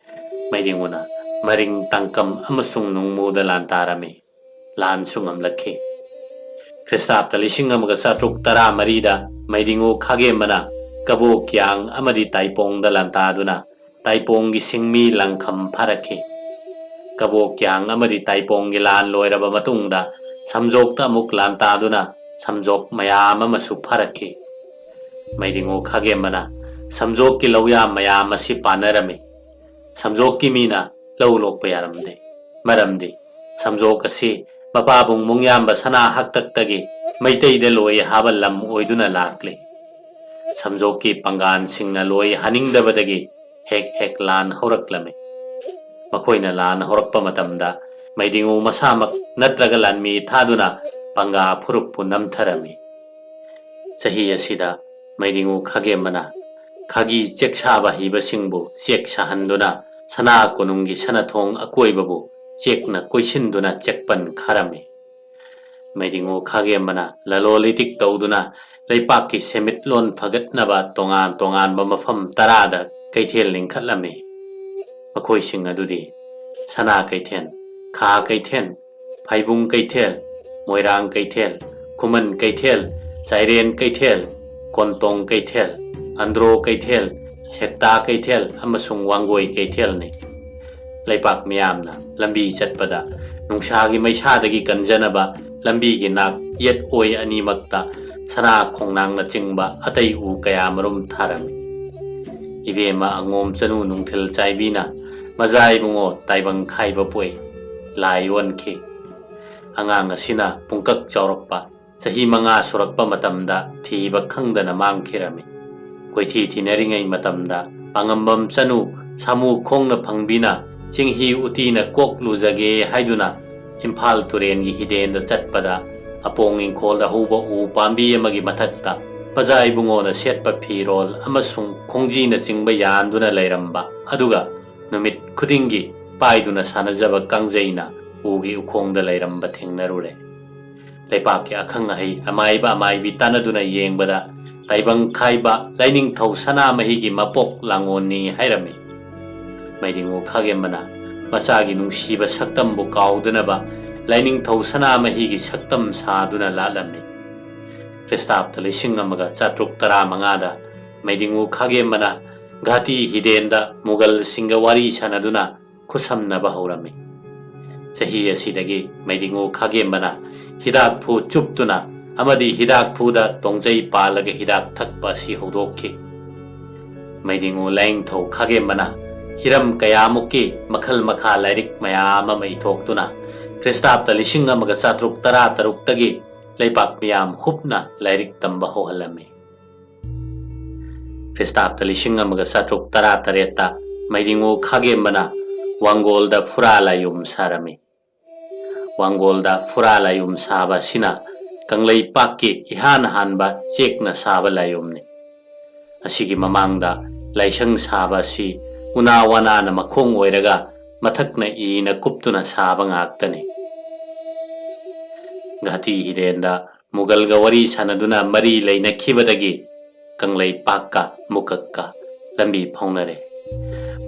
ꯃꯩꯗꯤꯡꯉꯨꯅ ꯃꯔꯤꯡ, ꯇꯥꯡꯀꯝ ꯑꯃꯁꯨꯡ ꯅꯨꯡꯃꯨꯗ ꯂꯥꯟ ꯇꯥꯔꯝꯃꯤ꯫ ꯂꯥꯟꯁꯨ ꯉꯝꯂꯛꯈꯤ꯫ ꯈ꯭ꯔꯤꯁꯇꯥꯕꯇ ꯂꯤꯁꯤꯡ ꯑꯃꯒ ꯆꯥꯇ꯭ꯔꯨꯛ ꯇꯔꯥꯃꯔꯤꯗ ꯃꯩꯗꯤꯡꯉꯨ ꯈꯥꯒꯦꯝꯕꯅ ꯀꯕꯣꯛ ꯀ꯭ꯌꯥꯡ ꯑꯃꯗꯤ ꯇꯥꯏꯄꯣꯡꯗ ꯂꯥꯟꯇꯥꯗꯨꯅ ꯇꯥꯏꯄꯣꯡꯒꯤ ꯁꯤꯡꯃꯤ ꯂꯥꯡꯈꯝ ꯐꯥꯔꯛꯈꯤ꯫ ꯀꯕꯣꯛ ꯀ꯭ꯌꯥꯡ ꯑꯃꯗꯤ ꯇꯥꯏꯄꯣꯡꯒꯤ ꯂꯥꯟ ꯂꯣꯏꯔꯕ ꯃꯇꯨꯡꯗ ꯁꯝꯖꯣꯛꯇ ꯑꯃꯨꯛ ꯂꯥꯟꯇꯥꯗꯨꯅ ꯁꯝꯖꯣꯛ ꯃꯌꯥꯝ ꯑꯃꯁꯨ ꯐꯥꯔꯛꯈꯤ꯫ ꯃꯩꯗꯤꯡꯉꯨ ꯈꯥꯒꯦꯝꯕꯅ ꯁꯝꯖꯣꯛꯀꯤ ꯂꯧꯌꯥꯝ ꯃꯌꯥꯝ ꯑꯁꯤ ꯄꯥꯟꯅꯔꯝꯃꯤ꯫ ꯁꯝꯖꯣꯛꯀꯤ ꯃꯤꯅ ꯂꯧ ꯂꯣꯛꯄ ꯌꯥꯔꯝꯗꯦ꯫ ꯃꯔꯝꯗꯤ ꯁꯝꯖꯣꯛ ꯑꯁꯤ ꯃꯄꯥꯕꯨꯡ ꯃꯨꯡꯌꯥꯝꯕ ꯁꯅꯥ ꯍꯥꯛꯇꯛꯇꯒꯤ ꯃꯩꯇꯩꯗ ꯂꯣꯏ ꯍꯥꯕ ꯂꯝ ꯑꯣꯏꯗꯨꯅ ꯂꯥꯛꯂꯤ꯫ ꯁꯝꯖꯣꯛꯀꯤ ꯄꯪꯒꯥꯟꯁꯤꯡꯅ ꯂꯣꯏ ꯍꯥꯅꯤꯡꯗꯕꯗꯒꯤ ꯍꯦꯛ ꯍꯦꯛ ꯂꯥꯟ ꯍꯧꯔꯛꯂꯝꯃꯤ꯫ ꯃꯈꯣꯏꯅ ꯂꯥꯟ ꯍꯧꯔꯛꯄ ꯃꯇꯝꯗ ꯃꯩꯗꯤꯉꯨ ꯃꯁꯥꯃꯛ ꯅꯠꯇ꯭ꯔꯒ ꯂꯥꯟꯃꯤ ꯊꯥꯗꯨꯅ ꯄꯪꯒꯥ ꯐꯨꯔꯨꯞꯄꯨ ꯅꯝꯊꯔꯝꯃꯤ꯫ ꯆꯍꯤ ꯑꯁꯤꯗ ꯃꯩꯗꯤꯉꯨ ꯈꯥꯒꯦꯝꯕꯅ ꯈꯥꯒꯤ ꯆꯦꯛ ꯁꯥꯕ ꯍꯩꯕꯁꯤꯡꯕꯨ ꯆꯦꯛ ꯁꯥꯍꯟꯗꯨꯅ ꯁꯅꯥ ꯀꯣꯅꯨꯡꯒꯤ ꯁꯅꯥꯊꯣꯡ ꯑꯀꯣꯏꯕꯕꯨ ꯆꯦꯛꯅ ꯀꯣꯏꯁꯤꯟꯗꯨꯅ ꯆꯦꯛꯄꯟ ꯈꯥꯔꯝꯃꯤ꯫ ꯃꯩꯗꯤꯉꯨ ꯈꯥꯒꯦꯝꯕꯅ ꯂꯂꯣꯟ ꯏꯇꯤꯛ ꯇꯧꯗꯨꯅ ꯂꯩꯄꯥꯛꯀꯤ ꯁꯦꯟꯃꯤꯠꯂꯣꯟ ꯐꯒꯠꯅꯕ ꯇꯣꯉꯥꯟ ꯇꯣꯉꯥꯟꯕ ꯃꯐꯝ ꯇꯔꯥꯗ ꯀꯩꯊꯦꯜ ꯂꯤꯡꯈꯠꯂꯝꯃꯤ꯫ ꯃꯈꯣꯏꯁꯤꯡ ꯑꯗꯨꯗꯤ ꯁꯅꯥ ꯀꯩꯊꯦꯜ, ꯈꯥ ꯀꯩꯊꯦꯜ, ꯐꯥꯏꯕꯨꯡ ꯀꯩꯊꯦꯜ, ꯃꯣꯏꯔꯥꯡ ꯀꯩꯊꯦꯜ, ꯈꯨꯃꯟ ꯀꯩꯊꯦꯜ, ꯆꯥꯏꯔꯦꯟ ꯀꯩꯊꯦꯜ, ꯀꯣꯟꯇꯣꯡ ꯀꯩꯊꯦꯜ, ꯑꯟꯗ꯭ꯔꯣ ꯀꯩꯊꯦꯜ, ꯁꯦꯛꯇꯥ ꯀꯩꯊꯦꯜ ꯑꯃꯁꯨꯡ ꯋꯥꯡꯒꯣꯏ ꯀꯩꯊꯦꯜꯅꯤ꯫ ꯂꯩꯄꯥꯛ ꯃꯤꯌꯥꯝꯅ ꯂꯝꯕꯤ ꯆꯠꯄꯗ ꯅꯨꯡꯁꯥꯒꯤ ꯃꯩꯁꯥꯗꯒꯤ ꯀꯟꯖꯅꯕ ꯂꯝꯕꯤꯒꯤ ꯅꯥꯛ ꯌꯦꯠ ꯑꯣꯏ ꯑꯅꯤꯃꯛꯇ ꯁꯅꯥ ꯈꯣꯡꯅꯥꯡꯅꯆꯤꯡꯕ ꯑꯇꯩ ꯎ ꯀꯌꯥ ꯃꯔꯨꯝ ꯊꯥꯔꯝꯃꯤ꯫ ꯏꯕꯦꯝꯃ ꯑꯉꯣꯝ ꯆꯅꯨ ꯅꯨꯡꯊꯤꯜ ꯆꯥꯏꯕꯤꯅ ꯃꯖꯥ ꯏꯕꯨꯡꯉꯣ ꯇꯥꯏꯕꯪ ꯈꯥꯏꯕ ꯄꯣꯛꯏ꯫ ꯂꯥꯏ ꯑꯣꯟꯈꯤ꯫ ꯑꯉꯥꯡ ꯑꯁꯤꯅ ꯄꯨꯡꯀꯛ ꯆꯥꯎꯔꯛꯄ ꯆꯍꯤ ꯃꯉꯥ ꯁꯨꯔꯛꯄ ꯃꯇꯝꯗ ꯊꯤꯕ ꯈꯪꯗꯅ ꯃꯥꯡꯈꯤꯔꯝꯃꯤ꯫ ꯀꯣꯏꯊꯤ ꯊꯤꯅꯔꯤꯉꯩ ꯃꯇꯝꯗ ꯄꯥꯉꯝꯕꯝ ꯆꯅꯨ ꯁꯥꯃꯨ ꯈꯣꯡꯅ ꯐꯪꯕꯤꯅ ꯆꯤꯡꯍꯤ ꯎꯇꯤꯅ ꯀꯣꯛ ꯂꯨꯖꯒꯦ ꯍꯥꯏꯗꯨꯅ ꯏꯝꯐꯥꯜ ꯇꯨꯔꯦꯟꯒꯤ ꯍꯤꯗꯦꯟꯗ ꯆꯠꯄꯗ ꯑꯄꯣꯡ ꯏꯪꯈꯣꯜꯗ ꯍꯧꯕ ꯎ ꯄꯥꯝꯕꯤ ꯑꯃꯒꯤ ꯃꯊꯛꯇ ꯄꯖꯥ ꯏꯕꯨꯡꯉꯣꯅ ꯁꯦꯠꯄ ꯐꯤꯔꯣꯜ ꯑꯃꯁꯨꯡ ꯈꯣꯡꯖꯤꯅꯆꯤꯡꯕ ꯌꯥꯟꯗꯨꯅ ꯂꯩꯔꯝꯕ, ꯑꯗꯨꯒ ꯅꯨꯃꯤꯠ ꯈꯨꯗꯤꯡꯒꯤ ꯄꯥꯏꯗꯨꯅ ꯁꯥꯟꯅꯖꯕ ꯀꯥꯡꯖꯩꯅ ꯎꯒꯤ ꯎꯈꯣꯡꯗ ꯂꯩꯔꯝꯕ ꯊꯦꯡꯅꯔꯨꯔꯦ꯫ ꯂꯩꯄꯥꯛꯀꯤ ꯑꯈꯪ ꯑꯍꯩ ꯑꯃꯥꯏꯕ ꯑꯃꯥꯏꯕꯤ ꯇꯥꯟꯅꯗꯨꯅ ꯌꯦꯡꯕꯗ ꯇꯥꯏꯕꯪ ꯈꯥꯏꯕ ꯂꯥꯏꯅꯤꯡꯊꯧ ꯁꯅꯥꯃꯍꯤꯒꯤ ꯃꯄꯣꯛ ꯂꯥꯡꯉꯣꯟꯅꯤ ꯍꯥꯏꯔꯝꯃꯤ꯫ ꯃꯩꯗꯤꯉꯨ ꯈꯥꯒꯦꯝꯕꯅ ꯃꯆꯥꯒꯤ ꯅꯨꯡꯁꯤꯕ ꯁꯛꯇꯝꯕꯨ ꯀꯥꯎꯗꯅꯕ ꯂꯥꯏꯅꯤꯡꯊꯧ ꯁꯅꯥꯃꯍꯤꯒꯤ ꯁꯛꯇꯝ ꯁꯥꯗꯨꯅ ꯂꯥꯠꯂꯝꯃꯤ꯫ ꯈ꯭ꯔꯤꯁꯇꯥꯕꯇ ꯂꯤꯁꯤꯡ ꯑꯃꯒ ꯆꯥꯇ꯭ꯔꯨꯛ ꯇꯔꯥꯃꯉꯥꯗ ꯃꯩꯗꯤꯉꯨ ꯈꯥꯒꯦꯝꯕꯅ ꯘꯥꯇꯤ ꯍꯤꯗꯦꯟꯗ ꯃꯨꯒꯜꯁꯤꯡꯒ ꯋꯥꯔꯤ ꯁꯥꯟꯅꯗꯨꯅ ꯈꯨꯠꯁꯝꯅꯕ ꯍꯧꯔꯝꯃꯤ꯫ ꯆꯍꯤ ꯑꯁꯤꯗꯒꯤ ꯃꯩꯗꯤꯉꯨ ꯈꯥꯒꯦꯝꯕꯅ ꯍꯤꯗꯥꯛꯐꯨ ꯆꯨꯞꯇꯨꯅ ꯑꯃꯗꯤ ꯍꯤꯗꯥꯛꯐꯨꯗ ꯇꯣꯡꯖꯩ ꯄꯥꯜꯂꯒ ꯍꯤꯗꯥꯛ ꯊꯛꯄ ꯑꯁꯤ ꯍꯧꯗꯣꯛꯈꯤ꯫ ꯃꯩꯗꯤꯉꯨ ꯂꯥꯏꯅꯤꯡꯊꯧ ꯈꯥꯒꯦꯝꯕꯅ ꯍꯤꯔꯝ ꯀꯌꯥꯃꯨꯛꯀꯤ ꯃꯈꯜ ꯃꯈꯥ ꯂꯥꯏꯔꯤꯛ ꯃꯌꯥꯝ ꯑꯃ ꯏꯊꯣꯛꯇꯨꯅ ꯈ꯭ꯔꯤꯁꯇꯥꯕꯗ ꯂꯤꯁꯤꯡ ꯑꯃꯒ ꯆꯥꯇ꯭ꯔꯨꯛ ꯇꯔꯥ ꯇꯔꯨꯛꯇꯒꯤ ꯂꯩꯕꯥꯛ ꯃꯤꯌꯥꯝ ꯍꯨꯞꯅ ꯂꯥꯏꯔꯤꯛ ꯇꯝꯕ ꯍꯧꯍꯜꯂꯝꯃꯤ꯫ ꯈ꯭ꯔꯤꯁꯇꯥꯕꯗ ꯂꯤꯁꯤꯡ ꯑꯃꯒ ꯆꯥꯇ꯭ꯔꯨꯛ ꯇꯔꯥ ꯇꯔꯦꯠꯇ ꯃꯩꯗꯤꯡꯉꯨ ꯈꯥꯒꯦꯝꯕꯅ ꯋꯥꯡꯒꯣꯜꯗ ꯐꯨꯔꯥ ꯂꯥꯏꯌꯨꯝ ꯁꯥꯔꯝꯃꯤ꯫ ꯋꯥꯡꯒꯣꯜꯗ ꯐꯨꯔꯥ ꯂꯥꯏꯌꯨꯝ ꯁꯥꯕ ꯑꯁꯤꯅ ꯀꯪꯂꯩꯄꯥꯛꯀꯤ ꯏꯍꯥꯟ ꯍꯥꯟꯕ ꯆꯦꯛꯅ ꯁꯥꯕ ꯂꯥꯏꯌꯨꯝꯅꯤ꯫ ꯑꯁꯤꯒꯤ ꯃꯃꯥꯡꯗ ꯂꯥꯏꯁꯪ ꯁꯥꯕ ꯑꯁꯤ ꯎꯅꯥ ꯋꯥꯅꯥꯅ ꯃꯈꯣꯡ ꯑꯣꯏꯔꯒ ꯃꯊꯛꯅ ꯏꯅ ꯀꯨꯞꯇꯨꯅ ꯁꯥꯕ ꯉꯥꯛꯇꯅꯤ꯫ ꯘꯥꯇꯤ ꯍꯤꯔꯦꯟꯗ ꯃꯨꯒꯜꯒ ꯋꯥꯔꯤ ꯁꯥꯟꯅꯗꯨꯅ ꯃꯔꯤ ꯂꯩꯅꯈꯤꯕꯗꯒꯤ ꯀꯪꯂꯩꯄꯥꯛꯀ ꯃꯨꯀꯛꯀ ꯂꯝꯕꯤ ꯐꯥꯎꯅꯔꯦ꯫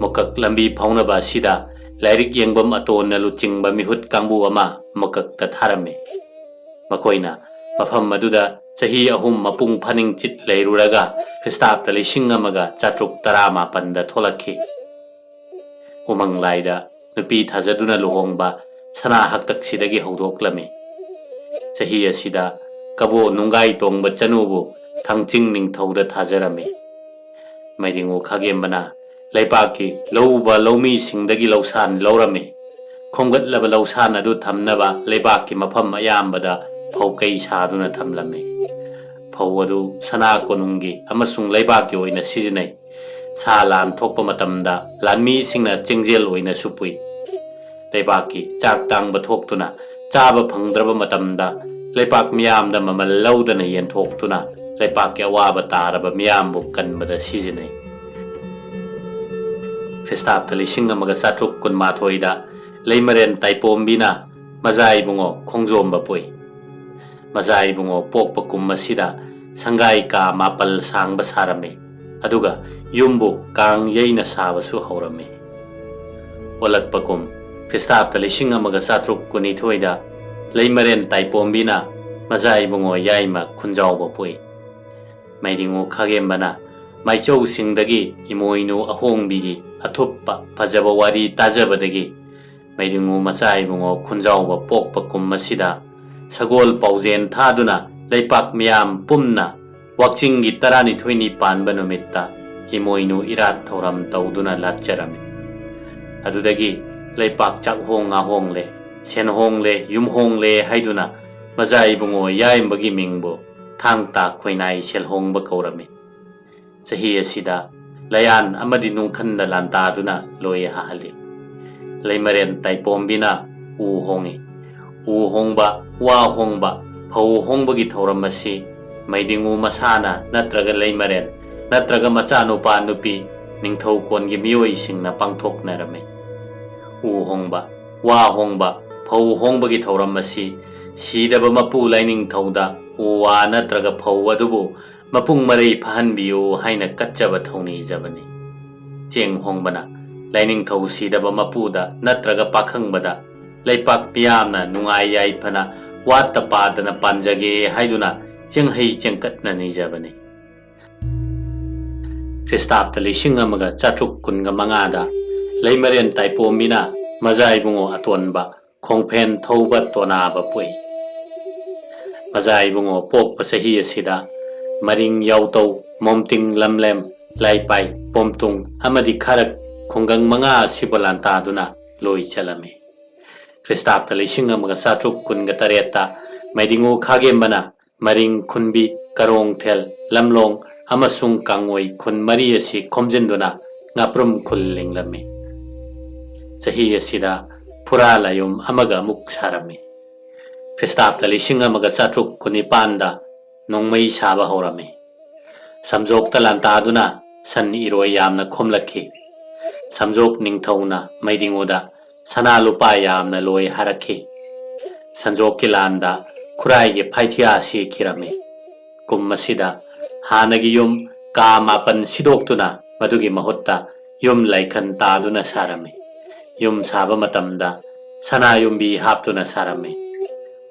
ꯃꯨꯀꯛ ꯂꯝꯕꯤ ꯐꯥꯎꯅꯕ ꯑꯁꯤꯗ ꯂꯥꯏꯔꯤꯛ ꯌꯦꯡꯐꯝ ꯑꯇꯣꯟꯅ ꯂꯨꯆꯤꯡꯕ ꯃꯤꯍꯨꯠ ꯀꯥꯡꯕꯨ ꯑꯃ ꯃꯨꯀꯛꯇ ꯊꯥꯔꯝꯃꯤ꯫ ꯃꯈꯣꯏꯅ ꯃꯐꯝ ꯑꯗꯨꯗ ꯆꯍꯤ ꯑꯍꯨꯝ ꯃꯄꯨꯡ ꯐꯥꯅꯤꯡꯆꯤꯠ ꯂꯩꯔꯨꯔꯒ ꯈ꯭ꯔꯤꯁꯇꯥꯕꯗ ꯂꯤꯁꯤꯡ ꯑꯃꯒ ꯆꯥꯇ꯭ꯔꯨꯛ ꯇꯔꯥ ꯃꯥꯄꯟꯗ ꯊꯣꯛꯂꯛꯈꯤ꯫ ꯎꯃꯪ ꯂꯥꯏꯗ ꯅꯨꯄꯤ ꯊꯥꯖꯗꯨꯅ ꯂꯨꯍꯣꯡꯕ ꯁꯅꯥ ꯍꯥꯛꯇꯛꯁꯤꯗꯒꯤ ꯍꯧꯗꯣꯛꯂꯝꯃꯤ꯫ ꯆꯍꯤ ꯑꯁꯤꯗ ꯀꯕꯣ ꯅꯨꯡꯒꯥꯏ ꯇꯣꯡꯕ ꯆꯅꯨꯕꯨ ꯊꯥꯡꯆꯤꯡ ꯅꯤꯡꯊꯧꯗ ꯊꯥꯖꯔꯝꯃꯤ꯫ ꯃꯩꯗꯤꯡꯉꯨ ꯈꯥꯒꯦꯝꯕꯅ ꯂꯩꯕꯥꯛꯀꯤ ꯂꯧꯎꯕ ꯂꯧꯃꯤꯁꯤꯡꯗꯒꯤ ꯂꯧꯁꯥꯟ ꯂꯧꯔꯝꯃꯤ꯫ ꯈꯣꯝꯒꯠꯂꯕ ꯂꯧꯁꯥꯟ ꯑꯗꯨ ꯊꯝꯅꯕ ꯂꯩꯕꯥꯛꯀꯤ ꯃꯐꯝ ꯑꯌꯥꯝꯕꯗ ꯐꯧ ꯀꯩ ꯁꯥꯗꯨꯅ ꯊꯝꯂꯝꯃꯤ꯫ ꯐꯧ ꯑꯗꯨ ꯁꯅꯥ ꯀꯣꯅꯨꯡꯒꯤ ꯑꯃꯁꯨꯡ ꯂꯩꯕꯥꯛꯀꯤ ꯑꯣꯏꯅ ꯁꯤꯖꯤꯟꯅꯩ꯫ ꯁꯥ ꯂꯥꯟ ꯊꯣꯛꯄ ꯃꯇꯝꯗ ꯂꯥꯟꯃꯤꯁꯤꯡꯅ ꯆꯦꯡꯖꯦꯜ ꯑꯣꯏꯅꯁꯨ ꯄꯨꯏ꯫ ꯂꯩꯕꯥꯛꯀꯤ ꯆꯥꯛ ꯇꯥꯡꯕ ꯊꯣꯛꯇꯨꯅ ꯆꯥꯕ ꯐꯪꯗ꯭ꯔꯕ ꯃꯇꯝꯗ ꯂꯩꯄꯥꯛ ꯃꯤꯌꯥꯝꯗ ꯃꯃꯜ ꯂꯧꯗꯅ ꯌꯦꯟꯊꯣꯛꯇꯨꯅ ꯂꯩꯄꯥꯛꯀꯤ ꯑꯋꯥꯕ ꯇꯥꯔꯕ ꯃꯤꯌꯥꯝꯕꯨ ꯀꯟꯕꯗ ꯁꯤꯖꯤꯟꯅꯩ꯫ ꯈ꯭ꯔꯤꯁꯇꯥꯕꯗ ꯂꯤꯁꯤꯡ ꯑꯃꯒ ꯆꯥꯇ꯭ꯔꯨꯛ ꯀꯨꯟꯃꯥꯊꯣꯏꯗ ꯂꯩꯃꯔꯦꯟ ꯇꯥꯏꯄꯣꯝꯕꯤꯅ ꯃꯖꯥ ꯏꯕꯨꯡꯉꯣ ꯈꯣꯡꯖꯣꯝꯕ ꯄꯣꯛꯏ꯫ ꯃꯖꯥ ꯏꯕꯨꯡꯉꯣ ꯄꯣꯛꯄ ꯀꯨꯝ ꯑꯁꯤꯗ ꯁꯪꯒꯥꯏ ꯀꯥ ꯃꯥꯄꯜ ꯁꯥꯡꯕ ꯁꯥꯔꯝꯃꯤ, ꯑꯗꯨꯒ ꯌꯨꯝꯕꯨ ꯀꯥꯡ ꯌꯩꯅ ꯁꯥꯕꯁꯨ ꯍꯧꯔꯝꯃꯤ꯫ ꯑꯣꯜꯂꯛꯄ ꯀꯨꯝ ꯈ꯭ꯔꯤꯁꯇꯥꯕꯗ ꯂꯤꯁꯤꯡ ꯑꯃꯒ ꯆꯥꯇ꯭ꯔꯨꯛ ꯀꯨꯟꯅꯤꯊꯣꯏꯗ ꯂꯩꯃꯔꯦꯟ ꯇꯥꯏꯄꯣꯝꯕꯤꯅ ꯃꯖꯥ ꯏꯕꯨꯡꯉꯣ ꯌꯥꯏꯃ ꯈꯨꯟꯖꯥꯎꯕ ꯄꯣꯛꯏ꯫ ꯃꯩꯗꯤꯡꯉꯨ ꯈꯥꯒꯦꯝꯕꯅ ꯃꯥꯏꯆꯧꯁꯤꯡꯗꯒꯤ ꯏꯃꯣꯏꯅꯨ ꯑꯍꯣꯡꯕꯤꯒꯤ ꯑꯊꯨꯞꯄ ꯐꯖꯕ ꯋꯥꯔꯤ ꯇꯥꯖꯕꯗꯒꯤ ꯃꯩꯗꯤꯡꯉꯨ ꯃꯆꯥ ꯏꯕꯨꯡꯉꯣ ꯈꯨꯟꯖꯥꯎꯕ ꯄꯣꯛꯄ ꯀꯨꯝ ꯑꯁꯤꯗ ꯁꯒꯣꯜ ꯄꯥꯎꯖꯦꯟ ꯊꯥꯗꯨꯅ ꯂꯩꯄꯥꯛ ꯃꯤꯌꯥꯝ ꯄꯨꯝꯅ ꯋꯥꯛꯆꯤꯡꯒꯤ ꯇꯔꯥꯅꯤꯊꯣꯏꯅꯤ ꯄꯥꯟꯕ ꯅꯨꯃꯤꯠꯇ ꯏꯃꯣꯏꯅꯨ ꯏꯔꯥꯠ ꯊꯧꯔꯝ ꯇꯧꯗꯨꯅ ꯂꯥꯠꯆꯔꯝꯃꯤ꯫ ꯑꯗꯨꯗꯒꯤ ꯂꯩꯄꯥꯛ ꯆꯥꯛꯍꯣꯡ ꯉꯥꯍꯣꯡꯂꯦ, ꯁꯦꯟꯍꯣꯡꯂꯦ, ꯌꯨꯝꯍꯣꯡꯂꯦ ꯍꯥꯏꯗꯨꯅ ꯃꯖꯥ ꯏꯕꯨꯡꯉꯣ ꯌꯥꯏꯃꯒꯤ ꯃꯤꯡꯕꯨ ꯊꯥꯡ ꯇꯥ ꯈꯣꯏꯅꯥꯏ ꯁꯦꯜꯍꯣꯡꯕ ꯀꯧꯔꯝꯃꯤ꯫ ꯆꯍꯤ ꯑꯁꯤꯗ ꯂꯌꯥꯟ ꯑꯃꯗꯤ ꯅꯨꯡꯈꯟꯗ ꯂꯥꯟꯇꯥꯗꯨꯅ ꯂꯣꯏ ꯍꯥꯍꯜꯂꯤ꯫ ꯂꯩꯃꯔꯦꯟ ꯇꯥꯏꯄꯣꯝꯕꯤꯅ ꯎ ꯍꯣꯡꯉꯤ꯫ ꯎ ꯍꯣꯡꯕ, ꯋꯥ ꯍꯣꯡꯕ, ꯐꯧ ꯍꯣꯡꯕꯒꯤ ꯊꯧꯔꯝ ꯑꯁꯤ ꯃꯩꯗꯤꯡꯉꯨ ꯃꯁꯥꯅ ꯅꯠꯇ꯭ꯔꯒ ꯂꯩꯃꯔꯦꯟ ꯅꯠꯇ꯭ꯔꯒ ꯃꯆꯥꯅꯨꯄꯥ ꯅꯨꯄꯤ ꯅꯤꯡꯊꯧ ꯀꯣꯟꯒꯤ ꯃꯤꯑꯣꯏꯁꯤꯡꯅ ꯄꯥꯡꯊꯣꯛꯅꯔꯝꯃꯤ꯫ ꯎ ꯍꯣꯡꯕ, ꯋꯥ ꯍꯣꯡꯕ, ꯐꯧ ꯍꯣꯡꯕꯒꯤ ꯊꯧꯔꯝ ꯑꯁꯤ ꯁꯤꯗꯕ ꯃꯄꯨ ꯂꯥꯏꯅꯤꯡꯊꯧꯗ ꯎ ꯋꯥ ꯅꯠꯇ꯭ꯔꯒ ꯐꯧ ꯑꯗꯨꯕꯨ ꯃꯄꯨꯡ ꯃꯔꯩ ꯐꯥꯍꯟꯕꯤꯌꯨ ꯍꯥꯏꯅ ꯀꯠꯆꯕ ꯊꯧꯅꯤꯖꯕꯅꯤ꯫ ꯆꯦꯡ ꯍꯣꯡꯕꯅ ꯂꯥꯏꯅꯤꯡꯊꯧ ꯁꯤꯗꯕ ꯃꯄꯨꯗ ꯅꯠꯇ꯭ꯔꯒ ꯄꯥꯈꯪꯕꯗ ꯂꯩꯄꯥꯛ ꯃꯤꯌꯥꯝꯅ ꯅꯨꯡꯉꯥꯏ ꯌꯥꯏꯐꯅ ꯋꯥꯠꯇ ꯄꯥꯗꯅ ꯄꯥꯟꯖꯒꯦ ꯍꯥꯏꯗꯨꯅ ꯆꯦꯡꯍꯩ ꯆꯦꯡꯀꯠꯅ ꯅꯤꯖꯕꯅꯤ꯫ ꯈ꯭ꯔꯤꯁꯇꯥꯕꯇ ꯂꯤꯁꯤꯡ ꯑꯃꯒ ꯆꯥꯇ꯭ꯔꯨꯛ ꯀꯨꯟꯒ ꯃꯉꯥꯗ ꯂꯩꯃꯔꯦꯟ ꯇꯥꯏꯄꯣꯝꯕꯤꯅ ꯃꯖꯥ ꯏꯕꯨꯡꯉꯣ ꯑꯇꯣꯟꯕ ꯈꯣꯡꯐꯦꯟ ꯊꯧꯕ ꯇꯣꯅꯥꯕ ꯄꯣꯛꯏ꯫ ꯃꯖꯥ ꯏꯕꯨꯡꯉꯣ ꯄꯣꯛꯄ ꯆꯍꯤ ꯑꯁꯤꯗ ꯃꯔꯤꯡ, ꯌꯥꯎꯇꯧ, ꯃꯣꯝꯇꯤꯡ, ꯂꯝꯂꯦꯝ, ꯂꯥꯏꯄꯥꯏ, ꯄꯣꯝꯇꯨꯡ ꯑꯃꯗꯤ ꯈꯥꯔꯛ ꯈꯨꯡꯒꯪ ꯃꯉꯥ ꯑꯁꯤꯕꯨ ꯂꯥꯟꯇꯥꯗꯨꯅ ꯂꯣꯏ ꯆꯠꯂꯝꯃꯤ꯫ ꯈ꯭ꯔꯤꯁꯇꯥꯕꯇ ꯂꯤꯁꯤꯡ ꯑꯃꯒ ꯆꯥꯇ꯭ꯔꯨꯛ ꯀꯨꯟꯒ ꯇꯔꯦꯠꯇ ꯃꯩꯗꯤꯡꯉꯨ ꯈꯥꯒꯦꯝꯕꯅ ꯃꯔꯤꯡ, ꯈꯨꯟꯕꯤ, ꯀꯔꯣꯡꯊꯦꯜ, ꯂꯝꯂꯣꯡ ꯑꯃꯁꯨꯡ ꯀꯥꯡꯉꯣꯏ ꯈꯨꯟ ꯃꯔꯤ ꯑꯁꯤ ꯈꯣꯝꯖꯤꯟꯗꯨꯅ ꯉꯥꯄ꯭ꯔꯨꯝ ꯈꯨꯜ ꯂꯤꯡꯂꯝꯃꯤ꯫ ꯆꯍꯤ ꯑꯁꯤꯗ ꯐꯨꯔꯥ ꯂꯥꯏꯌꯨꯝ ꯑꯃꯒ ꯑꯃꯨꯛ ꯁꯥꯔꯝꯃꯤ꯫ ꯈ꯭ꯔꯤꯁꯇꯥꯕꯇ ꯂꯤꯁꯤꯡ ꯑꯃꯒ ꯆꯥꯇ꯭ꯔꯨꯛ ꯀꯨꯟꯅꯤꯄꯥꯟꯗ ꯅꯣꯡꯃꯩ ꯁꯥꯕ ꯍꯧꯔꯝꯃꯤ꯫ ꯁꯝꯖꯣꯛꯇ ꯂꯥꯟꯇꯥꯗꯨꯅ ꯁꯟ ꯏꯔꯣꯏ ꯌꯥꯝꯅ ꯈꯣꯝꯂꯛꯈꯤ꯫ ꯁꯝꯖꯣꯛ ꯅꯤꯡꯊꯧꯅ ꯃꯩꯗꯤꯡꯉꯨꯗ ꯁꯅꯥ ꯂꯨꯄꯥ ꯌꯥꯝꯅ ꯂꯣꯏ ꯍꯥꯔꯛꯈꯤ꯫ ꯁꯟꯖꯣꯛꯀꯤ ꯂꯥꯟꯗ ꯈꯨꯔꯥꯏꯒꯤ ꯐꯥꯏꯊꯤꯌꯥ ꯁꯤꯈꯤꯔꯝꯃꯤ꯫ ꯀꯨꯝ ꯑꯁꯤꯗ ꯍꯥꯟꯅꯒꯤ ꯌꯨꯝ ꯀꯥ ꯃꯥꯄꯟ ꯁꯤꯗꯣꯛꯇꯨꯅ ꯃꯗꯨꯒꯤ ꯃꯍꯨꯠꯇ ꯌꯨꯝ ꯂꯥꯏꯈꯟ ꯇꯥꯗꯨꯅ ꯁꯥꯔꯝꯃꯤ꯫ ꯌꯨꯝ ꯁꯥꯕ ꯃꯇꯝꯗ ꯁꯅꯥ ꯌꯨꯝꯕꯤ ꯍꯥꯞꯇꯨꯅ ꯁꯥꯔꯝꯃꯤ꯫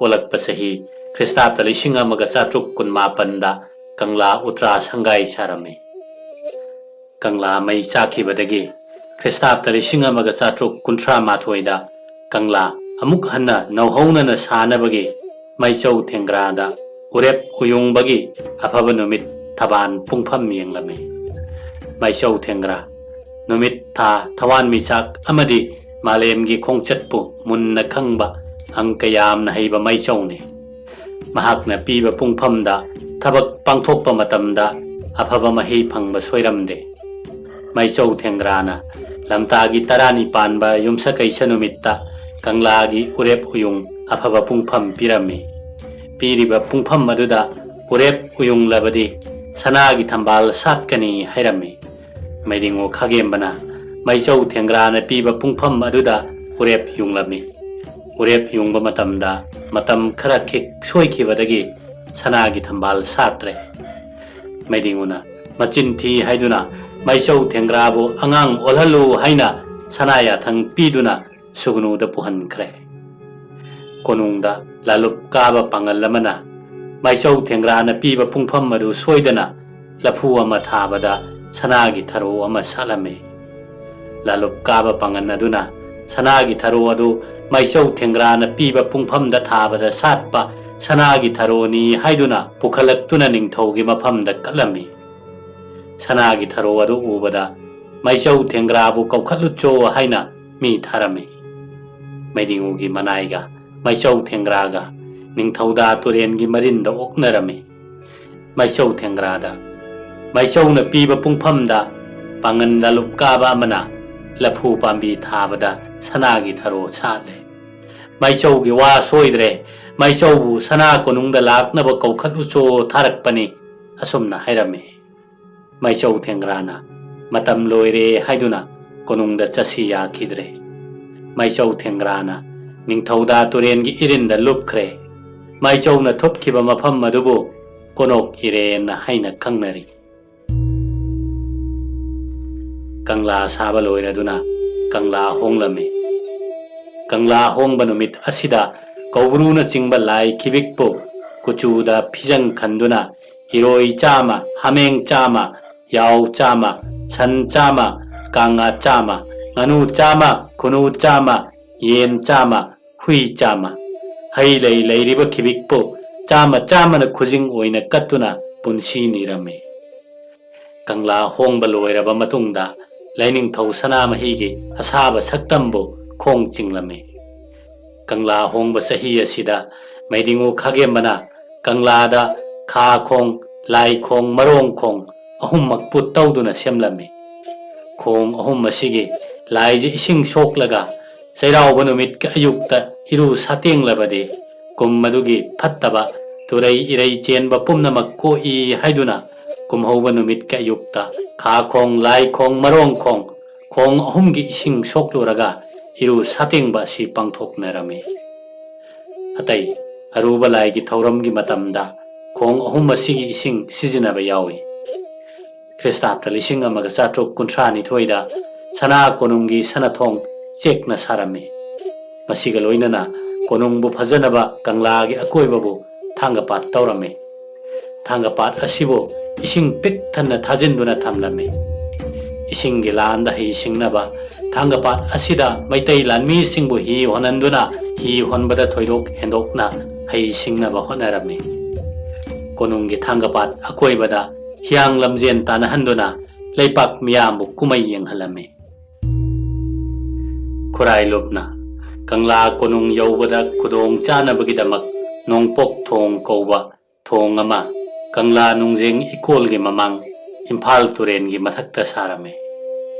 ꯑꯣꯜꯂꯛꯄ ꯆꯍꯤ ꯈ꯭ꯔꯤꯁꯇꯥꯕꯇ ꯂꯤꯁꯤꯡ ꯑꯃꯒ ꯆꯥꯇ꯭ꯔꯨꯛ ꯀꯨꯟꯃꯥꯄꯟꯗ ꯀꯪꯂꯥ ꯎꯇ꯭ꯔꯥ ꯁꯪꯒꯥꯏ ꯁꯥꯔꯝꯃꯤ꯫ ꯀꯪꯂꯥ ꯃꯩ ꯆꯥꯛꯈꯤꯕꯗꯒꯤ ꯈ꯭ꯔꯤꯁꯇꯥꯕꯇ ꯂꯤꯁꯤꯡ ꯑꯃꯒ ꯆꯥꯇ꯭ꯔꯨꯛ ꯀꯨꯟꯊ꯭ꯔꯥ ꯃꯥꯊꯣꯏꯗ ꯀꯪꯂꯥ ꯑꯃꯨꯛ ꯍꯟꯅ ꯅꯧꯍꯧꯅꯅ ꯁꯥꯅꯕꯒꯤ ꯃꯩꯆꯧ ꯊꯦꯡꯒ꯭ꯔꯥꯗ ꯎꯔꯦꯞ ꯎꯌꯨꯡꯕꯒꯤ ꯑꯐꯕ ꯅꯨꯃꯤꯠ ꯊꯕꯥꯟ ꯄꯨꯡꯐꯝ ꯌꯦꯡꯂꯝꯃꯤ꯫ ꯃꯥꯏꯆꯧ ꯊꯦꯡꯒ꯭ꯔꯥ, ꯅꯨꯃꯤꯠ, ꯊꯥ, ꯊꯋꯥꯟꯃꯤꯆꯥꯛ ꯑꯃꯗꯤ ꯃꯥꯂꯦꯝꯒꯤ ꯈꯣꯡꯆꯠꯄꯨ ꯃꯨꯟꯅ ꯈꯪꯕ, ꯑꯪꯀ ꯌꯥꯝꯅ ꯍꯩꯕ ꯃꯥꯏꯆꯧꯅꯤ꯫ ꯃꯍꯥꯛꯅ ꯄꯤꯕ ꯄꯨꯡꯐꯝꯗ ꯊꯕꯛ ꯄꯥꯡꯊꯣꯛꯄ ꯃꯇꯝꯗ ꯑꯐꯕ ꯃꯍꯩ ꯐꯪꯕ ꯁꯣꯏꯔꯝꯗꯦ꯫ ꯃꯥꯏꯆꯧ ꯊꯦꯡꯒ꯭ꯔꯥꯅ ꯂꯝꯇꯥꯒꯤ ꯇꯔꯥꯅꯤ ꯄꯥꯟꯕ ꯌꯨꯝꯁꯀꯩꯁ ꯅꯨꯃꯤꯠꯇ ꯀꯪꯂꯥꯒꯤ ꯎꯔꯦꯞ ꯎꯌꯨꯡ ꯑꯐꯕ ꯄꯨꯡꯐꯝ ꯄꯤꯔꯝꯃꯤ꯫ ꯄꯤꯔꯤꯕ ꯄꯨꯡꯐꯝ ꯑꯗꯨꯗ ꯎꯔꯦꯞ ꯎꯌꯨꯡꯂꯕꯗꯤ ꯁꯅꯥꯒꯤ ꯊꯝꯕꯥꯜ ꯁꯥꯠꯀꯅꯤ ꯍꯥꯏꯔꯝꯃꯤ꯫ ꯃꯩꯗꯤꯡꯉꯨ ꯈꯥꯒꯦꯝꯕꯅ ꯃꯥꯏꯆꯧ ꯊꯦꯡꯒ꯭ꯔꯥꯅ ꯄꯤꯕ ꯄꯨꯡꯐꯝ ꯑꯗꯨꯗ ꯎꯔꯦꯞ ꯌꯨꯡꯂꯝꯃꯤ꯫ ꯎꯔꯦꯞ ꯌꯨꯡꯕ ꯃꯇꯝꯗ ꯃꯇꯝ ꯈꯔ ꯈꯤꯛ ꯁꯣꯏꯈꯤꯕꯗꯒꯤ ꯁꯅꯥꯒꯤ ꯊꯝꯕꯥꯜ ꯁꯥꯠꯇ꯭ꯔꯦ꯫ ꯃꯩꯗꯤꯡꯉꯨꯅ ꯃꯆꯤꯟ ꯊꯤ ꯍꯥꯏꯗꯨꯅ ꯃꯥꯏꯆꯧ ꯊꯦꯡꯒ꯭ꯔꯥꯕꯨ ꯑꯉꯥꯡ ꯑꯣꯜꯍꯜꯂꯨ ꯍꯥꯏꯅ ꯁꯅꯥ ꯌꯥꯊꯪ ꯄꯤꯗꯨꯅ ꯁꯨꯒꯅꯨꯗ ꯄꯨꯍꯟꯈ꯭ꯔꯦ꯫ ꯀꯣꯅꯨꯡꯗ ꯂꯥꯂꯨꯞ ꯀꯥꯕ ꯄꯥꯡꯒꯜ ꯑꯃꯅ ꯃꯥꯏꯆꯧ ꯊꯦꯡꯒ꯭ꯔꯥꯅ ꯄꯤꯕ ꯄꯨꯡꯐꯝ ꯑꯗꯨ ꯁꯣꯏꯗꯅ ꯂꯐꯨ ꯑꯃ ꯊꯥꯕꯗ ꯁꯅꯥꯒꯤ ꯊꯔꯣ ꯑꯃ ꯁꯥꯠꯂꯝꯃꯤ꯫ ꯂꯥꯂꯨꯞ ꯀꯥꯕ ꯄꯥꯡꯒꯜ ꯑꯗꯨꯅ ꯁꯅꯥꯒꯤ ꯊꯔꯣ ꯑꯗꯨ ꯃꯥꯏꯆꯧ ꯊꯦꯡꯒ꯭ꯔꯥꯅ ꯄꯤꯕ ꯄꯨꯡꯐꯝꯗ ꯊꯥꯕꯗ ꯁꯥꯠꯄ ꯁꯅꯥꯒꯤ ꯊꯔꯣꯅꯤ ꯍꯥꯏꯗꯨꯅ ꯄꯨꯈꯠꯂꯛꯇꯨꯅ ꯅꯤꯡꯊꯧꯒꯤ ꯃꯐꯝꯗ ꯀꯠꯂꯝꯃꯤ꯫ ꯁꯅꯥꯒꯤ ꯊꯔꯣ ꯑꯗꯨ ꯎꯕꯗ ꯃꯥꯏꯆꯧ ꯊꯦꯡꯒ꯭ꯔꯥꯕꯨ ꯀꯧꯈꯠꯂꯨꯆꯣ ꯍꯥꯏꯅ ꯃꯤ ꯊꯥꯔꯝꯃꯤ꯫ ꯃꯩꯗꯤꯡꯉꯨꯒꯤ ꯃꯅꯥꯏꯒ ꯃꯥꯏꯆꯧ ꯊꯦꯡꯒ꯭ꯔꯥꯒ ꯅꯤꯡꯊꯧꯗꯥ ꯇꯨꯔꯦꯟꯒꯤ ꯃꯔꯤꯟꯗ ꯑꯣꯛꯅꯔꯝꯃꯤ꯫ ꯃꯥꯏꯆꯧ ꯊꯦꯡꯒ꯭ꯔꯥꯗ ꯃꯥꯏꯆꯧꯅ ꯄꯤꯕ ꯄꯨꯡꯐꯝꯗ ꯄꯥꯡꯒꯟ ꯂꯥꯂꯨꯞ ꯀꯥꯕ ꯑꯃꯅ ꯂꯐꯨ ꯄꯥꯝꯕꯤ ꯊꯥꯕꯗ ꯁꯅꯥꯒꯤ ꯊꯔꯣ ꯁꯥꯠꯂꯦ꯫ ꯃꯥꯏꯆꯧꯒꯤ ꯋꯥ ꯁꯣꯏꯗ꯭ꯔꯦ꯫ ꯃꯥꯏꯆꯧꯕꯨ ꯁꯅꯥ ꯀꯣꯅꯨꯡꯗ ꯂꯥꯛꯅꯕ ꯀꯧꯈꯠꯂꯨꯆꯣ ꯊꯥꯔꯛꯄꯅꯤ꯫ ꯑꯁꯨꯝꯅ ꯍꯥꯏꯔꯝꯃꯤ꯫ ꯃꯥꯏꯆꯧ ꯊꯦꯡꯒ꯭ꯔꯥꯅ ꯃꯇꯝ ꯂꯣꯏꯔꯦ ꯍꯥꯏꯗꯨꯅ ꯀꯣꯅꯨꯡꯗ ꯆꯠꯁꯤ ꯌꯥꯈꯤꯗ꯭ꯔꯦ꯫ ꯃꯥꯏꯆꯧ ꯊꯦꯡꯒ꯭ꯔꯥꯅ ꯅꯤꯡꯊꯧꯗꯥ ꯇꯨꯔꯦꯟꯒꯤ ꯏꯔꯤꯟꯗ ꯂꯨꯞꯈ꯭ꯔꯦ꯫ ꯃꯥꯏꯆꯧꯅ ꯊꯨꯞꯈꯤꯕ ꯃꯐꯝ ꯑꯗꯨꯕꯨ ꯀꯣꯅꯣꯛ ꯏꯔꯦꯟ ꯍꯥꯏꯅ ꯈꯪꯅꯔꯤ꯫ ꯀꯪꯂꯥ ꯁꯥꯕ ꯂꯣꯏꯔꯗꯨꯅ ꯀꯪꯂꯥ ꯍꯣꯡꯂꯝꯃꯤ꯫ ꯀꯪꯂꯥ ꯍꯣꯡꯕ ꯅꯨꯃꯤꯠ ꯑꯁꯤꯗ ꯀꯧꯕ꯭ꯔꯨꯅꯆꯤꯡꯕ ꯂꯥꯏ ꯈꯤꯕꯤꯛꯄꯨ ꯀꯨꯆꯨꯗ ꯐꯤꯖꯪ ꯈꯟꯗꯨꯅ ꯏꯔꯣꯏ ꯆꯥꯝꯃ, ꯍꯥꯃꯦꯡ ꯆꯥꯝꯃ, ꯌꯥꯎ ꯆꯥꯝꯃ, ꯁꯟ ꯆꯥꯝꯃ, ꯀꯥꯡꯉꯥ ꯆꯥꯝꯃ, ꯉꯥꯅꯨ ꯆꯥꯝꯃ, ꯈꯨꯅꯨ ꯆꯥꯝꯃ, ꯌꯦꯟ ꯆꯥꯝꯃ, ꯍꯨꯏ ꯆꯥꯝꯃ, ꯍꯩ ꯂꯩ ꯂꯩꯔꯤꯕ ꯈꯤꯕꯤꯛꯄꯨ ꯆꯥꯝꯃ ꯆꯥꯝꯃꯅ ꯈꯨꯖꯤꯡ ꯑꯣꯏꯅ ꯀꯠꯇꯨꯅ ꯄꯨꯟꯁꯤ ꯅꯤꯔꯝꯃꯤ꯫ ꯀꯪꯂꯥ ꯍꯣꯡꯕ ꯂꯣꯏꯔꯕ ꯃꯇꯨꯡꯗ ꯂꯥꯏꯅꯤꯡꯊꯧ ꯁꯅꯥꯃꯍꯤꯒꯤ ꯑꯁꯥꯕ ꯁꯛꯇꯝꯕꯨ ꯈꯣꯡ ꯆꯤꯡꯂꯝꯃꯤ꯫ ꯀꯪꯂꯥ ꯍꯣꯡꯕ ꯆꯍꯤ ꯑꯁꯤꯗ ꯃꯩꯗꯤꯡꯉꯨ ꯈꯥꯒꯦꯝꯕꯅ ꯀꯪꯂꯥꯗ ꯈꯥ ꯈꯣꯡ, ꯂꯥꯏ ꯈꯣꯡ, ꯃꯔꯣꯡ ꯈꯣꯡ ꯑꯍꯨꯝꯃꯛꯄꯨ ꯇꯧꯗꯨꯅ ꯁꯦꯝꯂꯝꯃꯤ꯫ ꯈꯣꯡ ꯑꯍꯨꯝ ꯑꯁꯤꯒꯤ ꯂꯥꯏꯁꯦ ꯏꯁꯤꯡ ꯁꯣꯛꯂꯒ ꯆꯩꯔꯥꯎꯕ ꯅꯨꯃꯤꯠꯀꯤ ꯑꯌꯨꯛꯇ ꯏꯔꯨ ꯁꯥꯇꯦꯡꯂꯕꯗꯤ ꯀꯨꯝ ꯑꯗꯨꯒꯤ ꯐꯠꯇꯕ ꯇꯨꯔꯩ ꯏꯔꯩ ꯆꯦꯟꯕ ꯄꯨꯝꯅꯃꯛ ꯀꯣꯛꯏ ꯍꯥꯏꯗꯨꯅ ꯀꯨꯝꯍꯧꯕ ꯅꯨꯃꯤꯠꯀꯤ ꯑꯌꯨꯛꯇ ꯈꯥ ꯈꯣꯡ, ꯂꯥꯏ ꯈꯣꯡ, ꯃꯔꯣꯡ ꯈꯣꯡ, ꯈꯣꯡ ꯑꯍꯨꯝꯒꯤ ꯏꯁꯤꯡ ꯁꯣꯛꯂꯨꯔꯒ ꯏꯔꯨ ꯁꯥꯇꯦꯡꯕ ꯑꯁꯤ ꯄꯥꯡꯊꯣꯛꯅꯔꯝꯃꯤ꯫ ꯑꯇꯩ ꯑꯔꯨꯕ ꯂꯥꯏꯒꯤ ꯊꯧꯔꯝꯒꯤ ꯃꯇꯝꯗ ꯈꯣꯡ ꯑꯍꯨꯝ ꯑꯁꯤꯒꯤ ꯏꯁꯤꯡ ꯁꯤꯖꯤꯟꯅꯕ ꯌꯥꯎꯏ꯫ ꯈ꯭ꯔꯤꯁꯇꯥꯕꯇ ꯂꯤꯁꯤꯡ ꯑꯃꯒ ꯆꯥꯇ꯭ꯔꯨꯛ ꯀꯨꯟꯊ꯭ꯔꯥ ꯅꯤꯊꯣꯏꯗ ꯁꯅꯥ ꯀꯣꯅꯨꯡꯒꯤ ꯁꯅꯊꯣꯡ ꯆꯦꯛꯅ ꯁꯥꯔꯝꯃꯤ꯫ ꯃꯁꯤꯒ ꯂꯣꯏꯅꯅ ꯀꯣꯅꯨꯡꯕꯨ ꯐꯖꯅꯕ ꯀꯪꯂꯥꯒꯤ ꯑꯀꯣꯏꯕꯕꯨ ꯊꯥꯡꯒꯄꯥꯠ ꯇꯧꯔꯝꯃꯤ꯫ ꯊꯥꯡꯒꯄꯥꯠ ꯑꯁꯤꯕꯨ ꯏꯁꯤꯡ ꯄꯤꯛ ꯊꯟꯅ ꯊꯥꯖꯤꯟꯗꯨꯅ ꯊꯝꯂꯝꯃꯤ꯫ ꯏꯁꯤꯡꯒꯤ ꯂꯥꯟꯗ ꯍꯩ ꯁꯤꯡꯅꯕ ꯊꯥꯡꯒꯄꯥꯠ ꯑꯁꯤꯗ ꯃꯩꯇꯩ ꯂꯥꯟꯃꯤꯁꯤꯡꯕꯨ ꯍꯤ ꯍꯣꯟꯍꯟꯗꯨꯅ ꯍꯤ ꯍꯣꯟꯕꯗ ꯊꯣꯏꯗꯣꯛ ꯍꯦꯟꯗꯣꯛꯅ ꯍꯩ ꯁꯤꯡꯅꯕ ꯍꯣꯠꯅꯔꯝꯃꯤ꯫ ꯀꯣꯅꯨꯡꯒꯤ ꯊꯥꯡꯒꯄꯥꯠ ꯑꯀꯣꯏꯕꯗ ꯍꯤꯌꯥꯡ ꯂꯝꯖꯦꯟ ꯇꯥꯟꯅꯍꯟꯗꯨꯅ ꯂꯩꯄꯥꯛ ꯃꯤꯌꯥꯝꯕꯨ ꯀꯨꯝꯍꯩ ꯌꯦꯡꯍꯜꯂꯝꯃꯤ꯫ ꯈꯨꯔꯥꯏ ꯂꯨꯞꯅ ꯀꯪꯂꯥ ꯀꯣꯅꯨꯡ ꯌꯧꯕꯗ ꯈꯨꯗꯣꯡ ꯆꯥꯅꯕꯒꯤꯗꯃꯛ ꯅꯣꯡꯄꯣꯛ ꯊꯣꯡ ꯀꯧꯕ ꯊꯣꯡ ꯑꯃ ꯀꯪꯂꯥ ꯅꯨꯡꯖꯦꯡ ꯏꯀꯣꯜꯒꯤ ꯃꯃꯥꯡ ꯏꯝꯐꯥꯜ ꯇꯨꯔꯦꯟꯒꯤ ꯃꯊꯛꯇ ꯁꯥꯔꯝꯃꯤ꯫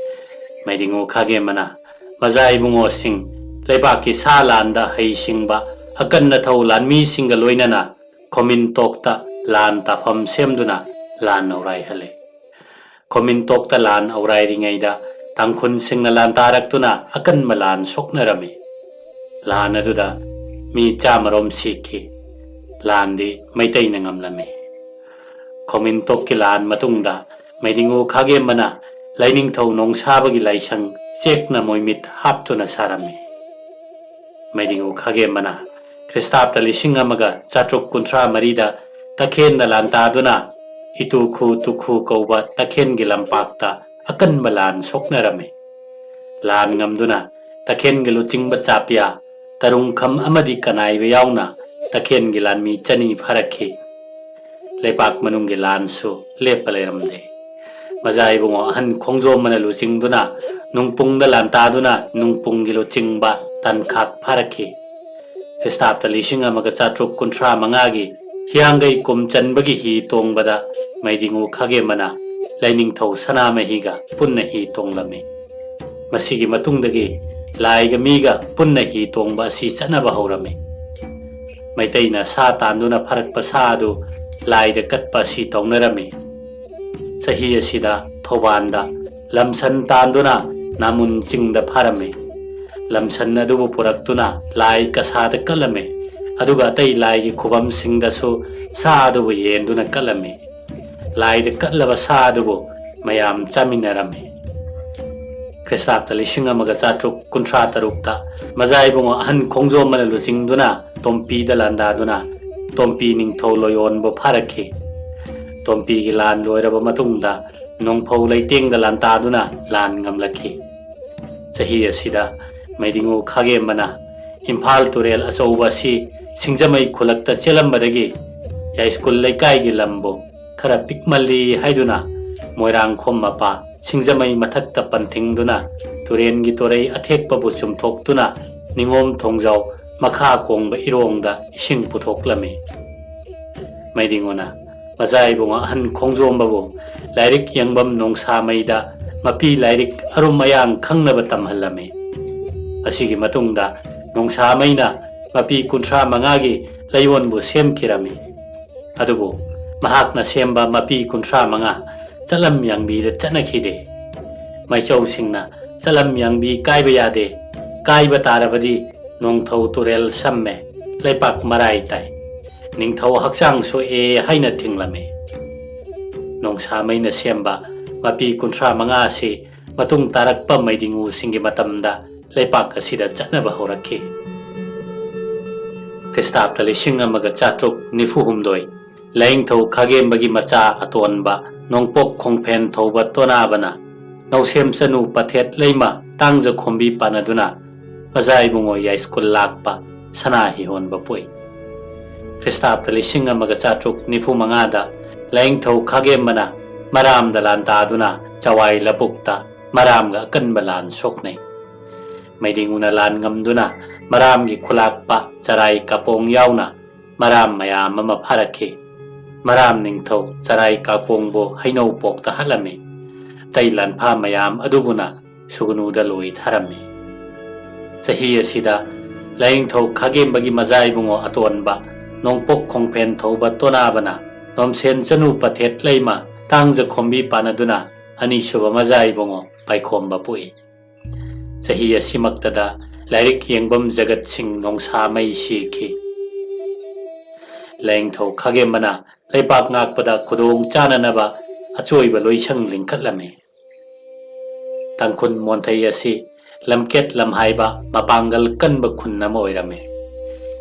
ꯃꯩꯗꯤꯡꯉꯨ ꯈꯥꯒꯦꯝꯕꯅ ꯃꯖꯥ ꯏꯕꯨꯡꯉꯣꯁꯤꯡ, ꯂꯩꯕꯥꯛꯀꯤ ꯁꯥ ꯂꯥꯟꯗ ꯍꯩꯁꯤꯡꯕ ꯑꯀꯟ ꯑꯊꯧ ꯂꯥꯟꯃꯤꯁꯤꯡꯒ ꯂꯣꯏꯅꯅ ꯈꯣꯃꯤꯟꯇꯣꯛꯇ ꯂꯥꯟ ꯇꯥꯐꯝ ꯁꯦꯝꯗꯨꯅ ꯂꯥꯟ ꯅꯧꯔꯥꯏꯍꯜꯂꯤ꯫ ꯈꯣꯃꯤꯟꯇꯣꯛꯇ ꯂꯥꯟ ꯑꯧꯔꯥꯏꯔꯤꯉꯩꯗ ꯇꯥꯡꯈꯨꯜꯁꯤꯡꯅ ꯂꯥꯟꯗꯥꯔꯛꯇꯨꯅ ꯑꯀꯟꯕ ꯂꯥꯟ ꯁꯣꯛꯅꯔꯝꯃꯤ꯫ ꯂꯥꯟ ꯑꯗꯨꯗ ꯃꯤ ꯆꯥꯃꯔꯣꯝ ꯁꯤꯈꯤ꯫ ꯂꯥꯟꯗꯤ ꯃꯩꯇꯩꯅ ꯉꯝꯂꯝꯃꯤ꯫ ꯈꯣꯃꯤꯟꯇꯣꯛꯀꯤ ꯂꯥꯟ ꯃꯇꯨꯡꯗ ꯃꯩꯗꯤꯡꯉꯨ ꯈꯥꯒꯦꯝꯕꯅ ꯂꯥꯏꯅꯤꯡꯊꯧ ꯅꯣꯡꯁꯥꯕꯒꯤ ꯂꯥꯏꯁꯪ ꯆꯦꯛꯅ ꯃꯣꯏꯃꯤꯠ ꯍꯥꯞꯇꯨꯅ ꯁꯥꯔꯝꯃꯤ꯫ ꯃꯩꯗꯤꯡꯉꯨ ꯈꯥꯒꯦꯝꯕꯅ ꯈ꯭ꯔꯤꯁꯇꯥꯕꯇ ꯂꯤꯁꯤꯡ ꯑꯃꯒ ꯆꯥꯇ꯭ꯔꯨꯛ ꯀꯨꯟꯊ꯭ꯔꯥ ꯃꯔꯤꯗ ꯇꯈꯦꯟꯗ ꯂꯥꯟꯗꯥꯗꯨꯅ ꯏꯇꯨꯈꯨ ꯇꯨꯈꯨ ꯀꯧꯕ ꯇꯈꯦꯟꯒꯤ ꯂꯝꯄꯥꯛꯇ ꯑꯀꯟꯕ ꯂꯥꯟ ꯁꯣꯛꯅꯔꯝꯃꯤ꯫ ꯂꯥꯟ ꯉꯝꯗꯨꯅ ꯇꯈꯦꯟꯒꯤ ꯂꯨꯆꯤꯡꯕ ꯆꯥꯄꯤꯌꯥ, ꯇꯔꯨꯡꯈꯝ ꯑꯃꯗꯤ ꯀꯅꯥꯏꯕ ꯌꯥꯎꯅ ꯇꯈꯦꯟꯒꯤ ꯂꯥꯟꯃꯤ ꯆꯅꯤ ꯐꯥꯔꯛꯈꯤ꯫ ꯂꯩꯄꯥꯛ ꯃꯅꯨꯡꯒꯤ ꯂꯥꯟꯁꯨ ꯂꯦꯞꯄ ꯂꯩꯔꯝꯗꯦ꯫ ꯃꯖꯥ ꯏꯕꯨꯡꯉꯣ ꯑꯍꯟ ꯈꯣꯡꯖꯣꯝꯕꯅ ꯂꯨꯆꯤꯡꯗꯨꯅ ꯅꯨꯡꯄꯨꯡꯗ ꯂꯥꯟꯇꯥꯗꯨꯅ ꯅꯨꯡꯄꯨꯡꯒꯤ ꯂꯨꯆꯤꯡꯕ ꯇꯥꯟꯈꯥꯛ ꯐꯥꯔꯛꯈꯤ꯫ ꯈ꯭ꯔꯤꯁꯇꯥꯕꯇ ꯂꯤꯁꯤꯡ ꯑꯃꯒ ꯆꯥꯇ꯭ꯔꯨꯛ ꯀꯨꯟꯊ꯭ꯔꯥ ꯃꯉꯥꯒꯤ ꯍꯤꯌꯥꯡꯒꯩ ꯀꯨꯝ ꯆꯟꯕꯒꯤ ꯍꯤ ꯇꯣꯡꯕꯗ ꯃꯩꯗꯤꯡꯉꯨ ꯈꯥꯒꯦꯝꯕꯅ ꯂꯩꯅꯤꯡꯊꯧ ꯁꯅꯥꯃꯍꯤꯒ ꯄꯨꯟꯅ ꯍꯤ ꯇꯣꯡꯂꯝꯃꯤ꯫ ꯃꯁꯤꯒꯤ ꯃꯇꯨꯡꯗꯒꯤ ꯂꯥꯏꯒ ꯃꯤꯒ ꯄꯨꯟꯅ ꯍꯤ ꯇꯣꯡꯕ ꯑꯁꯤ ꯆꯠꯅꯕ ꯍꯧꯔꯝꯃꯤ꯫ ꯃꯩꯇꯩꯅ ꯁꯥ ꯇꯥꯟꯗꯨꯅ ꯐꯥꯔꯛꯄ ꯁꯥ ꯑꯗꯨ ꯂꯥꯏꯗ ꯀꯠꯄ ꯑꯁꯤ ꯇꯧꯅꯔꯝꯃꯤ꯫ ꯆꯍꯤ ꯑꯁꯤꯗ ꯊꯧꯕꯥꯜꯗ ꯂꯝꯁꯟ ꯇꯥꯟꯗꯨꯅ ꯅꯥꯃꯨꯟ ꯆꯤꯡꯗ ꯐꯥꯔꯝꯃꯤ꯫ ꯂꯝꯁꯟ ꯑꯗꯨꯕꯨ ꯄꯨꯔꯛꯇꯨꯅ ꯂꯥꯏ ꯀꯁꯥꯗ ꯀꯠꯂꯝꯃꯤ꯫ ꯑꯗꯨꯒ ꯑꯇꯩ ꯂꯥꯏꯒꯤ ꯈꯨꯕꯝꯁꯤꯡꯗꯁꯨ ꯁꯥ ꯑꯗꯨꯕꯨ ꯌꯦꯟꯗꯨꯅ ꯀꯠꯂꯝꯃꯤ꯫ ꯂꯥꯏꯗ ꯀꯠꯂꯕ ꯁꯥ ꯑꯗꯨꯕꯨ ꯃꯌꯥꯝ ꯆꯥꯃꯤꯟꯅꯔꯝꯃꯤ꯫ ꯈ꯭ꯔꯤꯁꯇꯥꯕꯇ ꯂꯤꯁꯤꯡ ꯑꯃꯒ ꯆꯥꯇ꯭ꯔꯨꯛ ꯀꯨꯟꯊ꯭ꯔꯥ ꯇꯔꯨꯛꯇ ꯃꯖꯥ ꯏꯕꯨꯡꯉꯣ ꯑꯍꯟ ꯈꯣꯡꯖꯣꯝꯕꯅ ꯂꯨꯆꯤꯡꯗꯨꯅ ꯇꯣꯝꯄꯤꯗ ꯂꯥꯟꯗꯥꯗꯨꯅ ꯇꯣꯝꯄꯤ ꯅꯤꯡꯊꯧ ꯂꯣꯏꯌꯣꯟꯕꯨ ꯐꯥꯔꯛꯈꯤ꯫ ꯇꯣꯝꯄꯤꯒꯤ ꯂꯥꯟ ꯂꯣꯏꯔꯕ ꯃꯇꯨꯡꯗ ꯅꯣꯡꯐꯧ ꯂꯩꯇꯦꯡꯗ ꯂꯥꯟꯇꯥꯗꯨꯅ ꯂꯥꯟ ꯉꯝꯂꯛꯈꯤ꯫ ꯆꯍꯤ ꯑꯁꯤꯗ ꯃꯩꯗꯤꯡꯉꯨ ꯈꯥꯒꯦꯝꯕꯅ ꯏꯝꯐꯥꯜ ꯇꯨꯔꯦꯜ ꯑꯆꯧꯕ ꯑꯁꯤ ꯁꯤꯡꯖꯃꯩ ꯈꯨꯂꯛꯇ ꯆꯦꯜꯂꯝꯕꯗꯒꯤ ꯌꯥꯏꯁ꯭ꯀꯨꯜ ꯂꯩꯀꯥꯏꯒꯤ ꯂꯝꯕꯨ ꯈꯔ ꯄꯤꯛꯃꯜꯂꯤ ꯍꯥꯏꯗꯨꯅ ꯃꯣꯏꯔꯥꯡꯈꯣꯝ ꯃꯄꯥ ꯁꯤꯡꯖꯃꯩ ꯃꯊꯛꯇ ꯄꯟꯊꯤꯡꯗꯨꯅ ꯇꯨꯔꯦꯟꯒꯤ ꯇꯣꯔꯩ ꯑꯊꯦꯛꯄꯕꯨ ꯆꯨꯝꯊꯣꯛꯇꯨꯅ ꯅꯤꯉꯣꯝ ꯊꯣꯡꯖꯥꯎ ꯃꯈꯥ ꯀꯣꯡꯕ ꯏꯔꯣꯡꯗ ꯏꯁꯤꯡ ꯄꯨꯊꯣꯛꯂꯝꯃꯤ꯫ ꯃꯩꯗꯤꯡꯉꯨꯅ ꯃꯖꯥ ꯏꯕꯨꯡꯉꯣ ꯑꯍꯟ ꯈꯣꯡꯖꯣꯝꯕꯕꯨ ꯂꯥꯏꯔꯤꯛ ꯌꯦꯡꯐꯝ ꯅꯣꯡꯁꯥꯃꯩꯗ ꯃꯄꯤ ꯂꯥꯏꯔꯤꯛ ꯑꯔꯨꯝ ꯑꯌꯥꯡ ꯈꯪꯅꯕ ꯇꯝꯍꯜꯂꯝꯃꯤ꯫ ꯑꯁꯤꯒꯤ ꯃꯇꯨꯡꯗ ꯅꯣꯡꯁꯥꯃꯩꯅ ꯃꯄꯤ ꯀꯨꯟꯊ꯭ꯔꯥ ꯃꯉꯥꯒꯤ ꯂꯩꯌꯣꯟꯕꯨ ꯁꯦꯝꯈꯤꯔꯝꯃꯤ꯫ ꯑꯗꯨꯕꯨ ꯃꯍꯥꯛꯅ ꯁꯦꯝꯕ ꯃꯄꯤ ꯀꯨꯟꯊ꯭ꯔꯥ ꯃꯉꯥ ꯆꯠꯂꯝ ꯌꯥꯡꯕꯤꯗ ꯆꯠꯅꯈꯤꯗꯦ꯫ ꯃꯥꯏꯆꯧꯁꯤꯡꯅ ꯆꯠꯂꯝ ꯌꯥꯡꯕꯤ ꯀꯥꯏꯕ ꯌꯥꯗꯦ, ꯀꯥꯏꯕ ꯇꯥꯔꯕꯗꯤ ꯅꯣꯡꯊꯧ ꯇꯨꯔꯦꯜ ꯁꯝꯃꯦ, ꯂꯩꯄꯥꯛ ꯃꯔꯥꯏ ꯇꯥꯏ, ꯅꯤꯡꯊꯧ ꯍꯛꯆꯥꯡ ꯁꯣꯛꯑꯦ ꯍꯥꯏꯅ ꯊꯤꯡꯂꯝꯃꯤ꯫ ꯅꯣꯡꯁꯥꯃꯩꯅ ꯁꯦꯝꯕ ꯃꯄꯤ ꯀꯨꯟꯊ꯭ꯔꯥ ꯃꯉꯥ ꯑꯁꯤ ꯃꯇꯨꯡ ꯇꯥꯔꯛꯄ ꯃꯩꯗꯤꯡꯉꯨꯁꯤꯡꯒꯤ ꯃꯇꯝꯗ ꯂꯩꯄꯥꯛ ꯑꯁꯤꯗ ꯆꯠꯅꯕ ꯍꯧꯔꯛꯈꯤ꯫ ꯈ꯭ꯔꯤꯁꯇꯥꯕꯇ ꯂꯤꯁꯤꯡ ꯑꯃꯒ ꯆꯥꯇ꯭ꯔꯨꯛ ꯅꯤꯐꯨ ꯍꯨꯝꯗꯣꯏ, ꯂꯥꯏꯅꯤꯡꯊꯧ ꯈꯥꯒꯦꯝꯕꯒꯤ ꯃꯆꯥ ꯑꯇꯣꯟꯕ ꯅꯣꯡꯄꯣꯛ ꯈꯣꯡꯐꯦꯟ ꯊꯧꯕ ꯇꯣꯅꯥꯕꯅ ꯅꯧꯁꯦꯝ ꯆꯅꯨ ꯄꯊꯦꯠ ꯂꯩꯃ ꯇꯥꯡꯖ ꯈꯣꯝꯕꯤ ꯄꯥꯟꯅꯗꯨꯅ ꯃꯖꯥ ꯏꯕꯨꯡꯉꯣ ꯌꯥꯏꯁ꯭ꯀꯨꯜ ꯂꯥꯛꯄ ꯁꯅꯥ ꯍꯤꯍꯣꯟꯕ ꯄꯣꯛꯏ꯫ ꯈ꯭ꯔꯤꯁꯇꯥꯕꯇ ꯂꯤꯁꯤꯡ ꯑꯃꯒ ꯆꯥꯇ꯭ꯔꯨꯛ ꯅꯤꯐꯨ ꯃꯉꯥꯗ ꯂꯥꯏꯅꯤꯡꯊꯧ ꯈꯥꯒꯦꯝꯕꯅ ꯃꯔꯥꯝꯗ ꯂꯥꯟ ꯇꯥꯗꯨꯅ ꯆꯋꯥꯏ ꯂꯕꯨꯛꯇ ꯃꯔꯥꯝꯒ ꯑꯀꯟꯕ ꯂꯥꯟ ꯁꯣꯛꯅꯩ꯫ ꯃꯩꯗꯤꯡꯉꯨꯅ ꯂꯥꯟ ꯉꯝꯗꯨꯅ ꯃꯔꯥꯝꯒꯤ ꯈꯨꯂꯥꯛꯄ ꯆꯔꯥꯏ ꯀꯥꯄꯣꯡ ꯌꯥꯎꯅ ꯃꯔꯥꯝ ꯃꯌꯥꯝ ꯑꯃ ꯐꯥꯔꯛꯈꯤ꯫ ꯃꯔꯥꯝ ꯅꯤꯡꯊꯧ ꯆꯔꯥꯏ ꯀꯥꯄꯣꯡꯕꯨ ꯍꯩꯅꯧ ꯄꯣꯛꯇ ꯍꯥꯠꯂꯝꯃꯤ꯫ ꯑꯇꯩ ꯂꯥꯟꯐꯥ ꯃꯌꯥꯝ ꯑꯗꯨꯕꯨꯅ ꯁꯨꯒꯅꯨꯗ ꯂꯣꯏ ꯊꯥꯔꯝꯃꯤ꯫ ꯆꯍꯤ ꯑꯁꯤꯗ ꯂꯥꯏꯅꯤꯡꯊꯧ ꯈꯥꯒꯦꯝꯕꯒꯤ ꯃꯖꯥ ꯏꯕꯨꯡꯉꯣ ꯑꯇꯣꯟꯕ ꯅꯣꯡꯄꯣꯛ ꯈꯣꯡꯐꯦꯟ ꯊꯧꯕ ꯇꯣꯅꯥꯕꯅ ꯅꯣꯝꯁꯦꯟ ꯆꯅꯨ ꯄꯊꯦꯠ ꯂꯩꯃ ꯇꯥꯡꯖ ꯈꯣꯝꯕꯤ ꯄꯥꯟꯅꯗꯨꯅ ꯑꯅꯤꯁꯨꯕ ꯃꯖꯥ ꯏꯕꯨꯡꯉꯣ ꯄꯥꯏꯈꯣꯝꯕ ꯄꯣꯛꯏ꯫ ꯆꯍꯤ ꯑꯁꯤꯃꯛꯇꯗ ꯂꯥꯏꯔꯤꯛ ꯌꯦꯡꯕꯝ ꯖꯒꯠ ꯁꯤꯡ ꯅꯣꯡꯁꯥꯃꯩ ꯁꯤꯈꯤ꯫ ꯂꯥꯏꯅꯤꯡꯊꯧ ꯈꯥꯒꯦꯝꯕꯅ ꯂꯩꯕꯥꯛ ꯉꯥꯛꯄꯗ ꯈꯨꯗꯣꯡ ꯆꯥꯅꯅꯕ ꯑꯆꯣꯏꯕ ꯂꯣꯏꯁꯪ ꯂꯤꯡꯈꯠꯂꯝꯃꯤ꯫ ꯇꯥꯡꯈꯨꯜ ꯃꯣꯟꯊꯩ ꯑꯁꯤ ꯂꯝꯀꯦꯠ ꯂꯝꯍꯥꯏꯕ ꯃꯄꯥꯡꯒꯜ ꯀꯟꯕ ꯈꯨꯟ ꯑꯃ ꯑꯣꯏꯔꯝꯃꯤ꯫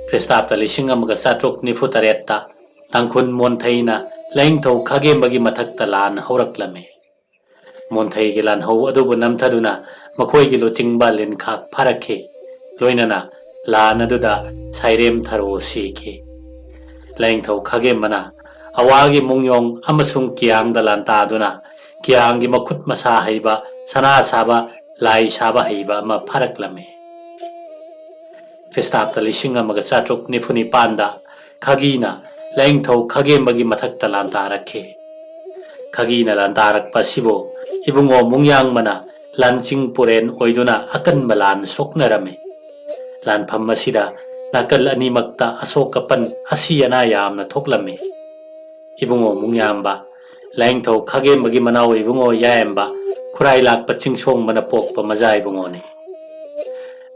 ꯈ꯭ꯔꯤꯁꯇꯥꯕꯇ ꯂꯤꯁꯤꯡ ꯑꯃꯒ ꯆꯥꯇ꯭ꯔꯨꯛ ꯅꯤꯐꯨ ꯇꯔꯦꯠꯇ ꯇꯥꯡꯈꯨꯜ ꯃꯣꯟꯊꯩꯅ ꯂꯥꯏꯅꯤꯡꯊꯧ ꯈꯥꯒꯦꯝꯕꯒꯤ ꯃꯊꯛꯇ ꯂꯥꯟ ꯍꯧꯔꯛꯂꯝꯃꯤ꯫ ꯃꯣꯟꯊꯩꯒꯤ ꯂꯥꯟꯍꯧ ꯑꯗꯨꯕꯨ ꯅꯝꯊꯗꯨꯅ ꯃꯈꯣꯏꯒꯤ ꯂꯨꯆꯤꯡꯕ ꯂꯤꯟꯈꯥꯛ ꯐꯥꯔꯛꯈꯤ꯫ ꯂꯣꯏꯅꯅ ꯂꯥꯟ ꯑꯗꯨꯗ ꯁꯥꯏꯔꯦꯝ ꯊꯔꯣ ꯁꯤꯈꯤ꯫ ꯂꯥꯏꯅꯤꯡꯊꯧ ꯈꯥꯒꯦꯝꯕꯅ ꯑꯋꯥꯒꯤ ꯃꯨꯡꯌꯣꯡ ꯑꯃꯁꯨꯡ ꯀꯤꯌꯥꯡꯗ ꯂꯥꯟꯇꯥꯗꯨꯅ ꯀꯤꯌꯥꯡꯒꯤ ꯃꯈꯨꯠ ꯃꯁꯥ ꯍꯩꯕ, ꯁꯅꯥ ꯁꯥꯕ, ꯂꯥꯏ ꯁꯥꯕ ꯍꯩꯕ ꯑꯃ ꯐꯥꯔꯛꯂꯝꯃꯤ꯫ ꯈ꯭ꯔꯤꯁꯇꯥꯕꯇ ꯂꯤꯁꯤꯡ ꯑꯃꯒ ꯆꯥꯇ꯭ꯔꯨꯛ ꯅꯤꯐꯨ ꯅꯤꯄꯥꯟꯗ ꯈꯥꯒꯤꯅ ꯂꯥꯏꯅꯤꯡꯊꯧ ꯈꯥꯒꯦꯝꯕꯒꯤ ꯃꯊꯛꯇ ꯂꯥꯟꯗꯥꯔꯛꯈꯤ꯫ ꯈꯥꯒꯤꯅ ꯂꯥꯟꯗꯥꯔꯛꯄ ꯑꯁꯤꯕꯨ ꯏꯕꯨꯡꯉꯣ ꯃꯨꯡꯌꯥꯡꯕꯅ ꯂꯥꯟꯆꯤꯡ ꯄꯨꯔꯦꯟ ꯑꯣꯏꯗꯨꯅ ꯑꯀꯟꯕ ꯂꯥꯟ ꯁꯣꯛꯅꯔꯝꯃꯤ꯫ ꯂꯥꯟꯐꯝ ꯑꯁꯤꯗ ꯅꯥꯀꯜ ꯑꯅꯤꯃꯛꯇ ꯑꯁꯣꯛ ꯑꯄꯟ, ꯑꯁꯤ ꯑꯅꯥ ꯌꯥꯝꯅ ꯊꯣꯛꯂꯝꯃꯤ꯫ ꯏꯕꯨꯡꯉꯣ ꯃꯨꯡꯌꯥꯝꯕ, ꯂꯥꯏꯅꯤꯡꯊꯧ ꯈꯥꯒꯦꯝꯕꯒꯤ ꯃꯅꯥꯎ ꯏꯕꯨꯡꯉꯣ ꯌꯥꯏꯝꯕ, ꯈꯨꯔꯥꯏ ꯂꯥꯛꯄ ꯆꯤꯡꯁꯣꯡꯕꯅ ꯄꯣꯛꯄ ꯃꯖꯥ ꯏꯕꯨꯡꯉꯣꯅꯤ꯫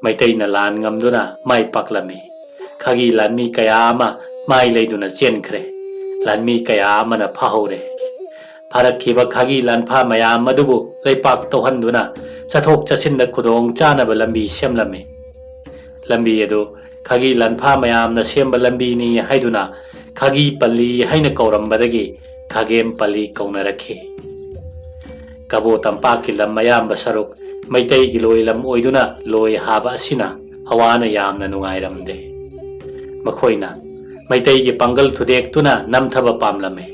ꯃꯩꯇꯩꯅ ꯂꯥꯟ ꯉꯝꯗꯨꯅ ꯃꯥꯏ ꯄꯥꯛꯂꯝꯃꯤ꯫ ꯈꯥꯒꯤ ꯂꯥꯟꯃꯤ ꯀꯌꯥ ꯑꯃ ꯃꯥꯏ ꯂꯩꯗꯨꯅ ꯆꯦꯟꯈ꯭ꯔꯦ꯫ ꯂꯥꯟꯃꯤ ꯀꯌꯥ ꯑꯃꯅ ꯐꯥꯍꯧꯔꯦ꯫ ꯐꯥꯔꯛꯈꯤꯕ ꯈꯥꯒꯤ ꯂꯥꯟꯐꯥ ꯃꯌꯥꯝ ꯑꯗꯨꯕꯨ ꯂꯩꯄꯥꯛ ꯇꯧꯍꯟꯗꯨꯅ ꯆꯠꯊꯣꯛ ꯆꯠꯁꯤꯟꯗ ꯈꯨꯗꯣꯡ ꯆꯥꯅꯕ ꯂꯝꯕꯤ ꯁꯦꯝꯂꯝꯃꯤ꯫ ꯂꯝꯕꯤ ꯑꯗꯨ ꯈꯥꯒꯤ ꯂꯥꯟꯐꯥ ꯃꯌꯥꯝꯅ ꯁꯦꯝꯕ ꯂꯝꯕꯤꯅꯤ ꯍꯥꯏꯗꯨꯅ ꯈꯥꯒꯤ ꯄꯜꯂꯤ ꯍꯥꯏꯅ ꯀꯧꯔꯝꯕꯗꯒꯤ ꯈꯥꯒꯦꯝ ꯄꯜꯂꯤ ꯀꯧꯅꯔꯛꯈꯤ꯫ ꯀꯕꯣ ꯇꯝꯄꯥꯛꯀꯤ ꯂꯝ ꯑꯌꯥꯝꯕ ꯁꯔꯨꯛ ꯃꯩꯇꯩꯒꯤ ꯂꯣꯏꯂꯝ ꯑꯣꯏꯗꯨꯅ ꯂꯣꯏ ꯍꯥꯕ ꯑꯁꯤꯅ ꯑꯋꯥꯅ ꯌꯥꯝꯅ ꯅꯨꯡꯉꯥꯏꯔꯝꯗꯦ꯫ ꯃꯈꯣꯏꯅ ꯃꯩꯇꯩꯒꯤ ꯄꯥꯡꯒꯜ ꯊꯨꯗꯦꯛꯇꯨꯅ ꯅꯝꯊꯕ ꯄꯥꯝꯂꯝꯃꯤ꯫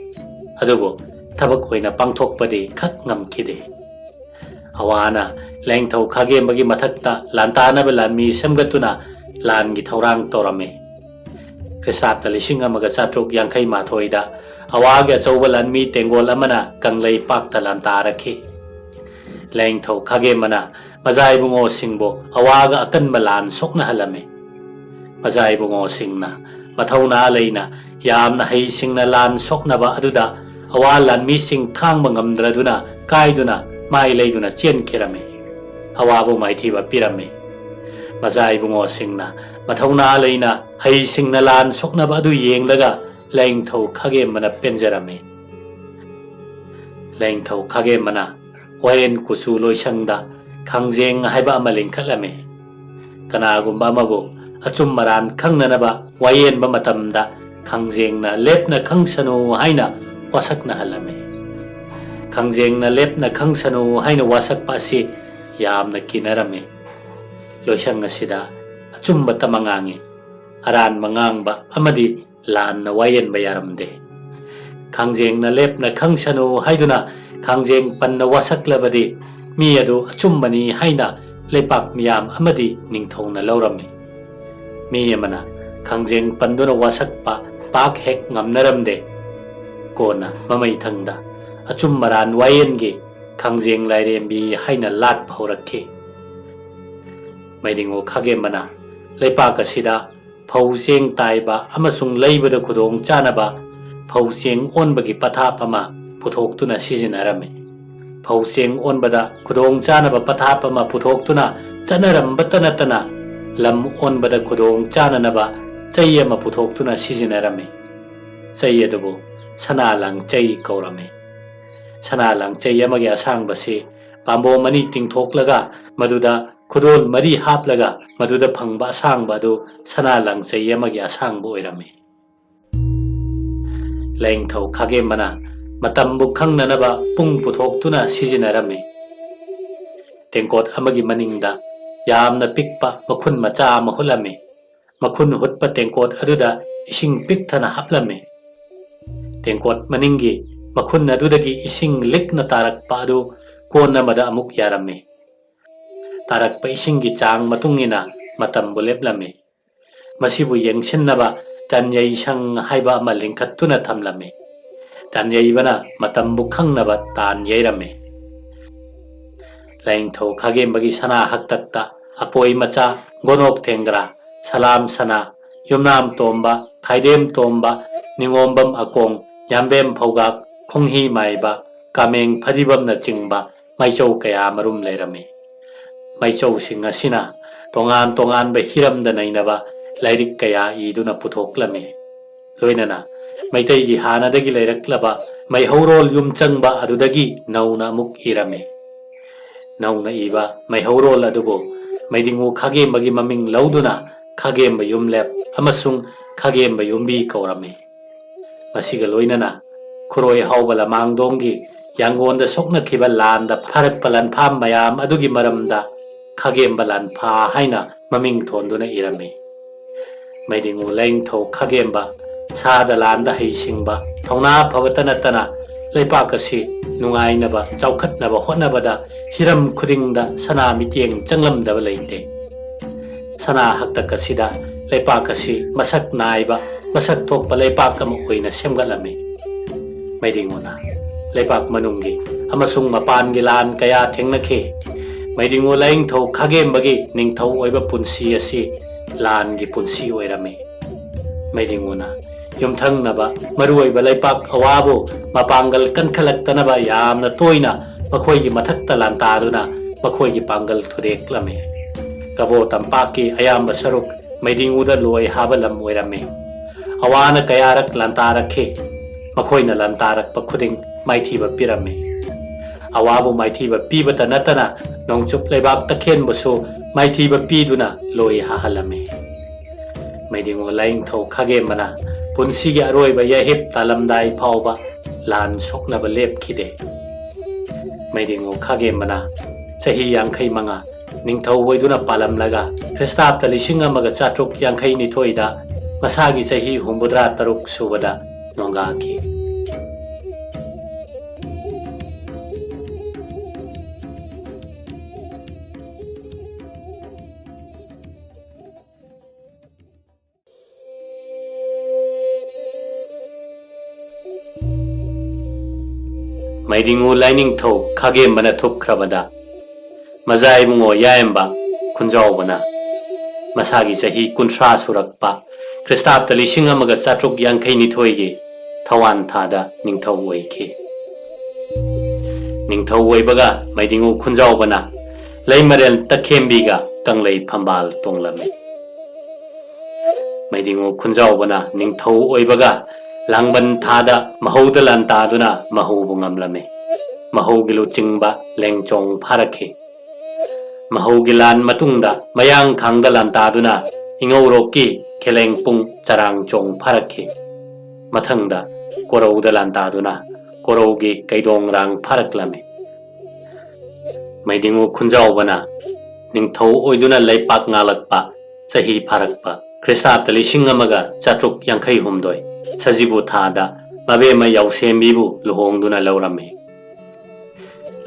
ꯑꯗꯨꯕꯨ ꯊꯕꯛ ꯑꯣꯏꯅ ꯄꯥꯡꯊꯣꯛꯄꯗꯤ ꯈꯛ ꯉꯝꯈꯤꯗꯦ꯫ ꯑꯋꯥꯅ ꯂꯥꯏꯅꯤꯡꯊꯧ ꯈꯥꯒꯦꯝꯕꯒꯤ ꯃꯊꯛꯇ ꯂꯥꯟꯇꯥꯅꯕ ꯂꯥꯟꯃꯤ ꯁꯦꯝꯒꯠꯇꯨꯅ ꯂꯥꯟꯒꯤ ꯊꯧꯔꯥꯡ ꯇꯧꯔꯝꯃꯤ꯫ ꯈ꯭ꯔꯤꯁꯇꯥꯕꯇ ꯂꯤꯁꯤꯡ ꯑꯃꯒ ꯆꯥꯇ꯭ꯔꯨꯛ ꯌꯥꯡꯈꯩ ꯃꯥꯊꯣꯏꯗ ꯑꯋꯥꯒꯤ ꯑꯆꯧꯕ ꯂꯥꯟꯃꯤ ꯇꯦꯡꯒꯣꯜ ꯑꯃꯅ ꯀꯪꯂꯩꯄꯥꯛꯇ ꯂꯥꯟꯇꯥꯔꯛꯈꯤ꯫ ꯂꯥꯏꯅꯤꯡꯊꯧ ꯈꯥꯒꯦꯝꯕꯅ ꯃꯖꯥ ꯏꯕꯨꯡꯉꯣꯁꯤꯡꯕꯨ ꯑꯋꯥꯒ ꯑꯀꯟꯕ ꯂꯥꯟ ꯁꯣꯛꯅꯍꯜꯂꯝꯃꯤ꯫ ꯃꯖꯥ ꯏꯕꯨꯡꯉꯣꯁꯤꯡꯅ ꯃꯊꯧꯅꯥ ꯂꯩꯅ ꯌꯥꯝꯅ ꯍꯩꯁꯤꯡꯅ ꯂꯥꯟ ꯁꯣꯛꯅꯕ ꯑꯗꯨꯗ ꯑꯋꯥ ꯂꯥꯟꯃꯤꯁꯤꯡ ꯈꯥꯡꯕ ꯉꯝꯗ꯭ꯔꯗꯨꯅ ꯀꯥꯏꯗꯨꯅ ꯃꯥꯏ ꯂꯩꯗꯨꯅ ꯆꯦꯟꯈꯤꯔꯝꯃꯤ꯫ ꯑꯋꯥꯕꯨ ꯃꯥꯏꯊꯤꯕ ꯄꯤꯔꯝꯃꯤ꯫ ꯃꯖꯥ ꯏꯕꯨꯡꯉꯣꯁꯤꯡꯅ ꯃꯊꯧꯅꯥ ꯂꯩꯅ ꯍꯩꯁꯤꯡꯅ ꯂꯥꯟ ꯁꯣꯛꯅꯕ ꯑꯗꯨ ꯌꯦꯡꯂꯒ ꯂꯥꯏꯅꯤꯡꯊꯧ ꯈꯥꯒꯦꯝꯕꯅ ꯄꯦꯟꯖꯔꯝꯃꯤ꯫ ꯂꯥꯏꯅꯤꯡꯊꯧ ꯈꯥꯒꯦꯝꯕꯅ ꯋꯥꯌꯦꯟ ꯀꯨꯆꯨ ꯂꯣꯏꯁꯪꯗ ꯈꯥꯡꯖꯦꯡ ꯍꯥꯏꯕ ꯑꯃ ꯂꯤꯡꯈꯠꯂꯝꯃꯤ꯫ ꯀꯅꯥꯒꯨꯝꯕ ꯑꯃꯕꯨ ꯑꯆꯨꯝ ꯑꯔꯥꯟ ꯈꯪꯅꯅꯕ ꯋꯥꯌꯦꯟꯕ ꯃꯇꯝꯗ ꯈꯥꯡꯖꯦꯡꯅ ꯂꯦꯞꯅ ꯈꯪꯁꯅꯨ ꯍꯥꯏꯅ ꯋꯥꯁꯛꯅꯍꯜꯂꯝꯃꯤ꯫ ꯈꯥꯡꯖꯦꯡꯅ ꯂꯦꯞꯅ ꯈꯪꯁꯅꯨ ꯍꯥꯏꯅ ꯋꯥꯁꯛꯄ ꯑꯁꯤ ꯌꯥꯝꯅ ꯀꯤꯅꯔꯝꯃꯤ꯫ ꯂꯣꯏꯁꯪ ꯑꯁꯤꯗ ꯑꯆꯨꯝꯕꯇ ꯉꯥꯡꯉꯤ, ꯑꯔꯥꯟꯕ ꯉꯥꯡꯕ ꯑꯃꯗꯤ ꯂꯥꯟꯅ ꯋꯥꯌꯦꯟꯕ ꯌꯥꯔꯝꯗꯦ꯫ ꯈꯥꯡꯖꯦꯡꯅ ꯂꯦꯞꯅ ꯈꯪꯁꯅꯨ ꯍꯥꯏꯗꯨꯅ ꯈꯥꯡꯖꯦꯡ ꯄꯟꯅ ꯋꯥꯁꯛꯂꯕꯗꯤ ꯃꯤ ꯑꯗꯨ ꯑꯆꯨꯝꯕꯅꯤ ꯍꯥꯏꯅ ꯂꯩꯄꯥꯛ ꯃꯤꯌꯥꯝ ꯑꯃꯗꯤ ꯅꯤꯡꯊꯧꯅ ꯂꯧꯔꯝꯃꯤ꯫ ꯃꯤ ꯑꯃꯅ ꯈꯥꯡꯖꯦꯡ ꯄꯟꯗꯨꯅ ꯋꯥꯁꯛꯄ ꯄꯥꯛ ꯍꯦꯛ ꯉꯝꯅꯔꯝꯗꯦ꯫ ꯀꯣꯟꯅ ꯃꯃꯩꯊꯪꯗ ꯑꯆꯨꯝ ꯑꯔꯥꯟ ꯋꯥꯌꯦꯟꯒꯤ ꯈꯥꯡꯖꯦꯡ ꯂꯥꯏꯔꯦꯝꯕꯤ ꯍꯥꯏꯅ ꯂꯥꯠꯄ ꯍꯧꯔꯛꯈꯤ꯫ ꯃꯩꯗꯤꯡꯉꯨ ꯈꯥꯒꯦꯝꯕꯅ ꯂꯩꯄꯥꯛ ꯑꯁꯤꯗ ꯐꯧ ꯆꯦꯡ ꯇꯥꯏꯕ ꯑꯃꯁꯨꯡ ꯂꯩꯕꯗ ꯈꯨꯗꯣꯡ ꯆꯥꯅꯕ ꯐꯧ ꯆꯦꯡ ꯑꯣꯟꯕꯒꯤ ꯄꯊꯥꯞ ꯑꯃ ꯄꯨꯊꯣꯛꯇꯨꯅ ꯁꯤꯖꯤꯟꯅꯔꯝꯃꯤ꯫ ꯐꯧ ꯆꯦꯡ ꯑꯣꯟꯕꯗ ꯈꯨꯗꯣꯡ ꯆꯥꯅꯕ ꯄꯊꯥꯞ ꯑꯃ ꯄꯨꯊꯣꯛꯇꯨꯅ ꯆꯠꯅꯔꯝꯕꯇ ꯅꯠꯇꯅ ꯂꯝ ꯑꯣꯟꯕꯗ ꯈꯨꯗꯣꯡ ꯆꯥꯅꯅꯕ ꯆꯩ ꯑꯃ ꯄꯨꯊꯣꯛꯇꯨꯅ ꯁꯤꯖꯤꯟꯅꯔꯝꯃꯤ꯫ ꯆꯩ ꯑꯗꯨꯕꯨ ꯁꯅꯥ ꯂꯥꯡꯆꯩ ꯀꯧꯔꯝꯃꯤ꯫ ꯁꯅꯥ ꯂꯥꯡꯆꯩ ꯑꯃꯒꯤ ꯑꯁꯥꯡꯕꯁꯤ ꯄꯥꯝꯕꯣꯝ ꯑꯅꯤ ꯇꯤꯡꯊꯣꯛꯂꯒ ꯃꯗꯨꯗ ꯈꯨꯗꯣꯜ ꯃꯔꯤ ꯍꯥꯞꯂꯒ ꯃꯗꯨꯗ ꯐꯪꯕ ꯑꯁꯥꯡꯕ ꯑꯗꯨ ꯁꯅꯥ ꯂꯥꯡꯆꯩ ꯑꯃꯒꯤ ꯑꯁꯥꯡꯕ ꯑꯣꯏꯔꯝꯃꯤ꯫ ꯂꯥꯏꯅꯤꯡꯊꯧ ꯈꯥꯒꯦꯝꯕꯅ ꯃꯇꯝꯕꯨ ꯈꯪꯅꯅꯕ ꯄꯨꯡ ꯄꯨꯊꯣꯛꯇꯨꯅ ꯁꯤꯖꯤꯟꯅꯔꯝꯃꯤ꯫ ꯇꯦꯡꯀꯣꯠ ꯑꯃꯒꯤ ꯃꯅꯤꯡꯗ ꯌꯥꯝꯅ ꯄꯤꯛꯄ ꯃꯈꯨꯟ ꯃꯆꯥ ꯑꯃ ꯍꯨꯠꯂꯝꯃꯤ꯫ ꯃꯈꯨꯟ ꯍꯨꯠꯄ ꯇꯦꯡꯀꯣꯠ ꯑꯗꯨꯗ ꯏꯁꯤꯡ ꯄꯤꯛ ꯊꯟꯅ ꯍꯥꯞꯂꯝꯃꯤ꯫ ꯇꯦꯡꯀꯣꯠ ꯃꯅꯤꯡꯒꯤ ꯃꯈꯨꯟ ꯑꯗꯨꯗꯒꯤ ꯏꯁꯤꯡ ꯂꯤꯛꯅ ꯇꯥꯔꯛꯄ ꯑꯗꯨ ꯀꯣꯟ ꯑꯃꯗ ꯑꯃꯨꯛ ꯌꯥꯔꯝꯃꯤ꯫ ꯇꯥꯔꯛꯄ ꯏꯁꯤꯡꯒꯤ ꯆꯥꯡ ꯃꯇꯨꯡ ꯏꯟꯅ ꯃꯇꯝꯕꯨ ꯂꯦꯞꯂꯝꯃꯤ꯫ ꯃꯁꯤꯕꯨ ꯌꯦꯡꯁꯤꯟꯅꯕ ꯇꯟꯌꯩ ꯁꯪ ꯍꯥꯏꯕ ꯑꯃ ꯂꯤꯡꯈꯠꯇꯨꯅ ꯊꯝꯂꯝꯃꯤ꯫ ꯇꯟꯌꯩꯕꯅ ꯃꯇꯝꯕꯨ ꯈꯪꯅꯕ ꯇꯥꯟ ꯌꯩꯔꯝꯃꯤ꯫ ꯂꯥꯏꯅꯤꯡꯊꯧ ꯈꯥꯒꯦꯝꯕꯒꯤ ꯁꯅꯥ ꯍꯛꯇꯛꯇ ꯑꯄꯣꯏ ꯃꯆꯥ, ꯒꯣꯅꯣꯛ ꯊꯦꯡꯒ꯭ꯔꯥ, ꯁꯂꯥꯝ ꯁꯅꯥ, ꯌꯨꯝꯅꯥꯝ ꯇꯣꯝꯕ, ꯈꯥꯏꯗꯦꯝ ꯇꯣꯝꯕ, ꯅꯤꯉꯣꯝꯕꯝ ꯑꯀꯣꯡ, ꯌꯥꯝꯕꯦꯝ ꯐꯧꯒꯥꯛ, ꯈꯣꯡꯍꯤ ꯃꯥꯏꯕ, ꯀꯥꯃꯦꯡ ꯐꯗꯤꯕꯝꯅꯆꯤꯡꯕ ꯃꯩꯆꯧ ꯀꯌꯥ ꯃꯔꯨꯝ ꯂꯩꯔꯝꯃꯤ꯫ ꯃꯩꯆꯧꯁꯤꯡ ꯑꯁꯤꯅ ꯇꯣꯉꯥꯟ ꯇꯣꯉꯥꯟꯕ ꯍꯤꯔꯝꯗ ꯅꯩꯅꯕ ꯂꯥꯏꯔꯤꯛ ꯀꯌꯥ ꯏꯗꯨꯅ ꯄꯨꯊꯣꯛꯂꯝꯃꯤ꯫ ꯂꯣꯏꯅꯅ ꯃꯩꯇꯩꯒꯤ ꯍꯥꯟꯅꯗꯒꯤ ꯂꯩꯔꯛꯂꯕ ꯃꯩꯍꯧꯔꯣꯜ ꯌꯨꯝ ꯆꯪꯕ ꯑꯗꯨꯗꯒꯤ ꯅꯧꯅ ꯑꯃꯨꯛ ꯏꯔꯝꯃꯤ꯫ ꯅꯧꯅ ꯏꯕ ꯃꯩꯍꯧꯔꯣꯜ ꯑꯗꯨꯕꯨ ꯃꯩꯗꯤꯡꯉꯨ ꯈꯥꯒꯦꯝꯕꯒꯤ ꯃꯃꯤꯡ ꯂꯧꯗꯨꯅ ꯈꯥꯒꯦꯝꯕ ꯌꯨꯝꯂꯦꯞ ꯑꯃꯁꯨꯡ ꯈꯥꯒꯦꯝꯕ ꯌꯨꯝꯕꯤ ꯀꯧꯔꯝꯃꯤ꯫ ꯃꯁꯤꯒ ꯂꯣꯏꯅꯅ ꯈꯨꯔꯣꯏ ꯍꯥꯎꯕ ꯂꯃꯥꯡꯗꯣꯡꯒꯤ ꯌꯥꯡꯒꯣꯟꯗ ꯁꯣꯛꯅꯈꯤꯕ ꯂꯥꯟꯗ ꯐꯥꯔꯛꯄ ꯂꯥꯟꯐꯥ ꯃꯌꯥꯝ ꯑꯗꯨꯒꯤ ꯃꯔꯝꯗ ꯈꯥꯒꯦꯝꯕ ꯂꯥꯟꯐꯥ ꯍꯥꯏꯅ ꯃꯃꯤꯡ ꯊꯣꯟꯗꯨꯅ ꯏꯔꯝꯃꯤ꯫ ꯃꯩꯗꯤꯡꯉꯨ ꯂꯥꯏꯅꯤꯡꯊꯧ ꯈꯥꯒꯦꯝꯕ ꯁꯥꯗ ꯂꯥꯟꯗ ꯍꯩꯁꯤꯡꯕ, ꯊꯧꯅꯥ ꯐꯕꯇ ꯅꯠꯇꯅ ꯂꯩꯄꯥꯛ ꯑꯁꯤ ꯅꯨꯡꯉꯥꯏꯅꯕ, ꯆꯥꯎꯈꯠꯅꯕ ꯍꯣꯠꯅꯕꯗ ꯍꯤꯔꯝ ꯈꯨꯗꯤꯡꯗ ꯁꯅꯥ ꯃꯤꯠꯌꯦꯡ ꯆꯪꯂꯝꯗꯕ ꯂꯩꯇꯦ꯫ ꯁꯅꯥ ꯍꯛꯇꯛ ꯑꯁꯤꯗ ꯂꯩꯄꯥꯛ ꯑꯁꯤ ꯃꯁꯛ ꯅꯥꯏꯕ, ꯃꯁꯛ ꯊꯣꯛꯄ ꯂꯩꯄꯥꯛ ꯑꯃ ꯑꯣꯏꯅ ꯁꯦꯝꯒꯠꯂꯝꯃꯤ꯫ ꯃꯩꯗꯤꯡꯉꯨꯅ ꯂꯩꯄꯥꯛ ꯃꯅꯨꯡꯒꯤ ꯑꯃꯁꯨꯡ ꯃꯄꯥꯟꯒꯤ ꯂꯥꯟ ꯀꯌꯥ ꯊꯦꯡꯅꯈꯤ꯫ ꯃꯩꯗꯤꯡꯉꯨ ꯂꯥꯏꯅꯤꯡꯊꯧ ꯈꯥꯒꯦꯝꯕꯒꯤ ꯅꯤꯡꯊꯧ ꯑꯣꯏꯕ ꯄꯨꯟꯁꯤ ꯑꯁꯤ ꯂꯥꯟꯒꯤ ꯄꯨꯟꯁꯤ ꯑꯣꯏꯔꯝꯃꯤ꯫ ꯃꯩꯗꯤꯡꯉꯨꯅ ꯌꯨꯝꯊꯪꯅꯕ ꯃꯔꯨꯑꯣꯏꯕ ꯂꯩꯄꯥꯛ ꯑꯋꯥꯕꯨ ꯃꯄꯥꯡꯒꯜ ꯀꯟꯈꯠꯂꯛꯇꯅꯕ ꯌꯥꯝꯅ ꯇꯣꯏꯅ ꯃꯈꯣꯏꯒꯤ ꯃꯊꯛꯇ ꯂꯥꯟꯇꯥꯗꯨꯅ ꯃꯈꯣꯏꯒꯤ ꯄꯥꯡꯒꯜ ꯊꯨꯗꯦꯛꯂꯝꯃꯤ꯫ ꯀꯕꯣ ꯇꯝꯄꯥꯛꯀꯤ ꯑꯌꯥꯝꯕ ꯁꯔꯨꯛ ꯃꯩꯗꯤꯡꯉꯨꯗ ꯂꯣꯏ ꯍꯥꯕ ꯂꯝ ꯑꯣꯏꯔꯝꯃꯤ꯫ ꯑꯋꯥꯅ ꯀꯌꯥꯔꯛ ꯂꯥꯟꯇꯥꯔꯛꯈꯤ꯫ ꯃꯈꯣꯏꯅ ꯂꯥꯟꯇꯥꯔꯛꯄ ꯈꯨꯗꯤꯡ ꯃꯥꯏꯊꯤꯕ ꯄꯤꯔꯝꯃꯤ꯫ ꯑꯋꯥꯕꯨ ꯃꯥꯏꯊꯤꯕ ꯄꯤꯕꯇ ꯅꯠꯇꯅ ꯅꯣꯡꯆꯨꯞ ꯂꯩꯕꯥꯛ ꯇꯈꯦꯟꯕꯨꯁꯨ ꯃꯥꯏꯊꯤꯕ ꯄꯤꯗꯨꯅ ꯂꯣꯏ ꯍꯥꯍꯜꯂꯝꯃꯤ꯫ ꯃꯩꯗꯤꯡꯉꯨ ꯂꯥꯏꯅꯤꯡꯊꯧ ꯈꯥꯒꯦꯝꯕꯅ ꯄꯨꯟꯁꯤꯒꯤ ꯑꯔꯣꯏꯕ ꯌꯥꯍꯤꯞ ꯇꯥꯂꯝꯗꯥꯏ ꯐꯥꯎꯕ ꯂꯥꯟ ꯁꯣꯛꯅꯕ ꯂꯦꯞꯈꯤꯗꯦ꯫ ꯃꯩꯗꯤꯡꯉꯨ ꯈꯥꯒꯦꯝꯕꯅ ꯆꯍꯤ ꯌꯥꯡꯈꯩ ꯃꯉꯥ ꯅꯤꯡꯊꯧ ꯑꯣꯏꯗꯨꯅ ꯄꯥꯜꯂꯝꯂꯒ ꯈ꯭ꯔꯤꯁꯇꯥꯕꯇ ꯂꯤꯁꯤꯡ ꯑꯃꯒ ꯆꯥꯇ꯭ꯔꯨꯛ ꯌꯥꯡꯈꯩ ꯅꯤꯊꯣꯏꯗ ꯃꯁꯥꯒꯤ ꯆꯍꯤ ꯍꯨꯝꯐꯨꯇꯔꯥ ꯇꯔꯨꯛ ꯁꯨꯕꯗ ꯅꯣꯡꯒꯥꯈꯤ꯫ ꯃꯩꯗꯤꯡꯉꯨ ꯂꯥꯏꯅꯤꯡꯊꯧ ꯈꯥꯒꯦꯝꯕꯅ ꯊꯨꯞꯈ꯭ꯔꯕꯗ, ꯃꯖꯥ ꯏꯕꯨꯡꯉꯣ ꯌꯥꯏꯝꯕ ꯈꯨꯟꯖꯥꯎꯕꯅ ꯃꯁꯥꯒꯤ ꯆꯍꯤ ꯀꯨꯟꯊ꯭ꯔꯥ ꯁꯨꯔꯛꯄ ꯈ꯭ꯔꯤꯁꯇꯥꯕꯇ ꯂꯤꯁꯤꯡ ꯑꯃꯒ ꯆꯥꯇ꯭ꯔꯨꯛ ꯌꯥꯡꯈꯩ ꯅꯤꯊꯣꯏꯒꯤ ꯊꯋꯥꯟ ꯊꯥꯗ ꯅꯤꯡꯊꯧ ꯑꯣꯏꯈꯤ꯫ ꯅꯤꯡꯊꯧ ꯑꯣꯏꯕꯒ ꯃꯩꯗꯤꯡꯉꯨ ꯈꯨꯟꯖꯥꯎꯕꯅ ꯂꯩꯃꯔꯦꯜ ꯇꯈꯦꯝꯕꯤꯒ ꯀꯪꯂꯩ ꯐꯝꯕꯥꯜ ꯇꯣꯡꯂꯝꯃꯤ꯫ ꯃꯩꯗꯤꯡꯉꯨ ꯈꯨꯟꯖꯥꯎꯕꯅ ꯅꯤꯡꯊꯧ ꯑꯣꯏꯕꯒ ꯂꯥꯡꯕꯟ ꯊꯥꯗ ꯃꯍꯧꯗ ꯂꯥꯟꯇꯥꯗꯨꯅ ꯃꯍꯧꯕꯨ ꯉꯝꯂꯝꯃꯤ꯫ ꯃꯍꯧꯒꯤ ꯂꯨꯆꯤꯡꯕ ꯂꯦꯡꯆꯣꯡ ꯐꯥꯔꯛꯈꯤ꯫ ꯃꯍꯧꯒꯤ ꯂꯥꯟ ꯃꯇꯨꯡꯗ ꯃꯌꯥꯡ ꯈꯥꯡꯗ ꯂꯥꯟꯇꯥꯗꯨꯅ ꯏꯉꯧꯔꯣꯛꯀꯤ ꯈꯦꯂꯦꯡꯄꯨꯡ ꯆꯔꯥꯡꯆꯣꯡ ꯐꯥꯔꯛꯈꯤ꯫ ꯃꯊꯪꯗ ꯀꯣꯔꯧꯗ ꯂꯥꯟꯇꯥꯗꯨꯅ ꯀꯣꯔꯧꯒꯤ ꯀꯩꯗꯣꯡꯔꯥꯡ ꯐꯥꯔꯛꯂꯝꯃꯤ꯫ ꯃꯩꯗꯤꯡꯉꯨ ꯈꯨꯟꯖꯥꯎꯕꯅ ꯅꯤꯡꯊꯧ ꯑꯣꯏꯗꯨꯅ ꯂꯩꯄꯥꯛ ꯉꯥꯛꯂꯛꯄ ꯆꯍꯤ ꯐꯥꯔꯛꯄ ꯈ꯭ꯔꯤꯁꯇꯥꯕꯇ ꯂꯤꯁꯤꯡ ꯑꯃꯒ ꯆꯥꯇ꯭ꯔꯨꯛ ꯌꯥꯡꯈꯩ ꯍꯨꯝꯗꯣꯏ ꯁꯖꯤꯕꯨ ꯊꯥꯗ ꯃꯕꯦꯝꯃ ꯌꯥꯎꯁꯦꯝꯕꯤꯕꯨ ꯂꯨꯍꯣꯡꯗꯨꯅ ꯂꯧꯔꯝꯃꯤ꯫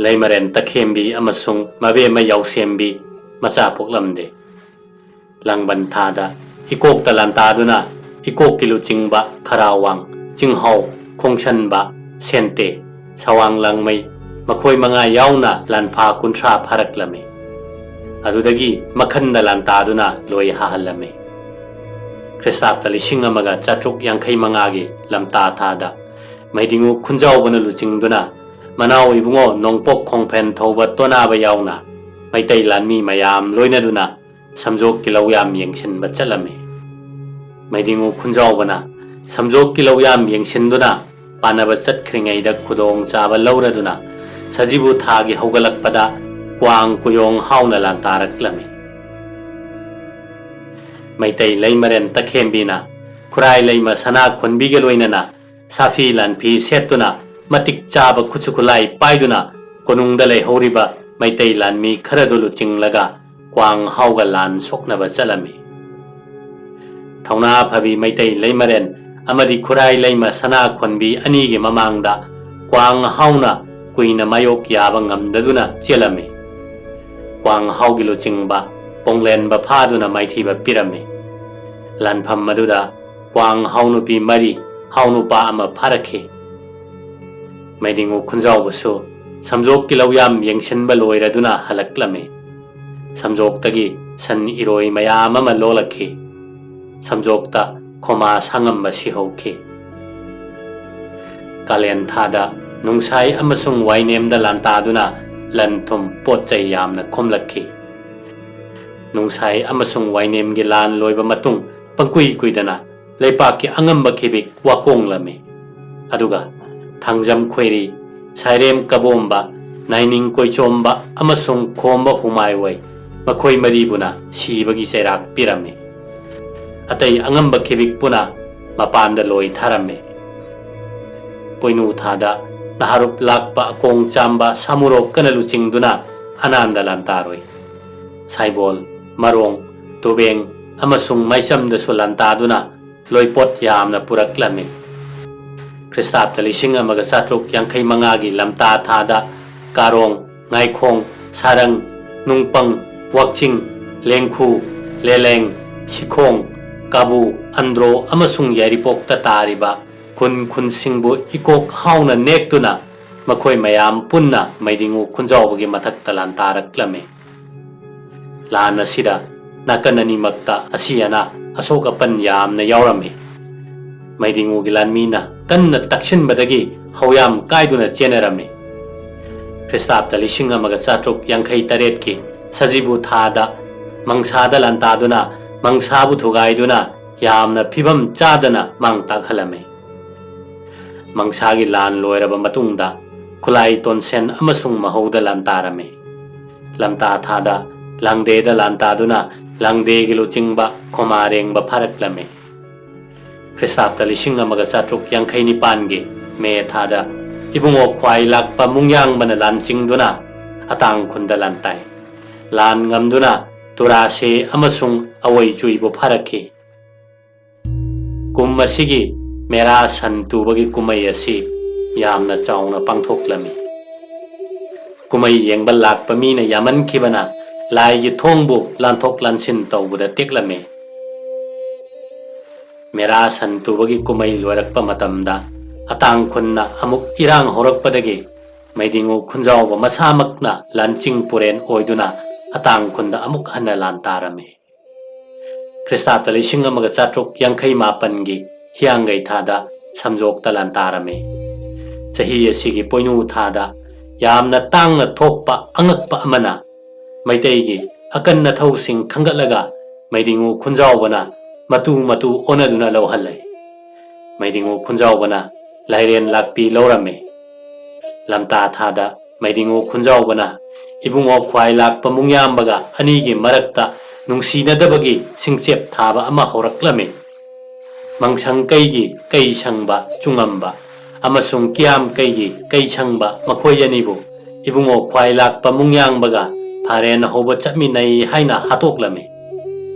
ꯂꯩꯃꯔꯦꯟ ꯇꯈꯦꯝꯕꯤ ꯑꯃꯁꯨꯡ ꯃꯕꯦꯝꯃ ꯌꯥꯎꯁꯦꯝꯕꯤ ꯃꯆꯥ ꯄꯣꯛꯂꯝꯗꯦ꯫ ꯂꯥꯡꯕꯟ ꯊꯥꯗ ꯏꯀꯣꯛꯇ ꯂꯥꯟꯇꯥꯗꯨꯅ ꯏꯀꯣꯛꯀꯤ ꯂꯨꯆꯤꯡꯕ ꯈꯔꯥꯋꯥꯡ, ꯆꯤꯡꯍꯥꯎ, ꯈꯣꯡꯁꯟꯕ, ꯁꯦꯟꯇꯦ, ꯁꯋꯥꯡ ꯂꯥꯡꯃꯩ ꯃꯈꯣꯏ ꯃꯉꯥ ꯌꯥꯎꯅ ꯂꯥꯟꯐꯥ ꯀꯨꯟꯊ꯭ꯔꯥ ꯐꯥꯔꯛꯂꯝꯃꯤ꯫ ꯑꯗꯨꯗꯒꯤ ꯃꯈꯟꯗ ꯂꯥꯟꯇꯥꯗꯨꯅ ꯂꯣꯏ ꯍꯥꯍꯜꯂꯝꯃꯤ꯫ ꯈ꯭ꯔꯤꯁꯇꯥꯕꯇ ꯂꯤꯁꯤꯡ ꯑꯃꯒ ꯆꯥꯇ꯭ꯔꯨꯛ ꯌꯥꯡꯈꯩ ꯃꯉꯥꯒꯤ ꯂꯝꯇꯥ ꯊꯥꯗ ꯃꯩꯗꯤꯡꯉꯨ ꯈꯨꯟꯖꯥꯎꯕꯅ ꯂꯨꯆꯤꯡꯗꯨꯅ ꯃꯅꯥꯎ ꯏꯕꯨꯡꯉꯣ ꯅꯣꯡꯄꯣꯛ ꯈꯣꯡꯐꯦꯟ ꯊꯧꯕ ꯇꯣꯅꯥꯕ ꯌꯥꯎꯅ ꯃꯩꯇꯩ ꯂꯥꯟꯃꯤ ꯃꯌꯥꯝ ꯂꯣꯏꯅꯗꯨꯅ ꯁꯝꯖꯣꯛꯀꯤ ꯂꯧꯌꯥꯝ ꯌꯦꯡꯁꯤꯟꯕ ꯆꯠꯂꯝꯃꯤ꯫ ꯃꯩꯗꯤꯡꯉꯨ ꯈꯨꯟꯖꯥꯎꯕꯅ ꯁꯝꯖꯣꯛꯀꯤ ꯂꯧꯌꯥꯝ ꯌꯦꯡꯁꯤꯟꯗꯨꯅ ꯄꯥꯟꯅꯕ ꯆꯠꯈ꯭ꯔꯤꯉꯩꯗ ꯈꯨꯗꯣꯡ ꯆꯥꯕ ꯂꯧꯔꯗꯨꯅ ꯁꯖꯤꯕꯨ ꯊꯥꯒꯤ ꯍꯧꯒꯠꯂꯛꯄꯗ ꯀ꯭ꯋꯥꯡ ꯀꯨꯌꯣꯡ ꯍꯥꯎꯅ ꯂꯥꯟꯇꯥꯔꯛꯂꯝꯃꯤ꯫ ꯃꯩꯇꯩ ꯂꯩꯃꯔꯦꯟ ꯇꯈꯦꯝꯕꯤꯅ ꯈꯨꯔꯥꯏ ꯂꯩꯃ ꯁꯅꯥ ꯈꯣꯟꯕꯤꯒ ꯂꯣꯏꯅꯅ ꯁꯥꯐꯤ ꯂꯥꯟꯐꯤ ꯁꯦꯠꯇꯨꯅ ꯃꯇꯤꯛ ꯆꯥꯕ ꯈꯨꯠꯁꯨ ꯈꯨꯠꯂꯥꯏ ꯄꯥꯏꯗꯨꯅ ꯀꯣꯅꯨꯡꯗ ꯂꯩꯍꯧꯔꯤꯕ ꯃꯩꯇꯩ ꯂꯥꯟꯃꯤ ꯈꯔꯗꯨ ꯂꯨꯆꯤꯡꯂꯒ ꯀ꯭ꯋꯥꯡ ꯍꯥꯎꯒ ꯂꯥꯟ ꯁꯣꯛꯅꯕ ꯆꯠꯂꯝꯃꯤ꯫ ꯊꯧꯅꯥ ꯐꯕꯤ ꯃꯩꯇꯩ ꯂꯩꯃꯔꯦꯟ ꯑꯃꯗꯤ ꯈꯨꯔꯥꯏ ꯂꯩꯃ ꯁꯅꯥ ꯈꯣꯟꯕꯤ ꯑꯅꯤꯒꯤ ꯃꯃꯥꯡꯗ ꯀ꯭ꯋꯥꯡ ꯍꯥꯎꯅ ꯀꯨꯏꯅ ꯃꯥꯌꯣꯛ ꯌꯥꯕ ꯉꯝꯗꯗꯨꯅ ꯆꯦꯜꯂꯝꯃꯤ꯫ ꯀ꯭ꯋꯥꯡ ꯍꯥꯎꯒꯤ ꯂꯨꯆꯤꯡꯕ ꯄꯣꯡꯂꯦꯟꯕ ꯐꯥꯗꯨꯅ ꯃꯥꯏꯊꯤꯕ ꯄꯤꯔꯝꯃꯤ꯫ ꯂꯥꯟꯐꯝ ꯑꯗꯨꯗ ꯀ꯭ꯋꯥꯡ ꯍꯥꯎꯅꯨꯄꯤ ꯃꯔꯤ, ꯍꯥꯎꯅꯨꯄꯥ ꯑꯃ ꯐꯥꯔꯛꯈꯤ꯫ ꯃꯩꯗꯤꯡꯉꯨ ꯈꯨꯟꯖꯥꯎꯕꯁꯨ ꯁꯝꯖꯣꯛꯀꯤ ꯂꯧꯌꯥꯝ ꯌꯦꯡꯁꯤꯟꯕ ꯂꯣꯏꯔꯗꯨꯅ ꯍꯜꯂꯛꯂꯝꯃꯤ꯫ ꯁꯝꯖꯣꯛꯇꯒꯤ ꯁꯟ ꯏꯔꯣꯏ ꯃꯌꯥꯝ ꯑꯃ ꯂꯣꯜꯂꯛꯈꯤ꯫ ꯁꯝꯖꯣꯛꯇ ꯈꯣꯃꯥ ꯁꯥꯉꯝꯕ ꯁꯤꯍꯧꯈꯤ꯫ ꯀꯥꯂꯦꯟ ꯊꯥꯗ ꯅꯨꯡꯁꯥꯏ ꯑꯃꯁꯨꯡ ꯋꯥꯏꯅꯦꯝꯗ ꯂꯥꯟꯇꯥꯗꯨꯅ ꯂꯟ ꯊꯨꯝ ꯄꯣꯠ ꯆꯩ ꯌꯥꯝꯅ ꯈꯣꯝꯂꯛꯈꯤ꯫ ꯅꯨꯡꯁꯥꯏ ꯑꯃꯁꯨꯡ ꯋꯥꯏꯅꯦꯝꯒꯤ ꯂꯥꯟ ꯂꯣꯏꯕ ꯃꯇꯨꯡ ꯄꯪꯀꯨꯏ ꯀꯨꯏꯗꯅ ꯂꯩꯄꯥꯛꯀꯤ ꯑꯉꯝꯕ ꯈꯤꯕꯤꯛ ꯋꯥꯀꯣꯡꯂꯝꯃꯤ꯫ ꯑꯗꯨꯒ ꯊꯥꯡꯖꯝ ꯈꯣꯏꯔꯤ, ꯁꯥꯏꯔꯦꯝ ꯀꯕꯣꯝꯕ, ꯅꯥꯏꯅꯤꯡ ꯀꯣꯏꯆꯣꯝꯕ ꯑꯃꯁꯨꯡ ꯈꯣꯝꯕ ꯍꯨꯃꯥꯏꯋꯣꯏ, ꯃꯈꯣꯏ ꯃꯔꯤꯕꯨꯅ ꯁꯤꯕꯒꯤ ꯆꯩꯔꯥꯛ ꯄꯤꯔꯝꯃꯤ꯫ ꯑꯇꯩ ꯑꯉꯝꯕ ꯈꯤꯕꯤꯛ ꯄꯨꯅ ꯃꯄꯥꯟꯗ ꯂꯣꯏ ꯊꯥꯔꯝꯃꯤ꯫ ꯄꯣꯏꯅꯨ ꯊꯥꯗ ꯅꯍꯥꯔꯨꯞ ꯂꯥꯛꯄ ꯑꯀꯣꯡ ꯆꯥꯝꯕ ꯁꯥꯃꯨꯔꯣꯛꯀꯅ ꯂꯨꯆꯤꯡꯗꯨꯅ ꯑꯅꯥꯟꯗ ꯂꯥꯟꯇꯥꯔꯣꯏ꯫ ꯁꯥꯏꯕꯣꯜ, ꯃꯔꯣꯡ, ꯇꯨꯕꯦꯡ ꯑꯃꯁꯨꯡ ꯃꯥꯏꯆꯝꯗꯁꯨ ꯂꯥꯟꯇꯥꯗꯨꯅ ꯂꯣꯏꯄꯣꯠ ꯌꯥꯝꯅ ꯄꯨꯔꯛꯂꯝꯃꯤ꯫ ꯈ꯭ꯔꯤꯁꯇꯥꯕꯇ ꯂꯤꯁꯤꯡ ꯑꯃꯒ ꯆꯥꯇ꯭ꯔꯨꯛ ꯌꯥꯡꯈꯩ ꯃꯉꯥꯒꯤ ꯂꯝꯇꯥ ꯊꯥꯗ ꯀꯥꯔꯣꯡ, ꯉꯥꯏꯈꯣꯡ, ꯁꯥꯔꯪ, ꯅꯨꯡꯄꯪ, ꯋꯥꯛꯆꯤꯡ, ꯂꯦꯡꯈꯨ, ꯂꯦꯂꯦꯡ, ꯁꯤꯈꯣꯡ, ꯀꯥꯕꯨ, ꯑꯟꯗ꯭ꯔꯣ ꯑꯃꯁꯨꯡ ꯌꯥꯏꯔꯤꯄꯣꯛꯇ ꯇꯥꯔꯤꯕ ꯈꯨꯟ ꯈꯨꯟꯁꯤꯡꯕꯨ ꯏꯀꯣꯛ ꯍꯥꯎꯅ ꯅꯦꯛꯇꯨꯅ ꯃꯈꯣꯏ ꯃꯌꯥꯝ ꯄꯨꯟꯅ ꯃꯩꯗꯤꯡꯉꯨ ꯈꯨꯟꯖꯥꯎꯕꯒꯤ ꯃꯊꯛꯇ ꯂꯥꯟꯇꯥꯔꯛꯂꯝꯃꯤ꯫ ꯂꯥꯟ ꯑꯁꯤꯗ ꯅꯥꯀꯟ ꯑꯅꯤꯃꯛꯇ ꯑꯁꯤ ꯑꯅꯥ, ꯑꯁꯣꯛ ꯑꯄꯟ ꯌꯥꯝꯅ ꯌꯥꯎꯔꯝꯃꯤ꯫ ꯃꯩꯗꯤꯡꯉꯨꯒꯤ ꯂꯥꯟꯃꯤꯅ ꯀꯟꯅ ꯇꯛꯁꯤꯟꯕꯗꯒꯤ ꯍꯧꯌꯥꯝ ꯀꯥꯏꯗꯨꯅ ꯆꯦꯟꯅꯔꯝꯃꯤ꯫ ꯈ꯭ꯔꯤꯁꯇꯥꯕꯇ ꯂꯤꯁꯤꯡ ꯑꯃꯒ ꯆꯥꯇ꯭ꯔꯨꯛ ꯌꯥꯡꯈꯩ ꯇꯔꯦꯠꯀꯤ ꯁꯖꯤꯕꯨ ꯊꯥꯗ ꯃꯪꯁꯥꯗ ꯂꯥꯟꯇꯥꯗꯨꯅ ꯃꯪꯁꯥꯕꯨ ꯊꯨꯒꯥꯏꯗꯨꯅ ꯌꯥꯝꯅ ꯐꯤꯕꯝ ꯆꯥꯗꯅ ꯃꯥꯡ ꯇꯥꯛꯍꯜꯂꯝꯃꯤ꯫ ꯃꯪꯁꯥꯒꯤ ꯂꯥꯟ ꯂꯣꯏꯔꯕ ꯃꯇꯨꯡꯗ ꯈꯨꯂꯥꯏ ꯇꯣꯟꯁꯦꯟ ꯑꯃꯁꯨꯡ ꯃꯍꯧꯗ ꯂꯥꯟꯇꯥꯔꯝꯃꯤ꯫ ꯂꯝꯇꯥ ꯊꯥꯗ ꯂꯥꯡꯗꯦꯗ ꯂꯥꯟꯇꯥꯗꯨꯅ ꯂꯥꯡꯗꯦꯒꯤ ꯂꯨꯆꯤꯡꯕ ꯈꯣꯃꯥꯔꯦꯡꯕ ꯐꯥꯔꯛꯂꯝꯃꯤ꯫ ꯈ꯭ꯔꯤꯁꯇꯥꯕꯇ ꯂꯤꯁꯤꯡ ꯑꯃꯒ ꯆꯥꯇ꯭ꯔꯨꯛ ꯌꯥꯡꯈꯩ ꯅꯤꯄꯥꯟꯒꯤ ꯃꯦ ꯊꯥꯗ ꯏꯕꯨꯡꯉꯣ ꯈ꯭ꯋꯥꯏ ꯂꯥꯛꯄ ꯃꯨꯡꯌꯥꯡꯕꯅ ꯂꯥꯟ ꯆꯤꯡꯗꯨꯅ ꯑꯇꯥꯡ ꯈꯨꯟꯗ ꯂꯥꯟꯇꯥꯏ꯫ ꯂꯥꯟ ꯉꯝꯗꯨꯅ ꯇꯨꯔꯥꯁꯦ ꯑꯃꯁꯨꯡ ꯑꯋꯣꯏ ꯆꯨꯏꯕꯨ ꯐꯥꯔꯛꯈꯤ꯫ ꯀꯨꯝ ꯑꯁꯤꯒꯤ ꯃꯦꯔꯥ ꯁꯟ ꯇꯨꯕꯒꯤ ꯀꯨꯝꯍꯩ ꯑꯁꯤ ꯌꯥꯝꯅ ꯆꯥꯎꯅ ꯄꯥꯡꯊꯣꯛꯂꯝꯃꯤ꯫ ꯀꯨꯝꯍꯩ ꯌꯦꯡꯕ ꯂꯥꯛꯄ ꯃꯤꯅ ꯌꯥꯝꯃꯟꯈꯤꯕꯅ ꯂꯥꯏꯒꯤ ꯊꯣꯡꯕꯨ ꯂꯥꯟꯊꯣꯛ ꯂꯥꯟꯁꯤꯟ ꯇꯧꯕꯗ ꯇꯦꯛꯂꯝꯃꯤ꯫ ꯃꯦꯔꯥ ꯁꯟ ꯇꯨꯕꯒꯤ ꯀꯨꯝꯍꯩ ꯂꯣꯏꯔꯛꯄ ꯃꯇꯝꯗ ꯑꯇꯥꯡ ꯈꯨꯟꯅ ꯑꯃꯨꯛ ꯏꯔꯥꯡ ꯍꯧꯔꯛꯄꯗꯒꯤ ꯃꯩꯗꯤꯉꯨ ꯈꯨꯟꯖꯥꯎꯕ ꯃꯁꯥꯃꯛꯅ ꯂꯥꯟꯆꯤꯡ ꯄꯨꯔꯦꯟ ꯑꯣꯏꯗꯨꯅ ꯑꯇꯥꯡ ꯈꯨꯟꯗ ꯑꯃꯨꯛ ꯍꯟꯅ ꯂꯥꯟ ꯇꯥꯔꯝꯃꯤ꯫ ꯈ꯭ꯔꯤꯁꯇꯥꯕꯇ ꯂꯤꯁꯤꯡ ꯑꯃꯒ ꯆꯥꯇ꯭ꯔꯨꯛ ꯌꯥꯡꯈꯩ ꯃꯥꯄꯟꯒꯤ ꯍꯤꯌꯥꯡꯒꯩ ꯊꯥꯗ ꯁꯝꯖꯣꯛꯇ ꯂꯥꯟ ꯇꯥꯔꯝꯃꯤ꯫ ꯆꯍꯤ ꯑꯁꯤꯒꯤ ꯄꯣꯏꯅꯨ ꯊꯥꯗ ꯌꯥꯝꯅ ꯇꯥꯡꯅ ꯊꯣꯛꯄ ꯑꯉꯛꯄ ꯑꯃꯅ, ꯃꯩꯇꯩꯒꯤ ꯑꯀꯟ ꯑꯊꯧꯁꯤꯡ ꯈꯟꯒꯠꯂꯒ ꯃꯩꯗꯤꯉꯨ ꯈꯨꯟꯖꯥꯎꯕꯅ ꯃꯇꯨ ꯃꯇꯨ ꯑꯣꯟꯅꯗꯨꯅ ꯂꯧꯍꯜꯂꯦ꯫ ꯃꯩꯗꯤꯉꯨ ꯈꯨꯟꯖꯥꯎꯕꯅ ꯂꯥꯏꯔꯦꯟ ꯂꯥꯛꯄꯤ ꯂꯧꯔꯝꯃꯤ꯫ ꯂꯝꯇꯥ ꯊꯥꯗ ꯃꯩꯗꯤꯉꯨ ꯈꯨꯟꯖꯥꯎꯕꯅ ꯏꯕꯨꯡꯉꯣ ꯈ꯭ꯋꯥꯏ ꯂꯥꯛꯄ ꯃꯨꯡꯌꯥꯝꯕꯒ ꯑꯅꯤꯒꯤ ꯃꯔꯛꯇ ꯅꯨꯡꯁꯤꯅꯗꯕꯒꯤ ꯁꯤꯡꯆꯦꯞ ꯊꯥꯕ ꯑꯃ ꯍꯧꯔꯛꯂꯝꯃꯤ꯫ ꯃꯪꯁꯪ ꯀꯩꯒꯤ ꯀꯩ ꯁꯪꯕ ꯆꯨꯡꯉꯝꯕ ꯑꯃꯁꯨꯡ ꯀꯤꯌꯥꯝ ꯀꯩꯒꯤ ꯀꯩ ꯁꯪꯕ ꯃꯈꯣꯏ ꯑꯅꯤꯕꯨ ꯏꯕꯨꯡꯉꯣ ꯈ꯭ꯋꯥꯏ ꯂꯥꯛꯄ ꯃꯨꯡꯌꯥꯡꯕꯒ ꯐꯥꯔꯦꯟ ꯍꯧꯕ ꯆꯠꯃꯤꯟꯅꯩ ꯍꯥꯏꯅ ꯍꯥꯠꯇꯣꯛꯂꯝꯃꯤ꯫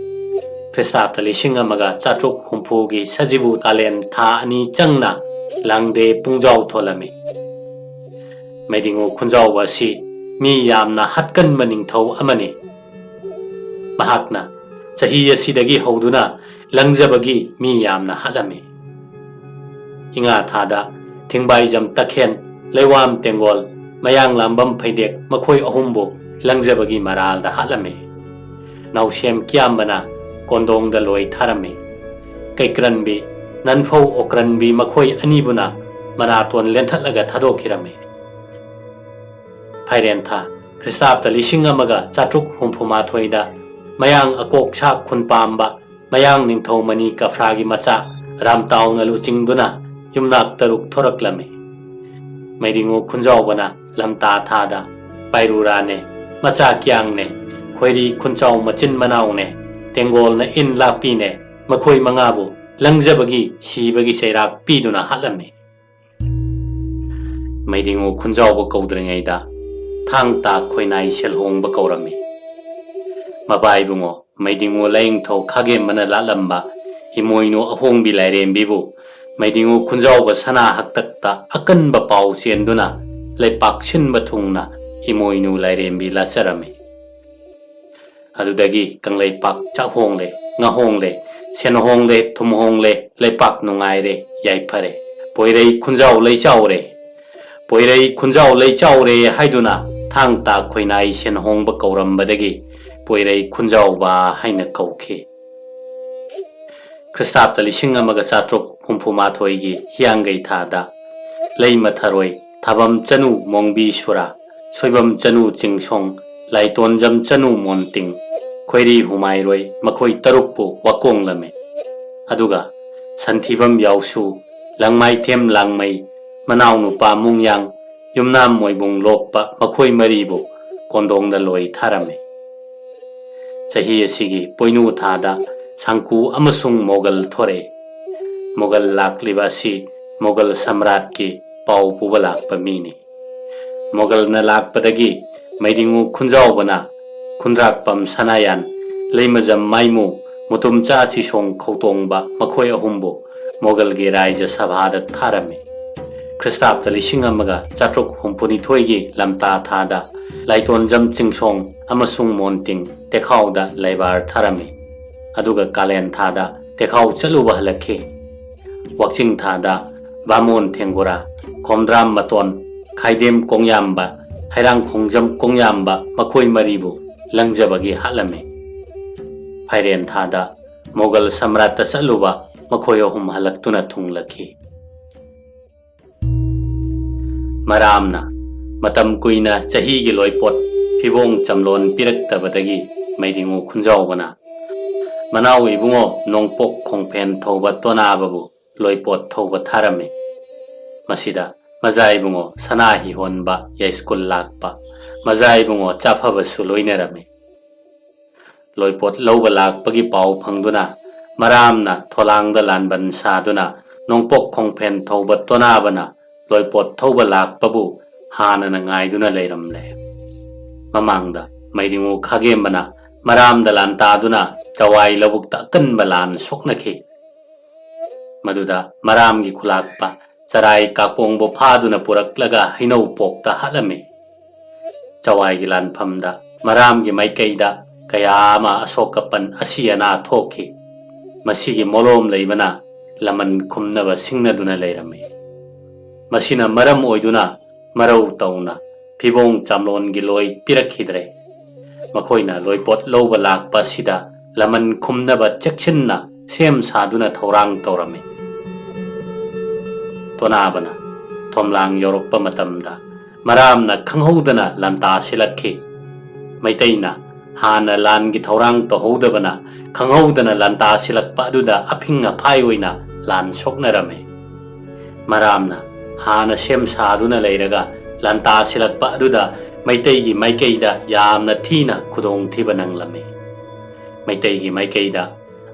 ꯈ꯭ꯔꯤꯁꯇꯥꯕꯇ ꯂꯤꯁꯤꯡ ꯑꯃꯒ ꯆꯥꯇ꯭ꯔꯨꯛ ꯍꯨꯝꯐꯨꯒꯤ ꯁꯖꯤꯕꯨ ꯀꯥꯂꯦꯟ ꯊꯥ ꯑꯅꯤ ꯆꯪꯅ ꯂꯥꯡꯗꯦ ꯄꯨꯡꯖꯥꯎ ꯊꯣꯜꯂꯝꯃꯤ꯫ ꯃꯩꯗꯤꯉꯨ ꯈꯨꯟꯖꯥꯎꯕ ꯑꯁꯤ ꯃꯤ ꯌꯥꯝꯅ ꯍꯥꯠꯀꯟꯕ ꯅꯤꯡꯊꯧ ꯑꯃꯅꯤ꯫ ꯃꯍꯥꯛꯅ ꯆꯍꯤ ꯑꯁꯤꯗꯒꯤ ꯍꯧꯗꯨꯅ ꯂꯪꯖꯕꯒꯤ ꯃꯤ ꯌꯥꯝꯅ ꯍꯥꯠꯂꯝꯃꯤ꯫ ꯏꯉꯥ ꯊꯥꯗ ꯊꯤꯡꯕꯥꯏꯖꯝ ꯇꯈꯦꯟ, ꯂꯩꯋꯥꯝ ꯇꯦꯡꯒꯣꯜ, ꯃꯌꯥꯡ ꯂꯥꯝꯕꯝ ꯐꯩꯗꯦꯛ ꯃꯈꯣꯏ ꯑꯍꯨꯝꯕꯨ ꯂꯪꯖꯕꯒꯤ ꯃꯔꯥꯜꯗ ꯍꯥꯠꯂꯝꯃꯤ꯫ ꯅꯥꯎꯁꯦꯝ ꯀꯤꯌꯥꯝꯕꯅ ꯀꯣꯟꯗꯣꯡꯗ ꯂꯣꯏ ꯊꯥꯔꯝꯃꯤ꯫ ꯀꯩꯀ꯭ꯔꯟꯕꯤ, ꯅꯟꯐꯧ ꯑꯣꯀ꯭ꯔꯟꯕꯤ ꯃꯈꯣꯏ ꯑꯅꯤꯕꯨꯅ ꯃꯅꯥꯇꯣꯟ ꯂꯦꯟꯊꯠꯂꯒ ꯊꯥꯗꯣꯛꯈꯤꯔꯝꯃꯤ꯫ ꯐꯥꯏꯔꯦꯟ ꯊꯥ, ꯈ꯭ꯔꯤꯁꯇꯥꯕꯇ ꯂꯤꯁꯤꯡ ꯑꯃꯒ ꯆꯥꯇ꯭ꯔꯨꯛ ꯍꯨꯝꯐꯨ ꯃꯥꯊꯣꯏꯗ ꯃꯌꯥꯡ ꯑꯀꯣꯛ ꯁꯥ ꯈꯨꯟꯄꯥꯝꯕ ꯃꯌꯥꯡ ꯅꯤꯡꯊꯧ ꯃꯅꯤ ꯀꯐ꯭ꯔꯥꯒꯤ ꯃꯆꯥ ꯔꯥꯝꯇꯥꯎꯅ ꯂꯨꯆꯤꯡꯗꯨꯅ ꯌꯨꯝꯅꯥꯛ ꯇꯔꯨꯛ ꯊꯣꯔꯛꯂꯝꯃꯤ꯫ ꯃꯩꯗꯤꯉꯨ ꯈꯨꯟꯖꯥꯎꯕꯅ ꯂꯝꯇꯥ ꯊꯥꯗ ꯄꯥꯏꯔꯨꯔꯥꯅꯦ, ꯃꯆꯥ ꯀꯤꯌꯥꯡꯅꯦ, ꯈꯣꯏꯔꯤ ꯈꯨꯟꯆꯥꯎ ꯃꯆꯤꯟ ꯃꯅꯥꯎꯅꯦ, ꯇꯦꯡꯒꯣꯜꯅ ꯏꯟ ꯂꯥꯛꯄꯤꯅꯦ, ꯃꯈꯣꯏ ꯃꯉꯥꯕꯨ ꯂꯪꯖꯕꯒꯤ ꯁꯤꯕꯒꯤ ꯆꯩꯔꯥꯛ ꯄꯤꯗꯨꯅ ꯍꯥꯠꯂꯝꯃꯤ꯫ ꯃꯩꯗꯤꯉꯨ ꯈꯨꯟꯖꯥꯎꯕ ꯀꯧꯗ꯭ꯔꯤꯉꯩꯗ ꯊꯥꯡ ꯇꯥ ꯈꯣꯏꯅꯥꯏ ꯁꯦꯜꯍꯣꯡꯕ ꯀꯧꯔꯝꯃꯤ꯫ ꯃꯕꯥꯏꯕꯨꯡꯉꯣ ꯃꯩꯗꯤꯉꯨ ꯂꯥꯏꯅꯤꯡꯊꯧ ꯈꯥꯒꯦꯝꯕꯅ ꯂꯥꯠꯂꯝꯕ ꯏꯃꯣꯏꯅꯨ ꯑꯍꯣꯡꯕꯤ ꯂꯥꯏꯔꯦꯝꯕꯤꯕꯨ ꯃꯩꯗꯤꯉꯨ ꯈꯨꯟꯖꯥꯎꯕ ꯁꯅꯥ ꯍꯛꯇꯛꯇ ꯑꯀꯟꯕ ꯄꯥꯎ ꯆꯦꯟꯗꯨꯅ ꯂꯩꯄꯥꯛ ꯁꯤꯟꯕ ꯊꯨꯡꯅ ꯏꯃꯣꯏꯅꯨ ꯂꯥꯏꯔꯦꯝꯕꯤ ꯂꯥꯠꯆꯔꯝꯃꯤ꯫ ꯑꯗꯨꯗꯒꯤ ꯀꯪꯂꯩꯄꯥꯛ ꯆꯥꯛꯍꯣꯡꯂꯦ, ꯉꯥꯍꯣꯡꯂꯦ, ꯁꯦꯟꯍꯣꯡꯂꯦ, ꯊꯨꯝꯍꯣꯡꯂꯦ, ꯂꯩꯄꯥꯛ ꯅꯨꯡꯉꯥꯏꯔꯦ, ꯌꯥꯏꯐꯔꯦ꯫ "ꯄꯣꯏꯔꯩ ꯈꯨꯟꯖꯥꯎ ꯂꯩꯆꯥꯎꯔꯦ, ꯄꯣꯏꯔꯩ ꯈꯨꯟꯖꯥꯎ ꯂꯩꯆꯥꯎꯔꯦ" ꯍꯥꯏꯗꯨꯅ ꯊꯥꯡ ꯇꯥ ꯈꯣꯏꯅꯥꯏ ꯁꯦꯟꯍꯣꯡꯕ ꯀꯧꯔꯝꯕꯗꯒꯤ ꯄꯣꯏꯔꯩ ꯈꯨꯟꯖꯥꯎꯕ ꯍꯥꯏꯅ ꯀꯧꯈꯤ꯫ ꯈ꯭ꯔꯤꯁꯇꯥꯕꯇ ꯂꯤꯁꯤꯡ ꯑꯃꯒ ꯆꯥꯇ꯭ꯔꯨꯛ ꯍꯨꯝꯐꯨ ꯃꯥꯊꯣꯏꯒꯤ ꯍꯤꯌꯥꯡꯒꯩ ꯊꯥꯗ ꯂꯩꯃ ꯊꯔꯣꯏ, ꯊꯥꯕꯝ ꯆꯅꯨ ꯃꯣꯡꯕꯤ ꯁꯨꯔꯥ, ꯁꯣꯏꯕꯝ ꯆꯅꯨ ꯆꯤꯡꯁꯣꯡ, ꯂꯥꯏꯇꯣꯟꯖꯝ ꯆꯅꯨ ꯃꯣꯟꯇꯤꯡ, ꯈꯣꯏꯔꯤ ꯍꯨꯃꯥꯏꯔꯣꯏ, ꯃꯈꯣꯏ ꯇꯔꯨꯛꯄꯨ ꯋꯥꯀꯣꯡꯂꯝꯃꯤ꯫ ꯑꯗꯨꯒ ꯁꯟꯊꯤꯕꯝ ꯌꯥꯎꯁꯨ, ꯂꯪꯃꯥꯏꯊꯦꯝ ꯂꯥꯡꯃꯩ, ꯃꯅꯥꯎꯅꯨꯄꯥ ꯃꯨꯡꯌꯥꯡ, ꯌꯨꯝꯅꯥꯝ ꯃꯣꯏꯕꯨꯡ ꯂꯣꯛꯄ, ꯃꯈꯣꯏ ꯃꯔꯤꯕꯨ ꯀꯣꯟꯗꯣꯡꯗ ꯂꯣꯏ ꯊꯥꯔꯝꯃꯤ꯫ ꯆꯍꯤ ꯑꯁꯤꯒꯤ ꯄꯣꯏꯅꯨ ꯊꯥꯗ ꯁꯥꯡꯀꯨ ꯑꯃꯁꯨꯡ ꯃꯣꯒꯜ ꯊꯣꯔꯛꯏ꯫ ꯃꯣꯒꯜ ꯂꯥꯛꯂꯤꯕ ꯑꯁꯤ ꯃꯣꯒꯜ ꯁꯝꯔꯥꯠꯀꯤ ꯄꯥꯎ ꯄꯨꯕ ꯂꯥꯛꯄ ꯃꯤꯅꯤ꯫ ꯃꯣꯒꯜꯅ ꯂꯥꯛꯄꯗꯒꯤ ꯃꯩꯗꯤꯡꯉꯨ ꯈꯨꯟꯖꯥꯎꯕꯅ ꯈꯨꯟꯗ꯭ꯔꯥꯛꯄꯝ ꯁꯅꯥꯌꯥꯟ, ꯂꯩꯃꯖꯝ ꯃꯥꯏꯃꯨ, ꯃꯨꯇꯨꯝꯆꯥ ꯆꯤꯁꯣꯡ ꯈꯧꯇꯣꯡꯕ, ꯃꯈꯣꯏ ꯑꯍꯨꯝꯕꯨ ꯃꯣꯒꯜꯒꯤ ꯔꯥꯏꯖ ꯁꯚꯥꯗ ꯊꯥꯔꯝꯃꯤ꯫ ꯈ꯭ꯔꯤꯁꯇꯥꯕꯇ ꯂꯤꯁꯤꯡ ꯑꯃꯒ ꯆꯥꯇ꯭ꯔꯨꯛ ꯍꯨꯝꯐꯨꯅꯤꯊꯣꯏꯒꯤ ꯂꯝꯇꯥ ꯊꯥꯗ ꯂꯥꯏꯇꯣꯟꯖꯝ ꯆꯤꯡꯁꯣꯡ ꯑꯃꯁꯨꯡ ꯃꯣꯟꯇꯤꯡ ꯇꯦꯈꯥꯎꯗ ꯂꯩꯕꯥꯔ ꯊꯥꯔꯝꯃꯤ꯫ ꯑꯗꯨꯒ ꯀꯥꯂꯦꯟ ꯊꯥꯗ ꯇꯦꯈꯥꯎ ꯆꯠꯂꯨꯕ ꯍꯜꯂꯛꯈꯤ꯫ ꯋꯥꯛꯆꯤꯡ ꯊꯥꯗ ꯕꯥꯃꯣꯟ ꯊꯦꯡꯒꯨꯔꯥ, ꯈꯣꯝꯗ꯭ꯔꯥꯝ ꯃꯇꯣꯟ, ꯈꯥꯏꯗꯦꯝ ꯀꯣꯡꯌꯥꯝꯕ, ꯍꯩꯔꯥꯡ ꯈꯣꯡꯖꯝ ꯀꯣꯡꯌꯥꯝꯕ, ꯃꯈꯣꯏ ꯃꯔꯤꯕꯨ ꯂꯪꯖꯕꯒꯤ ꯍꯥꯠꯂꯝꯃꯤ꯫ ꯐꯥꯏꯔꯦꯟ ꯊꯥꯗ ꯃꯣꯒꯜ ꯁꯝꯔꯥꯠꯇ ꯆꯠꯂꯨꯕ ꯃꯈꯣꯏ ꯑꯍꯨꯝ ꯍꯜꯂꯛꯇꯨꯅ ꯊꯨꯡꯂꯈꯤ꯫ ꯃꯔꯥꯝꯅ ꯃꯇꯝ ꯀꯨꯏꯅ ꯆꯍꯤꯒꯤ ꯂꯣꯏꯄꯣꯠ ꯐꯤꯕꯣꯡ ꯆꯝꯂꯣꯟ ꯄꯤꯔꯛꯇꯕꯗꯒꯤ ꯃꯩꯗꯤꯡꯉꯨ ꯈꯨꯟꯖꯥꯎꯕꯅ ꯃꯅꯥꯎ ꯏꯕꯨꯡꯉꯣ ꯅꯣꯡꯄꯣꯛ ꯈꯣꯡꯐꯦꯟ ꯊꯧꯕ ꯇꯣꯅꯥꯕꯕꯨ ꯂꯣꯏꯄꯣꯠ ꯊꯧꯕ ꯊꯥꯔꯝꯃꯤ꯫ ꯃꯁꯤꯗ ꯃꯖꯥ ꯏꯕꯨꯡꯉꯣ ꯁꯅꯥ ꯍꯤꯍꯣꯟꯕ ꯌꯥꯏꯁ꯭ꯀꯨꯜ ꯂꯥꯛꯄ, ꯃꯖꯥ ꯏꯕꯨꯡꯉꯣ ꯆꯥꯐꯕꯁꯨ ꯂꯣꯏꯅꯔꯝꯃꯤ꯫ ꯂꯣꯏꯄꯣꯠ ꯂꯧꯕ ꯂꯥꯛꯄꯒꯤ ꯄꯥꯎ ꯐꯪꯗꯨꯅ ꯃꯔꯥꯝꯅ ꯊꯣꯂꯥꯡꯗ ꯂꯥꯟꯕꯟ ꯁꯥꯗꯨꯅ ꯅꯣꯡꯄꯣꯛ ꯈꯣꯡꯐꯦꯟ ꯊꯧꯕ ꯇꯣꯅꯥꯕꯅ ꯂꯣꯏꯄꯣꯠ ꯊꯧꯕ ꯂꯥꯛꯄꯕꯨ ꯍꯥꯟꯅꯅ ꯉꯥꯏꯗꯨꯅ ꯂꯩꯔꯝꯂꯦ꯫ ꯃꯃꯥꯡꯗ ꯃꯩꯗꯤꯡꯉꯨ ꯈꯥꯒꯦꯝꯕꯅ ꯃꯔꯥꯝꯗ ꯂꯥꯟꯇꯥꯗꯨꯅ ꯆꯋꯥꯏ ꯂꯧꯕꯨꯛꯇ ꯑꯀꯟꯕ ꯂꯥꯟ ꯁꯣꯛꯅꯈꯤ꯫ ꯃꯗꯨꯗ ꯃꯔꯥꯝꯒꯤ ꯈꯨꯂꯥꯛꯄ ꯆꯔꯥꯏ ꯀꯥꯀꯣꯡꯕꯨ ꯐꯥꯗꯨꯅ ꯄꯨꯔꯛꯂꯒ ꯍꯩꯅꯧ ꯄꯣꯛꯇ ꯍꯥꯠꯂꯝꯃꯤ꯫ ꯆꯋꯥꯏꯒꯤ ꯂꯥꯟꯐꯝꯗ ꯃꯔꯥꯝꯒꯤ ꯃꯥꯏꯀꯩꯗ ꯀꯌꯥ ꯑꯃ ꯑꯁꯣꯛ ꯑꯄꯟ ꯑꯁꯤ ꯑꯅꯥ ꯊꯣꯛꯈꯤ꯫ ꯃꯁꯤꯒꯤ ꯃꯣꯂꯣꯝ ꯂꯩꯕꯅ ꯂꯃꯟ ꯈꯨꯝꯅꯕ ꯁꯤꯡꯅꯗꯨꯅ ꯂꯩꯔꯝꯃꯤ꯫ ꯃꯁꯤꯅ ꯃꯔꯝ ꯑꯣꯏꯗꯨꯅ ꯃꯔꯧ ꯇꯧꯅ ꯐꯤꯕꯣꯡ ꯆꯥꯝꯂꯣꯟꯒꯤ ꯂꯣꯏ ꯄꯤꯔꯛꯈꯤꯗ꯭ꯔꯦ꯫ ꯃꯈꯣꯏꯅ ꯂꯣꯏꯄꯣꯠ ꯂꯧꯕ ꯂꯥꯛꯄ ꯑꯁꯤꯗ ꯂꯃꯟ ꯈꯨꯝꯅꯕ ꯆꯦꯛꯁꯤꯟꯅ ꯁꯦꯝ ꯁꯥꯗꯨꯅ ꯊꯧꯔꯥꯡ ꯇꯧꯔꯝꯃꯤ꯫ ꯇꯣꯅꯥꯕꯅ ꯊꯣꯝꯂꯥꯡ ꯌꯧꯔꯛꯄ ꯃꯇꯝꯗ ꯃꯔꯥꯝꯅ ꯈꯪꯍꯧꯗꯅ ꯂꯥꯟꯇꯥ ꯁꯤꯜꯂꯛꯈꯤ꯫ ꯃꯩꯇꯩꯅ ꯍꯥꯟꯅ ꯂꯥꯟꯒꯤ ꯊꯧꯔꯥꯡ ꯇꯧꯍꯧꯗꯕꯅ ꯈꯪꯍꯧꯗꯅ ꯂꯥꯟꯇꯥ ꯁꯤꯜꯂꯛꯄ ꯑꯗꯨꯗ ꯑꯐꯤꯡ ꯑꯐꯥꯏ ꯑꯣꯏꯅ ꯂꯥꯟ ꯁꯣꯛꯅꯔꯝꯃꯤ꯫ ꯃꯔꯥꯝꯅ ꯍꯥꯟꯅ ꯁꯦꯝ ꯁꯥꯗꯨꯅ ꯂꯩꯔꯒ ꯂꯥꯟꯇꯥ ꯁꯤꯜꯂꯛꯄ ꯑꯗꯨꯗ ꯃꯩꯇꯩꯒꯤ ꯃꯥꯏꯀꯩꯗ ꯌꯥꯝꯅ ꯊꯤꯅ ꯈꯨꯗꯣꯡꯊꯤꯕ ꯅꯪꯂꯝꯃꯤ꯫ ꯃꯩꯇꯩꯒꯤ ꯃꯥꯏꯀꯩꯗ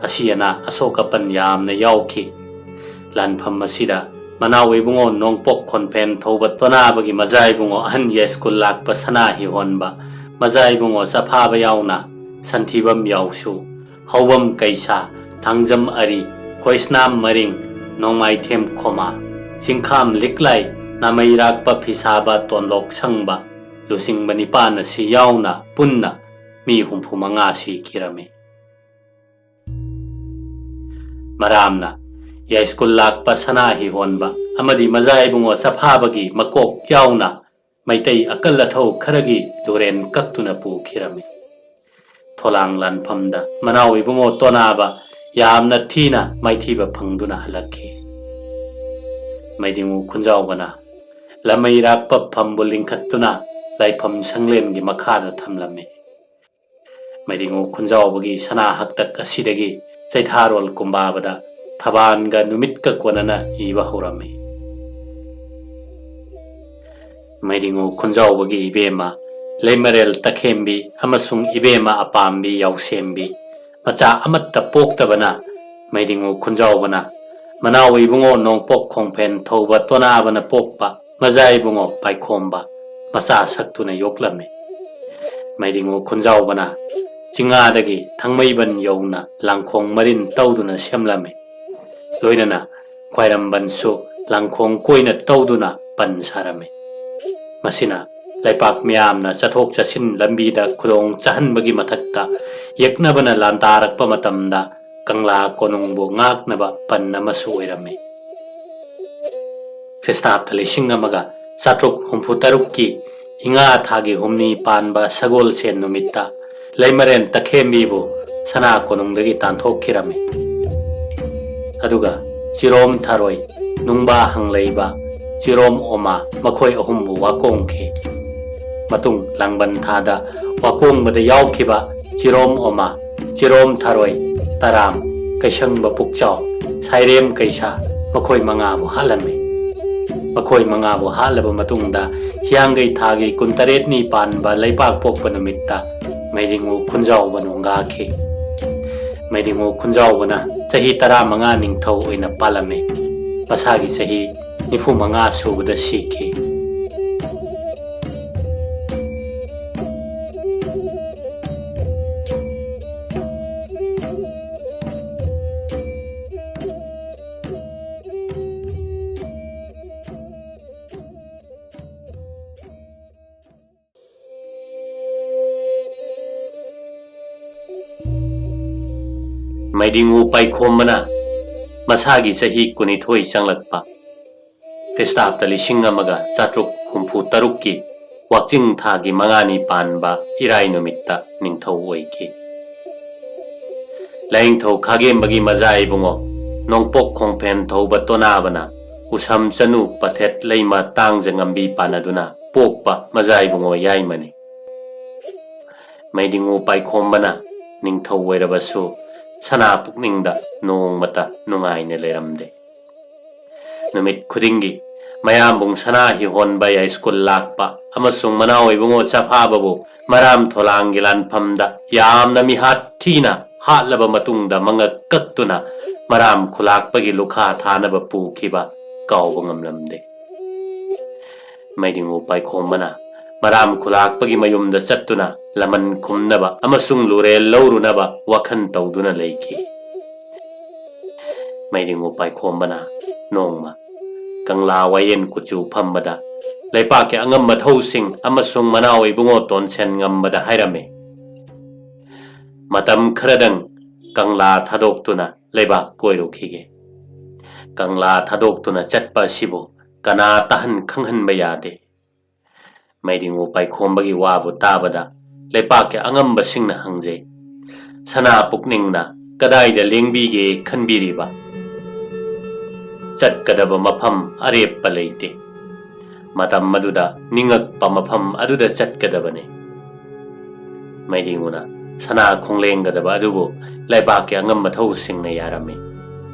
ꯑꯁꯤ ꯑꯅꯥ ꯑꯁꯣꯛ ꯑꯄꯟ ꯌꯥꯝꯅ ꯌꯥꯎꯈꯤ꯫ ꯂꯥꯟꯐꯝ ꯑꯁꯤꯗ ꯃꯅꯥꯎ ꯏꯕꯨꯡꯉꯣ ꯅꯣꯡꯄꯣꯛ ꯈꯣꯟꯐꯦꯟ ꯊꯧꯕ ꯇꯣꯅꯥꯕꯒꯤ ꯃꯖꯥ ꯏꯕꯨꯡꯉꯣ ꯑꯍꯟ ꯌꯥꯏꯁ꯭ꯀꯨꯜ ꯂꯥꯛꯄ ꯁꯅꯥ ꯍꯤꯍꯣꯟꯕ, ꯃꯖꯥ ꯏꯕꯨꯡꯉꯣ ꯆꯐꯥꯕ ꯌꯥꯎꯅ ꯁꯟꯊꯤꯕꯝ ꯌꯥꯎꯁꯨ, ꯍꯧꯕꯝ ꯀꯩꯁꯥ, ꯊꯥꯡꯖꯝ ꯑꯔꯤ, ꯈꯣꯏꯁꯅꯥꯝ ꯃꯔꯤꯡ, ꯅꯣꯡꯃꯥꯏꯊꯦꯝ ꯈꯣꯃꯥ, ꯆꯤꯡꯈꯥꯝ ꯂꯤꯛꯂꯥꯏ, ꯅꯥꯃꯩꯔꯥꯛꯄ ꯐꯤꯁꯥꯕ ꯇꯣꯟꯂꯣꯛ ꯁꯪꯕ, ꯂꯨꯆꯤꯡꯕ ꯅꯤꯄꯥꯟ ꯑꯁꯤ ꯌꯥꯎꯅ ꯄꯨꯟꯅ ꯃꯤ ꯍꯨꯝꯐꯨ ꯃꯉꯥ ꯁꯤꯈꯤꯔꯝꯃꯤ꯫ ꯃꯔꯥꯝꯅ ꯌꯥꯏꯁ꯭ꯀꯨꯜ ꯂꯥꯛꯄ ꯁꯅꯥ ꯍꯤꯍꯣꯟꯕ ꯑꯃꯗꯤ ꯃꯖꯥ ꯏꯕꯨꯡꯉꯣ ꯆꯐꯥꯕꯒꯤ ꯃꯀꯣꯛ ꯌꯥꯎꯅ ꯃꯩꯇꯩ ꯑꯀꯜ ꯑꯊꯧ ꯈꯔꯒꯤ ꯂꯨꯔꯦꯟ ꯀꯛꯇꯨꯅ ꯄꯨꯈꯤꯔꯝꯃꯤ꯫ ꯊꯣꯂꯥꯡ ꯂꯥꯟꯐꯝꯗ ꯃꯅꯥꯎ ꯏꯕꯨꯡꯉꯣ ꯇꯣꯅꯥꯕ ꯌꯥꯝꯅ ꯊꯤꯅ ꯃꯥꯏꯊꯤꯕ ꯐꯪꯗꯨꯅ ꯍꯜꯂꯛꯈꯤ꯫ ꯃꯩꯗꯤꯡꯉꯨ ꯈꯨꯟꯖꯥꯎꯕꯅ ꯂꯃꯩꯔꯥꯛꯄ ꯐꯝꯕꯨ ꯂꯤꯡꯈꯠꯇꯨꯅ ꯂꯥꯏꯐꯝ ꯁꯪꯂꯦꯟꯒꯤ ꯃꯈꯥꯗ ꯊꯝꯂꯝꯃꯤ꯫ ꯃꯩꯗꯤꯡꯉꯨ ꯈꯨꯟꯖꯥꯎꯕꯒꯤ ꯁꯅꯥ ꯍꯛꯇꯛ ꯑꯁꯤꯗꯒꯤ ꯆꯩꯊꯥꯔꯣꯜ ꯀꯨꯝꯕꯥꯕꯗ ꯊꯕꯥꯟꯒ ꯅꯨꯃꯤꯠꯀ ꯀꯣꯟꯅꯅ ꯏꯕ ꯍꯧꯔꯝꯃꯤ꯫ ꯃꯩꯗꯤꯡꯉꯨ ꯈꯨꯟꯖꯥꯎꯕꯒꯤ ꯏꯕꯦꯝꯃ ꯂꯩꯃꯔꯦꯜ ꯇꯈꯦꯝꯕꯤ ꯑꯃꯁꯨꯡ ꯏꯕꯦꯝꯃ ꯑꯄꯥꯝꯕꯤ ꯌꯥꯎꯁꯦꯝꯕꯤ ꯃꯆꯥ ꯑꯃꯠꯇ ꯄꯣꯛꯇꯕꯅ ꯃꯩꯗꯤꯡꯉꯨ ꯈꯨꯟꯖꯥꯎꯕꯅ ꯃꯅꯥꯎ ꯏꯕꯨꯡꯉꯣ ꯅꯣꯡꯄꯣꯛ ꯈꯣꯡꯐꯦꯟ ꯊꯧꯕ ꯇꯣꯅꯥꯕꯅ ꯄꯣꯛꯄ ꯃꯖꯥ ꯏꯕꯨꯡꯉꯣ ꯄꯥꯏꯈꯣꯝꯕ ꯃꯆꯥ ꯁꯛꯇꯨꯅ ꯌꯣꯛꯂꯝꯃꯤ꯫ ꯃꯩꯗꯤꯡꯉꯨ ꯈꯨꯟꯖꯥꯎꯕꯅ ꯆꯤꯡꯉꯥꯗꯒꯤ ꯊꯥꯡꯃꯩꯕꯟ ꯌꯧꯅ ꯂꯥꯡꯈꯣꯡ ꯃꯔꯤꯟ ꯇꯧꯗꯨꯅ ꯁꯦꯝꯂꯝꯃꯤ꯫ ꯂꯣꯏꯅꯅ ꯈ꯭ꯋꯥꯏꯔꯝꯕꯟꯁꯨ ꯂꯥꯡꯈꯣꯡ ꯀꯣꯏꯅ ꯇꯧꯗꯨꯅ ꯄꯟ ꯁꯥꯔꯝꯃꯤ꯫ ꯃꯁꯤꯅ ꯂꯩꯄꯥꯛ ꯃꯤꯌꯥꯝꯅ ꯆꯠꯊꯣꯛ ꯆꯠꯁꯤꯟ ꯂꯝꯕꯤꯗ ꯈꯨꯗꯣꯡ ꯆꯥꯍꯟꯕꯒꯤ ꯃꯊꯛꯇ ꯌꯦꯛꯅꯕꯅ ꯂꯥꯟꯗꯥꯔꯛꯄ ꯃꯇꯝꯗ ꯀꯪꯂꯥ ꯀꯣꯅꯨꯡꯕꯨ ꯉꯥꯛꯅꯕ ꯄꯟ ꯑꯃꯁꯨ ꯑꯣꯏꯔꯝꯃꯤ꯫ ꯈ꯭ꯔꯤꯁꯇꯥꯕꯇ ꯂꯤꯁꯤꯡ ꯑꯃꯒ ꯆꯥꯇ꯭ꯔꯨꯛ ꯍꯨꯝꯐꯨ ꯇꯔꯨꯛꯀꯤ ꯏꯉꯥ ꯊꯥꯒꯤ ꯍꯨꯝꯅꯤ ꯄꯥꯟꯕ ꯁꯒꯣꯜꯁꯦꯟ ꯅꯨꯃꯤꯠꯇ ꯂꯩꯃꯔꯦꯟ ꯇꯈꯦꯝꯕꯤꯕꯨ ꯁꯅꯥ ꯀꯣꯅꯨꯡꯗꯒꯤ ꯇꯥꯟꯊꯣꯛꯈꯤꯔꯝꯃꯤ꯫ ꯑꯗꯨꯒ ꯆꯤꯔꯣꯝ ꯊꯔꯣꯏ, ꯅꯨꯡꯕꯥ ꯍꯪꯂꯩꯕ, ꯆꯤꯔꯣꯝ ꯑꯣꯃꯥ ꯃꯈꯣꯏ ꯑꯍꯨꯝꯕꯨ ꯋꯥꯀꯣꯡꯈꯤ꯫ ꯃꯇꯨꯡ ꯂꯥꯡꯕꯟ ꯊꯥꯗ ꯋꯥꯀꯣꯡꯕꯗ ꯌꯥꯎꯈꯤꯕ ꯆꯤꯔꯣꯝ ꯑꯣꯃꯥ, ꯆꯤꯔꯣꯝ ꯊꯔꯣꯏ, ꯇꯔꯥꯝ, ꯀꯩꯁꯪꯕ ꯄꯨꯛꯆꯥꯎ, ꯁꯥꯏꯔꯦꯝ ꯀꯩꯁꯥ ꯃꯈꯣꯏ ꯃꯉꯥꯕꯨ ꯍꯥꯠꯂꯝꯃꯤ꯫ ꯃꯈꯣꯏ ꯃꯉꯥꯕꯨ ꯍꯥꯠꯂꯕ ꯃꯇꯨꯡꯗ ꯍꯤꯌꯥꯡꯒꯩ ꯊꯥꯒꯤ ꯀꯨꯟꯇꯔꯦꯠꯅꯤ ꯄꯥꯟꯕ ꯂꯩꯄꯥꯛꯄꯣꯛꯄ ꯅꯨꯃꯤꯠꯇ ꯃꯩꯗꯤꯡꯉꯨ ꯈꯨꯟꯖꯥꯎꯕ ꯅꯣꯡꯒꯥꯈꯤ꯫ ꯃꯩꯗꯤꯡꯉꯨ ꯈꯨꯟꯖꯥꯎꯕꯅ ꯆꯍꯤ ꯇꯔꯥꯃꯉꯥ ꯅꯤꯡꯊꯧ ꯑꯣꯏꯅ ꯄꯥꯜꯂꯝꯃꯤ꯫ ꯃꯁꯥꯒꯤ ꯆꯍꯤ ꯅꯤꯐꯨ ꯃꯉꯥ ꯁꯨꯕꯗ ꯁꯤꯈꯤ꯫ ꯃꯩꯗꯤꯡꯉꯨ ꯄꯥꯏꯈꯣꯝꯕꯅ ꯃꯁꯥꯒꯤ ꯆꯍꯤ ꯀꯨꯟꯅꯤꯊꯣꯏ ꯆꯪꯂꯛꯄ ꯈ꯭ꯔꯤꯁꯇꯥꯕꯇ ꯂꯤꯁꯤꯡ ꯑꯃꯒ ꯆꯥꯇ꯭ꯔꯨꯛ ꯍꯨꯝꯐꯨ ꯇꯔꯨꯛꯀꯤ ꯋꯥꯛꯆꯤꯡ ꯊꯥꯒꯤ ꯃꯉꯥꯅꯤ ꯄꯥꯟꯕ ꯏꯔꯥꯏ ꯅꯨꯃꯤꯠꯇ ꯅꯤꯡꯊꯧ ꯑꯣꯏꯈꯤ꯫ ꯂꯥꯏꯅꯤꯡꯊꯧ ꯈꯥꯒꯦꯝꯕꯒꯤ ꯃꯖꯥ ꯏꯕꯨꯡꯉꯣ ꯅꯣꯡꯄꯣꯛ ꯈꯣꯡꯐꯦꯟ ꯊꯧꯕ ꯇꯣꯅꯥꯕꯅ ꯎꯁꯝ ꯆꯅꯨ ꯄꯊꯦꯠ ꯂꯩꯃ ꯇꯥꯡꯖ ꯉꯝꯕꯤ ꯄꯥꯟꯅꯗꯨꯅ ꯄꯣꯛꯄ ꯃꯖꯥ ꯏꯕꯨꯡꯉꯣ ꯌꯥꯏꯃꯅꯤ꯫ ꯃꯩꯗꯤꯡꯉꯨ ꯄꯥꯏꯈꯣꯝꯕꯅ ꯅꯤꯡꯊꯧ ꯑꯣꯏꯔꯕꯁꯨ ꯁꯅꯥ ꯄꯨꯛꯅꯤꯡꯗ ꯅꯣꯡꯃꯇ ꯅꯨꯡꯉꯥꯏꯅ ꯂꯩꯔꯝꯗꯦ꯫ ꯅꯨꯃꯤꯠ ꯈꯨꯗꯤꯡꯒꯤ ꯃꯌꯥꯝꯕꯨꯡ ꯁꯅꯥ ꯍꯤꯍꯣꯟꯕ ꯌꯥꯏꯁ꯭ꯀꯨꯜ ꯂꯥꯛꯄ ꯑꯃꯁꯨꯡ ꯃꯅꯥꯎ ꯏꯕꯨꯡꯉꯣ ꯆꯐꯥꯕꯕꯨ ꯃꯔꯥꯝ ꯊꯣꯂꯥꯡꯒꯤ ꯂꯥꯟꯐꯝꯗ ꯌꯥꯝꯅ ꯃꯤꯍꯥꯠ ꯊꯤꯅ ꯍꯥꯠꯂꯕ ꯃꯇꯨꯡꯗ ꯃꯉꯛ ꯀꯛꯇꯨꯅ ꯃꯔꯥꯝ ꯈꯨꯂꯥꯛꯄꯒꯤ ꯂꯨꯈꯥ ꯊꯥꯅꯕ ꯄꯨꯈꯤꯕ ꯀꯥꯎꯕ ꯉꯝꯂꯝꯗꯦ꯫ ꯃꯩꯗꯤꯡꯉꯨ ꯄꯥꯏꯈꯣꯝꯕꯅ ꯃꯔꯥꯝ ꯈꯨꯂꯥꯛꯄꯒꯤ ꯃꯌꯨꯝꯗ ꯆꯠꯇꯨꯅ ꯂꯃꯟ ꯈꯨꯝꯅꯕ ꯑꯃꯁꯨꯡ ꯂꯨꯔꯦꯜ ꯂꯧꯔꯨꯅꯕ ꯋꯥꯈꯜ ꯇꯧꯗꯨꯅ ꯂꯩꯈꯤ꯫ ꯃꯩꯗꯤꯡꯉꯨ ꯄꯥꯏꯈꯣꯝꯕꯅ ꯅꯣꯡꯃ ꯀꯪꯂꯥ ꯋꯥꯌꯦꯟ ꯀꯨꯆꯨ ꯐꯝꯕꯗ ꯂꯩꯄꯥꯛꯀꯤ ꯑꯉꯝꯕ ꯊꯧꯁꯤꯡ ꯑꯃꯁꯨꯡ ꯃꯅꯥꯎ ꯏꯕꯨꯡꯉꯣ ꯇꯣꯟꯁꯦꯟ ꯉꯝꯕꯗ ꯍꯥꯏꯔꯝꯃꯤ, "ꯃꯇꯝ ꯈꯔꯗꯪ ꯀꯪꯂꯥ ꯊꯥꯗꯣꯛꯇꯨꯅ ꯂꯩꯕꯥꯛ ꯀꯣꯏꯔꯨꯈꯤꯒꯦ꯫ ꯀꯪꯂꯥ ꯊꯥꯗꯣꯛꯇꯨꯅ ꯆꯠꯄ ꯑꯁꯤꯕꯨ ꯀꯅꯥ ꯇꯥꯍꯟ ꯈꯪꯍꯟꯕ ꯌꯥꯗꯦ꯫ ꯃꯩꯗꯤꯡꯉꯨ ꯄꯥꯏꯈꯣꯝꯕꯒꯤ ꯋꯥꯕꯨ ꯇꯥꯕꯗ ꯂꯩꯄꯥꯛꯀꯤ ꯑꯉꯝꯕꯁꯤꯡꯅ ꯍꯪꯖꯩ, "ꯁꯅꯥ ꯄꯨꯛꯅꯤꯡꯅ ꯀꯗꯥꯏꯗ ꯂꯦꯡꯕꯤꯒꯦ ꯈꯟꯕꯤꯔꯤꯕ? ꯆꯠꯀꯗꯕ ꯃꯐꯝ ꯑꯔꯦꯞꯄ ꯂꯩꯇꯦ꯫ ꯃꯇꯝ ꯑꯗꯨꯗ ꯅꯤꯡꯉꯛꯄ ꯃꯐꯝ ꯑꯗꯨꯗ ꯆꯠꯀꯗꯕꯅꯤ꯫" ꯃꯩꯗꯤꯡꯉꯨꯅ ꯁꯅꯥ ꯈꯣꯡꯂꯦꯡꯒꯗꯕ ꯑꯗꯨꯕꯨ ꯂꯩꯕꯥꯛꯀꯤ ꯑꯉꯝ ꯃꯊꯧꯁꯤꯡꯅ ꯌꯥꯔꯝꯃꯤ꯫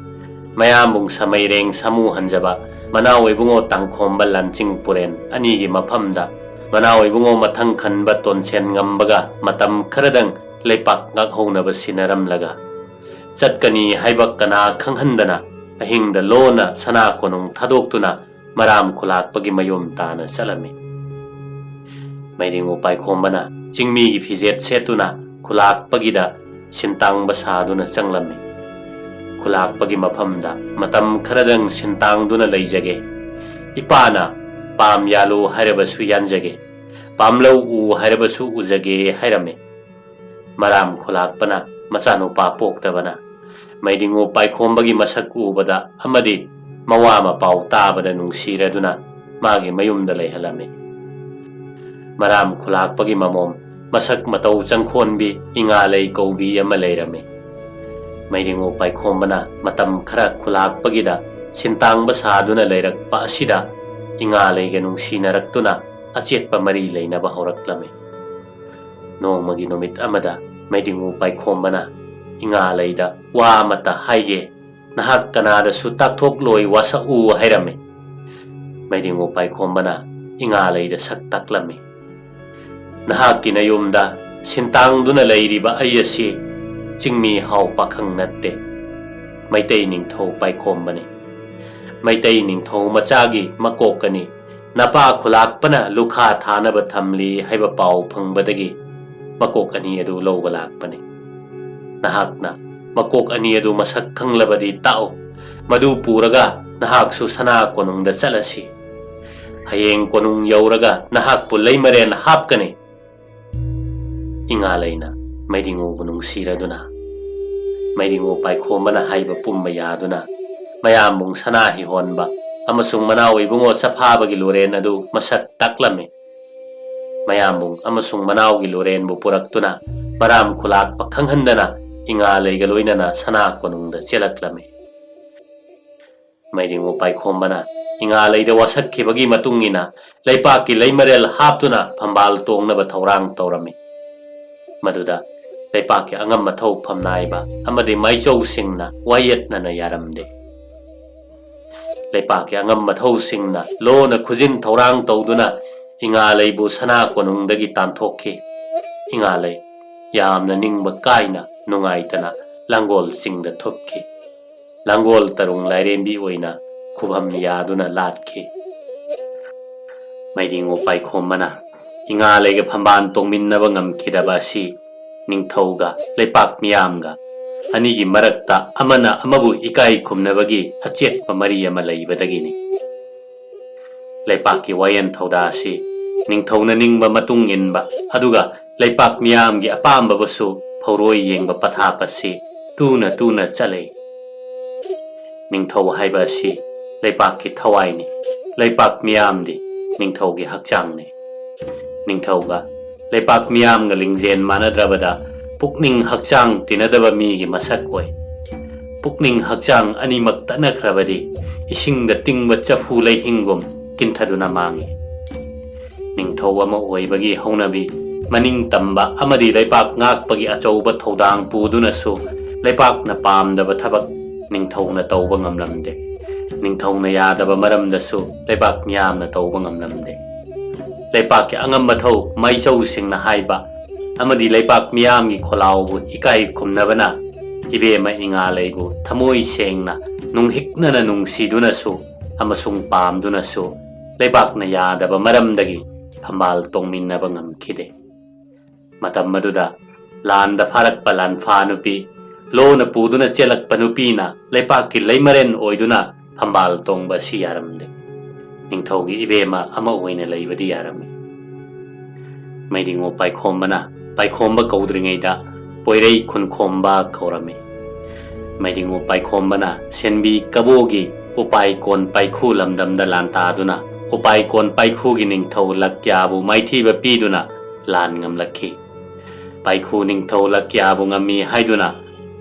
ꯃꯌꯥꯝꯕꯨꯡ ꯁꯃꯩꯔꯦꯡ ꯁꯥꯃꯨ ꯍꯟꯖꯕ ꯃꯅꯥꯎ ꯏꯕꯨꯡꯉꯣ ꯇꯥꯡꯈꯣꯝꯕ ꯂꯥꯟꯆꯤꯡ ꯄꯨꯔꯦꯟ ꯑꯅꯤꯒꯤ ꯃꯐꯝꯗ ꯃꯅꯥꯎ ꯏꯕꯨꯡꯉꯣ ꯃꯊꯪ ꯈꯟꯕ ꯇꯣꯟꯁꯦꯟ ꯉꯝꯕꯒ ꯃꯇꯝ ꯈꯔꯗꯪ ꯂꯩꯄꯥꯛ ꯉꯥꯛꯍꯧꯅꯕ ꯁꯤꯟꯅꯔꯝꯂꯒ, ꯆꯠꯀꯅꯤ ꯍꯥꯏꯕ ꯀꯅꯥ ꯈꯪꯍꯟꯗꯅ ꯑꯍꯤꯡꯗ ꯂꯣꯟꯅ ꯁꯅꯥ ꯀꯣꯅꯨꯡ ꯊꯥꯗꯣꯛꯇꯨꯅ ꯃꯔꯥꯝ ꯈꯨꯂꯥꯛꯄꯒꯤ ꯃꯌꯨꯝ ꯇꯥꯅ ꯆꯠꯂꯝꯃꯤ꯫ ꯃꯩꯗꯤꯡꯉꯨ ꯄꯥꯏꯈꯣꯝꯕꯅ ꯆꯤꯡꯃꯤꯒꯤ ꯐꯤꯖꯦꯠ ꯁꯦꯠꯇꯨꯅ ꯈꯨꯂꯥꯛꯄꯒꯤꯗ ꯁꯤꯟꯇꯥꯡꯕ ꯁꯥꯗꯨꯅ ꯆꯪꯂꯝꯃꯤ꯫ ꯈꯨꯂꯥꯛꯄꯒꯤ ꯃꯐꯝꯗ ꯃꯇꯝ ꯈꯔꯗꯪ ꯁꯤꯟꯇꯥꯡꯗꯨꯅ ꯂꯩꯖꯒꯦ꯫ ꯏꯄꯥꯅ ꯄꯥꯝ ꯌꯥꯜꯂꯨ ꯍꯥꯏꯔꯕꯁꯨ ꯌꯥꯟꯖꯒꯦ, ꯄꯥꯝꯂꯧ ꯎ ꯍꯥꯏꯔꯕꯁꯨ ꯎꯖꯒꯦ ꯍꯥꯏꯔꯝꯃꯤ꯫ ꯃꯔꯥꯝ ꯈꯨꯂꯥꯛꯄꯅ ꯃꯆꯥꯅꯨꯄꯥ ꯄꯣꯛꯇꯕꯅ ꯃꯩꯗꯤꯡꯉꯨ ꯄꯥꯏꯈꯣꯝꯕꯒꯤ ꯃꯁꯛ ꯎꯕꯗ ꯑꯃꯗꯤ ꯃꯋꯥ ꯃꯄꯥꯎ ꯇꯥꯕꯗ ꯅꯨꯡꯁꯤꯔꯗꯨꯅ ꯃꯥꯒꯤ ꯃꯌꯨꯝꯗ ꯂꯩꯍꯜꯂꯝꯃꯤ꯫ ꯃꯔꯥꯝ ꯈꯨꯂꯥꯛꯄꯒꯤ ꯃꯃꯣꯝ ꯃꯁꯛ ꯃꯇꯧ ꯆꯪꯈꯣꯟꯕꯤ ꯏꯉꯥꯂꯩ ꯀꯧꯕꯤ ꯑꯃ ꯂꯩꯔꯝꯃꯤ꯫ ꯃꯩꯗꯤꯡꯉꯨ ꯄꯥꯏꯈꯣꯝꯕꯅ ꯃꯇꯝ ꯈꯔ ꯈꯨꯂꯥꯛꯄꯒꯤꯗ ꯁꯤꯟꯇꯥꯡꯕ ꯁꯥꯗꯨꯅ ꯂꯩꯔꯛꯄ ꯑꯁꯤꯗ ꯏꯉꯥꯂꯩꯒ ꯅꯨꯡꯁꯤꯅꯔꯛꯇꯨꯅ ꯑꯆꯦꯠꯄ ꯃꯔꯤ ꯂꯩꯅꯕ ꯍꯧꯔꯛꯂꯝꯃꯤ꯫ ꯅꯣꯡꯃꯒꯤ ꯅꯨꯃꯤꯠ ꯑꯃꯗ ꯃꯩꯗꯤꯡꯉꯨ ꯄꯥꯏꯈꯣꯝꯕꯅ ꯏꯉꯥꯂꯩꯗ ꯋꯥ ꯑꯃꯠꯇ ꯍꯥꯏꯒꯦ, ꯅꯍꯥꯛ ꯀꯅꯥꯗꯁꯨ ꯇꯥꯛꯊꯣꯛꯂꯣꯏ ꯋꯥꯁꯛꯎ ꯍꯥꯏꯔꯝꯃꯤ꯫ ꯃꯩꯗꯤꯡꯉꯨ ꯄꯥꯏꯈꯣꯝꯕꯅ ꯏꯉꯥꯂꯩꯗ ꯁꯛ ꯇꯥꯛꯂꯝꯃꯤ꯫ ꯅꯍꯥꯛꯀꯤ ꯅꯌꯨꯝꯗ ꯁꯤꯟꯇꯥꯡꯗꯨꯅ ꯂꯩꯔꯤꯕ ꯑꯩ ꯑꯁꯤ ꯆꯤꯡꯃꯤ ꯍꯥꯎ ꯄꯥꯈꯪ ꯅꯠꯇꯦ, ꯃꯩꯇꯩ ꯅꯤꯡꯊꯧ ꯄꯥꯏꯈꯣꯝꯕꯅꯤ꯫ ꯃꯩꯇꯩ ꯅꯤꯡꯊꯧ ꯃꯆꯥꯒꯤ ꯃꯀꯣꯛ ꯑꯅꯤ ꯅꯄꯥ ꯈꯨꯂꯥꯛꯄꯅ ꯂꯨꯈꯥ ꯊꯥꯅꯕ ꯊꯝꯂꯤ ꯍꯥꯏꯕ ꯄꯥꯎ ꯐꯪꯕꯗꯒꯤ ꯃꯀꯣꯛ ꯑꯅꯤ ꯑꯗꯨ ꯂꯧꯕ ꯂꯥꯛꯄꯅꯤ꯫ ꯅꯍꯥꯛꯅ ꯃꯀꯣꯛ ꯑꯅꯤ ꯑꯗꯨ ꯃꯁꯛ ꯈꯪꯂꯕꯗꯤ ꯇꯥꯛꯎ꯫ ꯃꯗꯨ ꯄꯨꯔꯒ ꯅꯍꯥꯛꯁꯨ ꯁꯅꯥ ꯀꯣꯅꯨꯡꯗ ꯆꯠꯂꯁꯤ꯫ ꯍꯌꯦꯡ ꯀꯣꯅꯨꯡ ꯌꯧꯔꯒ ꯅꯍꯥꯛꯄꯨ ꯂꯩꯃꯔꯦꯟ ꯍꯥꯞꯀꯅꯤ꯫ ꯏꯉꯥꯂꯩꯅ ꯃꯩꯗꯤꯡꯉꯨꯕꯨ ꯅꯨꯡꯁꯤꯔꯗꯨꯅ, ꯃꯩꯔꯤꯉꯣ ꯄꯥꯏꯈꯣꯝꯕꯅ ꯍꯥꯏꯕ ꯄꯨꯝꯕ ꯌꯥꯗꯨꯅ ꯃꯌꯥꯝꯕꯨꯡ ꯁꯅꯥ ꯍꯤꯍꯣꯟꯕ ꯑꯃꯁꯨꯡ ꯃꯅꯥꯎ ꯏꯕꯨꯡꯉꯣ ꯆꯐꯥꯕꯒꯤ ꯂꯣꯔꯦꯟ ꯑꯗꯨ ꯃꯁꯛ ꯇꯥꯛꯂꯝꯃꯤ꯫ ꯃꯌꯥꯝꯕꯨꯡ ꯑꯃꯁꯨꯡ ꯃꯅꯥꯎꯒꯤ ꯂꯣꯔꯦꯟꯕꯨ ꯄꯨꯔꯛꯇꯨꯅ ꯃꯔꯥꯝ ꯈꯨꯂꯥꯛꯄ ꯈꯪꯍꯟꯗꯅ ꯏꯉꯥ ꯂꯩꯒ ꯂꯣꯏꯅꯅ ꯁꯅꯥ ꯀꯣꯅꯨꯡꯗ ꯆꯦꯜꯂꯛꯂꯝꯃꯤ꯫ ꯃꯩꯔꯤꯉꯣ ꯄꯥꯏꯈꯣꯝꯕꯅ ꯏꯉꯥ ꯂꯩꯗ ꯋꯥꯁꯛꯈꯤꯕꯒꯤ ꯃꯇꯨꯡ ꯏꯟꯅ ꯂꯩꯄꯥꯛꯀꯤ ꯂꯩꯃꯔꯦꯜ ꯍꯥꯞꯇꯨꯅ ꯐꯝꯕꯥꯜ ꯇꯣꯡꯅꯕ ꯊꯧꯔꯥꯡ ꯇꯧꯔꯝꯃꯤ꯫ ꯃꯗꯨꯗ ꯂꯩꯄꯥꯛꯀꯤ ꯑꯉꯝ ꯑꯊꯧ ꯐꯝꯅꯥꯏꯕ ꯑꯃꯗꯤ ꯃꯥꯏꯆꯧꯁꯤꯡꯅ ꯋꯥꯌꯦꯠꯅꯅ ꯌꯥꯔꯝꯗꯦ꯫ ꯂꯩꯄꯥꯛꯀꯤ ꯑꯉꯝ ꯑꯊꯧꯁꯤꯡꯅ ꯂꯣꯟꯅ ꯈꯨꯖꯤꯟ ꯊꯧꯔꯥꯡ ꯇꯧꯗꯨꯅ ꯏꯉꯥ ꯂꯩꯕꯨ ꯁꯅꯥ ꯀꯣꯅꯨꯡꯗꯒꯤ ꯇꯥꯟꯊꯣꯛꯈꯤ꯫ ꯏꯉꯥ ꯂꯩ ꯌꯥꯝꯅ ꯅꯤꯡꯕ ꯀꯥꯏꯅ ꯅꯨꯡꯉꯥꯏꯇꯅ ꯂꯥꯡꯒꯣꯜ ꯆꯤꯡꯗ ꯊꯨꯞꯈꯤ꯫ ꯂꯥꯡꯒꯣꯜ ꯇꯔꯨꯡ ꯂꯥꯏꯔꯦꯝꯕꯤ ꯑꯣꯏꯅ ꯈꯨꯕꯝ ꯌꯥꯗꯨꯅ ꯂꯥꯠꯈꯤ꯫ ꯃꯩꯔꯤꯉꯣ ꯄꯥꯏꯈꯣꯝꯕꯅ ꯏꯉꯥ ꯂꯩꯒ ꯐꯝꯕꯥꯜ ꯇꯣꯡꯃꯤꯟꯅꯕ ꯉꯝꯈꯤꯗꯕ ꯑꯁꯤ ꯅꯤꯡꯊꯧꯒ ꯂꯩꯄꯥꯛ ꯃꯤꯌꯥꯝꯒ ꯑꯅꯤꯒꯤ ꯃꯔꯛꯇ ꯑꯃꯅ ꯑꯃꯕꯨ ꯏꯀꯥꯏ ꯈꯨꯝꯅꯕꯒꯤ ꯑꯆꯦꯠꯄ ꯃꯔꯤ ꯑꯃ ꯂꯩꯕꯗꯒꯤꯅꯤ꯫ ꯂꯩꯄꯥꯛꯀꯤ ꯋꯥꯌꯦꯜ ꯊꯧꯗꯥ ꯑꯁꯤ ꯅꯤꯡꯊꯧꯅ ꯅꯤꯡꯕ ꯃꯇꯨꯡ ꯏꯟꯕ, ꯑꯗꯨꯒ ꯂꯩꯄꯥꯛ ꯃꯤꯌꯥꯝꯒꯤ ꯑꯄꯥꯝꯕꯕꯨꯁꯨ ꯐꯧꯔꯣꯏ ꯌꯦꯡꯕ ꯄꯊꯥꯞ ꯑꯁꯤ ꯇꯨꯅ ꯇꯨꯅ ꯆꯠꯂꯤ꯫ ꯅꯤꯡꯊꯧ ꯍꯥꯏꯕ ꯑꯁꯤ ꯂꯩꯄꯥꯛꯀꯤ ꯊꯋꯥꯏꯅꯤ, ꯂꯩꯄꯥꯛ ꯃꯤꯌꯥꯝꯗꯤ ꯅꯤꯡꯊꯧꯒꯤ ꯍꯛꯆꯥꯡꯅꯤ꯫ ꯅꯤꯡꯊꯧꯒ ꯂꯩꯄꯥꯛ ꯃꯤꯌꯥꯝꯒ ꯂꯤꯡꯖꯦꯜ ꯃꯥꯟꯅꯗ꯭ꯔꯕꯗ ꯄꯨꯛꯅꯤꯡ ꯍꯛꯆꯥꯡ ꯇꯤꯟꯅꯗꯕ ꯃꯤꯒꯤ ꯃꯁꯛ ꯑꯣꯏ꯫ ꯄꯨꯛꯅꯤꯡ ꯍꯛꯆꯥꯡ ꯑꯅꯤꯃꯛ ꯇꯠꯅꯈ꯭ꯔꯕꯗꯤ ꯏꯁꯤꯡꯗ ꯇꯤꯡꯕ ꯆꯐꯨ ꯂꯩꯍꯤꯡꯒꯨꯝ ꯀꯤꯟꯊꯗꯨꯅ ꯃꯥꯡꯏ꯫ ꯅꯤꯡꯊꯧ ꯑꯃ ꯑꯣꯏꯕꯒꯤ ꯍꯧꯅꯕꯤ, ꯃꯅꯤꯡ ꯇꯝꯕ ꯑꯃꯗꯤ ꯂꯩꯄꯥꯛ ꯉꯥꯛꯄꯒꯤ ꯑꯆꯧꯕ ꯊꯧꯗꯥꯡ ꯄꯨꯗꯨꯅꯁꯨ ꯂꯩꯄꯥꯛꯅ ꯄꯥꯝꯗꯕ ꯊꯕꯛ ꯅꯤꯡꯊꯧꯅ ꯇꯧꯕ ꯉꯝꯂꯝꯗꯦ꯫ ꯅꯤꯡꯊꯧꯅ ꯌꯥꯗꯕ ꯃꯔꯝꯗꯁꯨ ꯂꯩꯄꯥꯛ ꯃꯤꯌꯥꯝꯅ ꯇꯧꯕ ꯉꯝꯂꯝꯗꯦ꯫ ꯂꯩꯄꯥꯛꯀꯤ ꯑꯉꯝ ꯑꯊꯧ ꯃꯥꯏꯆꯧꯁꯤꯡꯅ ꯍꯥꯏꯕ ꯑꯃꯗꯤ ꯂꯩꯄꯥꯛ ꯃꯤꯌꯥꯝꯒꯤ ꯈꯣꯜꯂꯥꯎꯕꯨ ꯏꯀꯥꯏ ꯈꯨꯝꯅꯕꯅ ꯏꯕꯦꯝꯃ ꯏꯉꯥ ꯂꯩꯕꯨ ꯊꯃꯣꯏ ꯁꯦꯡꯅ ꯅꯨꯡꯍꯤꯛꯅꯅ ꯅꯨꯡꯁꯤꯗꯨꯅꯁꯨ ꯑꯃꯁꯨꯡ ꯄꯥꯝꯗꯨꯅꯁꯨ ꯂꯩꯕꯥꯛꯅ ꯌꯥꯗꯕ ꯃꯔꯝꯗꯒꯤ ꯐꯝꯕꯥꯜ ꯇꯣꯡꯃꯤꯟꯅꯕ ꯉꯝꯈꯤꯗꯦ꯫ ꯃꯇꯝ ꯑꯗꯨꯗ ꯂꯥꯟꯗ ꯐꯥꯔꯛꯄ ꯂꯥꯟꯐꯥ ꯅꯨꯄꯤ, ꯂꯣꯅ ꯄꯨꯗꯨꯅ ꯆꯦꯜꯂꯛꯄ ꯅꯨꯄꯤꯅ ꯂꯩꯄꯥꯛꯀꯤ ꯂꯩꯃꯔꯦꯟ ꯑꯣꯏꯗꯨꯅ ꯐꯝꯕꯥꯜ ꯇꯣꯡꯕ ꯑꯁꯤ ꯌꯥꯔꯝꯗꯦ꯫ ꯅꯤꯡꯊꯧꯒꯤ ꯏꯕꯦꯝꯃ ꯑꯃ ꯑꯣꯏꯅ ꯂꯩꯕꯗꯤ ꯌꯥꯔꯝꯃꯤ꯫ ꯃꯩꯔꯤꯉꯣ ꯄꯥꯏꯈꯣꯝꯕꯅ ꯄꯥꯏꯈꯣꯝꯕ ꯀꯧꯗ꯭ꯔꯤꯉꯩꯗ ꯄꯣꯏꯔꯩ ꯈꯨꯟꯈꯣꯝꯕ ꯀꯧꯔꯝꯃꯤ꯫ ꯃꯩꯗꯤꯡꯉꯨ ꯄꯥꯏꯈꯣꯝꯕꯅ ꯁꯦꯟꯕꯤ ꯀꯕꯣꯒꯤ ꯎꯄꯥꯏꯀꯣꯟ ꯄꯥꯏꯈꯨ ꯂꯝꯗꯝꯗ ꯂꯥꯟ ꯇꯥꯗꯨꯅ ꯎꯄꯥꯏꯀꯣꯟ ꯄꯥꯏꯈꯨꯒꯤ ꯅꯤꯡꯊꯧ ꯂꯛꯌꯥꯕꯨ ꯃꯥꯏꯊꯤꯕ ꯄꯤꯗꯨꯅ ꯂꯥꯟ ꯉꯝꯂꯛꯈꯤ꯫ ꯄꯥꯏꯈꯨ ꯅꯤꯡꯊꯧ ꯂꯛꯌꯥꯕꯨ ꯉꯝꯃꯤ ꯍꯥꯏꯗꯨꯅ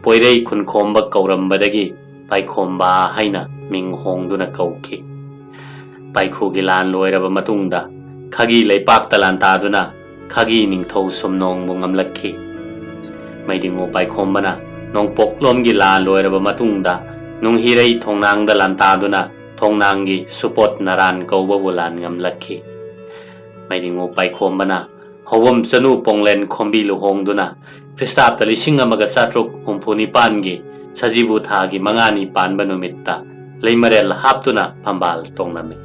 ꯄꯣꯏꯔꯩ ꯈꯨꯟꯈꯣꯝꯕ ꯀꯧꯔꯝꯕꯗꯒꯤ ꯄꯥꯏꯈꯣꯝꯕ ꯍꯥꯏꯅ ꯃꯤꯡ ꯍꯣꯡꯗꯨꯅ ꯀꯧꯈꯤ꯫ ꯄꯥꯏꯈꯨꯒꯤ ꯂꯥꯟ ꯂꯣꯏꯔꯕ ꯃꯇꯨꯡꯗ ꯈꯥꯒꯤ ꯂꯩꯄꯥꯛꯇ ꯂꯥꯟ ꯇꯥꯗꯨꯅ ꯈꯥꯒꯤ ꯅꯤꯡꯊꯧ ꯁꯨꯝꯅꯣꯡꯕꯨ ꯉꯝꯂꯛꯈꯤ꯫ ꯃꯩꯗꯤꯡꯉꯨ ꯄꯥꯏꯈꯣꯝꯕꯅ ꯅꯣꯡꯄꯣꯛꯂꯣꯝꯒꯤ ꯂꯥꯟ ꯂꯣꯏꯔꯕ ꯃꯇꯨꯡꯗ ꯅꯨꯡꯍꯤꯔꯩ ꯊꯣꯡꯅꯥꯡꯗ ꯂꯥꯟ ꯇꯥꯗꯨꯅ ꯊꯣꯡꯅꯥꯡꯒꯤ ꯁꯨꯄꯣꯠ ꯅꯔꯥꯟ ꯀꯧꯕꯕꯨ ꯂꯥꯟ ꯉꯝꯂꯛꯈꯤ꯫ ꯃꯩꯗꯤꯡꯉꯨ ꯄꯥꯏꯈꯣꯝꯕꯅ ꯍꯧꯕꯝ ꯆꯅꯨ ꯄꯣꯡꯂꯦꯟ ꯈꯣꯝꯕꯤ ꯂꯨꯍꯣꯡꯗꯨꯅ ꯈ꯭ꯔꯤꯁꯇꯥꯕꯗ ꯂꯤꯁꯤꯡ ꯑꯃꯒ ꯆꯥꯇ꯭ꯔꯨꯛ ꯍꯨꯝꯐꯨ ꯅꯤꯄꯥꯟꯒꯤ ꯁꯖꯤꯕꯨ ꯊꯥꯒꯤ ꯃꯉꯥꯅꯤ ꯄꯥꯟꯕ ꯅꯨꯃꯤꯠꯇ ꯂꯩꯃꯔꯦꯜ ꯍꯥꯞꯇꯨꯅ ꯐꯝꯕꯥꯜ ꯇꯣꯡꯂꯝꯃꯤ꯫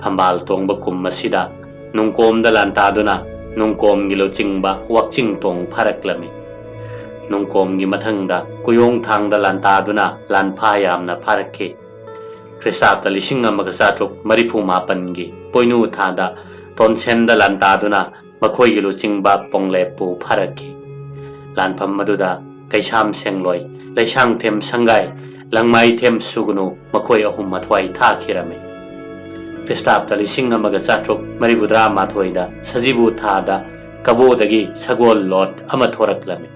ꯐꯝꯕꯥꯜ ꯇꯣꯡꯕ ꯀꯨꯝ ꯑꯁꯤꯗ ꯅꯨꯡꯀꯣꯝꯗ ꯂꯥꯟ ꯇꯥꯗꯨꯅ ꯅꯨꯡꯀꯣꯝꯒꯤ ꯂꯨꯆꯤꯡꯕ ꯋꯥꯛꯆꯤꯡ ꯇꯣꯡ ꯐꯥꯔꯛꯂꯝꯃꯤ꯫ ꯅꯨꯡꯀꯣꯝꯒꯤ ꯃꯊꯪꯗ ꯀꯨꯌꯣꯡ ꯊꯥꯡꯗ ꯂꯥꯟ ꯇꯥꯗꯨꯅ ꯂꯥꯟꯐꯥ ꯌꯥꯝꯅ ꯐꯥꯔꯛꯈꯤ꯫ ꯈ꯭ꯔꯤꯁꯇꯥꯕꯗ ꯂꯤꯁꯤꯡ ꯑꯃꯒ ꯆꯥꯇ꯭ꯔꯨꯛ ꯃꯔꯤꯐꯨ ꯃꯥꯄꯟꯒꯤ ꯄꯣꯏꯅꯨ ꯊꯥꯗ ꯇꯣꯟꯁꯦꯟꯗ ꯂꯥꯟ ꯇꯥꯗꯨꯅ ꯃꯈꯣꯏꯒꯤ ꯂꯨꯆꯤꯡꯕ ꯄꯣꯡꯂꯦꯞꯄꯨ ꯐꯥꯔꯛꯈꯤ꯫ ꯂꯥꯟꯐꯝ ꯑꯗꯨꯗ ꯀꯩꯁꯥꯝ ꯁꯦꯡꯂꯣꯏ, ꯂꯩꯁꯥꯡꯊꯦꯝ ꯁꯪꯒꯥꯏ, ꯂꯪꯃꯥꯏꯊꯦꯝ ꯁꯨꯒꯨꯅꯨ ꯃꯈꯣꯏ ꯑꯍꯨꯝ ꯃꯊ꯭ꯋꯥꯏ ꯊꯥꯈꯤꯔꯝꯃꯤ꯫ ꯈ꯭ꯔꯤꯁꯇꯥꯕꯗ ꯂꯤꯁꯤꯡ ꯑꯃꯒ ꯆꯥꯇ꯭ꯔꯨꯛ ꯃꯔꯤꯐꯨꯇꯔꯥ ꯃꯥꯊꯣꯏꯗ ꯁꯖꯤꯕꯨ ꯊꯥꯗ ꯀꯕꯣꯗꯒꯤ ꯁꯒꯣꯜ ꯂꯣꯠ ꯑꯃ ꯊꯣꯔꯛꯂꯝꯃꯤ꯫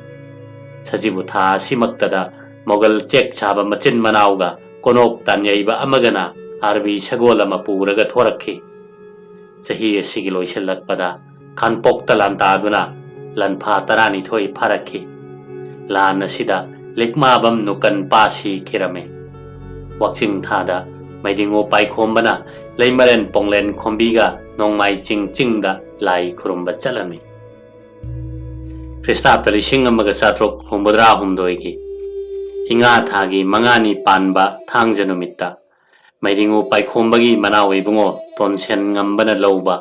ꯁꯖꯤꯕꯨ ꯊꯥ ꯑꯁꯤꯃꯛꯇꯗ ꯃꯣꯒꯜ ꯆꯦꯛ ꯁꯥꯕ ꯃꯆꯤꯟ ꯃꯅꯥꯎꯒ ꯀꯣꯅꯣꯛ ꯇꯥꯟꯌꯩꯕ ꯑꯃꯒꯅ ꯑꯥꯔꯕꯤ ꯁꯒꯣꯜ ꯑꯃ ꯄꯨꯔꯒ ꯊꯣꯔꯛꯈꯤ꯫ ꯆꯍꯤ ꯑꯁꯤꯒꯤ ꯂꯣꯏꯁꯤꯜꯂꯛꯄꯗ ꯈꯥꯟꯄꯣꯛꯇ ꯂꯥꯟꯇꯥꯗꯨꯅ ꯂꯥꯟꯐꯥ ꯇꯔꯥꯅꯤꯊꯣꯏ ꯐꯥꯔꯛꯈꯤ꯫ ꯂꯥꯟ ꯑꯁꯤꯗ ꯂꯤꯛꯃꯥꯕꯝ ꯅꯨꯀꯟ ꯄꯥ ꯁꯤꯈꯤꯔꯝꯃꯤ꯫ ꯋꯥꯛꯆꯤꯡ ꯊꯥꯗ ꯃꯩꯗꯤꯡꯉꯨ ꯄꯥꯏꯈꯣꯝꯕꯅ ꯂꯩꯃꯔꯦꯟ ꯄꯣꯡꯂꯦꯟ ꯈꯣꯝꯕꯤꯒ ꯅꯣꯡꯃꯥꯏ ꯆꯤꯡ ꯆꯤꯡꯗ ꯂꯥꯏ ꯈꯨꯔꯨꯝꯕ ꯆꯠꯂꯝꯃꯤ꯫ ꯈ꯭ꯔꯤꯁꯇꯥꯕꯗ ꯂꯤꯁꯤꯡ ꯑꯃꯒ ꯆꯥꯇ꯭ꯔꯨꯛ ꯍꯨꯝꯐꯨꯇꯔꯥ ꯍꯨꯝꯗꯣꯏꯒꯤ ꯏꯉꯥ ꯊꯥꯒꯤ ꯃꯉꯥꯅꯤ ꯄꯥꯟꯕ ꯊꯥꯡꯖ ꯅꯨꯃꯤꯠꯇ ꯃꯩꯗꯤꯡꯉꯨ ꯄꯥꯏꯈꯣꯝꯕꯒꯤ ꯃꯅꯥꯎ ꯏꯕꯨꯡꯉꯣ ꯇꯣꯟꯁꯦꯟ ꯉꯝꯕꯅ ꯂꯧꯕ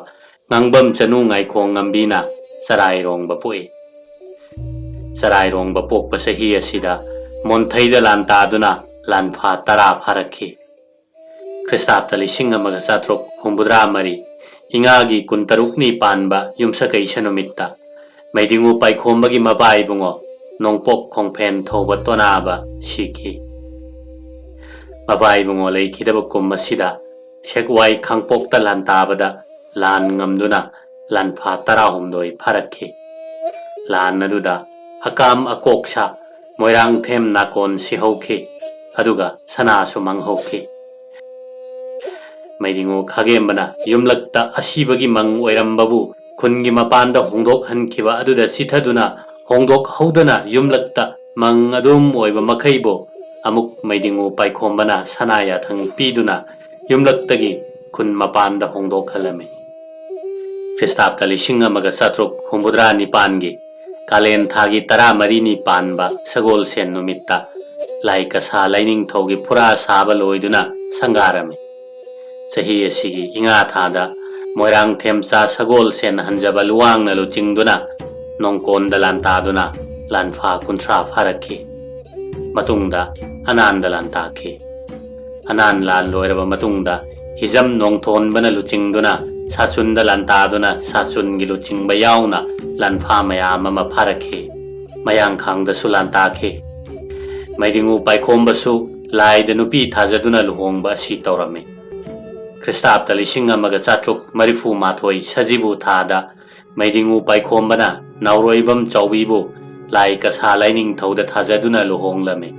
ꯉꯥꯡꯕꯝ ꯆꯅꯨ ꯉꯥꯏꯈꯣꯡ ꯉꯝꯕꯤꯅ ꯆꯔꯥꯏꯔꯣꯡꯕ ꯄꯣꯛꯏ꯫ ꯆꯔꯥꯏꯔꯣꯡꯕ ꯄꯣꯛꯄ ꯆꯍꯤ ꯑꯁꯤꯗ ꯃꯣꯟꯊꯩꯗ ꯂꯥꯟ ꯇꯥꯗꯨꯅ ꯂꯥꯟꯐꯥ ꯇꯔꯥ ꯐꯥꯔꯛꯈꯤ꯫ ꯈ꯭ꯔꯤꯁꯇꯥꯕꯗ ꯂꯤꯁꯤꯡ ꯑꯃꯒ ꯆꯥꯇ꯭ꯔꯨꯛ ꯍꯨꯝꯐꯨꯇꯔꯥ ꯃꯔꯤ ꯏꯉꯥꯒꯤ ꯀꯨꯟꯇꯔꯨꯛꯅꯤ ꯄꯥꯟꯕ ꯌꯨꯝꯁꯀꯩꯁ ꯅꯨꯃꯤꯠꯇ ꯃꯩꯗꯤꯡꯉꯨ ꯄꯥꯏꯈꯣꯝꯕꯒꯤ ꯃꯄꯥ ꯏꯕꯨꯡꯉꯣ ꯅꯣꯡꯄꯣꯛ ꯈꯣꯡꯐꯦꯟ ꯊꯧꯕ ꯇꯣꯅꯥꯕ ꯁꯤꯈꯤ꯫ ꯃꯄꯥ ꯏꯕꯨꯡꯉꯣ ꯂꯩꯈꯤꯗꯕ ꯀꯨꯝ ꯑꯁꯤꯗ ꯁꯦꯛꯋꯥꯏ ꯈꯥꯡꯄꯣꯛꯇ ꯂꯥꯟ ꯇꯥꯕꯗ ꯂꯥꯟ ꯉꯝꯗꯨꯅ ꯂꯥꯟꯐꯥ ꯇꯔꯥꯍꯨꯝꯗꯣꯏ ꯐꯥꯔꯛꯈꯤ꯫ ꯂꯥꯟ ꯑꯗꯨꯗ ꯑꯀꯥꯝ ꯑꯀꯣꯛꯁꯥ ꯃꯣꯏꯔꯥꯡꯊꯦꯝ ꯅꯥꯀꯣꯟ ꯁꯤꯍꯧꯈꯤ, ꯑꯗꯨꯒ ꯁꯅꯥꯁꯨ ꯃꯥꯡꯍꯧꯈꯤ꯫ ꯃꯩꯗꯤꯡꯉꯨ ꯈꯥꯒꯦꯝꯕꯅ ꯌꯨꯝꯂꯛꯇ ꯑꯁꯤꯕꯒꯤ ꯃꯪ ꯑꯣꯏꯔꯝꯕꯕꯨ ꯈꯨꯟꯒꯤ ꯃꯄꯥꯟꯗ ꯍꯣꯡꯗꯣꯛꯍꯟꯈꯤꯕ ꯑꯗꯨꯗ ꯆꯤꯊꯗꯨꯅ ꯍꯣꯡꯗꯣꯛꯍꯧꯗꯅ ꯌꯨꯝꯂꯛꯇ ꯃꯪ ꯑꯗꯨꯝ ꯑꯣꯏꯕ ꯃꯈꯩꯕꯨ ꯑꯃꯨꯛ ꯃꯩꯗꯤꯡꯉꯨ ꯄꯥꯏꯈꯣꯝꯕꯅ ꯁꯅꯥ ꯌꯥꯊꯪ ꯄꯤꯗꯨꯅ ꯌꯨꯝꯂꯛꯇꯒꯤ ꯈꯨꯟ ꯃꯄꯥꯟꯗ ꯍꯣꯡꯗꯣꯛꯍꯜꯂꯝꯃꯤ꯫ ꯈ꯭ꯔꯤꯁꯇꯥꯕꯇ ꯂꯤꯁꯤꯡ ꯑꯃꯒ ꯆꯥꯇ꯭ꯔꯨꯛ ꯍꯨꯝꯐꯨꯇꯔꯥ ꯅꯤꯄꯥꯟꯒꯤ ꯀꯥꯂꯦꯟ ꯊꯥꯒꯤ ꯇꯔꯥꯃꯔꯤꯅꯤ ꯄꯥꯟꯕ ꯁꯒꯣꯜꯁꯦꯟ ꯅꯨꯃꯤꯠꯇ ꯂꯥꯏ ꯀꯁꯥ ꯂꯥꯏꯅꯤꯡꯊꯧꯒꯤ ꯐꯨꯔꯥ ꯁꯥꯕ ꯂꯣꯏꯗꯨꯅ ꯁꯪꯒꯥꯔꯝꯃꯤ꯫ ꯆꯍꯤ ꯑꯁꯤꯒꯤ ꯏꯉꯥ ꯊꯥꯗ ꯃꯣꯏꯔꯥꯡ ꯊꯦꯝꯆꯥ ꯁꯒꯣꯜꯁꯦꯟ ꯍꯟꯖꯕ ꯂꯨꯋꯥꯡꯅ ꯂꯨꯆꯤꯡꯗꯨꯅ ꯅꯣꯡꯀꯣꯟꯗ ꯂꯥꯟꯇꯥꯗꯨꯅ ꯂꯥꯟꯐꯥ ꯀꯨꯟꯊ꯭ꯔꯥ ꯐꯥꯔꯛꯈꯤ꯫ ꯃꯇꯨꯡꯗ ꯑꯅꯥꯟꯗ ꯂꯥꯟꯇꯥꯈꯤ꯫ ꯑꯅꯥꯟ ꯂꯥꯟ ꯂꯣꯏꯔꯕ ꯃꯇꯨꯡꯗ ꯍꯤꯖꯝ ꯅꯣꯡꯊꯣꯟꯕꯅ ꯂꯨꯆꯤꯡꯗꯨꯅ ꯁꯥꯆꯨꯟꯗ ꯂꯥꯟꯇꯥꯗꯨꯅ ꯁꯥꯆꯨꯟꯒꯤ ꯂꯨꯆꯤꯡꯕ ꯌꯥꯎꯅ ꯂꯥꯟꯐꯥ ꯃꯌꯥꯝ ꯑꯃ ꯐꯥꯔꯛꯈꯤ꯫ ꯃꯌꯥꯡꯈꯥꯡꯗꯁꯨ ꯂꯥꯟꯇꯥꯈꯤ꯫ ꯃꯩꯗꯤꯡꯉꯨ ꯄꯥꯏꯈꯣꯝꯕꯁꯨ ꯂꯥꯏꯗ ꯅꯨꯄꯤ ꯊꯥꯖꯗꯨꯅ ꯂꯨꯍꯣꯡꯕ ꯑꯁꯤ ꯇꯧꯔꯝꯃꯤ꯫ ꯈ꯭ꯔꯤꯁꯇꯥꯕꯇ ꯂꯤꯁꯤꯡ ꯑꯃꯒ ꯆꯥꯇ꯭ꯔꯨꯛ ꯃꯔꯤꯐꯨ ꯃꯥꯊꯣꯏ ꯁꯖꯤꯕꯨ ꯊꯥꯗ ꯃꯩꯗꯤꯡꯉꯨ ꯄꯥꯏꯈꯣꯝꯕꯅ ꯅꯥꯎꯔꯣꯏꯕꯝ ꯆꯥꯎꯕꯤꯕꯨ ꯂꯥꯏ ꯀꯁꯥ ꯂꯥꯏꯅꯤꯡꯊꯧꯗ ꯊꯥꯖꯗꯨꯅ ꯂꯨꯍꯣꯡꯂꯝꯃꯤ꯫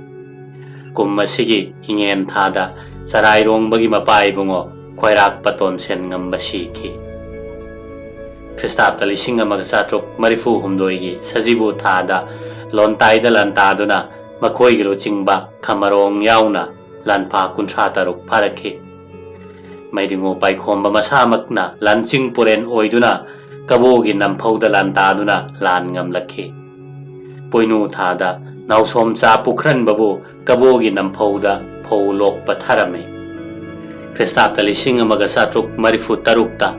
ꯀꯨꯝ ꯑꯁꯤꯒꯤ ꯏꯉꯦꯟ ꯊꯥꯗ ꯆꯔꯥꯏꯔꯣꯡꯕꯒꯤ ꯃꯄꯥ ꯏꯕꯨꯡꯉꯣ ꯈ꯭ꯋꯥꯏꯔꯥꯛꯄ ꯇꯣꯟꯁꯦꯟ ꯉꯝꯕ ꯁꯤꯈꯤ꯫ ꯈ꯭ꯔꯤꯁꯇꯥꯕꯇ ꯂꯤꯁꯤꯡ ꯑꯃꯒ ꯆꯥꯇ꯭ꯔꯨꯛ ꯃꯔꯤꯐꯨ ꯍꯨꯝꯗꯣꯏꯒꯤ ꯁꯖꯤꯕꯨ ꯊꯥꯗ ꯂꯣꯟꯇꯥꯏꯗ ꯂꯥꯟꯇꯥꯗꯨꯅ ꯃꯈꯣꯏꯒꯤ ꯂꯨꯆꯤꯡꯕ ꯈꯃꯔꯣꯡ ꯌꯥꯎꯅ ꯂꯥꯟꯐꯥ ꯀꯨꯟꯊ꯭ꯔꯥ ꯇꯔꯨꯛ ꯐꯥꯔꯛꯈꯤ꯫ ꯃꯩꯗꯤꯡꯉꯨ ꯄꯥꯏꯈꯣꯝꯕ ꯃꯁꯥꯃꯛꯅ ꯂꯥꯟꯆꯤꯡ ꯄꯨꯔꯦꯟ ꯑꯣꯏꯗꯨꯅ ꯀꯕꯣꯒꯤ ꯅꯝꯐꯧꯗ ꯂꯥꯟꯇꯥꯗꯨꯅ ꯂꯥꯟ ꯉꯝꯂꯛꯈꯤ꯫ ꯄꯣꯏꯅꯨ ꯊꯥꯗ ꯅꯥꯎꯁꯣꯝꯆꯥ ꯄꯨꯈ꯭ꯔꯟꯕꯕꯨ ꯀꯕꯣꯒꯤ ꯅꯝꯐꯧꯗ ꯐꯧ ꯂꯣꯛꯄ ꯊꯥꯔꯝꯃꯤ꯫ ꯈ꯭ꯔꯤꯁꯇꯥꯕꯇ ꯂꯤꯁꯤꯡ ꯑꯃꯒ ꯆꯥꯇ꯭ꯔꯨꯛ ꯃꯔꯤꯐꯨ ꯇꯔꯨꯛꯇ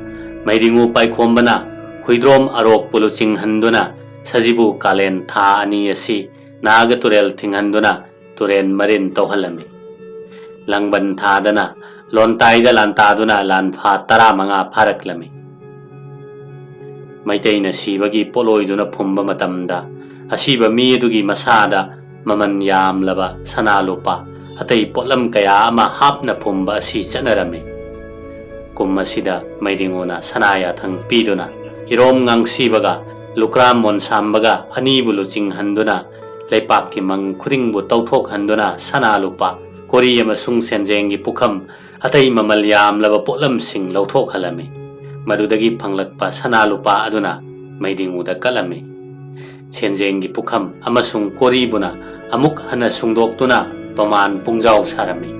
ꯃꯩꯗꯤꯡꯉꯨ ꯄꯥꯏꯈꯣꯝꯕꯅ ꯍꯨꯏꯗ꯭ꯔꯣꯝ ꯑꯔꯣꯛꯄꯨ ꯂꯨꯆꯤꯡꯍꯟꯗꯨꯅ ꯁꯖꯤꯕꯨ ꯀꯥꯂꯦꯟ ꯊꯥ ꯑꯅꯤ ꯑꯁꯤ ꯅꯥꯒ ꯇꯨꯔꯦꯜ ꯊꯤꯡꯍꯟꯗꯨꯅ ꯇꯨꯔꯦꯟ ꯃꯔꯤꯟ ꯇꯧꯍꯜꯂꯝꯃꯤ꯫ ꯂꯥꯡꯕꯟ ꯊꯥꯗꯅ ꯂꯣꯟꯇꯥꯏꯗ ꯂꯥꯟꯇꯥꯗꯨꯅ ꯂꯥꯟꯐꯥ ꯇꯔꯥꯃꯉꯥ ꯐꯥꯔꯛꯂꯝꯃꯤ꯫ ꯃꯩꯇꯩꯅ ꯁꯤꯕꯒꯤ ꯄꯣꯠꯂꯣꯏꯗꯨꯅ ꯐꯨꯝꯕ ꯃꯇꯝꯗ ꯑꯁꯤꯕ ꯃꯤ ꯑꯗꯨꯒꯤ ꯃꯁꯥꯗ ꯃꯃꯜ ꯌꯥꯝꯂꯕ ꯁꯅꯥ ꯂꯨꯄꯥ ꯑꯇꯩ ꯄꯣꯠꯂꯝ ꯀꯌꯥ ꯑꯃ ꯍꯥꯞꯅ ꯄꯨꯝꯕ ꯑꯁꯤ ꯆꯠꯅꯔꯝꯃꯤ꯫ ꯀꯨꯝ ꯑꯁꯤꯗ ꯃꯩꯗꯤꯡꯉꯨꯅ ꯁꯅꯥ ꯌꯥꯊꯪ ꯄꯤꯗꯨꯅ ꯏꯔꯣꯝ ꯉꯥꯡꯁꯤꯕꯒ ꯂꯨꯀ꯭ꯔꯥꯝ ꯃꯣꯟꯁꯥꯝꯕꯒ ꯑꯅꯤꯕꯨ ꯂꯨꯆꯤꯡꯍꯟꯗꯨꯅ ꯂꯩꯄꯥꯛꯀꯤ ꯃꯪ ꯈꯨꯗꯤꯡꯕꯨ ꯇꯧꯊꯣꯛꯍꯟꯗꯨꯅ ꯁꯅꯥ ꯂꯨꯄꯥ ꯀꯣꯔꯤ ꯑꯃꯁꯨꯡ ꯁꯦꯟꯖꯦꯡꯒꯤ ꯄꯨꯈꯝ ꯑꯇꯩ ꯃꯃꯜ ꯌꯥꯝꯂꯕ ꯄꯣꯠꯂꯝꯁꯤꯡ ꯂꯧꯊꯣꯛꯍꯜꯂꯝꯃꯤ꯫ ꯃꯗꯨꯗꯒꯤ ꯐꯪꯂꯛꯄ ꯁꯅꯥ ꯂꯨꯄꯥ ꯑꯗꯨꯅ ꯃꯩꯗꯤꯡꯉꯨꯗ ꯀꯠꯂꯝꯃꯤ꯫ ꯁꯦꯟꯖꯦꯡꯒꯤ ꯄꯨꯈꯝ ꯑꯃꯁꯨꯡ ꯀꯣꯔꯤꯕꯨꯅ ꯑꯃꯨꯛ ꯍꯟꯅ ꯁꯨꯡꯗꯣꯛꯇꯨꯅ ꯇꯣꯃꯥꯟ ꯄꯨꯡꯖꯥꯎ ꯁꯥꯔꯝꯃꯤ꯫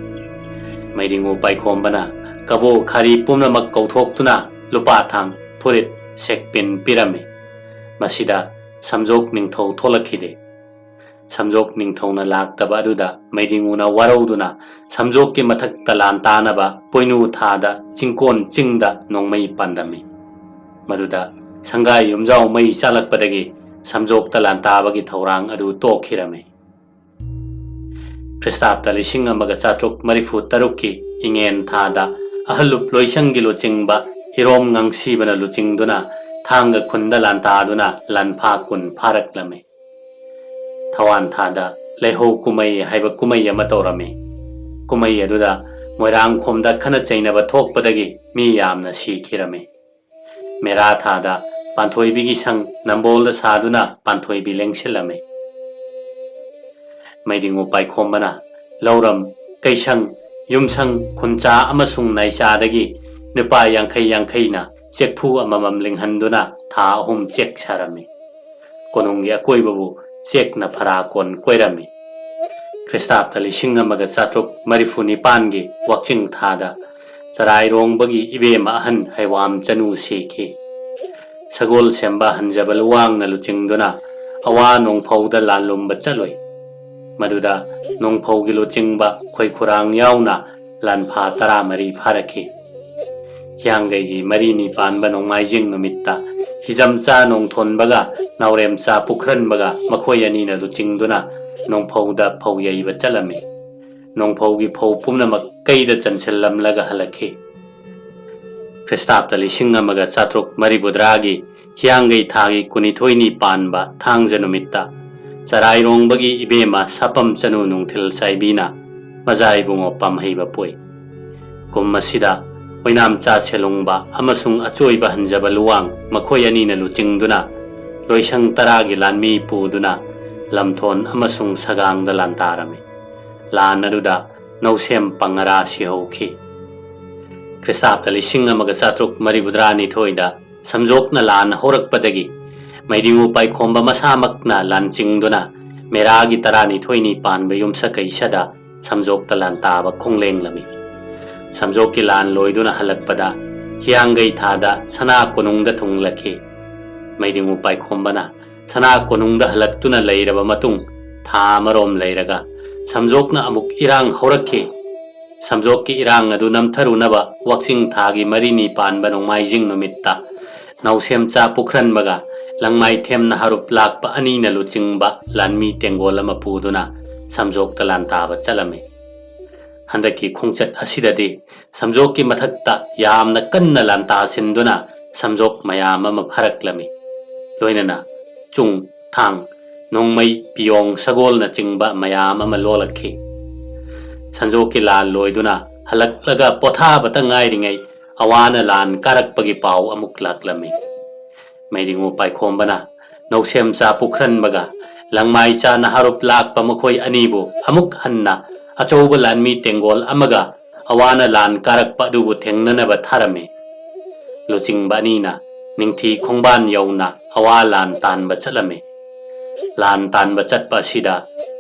ꯃꯩꯗꯤꯡꯉꯨ ꯄꯥꯏꯈꯣꯝꯕꯅ ꯀꯕꯣ ꯈꯥꯔꯤ ꯄꯨꯝꯅꯃꯛ ꯀꯧꯊꯣꯛꯇꯨꯅ ꯂꯨꯄꯥ ꯊꯥꯡ, ꯐꯨꯔꯤꯠ, ꯁꯦꯛꯄꯤꯟ ꯄꯤꯔꯝꯃꯤ꯫ ꯃꯁꯤꯗ ꯁꯝꯖꯣꯛ ꯅꯤꯡꯊꯧ ꯊꯣꯛꯂꯛꯈꯤꯗꯦ꯫ ꯁꯝꯖꯣꯛ ꯅꯤꯡꯊꯧꯅ ꯂꯥꯛꯇꯕ ꯑꯗꯨꯗ ꯃꯩꯗꯤꯡꯉꯨꯅ ꯋꯥꯔꯧꯗꯨꯅ ꯁꯝꯖꯣꯛꯀꯤ ꯃꯊꯛꯇ ꯂꯥꯟ ꯇꯥꯅꯕ ꯄꯣꯏꯅꯨ ꯊꯥꯗ ꯆꯤꯡꯀꯣꯟ ꯆꯤꯡꯗ ꯅꯣꯡꯃꯩ ꯄꯥꯟꯗꯝꯃꯤ꯫ ꯃꯗꯨꯗ ꯁꯪꯒꯥꯏ ꯌꯨꯝꯖꯥꯎ ꯃꯩ ꯆꯥꯛꯂꯛꯄꯗꯒꯤ ꯁꯝꯖꯣꯛꯇ ꯂꯥꯟ ꯇꯥꯕꯒꯤ ꯊꯧꯔꯥꯡ ꯑꯗꯨ ꯇꯣꯛꯈꯤꯔꯝꯃꯤ꯫ ꯈ꯭ꯔꯤꯁꯇꯥꯕꯇ ꯂꯤꯁꯤꯡ ꯑꯃꯒ ꯆꯥꯇ꯭ꯔꯨꯛ ꯃꯔꯤꯐꯨ ꯇꯔꯨꯛꯀꯤ ꯏꯉꯦꯟ ꯊꯥꯗ ꯑꯍꯜꯂꯨꯞ ꯂꯣꯏꯁꯪꯒꯤ ꯂꯨꯆꯤꯡꯕ ꯏꯔꯣꯝ ꯉꯥꯡꯁꯤꯕꯅ ꯂꯨꯆꯤꯡꯗꯨꯅ ꯊꯥꯡꯒ ꯈꯨꯟꯗ ꯂꯥꯟꯇꯥꯗꯨꯅ ꯂꯥꯟꯐꯥ ꯀꯨꯟ ꯐꯥꯔꯛꯂꯝꯃꯤ꯫ ꯊꯋꯥꯟ ꯊꯥꯗ ꯂꯩꯍꯧ ꯀꯨꯝꯍꯩ ꯍꯥꯏꯕ ꯀꯨꯝꯍꯩ ꯑꯃ ꯇꯧꯔꯝꯃꯤ꯫ ꯀꯨꯝꯍꯩ ꯑꯗꯨꯗ ꯃꯣꯏꯔꯥꯡꯈꯣꯝꯗ ꯈꯠꯅ ꯆꯩꯅꯕ ꯊꯣꯛꯄꯗꯒꯤ ꯃꯤ ꯌꯥꯝꯅ ꯁꯤꯈꯤꯔꯝꯃꯤ꯫ ꯃꯦꯔꯥ ꯊꯥꯗ ꯄꯥꯟꯊꯣꯏꯕꯤꯒꯤ ꯁꯪ ꯅꯝꯕꯣꯜꯗ ꯁꯥꯗꯨꯅ ꯄꯥꯟꯊꯣꯏꯕꯤ ꯂꯦꯡꯁꯤꯜꯂꯝꯃꯤ꯫ ꯃꯩꯗꯤꯡꯉꯨ ꯄꯥꯏꯈꯣꯝꯕꯅ ꯂꯧꯔꯝ, ꯀꯩꯁꯪ, ꯌꯨꯝꯁꯪ, ꯈꯨꯟꯆꯥ ꯑꯃꯁꯨꯡ ꯅꯥꯏꯆꯥꯗꯒꯤ ꯅꯨꯄꯥ ꯌꯥꯡꯈꯩ ꯌꯥꯡꯈꯩꯅ ꯆꯦꯛꯐꯨ ꯑꯃꯃꯝ ꯂꯤꯡꯍꯟꯗꯨꯅ ꯊꯥ ꯑꯍꯨꯝ ꯆꯦꯛ ꯁꯥꯔꯝꯃꯤ꯫ ꯀꯣꯅꯨꯡꯒꯤ ꯑꯀꯣꯏꯕꯕꯨ ꯆꯦꯛꯅ ꯐꯔꯥ ꯀꯣꯟ ꯀꯣꯏꯔꯝꯃꯤ꯫ ꯈ꯭ꯔꯤꯁꯇꯥꯕꯇ ꯂꯤꯁꯤꯡ ꯑꯃꯒ ꯆꯥꯇ꯭ꯔꯨꯛ ꯃꯔꯤꯐꯨ ꯅꯤꯄꯥꯟꯒꯤ ꯋꯥꯛꯆꯤꯡ ꯊꯥꯗ ꯆꯔꯥꯏꯔꯣꯡꯕꯒꯤ ꯏꯕꯦꯝꯃ ꯑꯍꯟ ꯍꯩꯋꯥꯝ ꯆꯅꯨ ꯁꯤꯈꯤ꯫ ꯁꯒꯣꯜ ꯁꯦꯝꯕ ꯍꯟꯖꯕ ꯂꯨꯋꯥꯡꯅ ꯂꯨꯆꯤꯡꯗꯨꯅ ꯑꯋꯥ ꯅꯣꯡꯐꯧꯗ ꯂꯥꯜꯂꯨꯝꯕ ꯆꯠꯂꯨꯏ꯫ ꯃꯗꯨꯗ ꯅꯣꯡꯐꯧꯒꯤ ꯂꯨꯆꯤꯡꯕ ꯈꯣꯏꯈꯨꯔꯥꯡ ꯌꯥꯎꯅ ꯂꯥꯟꯐꯥ ꯇꯔꯥꯃꯔꯤ ꯐꯥꯔꯛꯈꯤ꯫ ꯍꯤꯌꯥꯡꯒꯩꯒꯤ ꯃꯔꯤꯅꯤ ꯄꯥꯟꯕ ꯅꯣꯡꯃꯥꯏꯖꯤꯡ ꯅꯨꯃꯤꯠꯇ ꯍꯤꯖꯝꯆꯥ ꯅꯣꯡꯊꯣꯟꯕꯒ ꯅꯥꯎꯔꯦꯝꯆꯥ ꯄꯨꯈ꯭ꯔꯟꯕꯒ ꯃꯈꯣꯏ ꯑꯅꯤꯅ ꯂꯨꯆꯤꯡꯗꯨꯅ ꯅꯣꯡꯐꯧꯗ ꯐꯧ ꯌꯩꯕ ꯆꯠꯂꯝꯃꯤ꯫ ꯅꯣꯡꯐꯧꯒꯤ ꯐꯧ ꯄꯨꯝꯅꯃꯛ ꯀꯩꯗ ꯆꯟꯁꯤꯜꯂꯝꯂꯒ ꯍꯜꯂꯛꯈꯤ꯫ ꯈ꯭ꯔꯤꯁꯇꯥꯕꯇ ꯂꯤꯁꯤꯡ ꯑꯃꯒ ꯆꯥꯇ꯭ꯔꯨꯛ ꯃꯔꯤꯐꯨꯇꯔꯥꯒꯤ ꯍꯤꯌꯥꯡꯒꯩ ꯊꯥꯒꯤ ꯀꯨꯟꯅꯤꯊꯣꯏꯅꯤ ꯄꯥꯟꯕ ꯊꯥꯡꯖ ꯅꯨꯃꯤꯠꯇ ꯆꯔꯥꯏꯔꯣꯡꯕꯒꯤ ꯏꯕꯦꯝꯃ ꯁꯥꯄꯝ ꯆꯅꯨ ꯅꯨꯡꯊꯤꯜ ꯆꯥꯏꯕꯤꯅ ꯃꯖꯥ ꯏꯕꯨꯡꯉꯣ ꯄꯥꯝꯍꯩꯕ ꯄꯣꯛꯏ꯫ ꯀꯨꯝ ꯑꯁꯤꯗ ꯑꯣꯏꯅꯥꯝꯆꯥ ꯁꯦꯂꯨꯡꯕ ꯑꯃꯁꯨꯡ ꯑꯆꯣꯏꯕ ꯍꯟꯖꯕ ꯂꯨꯋꯥꯡ ꯃꯈꯣꯏ ꯑꯅꯤꯅ ꯂꯨꯆꯤꯡꯗꯨꯅ ꯂꯣꯏꯁꯪ ꯇꯔꯥꯒꯤ ꯂꯥꯟꯃꯤ ꯄꯨꯗꯨꯅ ꯂꯝꯊꯣꯟ ꯑꯃꯁꯨꯡ ꯁꯒꯥꯡꯗ ꯂꯥꯟꯗꯥꯔꯝꯃꯤ꯫ ꯂꯥꯟ ꯑꯗꯨꯗ ꯅꯧꯁꯦꯝ ꯄꯪꯉꯔꯥ ꯁꯤꯍꯧꯈꯤ꯫ ꯈ꯭ꯔꯤꯁꯇꯥꯕꯇ ꯂꯤꯁꯤꯡ ꯑꯃꯒ ꯆꯥꯇ꯭ꯔꯨꯛ ꯃꯔꯤꯐꯨꯇꯔꯥ ꯅꯤꯊꯣꯏꯗ ꯁꯝꯖꯣꯛꯅ ꯂꯥꯟ ꯍꯧꯔꯛꯄꯗꯒꯤ ꯃꯩꯗꯤꯡꯉꯨ ꯄꯥꯏꯈꯣꯝꯕ ꯃꯁꯥꯃꯛꯅ ꯂꯥꯟꯆꯤꯡꯗꯨꯅ ꯃꯦꯔꯥꯒꯤ ꯇꯔꯥꯅꯤꯊꯣꯏꯅꯤ ꯄꯥꯟꯕ ꯌꯨꯝꯁꯀꯩꯁꯗ ꯁꯝꯖꯣꯛꯇ ꯂꯥꯟꯇꯥꯕ ꯈꯣꯡꯂꯦꯡꯂꯝꯃꯤ꯫ ꯁꯝꯖꯣꯛꯀꯤ ꯂꯥꯟ ꯂꯣꯏꯗꯨꯅ ꯍꯜꯂꯛꯄꯗ ꯍꯤꯌꯥꯡꯒꯩ ꯊꯥꯗ ꯁꯅꯥ ꯀꯣꯅꯨꯡꯗ ꯊꯨꯡꯂꯛꯈꯤ꯫ ꯃꯩꯗꯤꯡꯉꯨ ꯄꯥꯏꯈꯣꯝꯕꯅ ꯁꯅꯥ ꯀꯣꯅꯨꯡꯗ ꯍꯜꯂꯛꯇꯨꯅ ꯂꯩꯔꯕ ꯃꯇꯨꯡ ꯊꯥ ꯑꯃꯔꯣꯝ ꯂꯩꯔꯒ ꯁꯝꯖꯣꯛꯅ ꯑꯃꯨꯛ ꯏꯔꯥꯡ ꯍꯧꯔꯛꯈꯤ꯫ ꯁꯝꯖꯣꯛꯀꯤ ꯏꯔꯥꯡ ꯑꯗꯨ ꯅꯝꯊꯔꯨꯅꯕ ꯋꯥꯛꯆꯤꯡ ꯊꯥꯒꯤ ꯃꯔꯤꯅꯤ ꯄꯥꯟꯕ ꯅꯣꯡꯃꯥꯏꯖꯤꯡ ꯅꯨꯃꯤꯠꯇ ꯅꯧꯁꯦꯝꯆꯥ ꯄꯨꯈ꯭ꯔꯟꯕꯒ ꯂꯪꯃꯥꯏꯊꯦꯝ ꯅꯍꯥꯔꯨꯞ ꯂꯥꯛꯄ ꯑꯅꯤꯅ ꯂꯨꯆꯤꯡꯕ ꯂꯥꯟꯃꯤ ꯇꯦꯡꯒꯣꯜ ꯑꯃ ꯄꯨꯗꯨꯅ ꯁꯝꯖꯣꯛꯇ ꯂꯥꯟꯇꯥꯕ ꯆꯠꯂꯝꯃꯤ꯫ ꯍꯟꯗꯛꯀꯤ ꯈꯣꯡꯆꯠ ꯑꯁꯤꯗꯗꯤ ꯁꯝꯖꯣꯛꯀꯤ ꯃꯊꯛꯇ ꯌꯥꯝꯅ ꯀꯟꯅ ꯂꯥꯟꯇꯥꯁꯤꯟꯗꯨꯅ ꯁꯝꯖꯣꯛ ꯃꯌꯥꯝ ꯑꯃ ꯐꯥꯔꯛꯂꯝꯃꯤ꯫ ꯂꯣꯏꯅꯅ ꯆꯨꯡ, ꯊꯥꯡ, ꯅꯣꯡꯃꯩ, ꯄꯤꯌꯣꯡ, ꯁꯒꯣꯜꯅꯆꯤꯡꯕ ꯃꯌꯥꯝ ꯑꯃ ꯂꯣꯜꯂꯛꯈꯤ꯫ ꯁꯝꯖꯣꯛꯀꯤ ꯂꯥꯟ ꯂꯣꯏꯗꯨꯅ ꯍꯜꯂꯛꯂꯒ ꯄꯣꯊꯥꯕꯇ ꯉꯥꯏꯔꯤꯉꯩ ꯑꯋꯥꯅ ꯂꯥꯟ ꯀꯥꯔꯛꯄꯒꯤ ꯄꯥꯎ ꯑꯃꯨꯛ ꯂꯥꯛꯂꯝꯃꯤ꯫ ꯃꯩꯗꯤꯡꯉꯨ ꯄꯥꯏꯈꯣꯝꯕꯅ ꯅꯧꯁꯦꯝꯆꯥ ꯄꯨꯈ꯭ꯔꯟꯕꯒ ꯂꯪꯃꯥꯏꯆꯥ ꯅꯍꯥꯔꯨꯞ ꯂꯥꯛꯄ ꯃꯈꯣꯏ ꯑꯅꯤꯕꯨ ꯑꯃꯨꯛ ꯍꯟꯅ ꯑꯆꯧꯕ ꯂꯥꯟꯃꯤ ꯇꯦꯡꯒꯣꯜ ꯑꯃꯒ ꯑꯋꯥꯅ ꯂꯥꯟ ꯀꯥꯔꯛꯄ ꯑꯗꯨꯕꯨ ꯊꯦꯡꯅꯅꯕ ꯊꯥꯔꯝꯃꯤ꯫ ꯂꯨꯆꯤꯡꯕ ꯑꯅꯤꯅ ꯅꯤꯡꯊꯤ ꯈꯣꯡꯕꯥꯟ ꯌꯧꯅ ꯑꯋꯥ ꯂꯥꯟ ꯇꯥꯟꯕ ꯆꯠꯂꯝꯃꯤ꯫ ꯂꯥꯟ ꯇꯥꯟꯕ ꯆꯠꯄ ꯑꯁꯤꯗ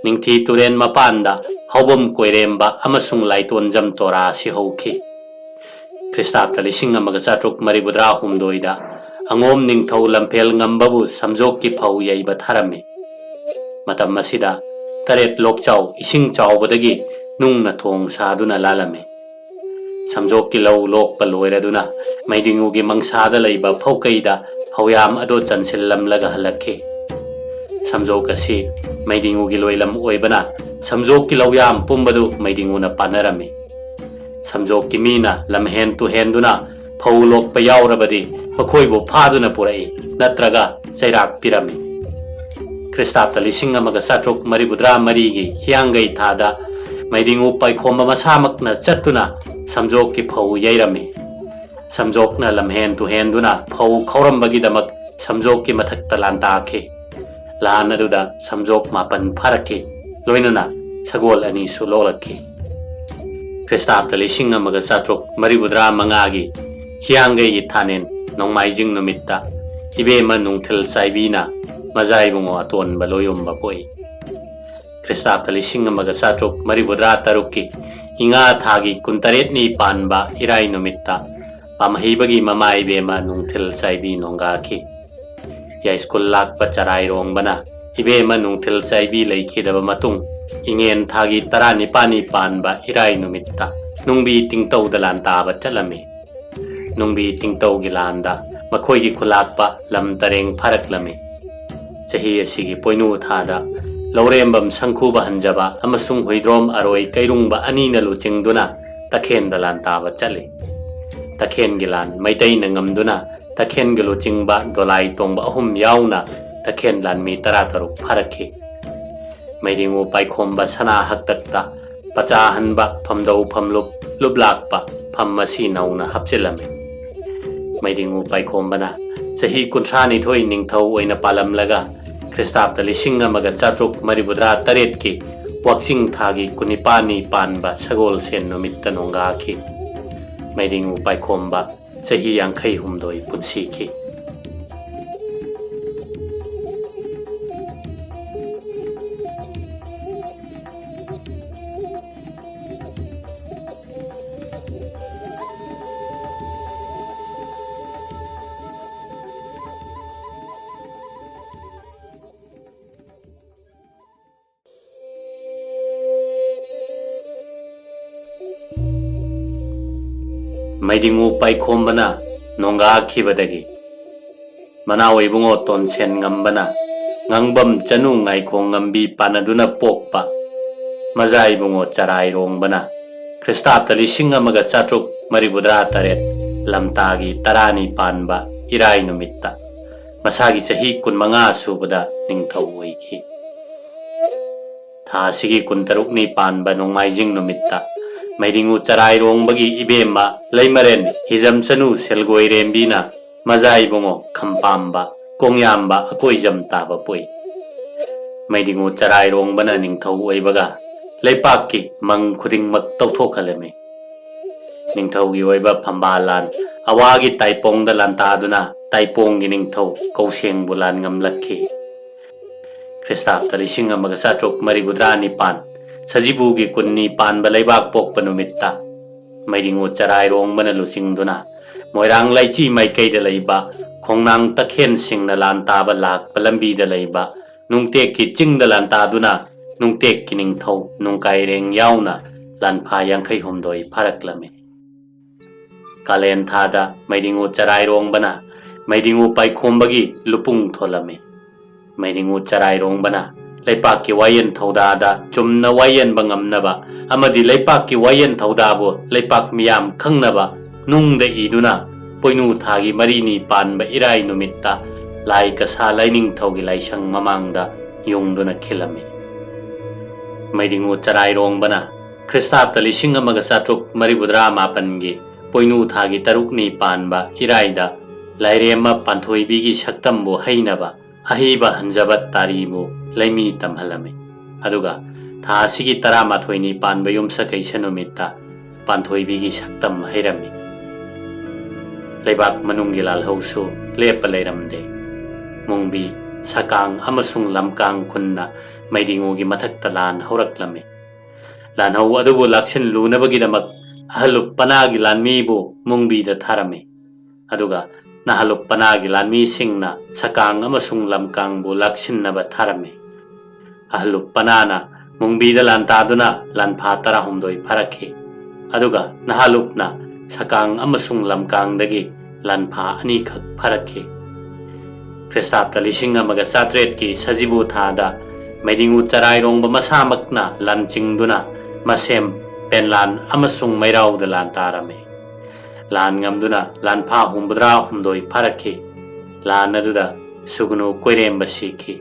ꯅꯤꯡꯊꯤ ꯇꯨꯔꯦꯟ ꯃꯄꯥꯟꯗ ꯍꯧꯕꯝ ꯀꯣꯏꯔꯦꯝꯕ ꯑꯃꯁꯨꯡ ꯂꯥꯏꯇꯣꯟꯖꯝ ꯇꯣꯔꯥ ꯑꯁꯤ ꯍꯧꯈꯤ꯫ ꯈ꯭ꯔꯤꯁꯇꯥꯕꯇ ꯂꯤꯁꯤꯡ ꯑꯃꯒ ꯆꯥꯇ꯭ꯔꯨꯛ ꯃꯔꯤꯐꯨꯇꯔꯥ ꯍꯨꯝꯗꯣꯏꯗ ꯑꯉꯣꯝ ꯅꯤꯡꯊꯧ ꯂꯝꯐꯦꯜ ꯉꯝꯕꯕꯨ ꯁꯝꯖꯣꯛꯀꯤ ꯐꯧ ꯌꯩꯕ ꯊꯥꯔꯝꯃꯤ꯫ ꯃꯇꯝ ꯑꯁꯤꯗ ꯇꯔꯦꯠ ꯂꯣꯛꯆꯥꯎ ꯏꯁꯤꯡ ꯆꯥꯎꯕꯗꯒꯤ ꯅꯨꯡꯅ ꯊꯣꯡ ꯁꯥꯗꯨꯅ ꯂꯥꯜꯂꯝꯃꯤ꯫ ꯁꯝꯖꯣꯛꯀꯤ ꯂꯧ ꯂꯣꯛꯄ ꯂꯣꯏꯔꯗꯨꯅ ꯃꯩꯗꯤꯡꯉꯨꯒꯤ ꯃꯪꯁꯥꯗ ꯂꯩꯕ ꯐꯧꯀꯩꯗ ꯐꯧꯌꯥꯝ ꯑꯗꯨ ꯆꯟꯁꯤꯜꯂꯝꯂꯒ ꯍꯜꯂꯛꯈꯤ꯫ ꯁꯝꯖꯣꯛ ꯑꯁꯤ ꯃꯩꯗꯤꯡꯉꯨꯒꯤ ꯂꯣꯏꯂꯝ ꯑꯣꯏꯕꯅ ꯁꯝꯖꯣꯛꯀꯤ ꯂꯧꯌꯥꯝ ꯄꯨꯝꯕꯗꯨ ꯃꯩꯗꯤꯡꯉꯨꯅ ꯄꯥꯟꯅꯔꯝꯃꯤ꯫ ꯁꯝꯖꯣꯛꯀꯤ ꯃꯤꯅ ꯂꯝꯍꯦꯟ ꯇꯨꯍꯦꯟꯗꯨꯅ ꯐꯧ ꯂꯣꯛꯄ ꯌꯥꯎꯔꯕꯗꯤ ꯃꯈꯣꯏꯕꯨ ꯐꯥꯗꯨꯅ ꯄꯨꯔꯛꯏ, ꯅꯠꯇ꯭ꯔꯒ ꯆꯩꯔꯥꯛ ꯄꯤꯔꯝꯃꯤ꯫ ꯈ꯭ꯔꯤꯁꯇꯥꯕꯇ ꯂꯤꯁꯤꯡ ꯑꯃꯒ ꯆꯥꯇ꯭ꯔꯨꯛ ꯃꯔꯤꯐꯨꯇꯔꯥ ꯃꯔꯤꯒꯤ ꯍꯤꯌꯥꯡꯒꯩ ꯊꯥꯗ ꯃꯩꯗꯤꯡꯉꯨ ꯄꯥꯏꯈꯣꯝꯕ ꯃꯁꯥꯃꯛꯅ ꯆꯠꯇꯨꯅ ꯁꯝꯖꯣꯛꯀꯤ ꯐꯧ ꯌꯩꯔꯝꯃꯤ꯫ ꯁꯝꯖꯣꯛꯅ ꯂꯝꯍꯦꯟ ꯇꯨꯍꯦꯟꯗꯨꯅ ꯐꯧ ꯈꯧꯔꯝꯕꯒꯤꯗꯃꯛ ꯁꯝꯖꯣꯛꯀꯤ ꯃꯊꯛꯇ ꯂꯥꯟꯗꯥꯈꯤ꯫ ꯂꯥꯟ ꯑꯗꯨꯗ ꯁꯝꯖꯣꯛ ꯃꯥꯄꯟ ꯐꯥꯔꯛꯈꯤ, ꯂꯣꯏꯅꯅ ꯁꯒꯣꯜ ꯑꯅꯤꯁꯨ ꯂꯣꯛꯂꯛꯈꯤ꯫ ꯈ꯭ꯔꯤꯁꯇꯥꯕꯇ ꯂꯤꯁꯤꯡ ꯑꯃꯒ ꯆꯥꯇ꯭ꯔꯨꯛ ꯃꯔꯤꯐꯨꯇꯔꯥ ꯃꯉꯥꯒꯤ ꯍꯤꯌꯥꯡꯒꯩꯒꯤ ꯊꯥꯅꯦꯟ ꯅꯣꯡꯃꯥꯏꯖꯤꯡ ꯅꯨꯃꯤꯠꯇ ꯏꯕꯦꯝꯃ ꯅꯨꯡꯊꯤꯜ ꯆꯥꯏꯕꯤꯅ ꯃꯖꯥꯏꯕꯨꯡꯉꯣ ꯑꯇꯣꯟꯕ ꯂꯣꯌꯨꯝꯕ ꯄꯣꯛꯏ꯫ ꯈ꯭ꯔꯤꯁꯇꯥꯕꯇ ꯂꯤꯁꯤꯡ ꯑꯃꯒ ꯆꯥꯇ꯭ꯔꯨꯛ ꯃꯔꯤꯐꯨꯇꯔꯥ ꯇꯔꯨꯛꯀꯤ ꯏꯉꯥ ꯊꯥꯒꯤ ꯀꯨꯟꯇꯔꯦꯠꯅꯤ ꯄꯥꯟꯕ ꯏꯔꯥꯏ ꯅꯨꯃꯤꯠꯇ ꯄꯥꯝꯍꯩꯕꯒꯤ ꯃꯃꯥ ꯏꯕꯦꯝꯃ ꯅꯨꯡꯊꯤꯜ ꯆꯥꯏꯕꯤ ꯅꯣꯡꯒꯥꯈꯤ꯫ ꯌꯥꯏꯁ꯭ꯀꯨꯜ ꯂꯥꯛꯄ ꯆꯔꯥꯏꯔꯣꯡꯕꯅ ꯏꯕꯦꯝꯃ ꯅꯨꯡꯊꯤꯜ ꯆꯥꯏꯕꯤ ꯂꯩꯈꯤꯗꯕ ꯃꯇꯨꯡ, ꯏꯉꯦꯟ ꯊꯥꯒꯤ ꯇꯔꯥꯅꯤꯄꯥꯟꯅꯤ ꯄꯥꯟꯕ ꯏꯔꯥꯏ ꯅꯨꯃꯤꯠꯇ ꯅꯨꯡꯕꯤ ꯇꯤꯡꯇꯧꯗ ꯂꯥꯟ ꯇꯥꯕ ꯆꯠꯂꯝꯃꯤ꯫ ꯅꯨꯡꯕꯤ ꯇꯤꯡꯇꯧꯒꯤ ꯂꯥꯟꯗ ꯃꯈꯣꯏꯒꯤ ꯈꯨꯂꯥꯛꯄ ꯂꯝ ꯇꯔꯦꯡ ꯐꯥꯔꯛꯂꯝꯃꯤ꯫ ꯆꯍꯤ ꯑꯁꯤꯒꯤ ꯄꯣꯏꯅꯨ ꯊꯥꯗ ꯂꯧꯔꯦꯝꯕꯝ ꯁꯪꯈꯨꯕ ꯍꯟꯖꯕ ꯑꯃꯁꯨꯡ ꯍꯨꯏꯗ꯭ꯔꯣꯝ ꯑꯔꯣꯏ ꯀꯩꯔꯨꯡꯕ ꯑꯅꯤꯅ ꯂꯨꯆꯤꯡꯗꯨꯅ ꯇꯈꯦꯟꯗ ꯂꯥꯟ ꯇꯥꯕ ꯆꯠꯂꯤ꯫ ꯇꯈꯦꯟꯒꯤ ꯂꯥꯟ ꯃꯩꯇꯩꯅ ꯉꯝꯗꯨꯅ ꯇꯈꯦꯟꯒꯤ ꯂꯨꯆꯤꯡꯕ ꯗꯣꯂꯥꯏ ꯇꯣꯡꯕ ꯑꯍꯨꯝ ꯌꯥꯎꯅ ꯇꯈꯦꯟ ꯂꯥꯟꯃꯤ ꯇꯔꯥꯇꯔꯨꯛ ꯐꯥꯔꯛꯈꯤ꯫ ꯃꯩꯗꯤꯡꯉꯨ ꯄꯥꯏꯈꯣꯝꯕ ꯁꯅꯥ ꯍꯛꯇꯛꯇ ꯄꯆꯥ ꯍꯟꯕ ꯐꯝꯗꯧ ꯐꯝꯂꯨꯞ ꯂꯨꯞꯂꯥꯛꯄ ꯐꯝ ꯑꯁꯤ ꯅꯧꯅ ꯍꯥꯞꯆꯤꯜꯂꯝꯃꯤ꯫ ꯃꯩꯗꯤꯡꯉꯨ ꯄꯥꯏꯈꯣꯝꯕꯅ ꯆꯍꯤ ꯀꯨꯟꯊ꯭ꯔꯥꯅꯤꯊꯣꯏ ꯅꯤꯡꯊꯧ ꯑꯣꯏꯅ ꯄꯥꯜꯂꯝꯂꯒ ꯈ꯭ꯔꯤꯁꯇꯥꯕꯇ ꯂꯤꯁꯤꯡ ꯑꯃꯒ ꯆꯥꯇ꯭ꯔꯨꯛ ꯃꯔꯤꯐꯨꯇꯔꯥ ꯇꯔꯦꯠꯀꯤ ꯋꯥꯛꯆꯤꯡ ꯊꯥꯒꯤ ꯀꯨꯟꯅꯤꯄꯥꯟꯅꯤ ꯄꯥꯟꯕ ꯁꯒꯣꯜꯁꯦꯟ ꯅꯨꯃꯤꯠꯇ ꯅꯣꯡꯒꯥꯈꯤ꯫ ꯃꯩꯗꯤꯡꯉꯨ ꯄꯥꯏꯈꯣꯝꯕ ꯆꯍꯤ ꯌꯥꯡꯈꯩ ꯍꯨꯝꯗꯣꯏ ꯄꯨꯟꯁꯤꯈꯤ꯫ ꯃꯩꯗꯤꯡꯉꯨ ꯄꯥꯏꯈꯣꯝꯕꯅ ꯅꯣꯡꯒꯥꯈꯤꯕꯗꯒꯤ ꯃꯅꯥꯎ ꯏꯕꯨꯡꯉꯣ ꯇꯣꯟꯁꯦꯟ ꯉꯝꯕꯅ ꯉꯥꯡꯕꯝ ꯆꯅꯨ ꯉꯥꯏꯈꯣꯡ ꯉꯝꯕꯤ ꯄꯥꯟꯅꯗꯨꯅ ꯄꯣꯛꯄ ꯃꯖꯥ ꯏꯕꯨꯡꯉꯣ ꯆꯔꯥꯏꯔꯣꯡꯕꯅ ꯈ꯭ꯔꯤꯁꯇꯥꯕꯇ ꯂꯤꯁꯤꯡ ꯑꯃꯒ ꯆꯥꯇ꯭ꯔꯨꯛ ꯃꯔꯤꯐꯨꯇꯔꯥ ꯇꯔꯦꯠ ꯂꯝꯇꯥꯒꯤ ꯇꯔꯥꯅꯤ ꯄꯥꯟꯕ ꯏꯔꯥꯏ ꯅꯨꯃꯤꯠꯇ ꯃꯁꯥꯒꯤ ꯆꯍꯤ ꯀꯨꯟꯃꯉꯥ ꯁꯨꯕꯗ ꯅꯤꯡꯊꯧ ꯑꯣꯏꯈꯤ꯫ ꯊꯥ ꯑꯁꯤꯒꯤ ꯀꯨꯟꯇꯔꯨꯛꯅꯤ ꯄꯥꯟꯕ ꯅꯣꯡꯃꯥꯏꯖꯤꯡ ꯅꯨꯃꯤꯠꯇ ꯃꯩꯗꯤꯡꯉꯨ ꯆꯔꯥꯏꯔꯣꯡꯕꯒꯤ ꯏꯕꯦꯝꯃ ꯂꯩꯃꯔꯦꯟ ꯍꯤꯖꯝꯆꯅꯨ ꯁꯦꯜꯒꯣꯏꯔꯦꯝꯕꯤꯅ ꯃꯖꯥ ꯏꯕꯨꯡꯉꯣ ꯈꯝꯄꯥꯝꯕ ꯀꯣꯡꯌꯥꯝꯕ ꯑꯀꯣꯏꯖꯝ ꯇꯥꯕ ꯄꯣꯛꯏ꯫ ꯃꯩꯗꯤꯡꯉꯨ ꯆꯔꯥꯏꯔꯣꯡꯕꯅ ꯅꯤꯡꯊꯧ ꯑꯣꯏꯕꯒ ꯂꯩꯄꯥꯛꯀꯤ ꯃꯪ ꯈꯨꯗꯤꯡꯃꯛ ꯇꯧꯊꯣꯛꯍꯜꯂꯝꯃꯤ꯫ ꯅꯤꯡꯊꯧꯒꯤ ꯑꯣꯏꯕ ꯐꯝꯕꯥꯜ ꯂꯥꯟ ꯑꯋꯥꯒꯤ ꯇꯥꯏꯄꯣꯡꯗ ꯂꯥꯟꯇꯥꯗꯨꯅ ꯇꯥꯏꯄꯣꯡꯒꯤ ꯅꯤꯡꯊꯧ ꯀꯧꯁꯦꯡꯕꯨ ꯂꯥꯟ ꯉꯝꯂꯛꯈꯤ꯫ ꯈ꯭ꯔꯤꯁꯇꯥꯕꯇ ꯂꯤꯁꯤꯡ ꯑꯃꯒ ꯆꯥꯇ꯭ꯔꯨꯛ ꯃꯔꯤꯐꯨꯇꯔꯥ ꯅꯤꯄꯥꯟ ꯁꯖꯤꯕꯨꯒꯤ ꯀꯨꯟꯅꯤ ꯄꯥꯟꯕ ꯂꯩꯕꯥꯛ ꯄꯣꯛꯄ ꯅꯨꯃꯤꯠꯇ ꯃꯩꯗꯤꯡꯉꯨ ꯆꯔꯥꯏꯔꯣꯡꯕꯅ ꯂꯨꯆꯤꯡꯗꯨꯅ ꯃꯣꯏꯔꯥꯡ ꯂꯩꯆꯤ ꯃꯥꯏꯀꯩꯗ ꯂꯩꯕ ꯈꯣꯡꯅꯥꯡ ꯇꯈꯦꯟꯁꯤꯡꯅ ꯂꯥꯟ ꯇꯥꯕ ꯂꯥꯛꯄ ꯂꯝꯕꯤꯗ ꯂꯩꯕ ꯅꯨꯡꯇꯦꯛꯀꯤ ꯆꯤꯡꯗ ꯂꯥꯟꯇꯥꯗꯨꯅ ꯅꯨꯡꯇꯦꯛꯀꯤ ꯅꯤꯡꯊꯧ ꯅꯣꯡꯀꯥꯏꯔꯦꯡ ꯌꯥꯎꯅ ꯂꯥꯟꯐꯥ ꯌꯥꯡꯈꯩ ꯍꯨꯝꯗꯣꯏ ꯐꯥꯔꯛꯂꯝꯃꯤ꯫ ꯀꯥꯂꯦꯟ ꯊꯥꯗ ꯃꯩꯗꯤꯡꯉꯨ ꯆꯔꯥꯏꯔꯣꯡꯕꯅ ꯃꯩꯗꯤꯡꯉꯨ ꯄꯥꯏꯈꯣꯝꯕꯒꯤ ꯂꯨꯄꯨꯡ ꯊꯣꯜꯂꯝꯃꯤ꯫ ꯃꯩꯗꯤꯡꯉꯨ ꯆꯔꯥꯏꯔꯣꯡꯕꯅ ꯂꯩꯄꯥꯛꯀꯤ ꯋꯥꯌꯦꯟ ꯊꯧꯗꯥꯗ ꯆꯨꯝꯅ ꯋꯥꯌꯦꯟꯕ ꯉꯝꯅꯕ ꯑꯃꯗꯤ ꯂꯩꯄꯥꯛꯀꯤ ꯋꯥꯌꯦꯟ ꯊꯧꯗꯥꯕꯨ ꯂꯩꯄꯥꯛ ꯃꯤꯌꯥꯝ ꯈꯪꯅꯕ ꯅꯨꯡꯗ ꯏꯗꯨꯅ ꯄꯣꯏꯅꯨ ꯊꯥꯒꯤ ꯃꯔꯤꯅꯤ ꯄꯥꯟꯕ ꯏꯔꯥꯏ ꯅꯨꯃꯤꯠꯇ ꯂꯥꯏ ꯀꯁꯥ ꯂꯥꯏꯅꯤꯡꯊꯧꯒꯤ ꯂꯥꯏꯁꯪ ꯃꯃꯥꯡꯗ ꯌꯨꯡꯗꯨꯅ ꯈꯤꯜꯂꯝꯃꯤ꯫ ꯃꯩꯗꯤꯡꯉꯨ ꯆꯔꯥꯏꯔꯣꯡꯕꯅ ꯈ꯭ꯔꯤꯁꯇꯥꯕꯇ ꯂꯤꯁꯤꯡ ꯑꯃꯒ ꯆꯥꯇ꯭ꯔꯨꯛ ꯃꯔꯤꯐꯨꯇꯔꯥ ꯃꯥꯄꯟꯒꯤ ꯄꯣꯏꯅꯨ ꯊꯥꯒꯤ ꯇꯔꯨꯛꯅꯤ ꯄꯥꯟꯕ ꯏꯔꯥꯏꯗ ꯂꯥꯏꯔꯦꯝꯃ ꯄꯥꯟꯊꯣꯏꯕꯤꯒꯤ ꯁꯛꯇꯝꯕꯨ ꯍꯩꯅꯕ ꯑꯍꯩꯕ ꯍꯟꯖꯕ ꯇꯥꯔꯤꯕꯨ ꯂꯩꯃꯤ ꯇꯝꯍꯜꯂꯝꯃꯤ꯫ ꯑꯗꯨꯒ ꯊꯥ ꯑꯁꯤꯒꯤ ꯇꯔꯥꯃꯥꯊꯣꯏꯅꯤ ꯄꯥꯟꯕ ꯌꯨꯝꯁꯀꯩꯁ ꯅꯨꯃꯤꯠꯇ ꯄꯥꯟꯊꯣꯏꯕꯤꯒꯤ ꯁꯛꯇꯝ ꯍꯩꯔꯝꯃꯤ꯫ ꯂꯩꯕꯥꯛ ꯃꯅꯨꯡꯒꯤ ꯂꯥꯜꯍꯧꯁꯨ ꯂꯦꯞꯄ ꯂꯩꯔꯝꯗꯦ꯫ ꯃꯨꯡꯕꯤ, ꯁꯀꯥꯡ ꯑꯃꯁꯨꯡ ꯂꯝꯀꯥꯡ ꯈꯨꯟꯅ ꯃꯩꯗꯤꯡꯉꯨꯒꯤ ꯃꯊꯛꯇ ꯂꯥꯟ ꯍꯧꯔꯛꯂꯝꯃꯤ꯫ ꯂꯥꯟꯍꯧ ꯑꯗꯨꯕꯨ ꯂꯥꯛꯁꯤꯜꯂꯨꯅꯕꯒꯤꯗꯃꯛ ꯑꯍꯜꯂꯨꯞ ꯄꯅꯥꯒꯤ ꯂꯥꯟꯃꯤꯕꯨ ꯃꯨꯡꯕꯤꯗ ꯊꯥꯔꯝꯃꯤ꯫ ꯑꯗꯨꯒ ꯅꯍꯥꯂꯨꯞ ꯄꯅꯥꯒꯤ ꯂꯥꯟꯃꯤꯁꯤꯡꯅ ꯁꯀꯥꯡ ꯑꯃꯁꯨꯡ ꯂꯝꯀꯥꯡꯕꯨ ꯂꯥꯛꯁꯤꯟꯅꯕ ꯊꯥꯔꯝꯃꯤ꯫ ꯑꯍꯜꯂꯨꯞ ꯄꯅꯥꯅ ꯃꯨꯡꯕꯤꯗ ꯂꯥꯟꯇꯥꯗꯨꯅ ꯂꯥꯟꯐꯥ ꯇꯔꯥꯍꯨꯝꯗꯣꯏ ꯐꯥꯔꯛꯈꯤ꯫ ꯑꯗꯨꯒ ꯅꯍꯥꯂꯨꯞꯅ ꯁꯀꯥꯡ ꯑꯃꯁꯨꯡ ꯂꯝꯀꯥꯡꯗꯒꯤ ꯂꯥꯟꯐꯥ ꯑꯅꯤꯈꯛ ꯐꯥꯔꯛꯈꯤ꯫ ꯈ꯭ꯔꯤꯁꯇꯥꯕꯇ ꯂꯤꯁꯤꯡ ꯑꯃꯒ ꯆꯥꯇ꯭ꯔꯦꯠꯀꯤ ꯁꯖꯤꯕꯨ ꯊꯥꯗ ꯃꯩꯗꯤꯡꯉꯨ ꯆꯔꯥꯏꯔꯣꯡꯕ ꯃꯁꯥꯃꯛꯅ ꯂꯥꯟꯆꯤꯡꯗꯨꯅ ꯃꯁꯦꯝ, ꯄꯦꯟꯂꯥꯟ ꯑꯃꯁꯨꯡ ꯃꯩꯔꯥꯎꯗ ꯂꯥꯟ ꯇꯥꯔꯝꯃꯤ꯫ ꯂꯥꯟ ꯉꯝꯗꯨꯅ ꯂꯥꯟꯐꯥ ꯍꯨꯝꯐꯨꯇꯔꯥ ꯍꯨꯝꯗꯣꯏ ꯐꯥꯔꯛꯈꯤ꯫ ꯂꯥꯟ ꯑꯗꯨꯗ ꯁꯨꯒꯨꯅꯨ ꯀꯣꯏꯔꯦꯝꯕ ꯁꯤꯈꯤ꯫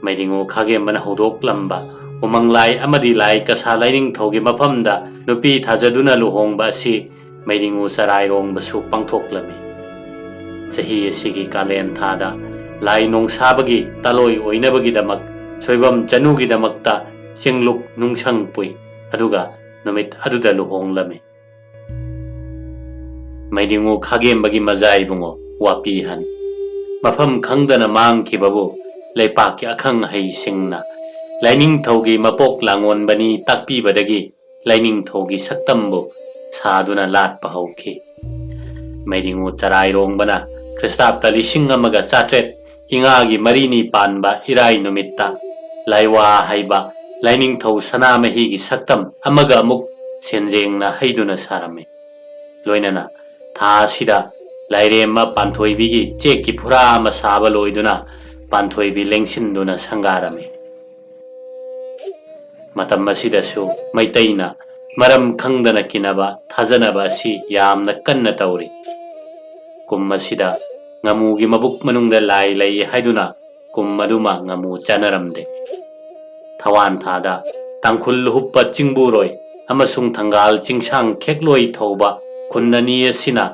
ꯃꯩꯗꯤꯡꯉꯨ ꯈꯥꯒꯦꯝꯕꯅ ꯍꯧꯗꯣꯛꯂꯝꯕ ꯎꯃꯪ ꯂꯥꯏ ꯑꯃꯗꯤ ꯂꯥꯏ ꯀꯁꯥ ꯂꯥꯏꯅꯤꯡꯊꯧꯒꯤ ꯃꯐꯝꯗ ꯅꯨꯄꯤ ꯊꯥꯖꯗꯨꯅ ꯂꯨꯍꯣꯡꯕ ꯑꯁꯤ ꯃꯩꯗꯤꯡꯉꯨ ꯆꯔꯥꯏꯔꯣꯡꯕꯁꯨ ꯄꯥꯡꯊꯣꯛꯂꯝꯃꯤ꯫ ꯆꯍꯤ ꯑꯁꯤꯒꯤ ꯀꯥꯂꯦꯟ ꯊꯥꯗ ꯂꯥꯏ ꯅꯣꯡꯁꯥꯕꯒꯤ ꯇꯥꯂꯣꯏ ꯑꯣꯏꯅꯕꯒꯤꯗꯃꯛ ꯁꯣꯏꯕꯝ ꯆꯅꯨꯒꯤꯗꯃꯛꯇ ꯆꯤꯡꯂꯨꯛ ꯅꯨꯡꯁꯪ ꯄꯨꯏ, ꯑꯗꯨꯒ ꯅꯨꯃꯤꯠ ꯑꯗꯨꯗ ꯂꯨꯍꯣꯡꯂꯝꯃꯤ꯫ ꯃꯩꯗꯤꯡꯉꯨ ꯈꯥꯒꯦꯝꯕꯒꯤ ꯃꯖꯥ ꯏꯕꯨꯡꯉꯣ ꯋꯥꯄꯤꯍꯟ꯫ ꯃꯐꯝ ꯈꯪꯗꯅ ꯃꯥꯡꯈꯤꯕꯕꯨ ꯂꯩꯄꯥꯛꯀꯤ ꯑꯈꯪ ꯑꯍꯩꯁꯤꯡꯅ ꯂꯥꯏꯅꯤꯡꯊꯧꯒꯤ ꯃꯄꯣꯛ ꯂꯥꯡꯑꯣꯟꯕꯅꯤ ꯇꯥꯛꯄꯤꯕꯗꯒꯤ ꯂꯥꯏꯅꯤꯡꯊꯧꯒꯤ ꯁꯛꯇꯝꯕꯨ ꯁꯥꯗꯨꯅ ꯂꯥꯠꯄ ꯍꯧꯈꯤ꯫ ꯃꯩꯗꯤꯡꯉꯨ ꯆꯔꯥꯏꯔꯣꯡꯕꯅ ꯈ꯭ꯔꯤꯁꯇꯥꯕꯇ ꯂꯤꯁꯤꯡ ꯑꯃꯒ ꯆꯥꯇ꯭ꯔꯦꯠ ꯏꯉꯥꯒꯤ ꯃꯔꯤꯅꯤ ꯄꯥꯟꯕ ꯏꯔꯥꯏ ꯅꯨꯃꯤꯠꯇ ꯂꯥꯏꯋꯥ ꯍꯥꯏꯕ ꯂꯥꯏꯅꯤꯡꯊꯧ ꯁꯅꯥꯃꯍꯤꯒꯤ ꯁꯛꯇꯝ ꯑꯃꯒ ꯑꯃꯨꯛ ꯁꯦꯟꯖꯦꯡꯅ ꯍꯩꯗꯨꯅ ꯁꯥꯔꯝꯃꯤ꯫ ꯂꯣꯏꯅꯅ ꯊꯥ ꯑꯁꯤꯗ ꯂꯥꯏꯔꯦꯝꯃ ꯄꯥꯟꯊꯣꯏꯕꯤꯒꯤ ꯆꯦꯛꯀꯤ ꯐꯨꯔꯥ ꯑꯃ ꯁꯥꯕ ꯂꯣꯏꯗꯨꯅ ꯄꯥꯟꯊꯣꯏꯕꯤ ꯂꯦꯡꯁꯤꯟꯗꯨꯅ ꯁꯪꯒꯥꯔꯝꯃꯤ꯫ ꯃꯇꯝ ꯑꯁꯤꯗꯁꯨ ꯃꯩꯇꯩꯅ ꯃꯔꯝ ꯈꯪꯗꯅ ꯀꯤꯅꯕ ꯊꯥꯖꯅꯕ ꯑꯁꯤ ꯌꯥꯝꯅ ꯀꯟꯅ ꯇꯧꯔꯤ꯫ ꯀꯨꯝ ꯑꯁꯤꯗ ꯉꯥꯃꯨꯒꯤ ꯃꯕꯨꯛ ꯃꯅꯨꯡꯗ ꯂꯥꯏ ꯂꯩ ꯍꯥꯏꯗꯨꯅ ꯀꯨꯝ ꯑꯗꯨꯃ ꯉꯥꯃꯨ ꯆꯥꯅꯔꯝꯗꯦ꯫ ꯊꯋꯥꯟ ꯊꯥꯗ ꯇꯥꯡꯈꯨꯜ ꯂꯨꯍꯨꯞꯄ ꯆꯤꯡꯕꯨꯔꯣꯏ ꯑꯃꯁꯨꯡ ꯊꯪꯒꯥꯜ ꯆꯤꯡꯁꯥꯡ ꯈꯦꯛꯂꯣꯏ ꯊꯧꯕ ꯈꯨꯟ ꯑꯅꯤ ꯑꯁꯤꯅ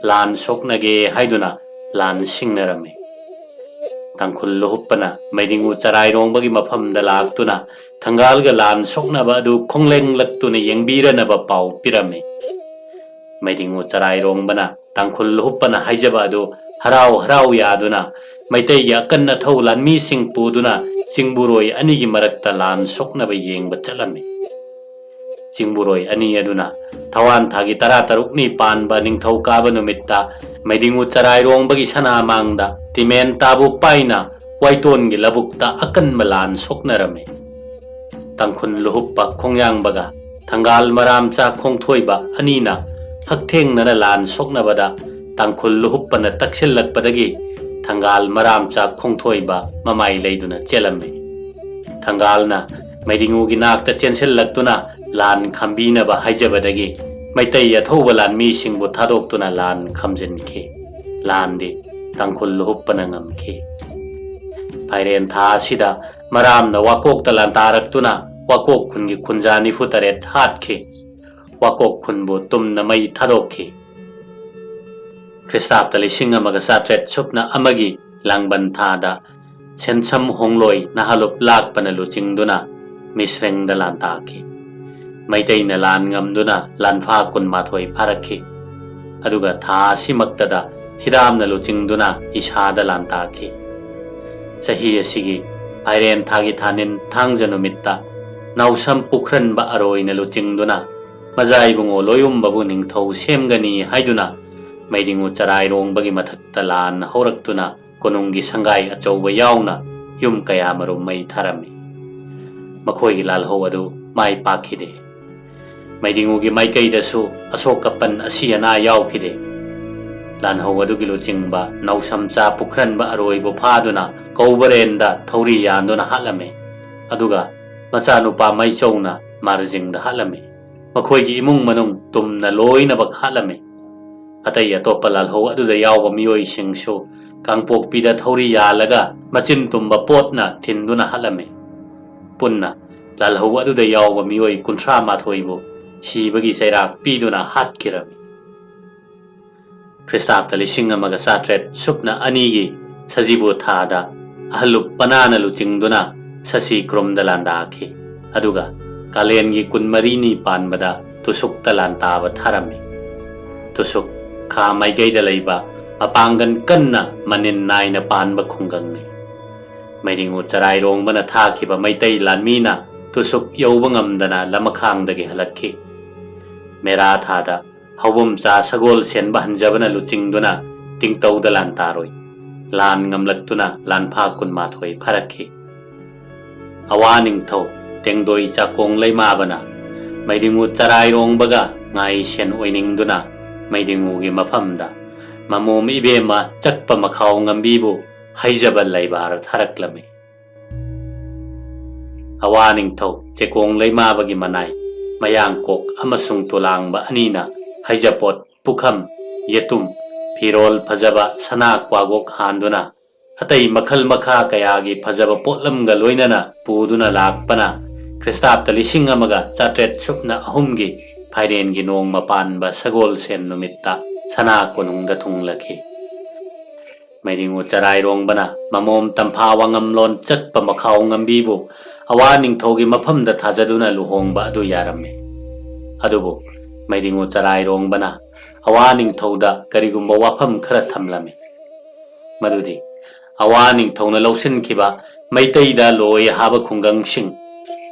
ꯂꯥꯟ ꯁꯣꯛꯅꯒꯦ ꯍꯥꯏꯗꯨꯅ ꯂꯥꯟ ꯁꯤꯡꯅꯔꯝꯃꯤ꯫ ꯇꯥꯡꯈꯨꯜ ꯂꯨꯍꯨꯞꯄꯅ ꯃꯩꯗꯤꯡꯉꯨ ꯆꯔꯥꯏꯔꯣꯡꯕꯒꯤ ꯃꯐꯝꯗ ꯂꯥꯛꯇꯨꯅ ꯊꯪꯒꯥꯜꯒ ꯂꯥꯟ ꯁꯣꯛꯅꯕ ꯑꯗꯨ ꯈꯣꯡꯂꯦꯡꯂꯛꯇꯨꯅ ꯌꯦꯡꯕꯤꯔꯅꯕ ꯄꯥꯎ ꯄꯤꯔꯝꯃꯤ꯫ ꯃꯩꯗꯤꯡꯉꯨ ꯆꯔꯥꯏꯔꯣꯡꯕꯅ ꯇꯥꯡꯈꯨꯜ ꯂꯨꯍꯨꯞꯄꯅ ꯍꯥꯏꯖꯕ ꯑꯗꯨ ꯍꯔꯥꯎ ꯍꯔꯥꯎ ꯌꯥꯗꯨꯅ ꯃꯩꯇꯩꯒꯤ ꯑꯀꯟ ꯑꯊꯧ ꯂꯥꯟꯃꯤꯁꯤꯡ ꯄꯨꯗꯨꯅ ꯆꯤꯡꯕꯨꯔꯣꯏ ꯑꯅꯤꯒꯤ ꯃꯔꯛꯇ ꯂꯥꯟ ꯁꯣꯛꯅꯕ ꯌꯦꯡꯕ ꯆꯠꯂꯝꯃꯤ꯫ ꯆꯤꯡꯕꯨꯔꯣꯏ ꯑꯅꯤ ꯑꯗꯨꯅ ꯊꯋꯥꯟ ꯊꯥꯒꯤ ꯇꯔꯥꯇꯔꯨꯛꯅꯤ ꯄꯥꯟꯕ ꯅꯤꯡꯊꯧꯀꯥꯕ ꯅꯨꯃꯤꯠꯇ ꯃꯩꯗꯤꯡꯉꯨ ꯆꯔꯥꯏꯔꯣꯡꯕꯒꯤ ꯁꯅꯥꯃꯥꯡꯗ ꯇꯤꯃꯦꯟ ꯇꯥꯕꯨ ꯄꯥꯏꯅ ꯋꯥꯏꯇꯣꯟꯒꯤ ꯂꯧꯕꯨꯛꯇ ꯑꯀꯟꯕ ꯂꯥꯟ ꯁꯣꯛꯅꯔꯝꯃꯤ꯫ ꯇꯥꯡꯈꯨꯜ ꯂꯨꯍꯨꯞꯄ ꯈꯣꯡꯌꯥꯡꯕꯒ ꯊꯪꯒꯥꯜ ꯃꯔꯥꯝꯆꯥ ꯈꯣꯡꯊꯣꯏꯕ ꯑꯅꯤꯅ ꯍꯛꯊꯦꯡꯅꯅ ꯂꯥꯟ ꯁꯣꯛꯅꯕꯗ ꯇꯥꯡꯈꯨꯜ ꯂꯨꯍꯨꯞꯄꯅ ꯇꯛꯁꯤꯜꯂꯛꯄꯗꯒꯤ ꯊꯪꯒꯥꯜ ꯃꯔꯥꯝꯆꯥ ꯈꯣꯡꯊꯣꯏꯕ ꯃꯃꯥꯏ ꯂꯩꯗꯨꯅ ꯆꯦꯜꯂꯝꯃꯤ꯫ ꯊꯪꯒꯥꯜꯅ ꯃꯩꯗꯤꯡꯉꯨꯒꯤ ꯅꯥꯛꯇ ꯆꯦꯟꯁꯤꯜꯂꯛꯇꯨꯅ ꯂꯥꯟ ꯈꯥꯝꯕꯤꯅꯕ ꯍꯥꯏꯖꯕꯗꯒꯤ ꯃꯩꯇꯩ ꯑꯊꯧꯕ ꯂꯥꯟꯃꯤꯁꯤꯡꯕꯨ ꯊꯥꯗꯣꯛꯇꯨꯅ ꯂꯥꯟ ꯈꯝꯖꯤꯟꯈꯤ꯫ ꯂꯥꯟꯗꯤ ꯇꯥꯡꯈꯨꯜ ꯂꯨꯍꯨꯞꯄꯅ ꯉꯝꯈꯤ꯫ ꯐꯥꯏꯔꯦꯟ ꯊꯥ ꯑꯁꯤꯗ ꯃꯔꯥꯝꯅ ꯋꯥꯀꯣꯛꯇ ꯂꯥꯟꯗꯥꯔꯛꯇꯨꯅ ꯋꯥꯀꯣꯛ ꯈꯨꯟꯒꯤ ꯈꯨꯟꯖꯥ ꯅꯤꯐꯨ ꯇꯔꯦꯠ ꯍꯥꯠꯈꯤ꯫ ꯋꯥꯀꯣꯛ ꯈꯨꯟꯕꯨ ꯇꯨꯝꯅ ꯃꯩ ꯊꯥꯗꯣꯛꯈꯤ꯫ ꯈ꯭ꯔꯤꯁꯇꯥꯕꯇ ꯂꯤꯁꯤꯡ ꯑꯃꯒ ꯆꯥꯇ꯭ꯔꯦꯠ ꯁꯨꯞꯅ ꯑꯃꯒꯤ ꯂꯥꯡꯕꯟ ꯊꯥꯗ ꯁꯦꯟꯁꯝ ꯍꯣꯡꯂꯣꯏ ꯅꯍꯥꯂꯨꯞ ꯂꯥꯛꯄꯅ ꯂꯨꯆꯤꯡꯗꯨꯅ ꯃꯤꯁ꯭ꯔꯦꯡꯗ ꯂꯥꯟꯗꯥꯈꯤ꯫ ꯃꯩꯇꯩꯅ ꯂꯥꯟ ꯉꯝꯗꯨꯅ ꯂꯥꯟꯐꯥ ꯀꯨꯟꯃꯥꯊꯣꯏ ꯐꯥꯔꯛꯈꯤ꯫ ꯑꯗꯨꯒ ꯊꯥ ꯑꯁꯤꯃꯛꯇꯗ ꯍꯤꯗꯥꯝꯅ ꯂꯨꯆꯤꯡꯗꯨꯅ ꯏꯁꯥꯗ ꯂꯥꯟꯗꯥꯈꯤ꯫ ꯆꯍꯤ ꯑꯁꯤꯒꯤ ꯐꯥꯏꯔꯦꯟ ꯊꯥꯒꯤ ꯊꯥꯅꯤꯟ ꯊꯥꯡꯖ ꯅꯨꯃꯤꯠꯇ ꯅꯥꯎꯁꯝ ꯄꯨꯈ꯭ꯔꯟꯕ ꯑꯔꯣꯏꯅ ꯂꯨꯆꯤꯡꯗꯨꯅ ꯃꯖꯥ ꯏꯕꯨꯡꯉꯣ ꯂꯣꯌꯨꯝꯕꯕꯨ ꯅꯤꯡꯊꯧ ꯁꯦꯝꯒꯅꯤ ꯍꯥꯏꯗꯨꯅ ꯃꯩꯗꯤꯡꯉꯨ ꯆꯔꯥꯏꯔꯣꯡꯕꯒꯤ ꯃꯊꯛꯇ ꯂꯥꯟ ꯍꯧꯔꯛꯇꯨꯅ ꯀꯣꯅꯨꯡꯒꯤ ꯁꯪꯒꯥꯏ ꯑꯆꯧꯕ ꯌꯥꯎꯅ ꯌꯨꯝ ꯀꯌꯥ ꯃꯔꯨꯝ ꯃꯩ ꯊꯥꯔꯝꯃꯤ꯫ ꯃꯈꯣꯏꯒꯤ ꯂꯥꯜꯍꯧ ꯑꯗꯨ ꯃꯥꯏ ꯄꯥꯛꯈꯤꯗꯦ꯫ ꯃꯩꯗꯤꯡꯉꯨꯒꯤ ꯃꯥꯏꯀꯩꯗꯁꯨ ꯑꯁꯣꯛ ꯑꯄꯟ ꯑꯁꯤ ꯑꯅꯥ ꯌꯥꯎꯈꯤꯗꯦ꯫ ꯂꯥꯟꯍꯧ ꯑꯗꯨꯒꯤ ꯂꯨꯆꯤꯡꯕ ꯅꯥꯎꯁꯝꯆꯥ ꯄꯨꯈ꯭ꯔꯟꯕ ꯑꯔꯣꯏꯕꯨ ꯐꯥꯗꯨꯅ ꯀꯧꯕꯔꯦꯟꯗ ꯊꯧꯔꯤ ꯌꯥꯟꯗꯨꯅ ꯍꯥꯠꯂꯝꯃꯤ꯫ ꯑꯗꯨꯒ ꯃꯆꯥꯅꯨꯄꯥ ꯃꯩꯆꯧꯅ ꯃꯥꯔꯖꯤꯡꯗ ꯍꯥꯠꯂꯝꯃꯤ꯫ ꯃꯈꯣꯏꯒꯤ ꯏꯃꯨꯡ ꯃꯅꯨꯡ ꯇꯨꯝꯅ ꯂꯣꯏꯅꯃꯛ ꯍꯥꯠꯂꯝꯃꯤ꯫ ꯑꯇꯩ ꯑꯇꯣꯞꯄ ꯂꯥꯜꯍꯧ ꯑꯗꯨꯗ ꯌꯥꯎꯕ ꯃꯤꯑꯣꯏꯁꯤꯡꯁꯨ ꯀꯥꯡꯄꯣꯛꯄꯤꯗ ꯊꯧꯔꯤ ꯌꯥꯜꯂꯒ ꯃꯆꯤꯟ ꯇꯨꯝꯕ ꯄꯣꯠꯅ ꯊꯤꯟꯗꯨꯅ ꯍꯥꯠꯂꯝꯃꯤ꯫ ꯄꯨꯟꯅ ꯂꯥꯜꯍꯧ ꯑꯗꯨꯗ ꯌꯥꯎꯕ ꯃꯤꯑꯣꯏ ꯀꯨꯟꯊ꯭ꯔꯥ ꯃꯥꯊꯣꯏꯕꯨ ꯁꯤꯕꯒꯤ ꯆꯩꯔꯥꯛ ꯄꯤꯗꯨꯅ ꯍꯥꯠꯈꯤꯔꯝꯃꯤ꯫ ꯈ꯭ꯔꯤꯁꯇꯥꯕꯇ ꯂꯤꯁꯤꯡ ꯑꯃꯒ ꯆꯥꯇ꯭ꯔꯦꯠ ꯁꯨꯞꯅ ꯑꯅꯤꯒꯤ ꯁꯖꯤꯕꯨ ꯊꯥꯗ ꯑꯍꯜꯂꯨꯞ ꯄꯅꯥꯅ ꯂꯨꯆꯤꯡꯗꯨꯅ ꯁꯁꯤ ꯀ꯭ꯔꯨꯝꯗ ꯂꯥꯟꯗꯥꯈꯤ꯫ ꯑꯗꯨꯒ ꯀꯥꯂꯦꯟꯒꯤ ꯀꯨꯟꯃꯔꯤꯅꯤ ꯄꯥꯟꯕꯗ ꯇꯨꯁꯨꯛꯇ ꯂꯥꯟꯇꯥꯕ ꯊꯥꯔꯝꯃꯤ꯫ ꯇꯨꯁꯨꯛ ꯈꯥ ꯃꯥꯏꯀꯩꯗ ꯂꯩꯕ ꯃꯄꯥꯡꯒꯜ ꯀꯟꯅ ꯃꯅꯤꯟ ꯅꯥꯏꯅ ꯄꯥꯟꯕ ꯈꯨꯡꯒꯪꯅꯤ꯫ ꯃꯩꯗꯤꯡꯉꯨ ꯆꯔꯥꯏꯔꯣꯡꯕꯅ ꯊꯥꯈꯤꯕ ꯃꯩꯇꯩ ꯂꯥꯟꯃꯤꯅ ꯇꯨꯁꯨꯛ ꯌꯧꯕ ꯉꯝꯗꯅ ꯂꯃꯈꯥꯡꯗꯒꯤ ꯍꯜꯂꯛꯈꯤ꯫ ꯃꯦꯔꯥ ꯊꯥꯗ ꯍꯧꯕꯝꯆꯥ ꯁꯒꯣꯜ ꯁꯦꯟꯕ ꯍꯟꯖꯕꯅ ꯂꯨꯆꯤꯡꯗꯨꯅ ꯇꯤꯡꯇꯧꯗ ꯂꯥꯟ ꯇꯥꯔꯣꯏ꯫ ꯂꯥꯟ ꯉꯝꯂꯛꯇꯨꯅ ꯂꯥꯟꯐꯥ ꯀꯨꯟꯃꯥꯊꯣꯏ ꯐꯥꯔꯛꯈꯤ꯫ ꯑꯋꯥ ꯅꯤꯡꯊꯧ ꯇꯦꯡꯗꯣꯏ ꯆꯥꯀꯣꯡ ꯂꯩꯃꯥꯕꯅ ꯃꯩꯗꯤꯡꯉꯨ ꯆꯔꯥꯏꯔꯣꯡꯕꯒ ꯉꯥꯏ ꯁꯦꯟ ꯑꯣꯏꯅꯤꯡꯗꯨꯅ ꯃꯩꯗꯤꯡꯉꯨꯒꯤ ꯃꯐꯝꯗ ꯃꯃꯣꯝ ꯏꯕꯦꯝꯃ ꯆꯠꯄ ꯃꯈꯥꯎ ꯉꯝꯕꯤꯕꯨ ꯍꯩꯖꯕ ꯂꯩꯕꯥꯔ ꯊꯥꯔꯛꯂꯝꯃꯤ꯫ ꯑꯋꯥ ꯅꯤꯡꯊꯧ ꯆꯦꯀꯣꯡ ꯂꯩꯃꯥꯕꯒꯤ ꯃꯅꯥꯏ ꯃꯌꯥꯡꯀꯣꯛ ꯑꯃꯁꯨꯡ ꯇꯨꯂꯥꯡꯕ ꯑꯅꯤꯅ ꯍꯩꯖꯄꯣꯠ, ꯄꯨꯈꯝ, ꯌꯦꯇꯨꯝ, ꯐꯤꯔꯣꯜ ꯐꯖꯕ, ꯁꯅꯥ ꯀ꯭ꯋꯥꯒꯣꯛ ꯍꯥꯟꯗꯨꯅ, ꯑꯇꯩ ꯃꯈꯜ ꯃꯈꯥ ꯀꯌꯥꯒꯤ ꯐꯖꯕ ꯄꯣꯠꯂꯝꯒ ꯂꯣꯏꯅꯅ ꯄꯨꯗꯨꯅ ꯂꯥꯛꯄꯅ, ꯈ꯭ꯔꯤꯁꯇꯥꯕꯇ ꯂꯤꯁꯤꯡ ꯑꯃꯒ ꯆꯥꯇ꯭ꯔꯦꯠ ꯁꯨꯞꯅ ꯑꯍꯨꯝꯒꯤ ꯐꯥꯏꯔꯦꯟꯒꯤ ꯅꯣꯡꯃ ꯄꯥꯟꯕ ꯁꯒꯣꯜꯁꯦꯟ ꯅꯨꯃꯤꯠꯇ ꯁꯅꯥ ꯀꯣꯅꯨꯡꯗ ꯊꯨꯡꯂꯈꯤ꯫ ꯃꯩꯗꯤꯡꯉꯨ ꯆꯔꯥꯏꯔꯣꯡꯕꯅ ꯃꯃꯣꯝ ꯇꯝꯐꯥ ꯋꯥꯉꯝꯂꯣꯟ ꯆꯠꯄ ꯃꯈꯥꯎ ꯉꯝꯕꯤꯕꯨ ꯑꯋꯥ ꯅꯤꯡꯊꯧꯒꯤ ꯃꯐꯝꯗ ꯊꯥꯖꯗꯨꯅ ꯂꯨꯍꯣꯡꯕ ꯑꯗꯨ ꯌꯥꯔꯝꯃꯤ꯫ ꯑꯗꯨꯕꯨ ꯃꯩꯗꯤꯡꯉꯨ ꯆꯔꯥꯏꯔꯣꯡꯕꯅ ꯑꯋꯥ ꯅꯤꯡꯊꯧꯗ ꯀꯔꯤꯒꯨꯝꯕ ꯋꯥꯐꯝ ꯈꯔ ꯊꯝꯂꯝꯃꯤ꯫ ꯃꯗꯨꯗꯤ ꯑꯋꯥ ꯅꯤꯡꯊꯧꯅ ꯂꯧꯁꯤꯟꯈꯤꯕ ꯃꯩꯇꯩꯗ ꯂꯣꯏ ꯍꯥꯕ ꯈꯨꯡꯒꯪꯁꯤꯡ,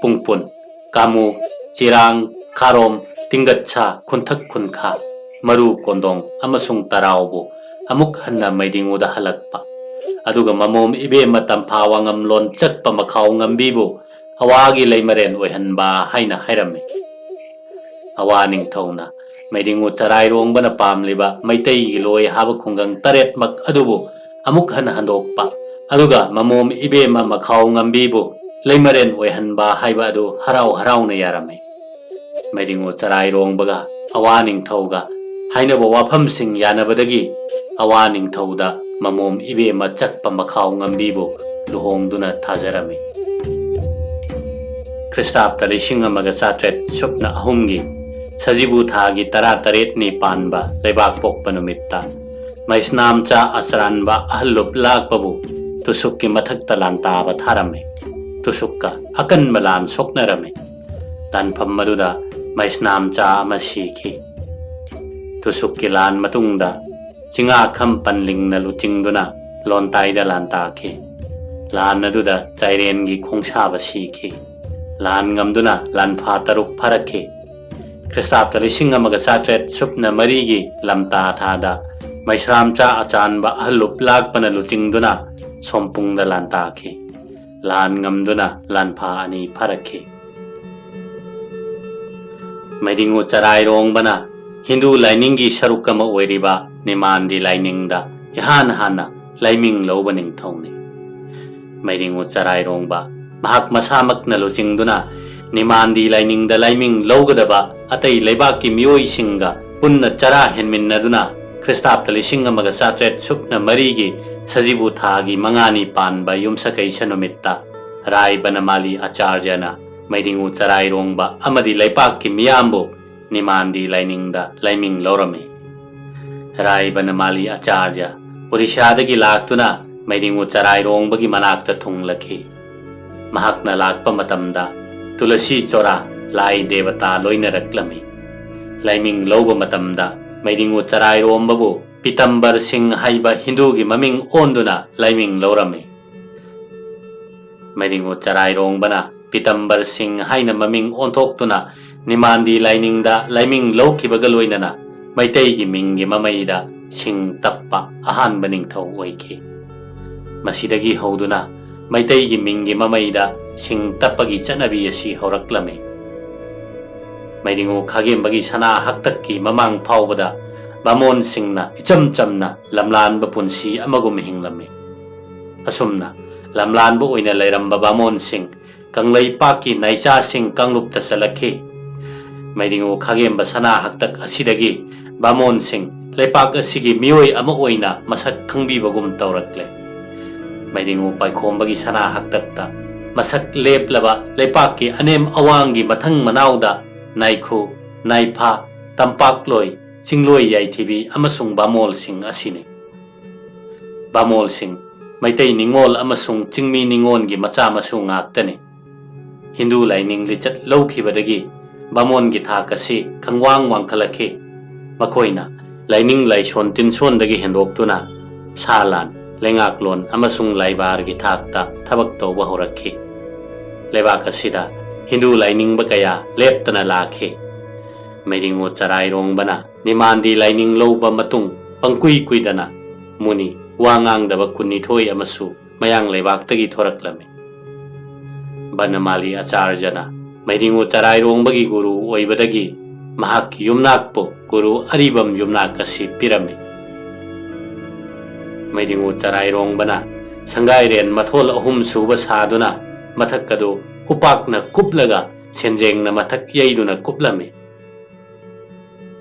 ꯄꯨꯡꯄꯨꯟ, ꯀꯥꯃꯨ, ꯆꯤꯔꯥꯡ, ꯈꯥꯔꯣꯝ, ꯇꯤꯡꯒꯠꯁꯥ, ꯈꯨꯟꯊꯛ ꯈꯨꯟꯈꯥ, ꯃꯔꯨ ꯀꯣꯟꯗꯣꯡ ꯑꯃꯁꯨꯡ ꯇꯔꯥꯎꯕꯨ ꯑꯃꯨꯛ ꯍꯟꯅ ꯃꯩꯗꯤꯡꯉꯨꯗ ꯍꯜꯂꯛꯄ, ꯑꯗꯨꯒ ꯃꯃꯣꯝ ꯏꯕꯦꯝꯃ ꯇꯝꯐꯥ ꯋꯥꯉꯝꯂꯣꯟ ꯆꯠꯄ ꯃꯈꯥꯎ ꯉꯝꯕꯤꯕꯨ ꯑꯋꯥꯒꯤ ꯂꯩꯃꯔꯦꯟ ꯑꯣꯏꯍꯟꯕ ꯍꯥꯏꯅ ꯍꯥꯏꯔꯝꯃꯤ꯫ ꯑꯋꯥ ꯅꯤꯡꯊꯧꯅ ꯃꯩꯗꯤꯡꯉꯨ ꯆꯔꯥꯏꯔꯣꯡꯕꯅ ꯄꯥꯝꯂꯤꯕ ꯃꯩꯇꯩꯒꯤ ꯂꯣꯏ ꯍꯥꯕ ꯈꯨꯡꯒꯪ ꯇꯔꯦꯠꯃꯛ ꯑꯗꯨꯕꯨ ꯑꯃꯨꯛ ꯍꯟꯅ ꯍꯟꯗꯣꯛꯄ, ꯑꯗꯨꯒ ꯃꯃꯣꯝ ꯏꯕꯦꯝꯃ ꯃꯈꯥꯎ ꯉꯝꯕꯤꯕꯨ ꯂꯩꯃꯔꯦꯟ ꯑꯣꯏꯍꯟꯕ ꯍꯥꯏꯕ ꯑꯗꯨ ꯍꯔꯥꯎ ꯍꯔꯥꯎꯅ ꯌꯥꯔꯝꯃꯤ꯫ ꯃꯩꯗꯤꯡꯉꯨ ꯆꯔꯥꯏꯔꯣꯡꯕꯒ ꯑꯋꯥ ꯅꯤꯡꯊꯧꯒ ꯍꯥꯏꯅꯕ ꯋꯥꯐꯝꯁꯤꯡ ꯌꯥꯅꯕꯗꯒꯤ ꯑꯋꯥ ꯅꯤꯡꯊꯧꯗ ꯃꯃꯣꯝ ꯏꯕꯦꯝꯃ ꯆꯠꯄ ꯃꯈꯥꯎ ꯉꯝꯕꯤꯕꯨ ꯂꯨꯍꯣꯡꯗꯨꯅ ꯊꯥꯖꯔꯝꯃꯤ꯫ ꯈ꯭ꯔꯤꯁꯇꯥꯕꯇ ꯂꯤꯁꯤꯡ ꯑꯃꯒ ꯆꯥꯇ꯭ꯔꯦꯠ ꯁꯨꯞꯅ ꯑꯍꯨꯝꯒꯤ ꯁꯖꯤꯕꯨ ꯊꯥꯒꯤ ꯇꯔꯥꯇꯔꯦꯠꯅꯤ ꯄꯥꯟꯕ ꯂꯩꯕꯥꯛ ꯄꯣꯛꯄ ꯅꯨꯃꯤꯠꯇ ꯃꯩꯁꯅꯥꯝꯆꯥ ꯑꯆꯔꯥꯟꯕ ꯑꯍꯜ ꯂꯨꯞ ꯂꯥꯛꯄꯕꯨ ꯇꯨꯁꯨꯛꯀꯤ ꯃꯊꯛꯇ ꯂꯥꯟꯇꯥꯕ ꯊꯥꯔꯝꯃꯤ꯫ ꯇꯨꯁꯨꯛꯀ ꯑꯀꯟꯕ ꯂꯥꯟ ꯁꯣꯛꯅꯔꯝꯃꯤ꯫ ꯂꯥꯟꯐꯝ ꯑꯗꯨꯗ ꯃꯩꯁꯅꯥꯝꯆꯥ ꯑꯃ ꯁꯤꯈꯤ꯫ ꯇꯨꯁꯨꯛꯀꯤ ꯂꯥꯟ ꯃꯇꯨꯡꯗ ꯆꯤꯡꯉꯥꯈꯝ ꯄꯟꯂꯤꯡꯅ ꯂꯨꯆꯤꯡꯗꯨꯅ ꯂꯣꯟꯇꯥꯏꯗ ꯂꯥꯟ ꯇꯥꯈꯤ꯫ ꯂꯥꯟ ꯑꯗꯨꯗ ꯆꯥꯏꯔꯦꯟꯒꯤ ꯈꯣꯡꯁꯥꯕ ꯁꯤꯈꯤ꯫ ꯂꯥꯟ ꯉꯝꯗꯨꯅ ꯂꯥꯟꯐꯥ ꯇꯔꯨꯛ ꯐꯥꯔꯛꯈꯤ꯫ ꯈ꯭ꯔꯤꯁꯇꯥꯕꯇ ꯂꯤꯁꯤꯡ ꯑꯃꯒ ꯆꯥꯇ꯭ꯔꯦꯠ ꯁꯨꯞꯅ ꯃꯔꯤꯒꯤ ꯂꯝꯇꯥ ꯊꯥꯗ ꯃꯩꯁ꯭ꯔꯥꯝꯆꯥ ꯑꯆꯥꯟꯕ ꯑꯍꯜ ꯂꯨꯞ ꯂꯥꯛꯄꯅ ꯂꯨꯆꯤꯡꯗꯨꯅ ꯁꯣꯝꯄꯨꯡꯗ ꯂꯥꯟ ꯇꯥꯈꯤ꯫ ꯂꯥꯟ ꯉꯝꯗꯨꯅ ꯂꯥꯟꯐꯥ ꯑꯅꯤ ꯐꯥꯔꯛꯈꯤ꯫ ꯃꯩꯗꯤꯡꯉꯨ ꯆꯔꯥꯏꯔꯣꯡꯕꯅ ꯍꯤꯟꯗꯨ ꯂꯥꯏꯅꯤꯡꯒꯤ ꯁꯔꯨꯛ ꯑꯃ ꯑꯣꯏꯔꯤꯕ ꯅꯤꯃꯥꯟꯗꯤ ꯂꯥꯏꯅꯤꯡꯗ ꯏꯍꯥꯟ ꯍꯥꯟꯅ ꯂꯥꯏꯃꯤꯡ ꯂꯧꯕ ꯅꯤꯡꯊꯧꯅꯤ꯫ ꯃꯩꯗꯤꯡꯉꯨ ꯆꯔꯥꯏꯔꯣꯡꯕ ꯃꯍꯥꯛ ꯃꯁꯥꯃꯛꯅ ꯂꯨꯆꯤꯡꯗꯨꯅ ꯅꯤꯃꯥꯟꯗꯤ ꯂꯥꯏꯅꯤꯡꯗ ꯂꯥꯏꯃꯤꯡ ꯂꯧꯒꯗꯕ ꯑꯇꯩ ꯂꯩꯕꯥꯛꯀꯤ ꯃꯤꯑꯣꯏꯁꯤꯡꯒ ꯄꯨꯟꯅ ꯆꯔꯥ ꯍꯦꯟꯃꯤꯟꯅꯗꯨꯅ ꯈ꯭ꯔꯤꯁꯇꯥꯕꯇ ꯂꯤꯁꯤꯡ ꯑꯃꯒ ꯆꯥꯇ꯭ꯔꯦꯠ ꯁꯨꯞꯅ ꯃꯔꯤꯒꯤ ꯁꯖꯤꯕꯨ ꯊꯥꯒꯤ ꯃꯉꯥꯅꯤ ꯄꯥꯟꯕ ꯌꯨꯝꯁꯀꯩꯁ ꯅꯨꯃꯤꯠꯇ ꯔꯥꯏ ꯕꯅꯃꯥꯂꯤ ꯑꯆꯥꯔꯌꯅ ꯃꯩꯗꯤꯡꯉꯨ ꯆꯔꯥꯏꯔꯣꯡꯕ ꯑꯃꯗꯤ ꯂꯩꯄꯥꯛꯀꯤ ꯃꯤꯌꯥꯝꯕꯨ ꯅꯤꯃꯥꯟꯗꯤ ꯂꯥꯏꯅꯤꯡꯗ ꯂꯥꯏꯃꯤꯡ ꯂꯧꯔꯝꯃꯤ꯫ ꯔꯥꯏ ꯕꯅꯃꯥꯂꯤ ꯑꯆꯥꯔꯌ ꯑꯣꯔꯤꯁꯥꯗꯒꯤ ꯂꯥꯛꯇꯨꯅ ꯃꯩꯗꯤꯡꯉꯨ ꯆꯔꯥꯏꯔꯣꯡꯕꯒꯤ ꯃꯅꯥꯛꯇ ꯊꯨꯡꯂꯛꯈꯤ꯫ ꯃꯍꯥꯛꯅ ꯂꯥꯛꯄ ꯃꯇꯝꯗ ꯇꯨꯂꯁꯤ ꯆꯣꯔꯥ ꯂꯥꯏ ꯗꯦꯕꯇꯥ ꯂꯣꯏꯅꯔꯛꯂꯝꯃꯤ꯫ ꯂꯥꯏꯃꯤꯡ ꯂꯧꯕ ꯃꯇꯝꯗ ꯃꯩꯗꯤꯡꯉꯨ ꯆꯔꯥꯏꯔꯣꯝꯕꯕꯨ ꯄꯤꯇꯝꯕꯔ ꯁꯤꯡ ꯍꯥꯏꯕ ꯍꯤꯟꯗꯨꯒꯤ ꯃꯃꯤꯡ ꯑꯣꯟꯗꯨꯅ ꯂꯥꯏꯃꯤꯡ ꯂꯧꯔꯝꯃꯤ꯫ ꯃꯩꯗꯤꯡꯉꯨ ꯆꯔꯥꯏꯔꯣꯡꯕꯅ ꯄꯤꯇꯝꯕꯔ ꯁꯤꯡ ꯍꯥꯏꯅ ꯃꯃꯤꯡ ꯑꯣꯟꯊꯣꯛꯇꯨꯅ ꯅꯤꯃꯥꯟꯗꯤ ꯂꯥꯏꯅꯤꯡꯗ ꯂꯥꯏꯃꯤꯡ ꯂꯧꯈꯤꯕꯒ ꯂꯣꯏꯅꯅ ꯃꯩꯇꯩꯒꯤ ꯃꯤꯡꯒꯤ ꯃꯃꯩꯗ ꯁꯤꯡ ꯇꯞꯄ ꯑꯍꯥꯟꯕ ꯅꯤꯡꯊꯧ ꯑꯣꯏꯈꯤ꯫ ꯃꯁꯤꯗꯒꯤ ꯍꯧꯗꯨꯅ ꯃꯩꯇꯩꯒꯤ ꯃꯤꯡꯒꯤ ꯃꯃꯩꯗ ꯁꯤꯡ ꯇꯞꯄꯒꯤ ꯆꯠꯅꯕꯤ ꯑꯁꯤ ꯍꯧꯔꯛꯂꯝꯃꯤ꯫ ꯃꯩꯗꯤꯡꯉꯨ ꯈꯥꯒꯦꯝꯕꯒꯤ ꯁꯅꯥ ꯍꯛꯇꯛꯀꯤ ꯃꯃꯥꯡ ꯐꯥꯎꯕꯗ ꯕꯥꯃꯣꯟꯁꯤꯡꯅ ꯏꯆꯝ ꯆꯝꯅ ꯂꯝꯂꯥꯟꯕ ꯄꯨꯟꯁꯤ ꯑꯃꯒꯨꯝ ꯍꯤꯡꯂꯝꯃꯤ꯫ ꯑꯁꯨꯝꯅ ꯂꯝꯂꯥꯟꯕ ꯑꯣꯏꯅ ꯂꯩꯔꯝꯕ ꯕꯥꯃꯣꯟꯁꯤꯡ ꯀꯪꯂꯩꯄꯥꯛꯀꯤ ꯅꯥꯏꯆꯥꯁꯤꯡ ꯀꯥꯡꯂꯨꯞꯇ ꯆꯠꯂꯛꯈꯤ꯫ ꯃꯩꯗꯤꯡꯉꯨ ꯈꯥꯒꯦꯝꯕ ꯁꯅꯥ ꯍꯛꯇꯛ ꯑꯁꯤꯗꯒꯤ ꯕꯥꯃꯣꯟꯁꯤꯡ ꯂꯩꯄꯥꯛ ꯑꯁꯤꯒꯤ ꯃꯤꯑꯣꯏ ꯑꯃ ꯑꯣꯏꯅ ꯃꯁꯛ ꯈꯪꯕꯤꯕꯒꯨꯝ ꯇꯧꯔꯛꯂꯦ꯫ ꯃꯩꯗꯤꯡꯉꯨ ꯄꯥꯏꯈꯣꯝꯕꯒꯤ ꯁꯅꯥ ꯍꯛꯇꯛꯇ ꯃꯁꯛ ꯂꯦꯞꯂꯕ ꯂꯩꯄꯥꯛꯀꯤ ꯑꯅꯦꯝ ꯑꯋꯥꯡꯒꯤ ꯃꯊꯪ ꯃꯅꯥꯎꯗ ꯅꯥꯏꯈꯨ, ꯅꯥꯏꯐꯥ, ꯇꯝꯄꯥꯛꯂꯣꯏ, ꯆꯤꯡꯂꯣꯏ ꯌꯥꯏꯊꯤꯕꯤ ꯑꯃꯁꯨꯡ ꯕꯥꯃꯣꯜꯁꯤꯡ ꯑꯁꯤꯅꯤ꯫ ꯕꯥꯃꯣꯜꯁꯤꯡ ꯃꯩꯇꯩ ꯅꯤꯉꯣꯜ ꯑꯃꯁꯨꯡ ꯆꯤꯡꯃꯤ ꯅꯤꯉꯣꯜꯒꯤ ꯃꯆꯥ ꯃꯁꯨ ꯉꯥꯛꯇꯅꯤ꯫ ꯍꯤꯟꯗꯨ ꯂꯥꯏꯅꯤꯡ ꯂꯤꯆꯠ ꯂꯧꯈꯤꯕꯗꯒꯤ ꯕꯥꯃꯣꯟꯒꯤ ꯊꯥꯛ ꯑꯁꯤ ꯈꯪꯋꯥꯡ ꯋꯥꯡꯈꯠꯂꯛꯈꯤ꯫ ꯃꯈꯣꯏꯅ ꯂꯥꯏꯅꯤꯡ ꯂꯥꯏꯁꯣꯟ ꯇꯤꯟꯁꯣꯟꯗꯒꯤ ꯍꯦꯟꯗꯣꯛꯇꯨꯅ ꯁꯥ ꯂꯥꯟ, ꯂꯩꯉꯥꯛꯂꯣꯟ ꯑꯃꯁꯨꯡ ꯂꯥꯏꯕꯥꯔꯒꯤ ꯊꯥꯛꯇ ꯊꯕꯛ ꯇꯧꯕ ꯍꯧꯔꯛꯈꯤ꯫ ꯂꯩꯕꯥꯛ ꯑꯁꯤꯗ ꯍꯤꯟꯗꯨ ꯂꯥꯏꯅꯤꯡꯕ ꯀꯌꯥ ꯂꯦꯞꯇꯅ ꯂꯥꯛꯈꯤ꯫ ꯃꯩꯗꯤꯡꯉꯨ ꯆꯔꯥꯏꯔꯣꯡꯕꯅ ꯅꯤꯃꯥꯟꯗꯤ ꯂꯥꯏꯅꯤꯡ ꯂꯧꯕ ꯃꯇꯨꯡ ꯄꯪꯀꯨꯏ ꯀꯨꯏꯗꯅ ꯃꯨꯅꯤ ꯋꯥ ꯉꯥꯡꯗꯕ ꯀꯨꯟꯅꯤꯊꯣꯏ ꯑꯃꯁꯨ ꯃꯌꯥꯡ ꯂꯩꯕꯥꯛꯇꯒꯤ ꯊꯣꯔꯛꯂꯝꯃꯤ꯫ ꯕꯅꯃꯥꯂꯤ ꯑꯆꯥꯔꯖꯅ ꯃꯩꯗꯤꯡꯉꯨ ꯆꯔꯥꯏꯔꯣꯡꯕꯒꯤ ꯒꯨꯔꯨ ꯑꯣꯏꯕꯗꯒꯤ ꯃꯍꯥꯛꯀꯤ ꯌꯨꯝꯅꯥꯛꯄꯨ ꯒꯨꯔꯨ ꯑꯔꯤꯕꯝ ꯌꯨꯝꯅꯥꯛ ꯑꯁꯤ ꯄꯤꯔꯝꯃꯤ꯫ ꯃꯩꯗꯤꯡꯉꯨ ꯆꯔꯥꯏꯔꯣꯡꯕꯅ ꯁꯪꯒꯥꯏꯔꯦꯟ ꯃꯊꯣꯜ ꯑꯍꯨꯝ ꯁꯨꯕ ꯁꯥꯗꯨꯅ ꯃꯊꯛ ꯑꯗꯨ ꯎꯄꯥꯛꯅ ꯀꯨꯞꯂꯒ ꯁꯦꯟꯖꯦꯡꯅ ꯃꯊꯛ ꯌꯩꯗꯨꯅ ꯀꯨꯞꯂꯝꯃꯤ꯫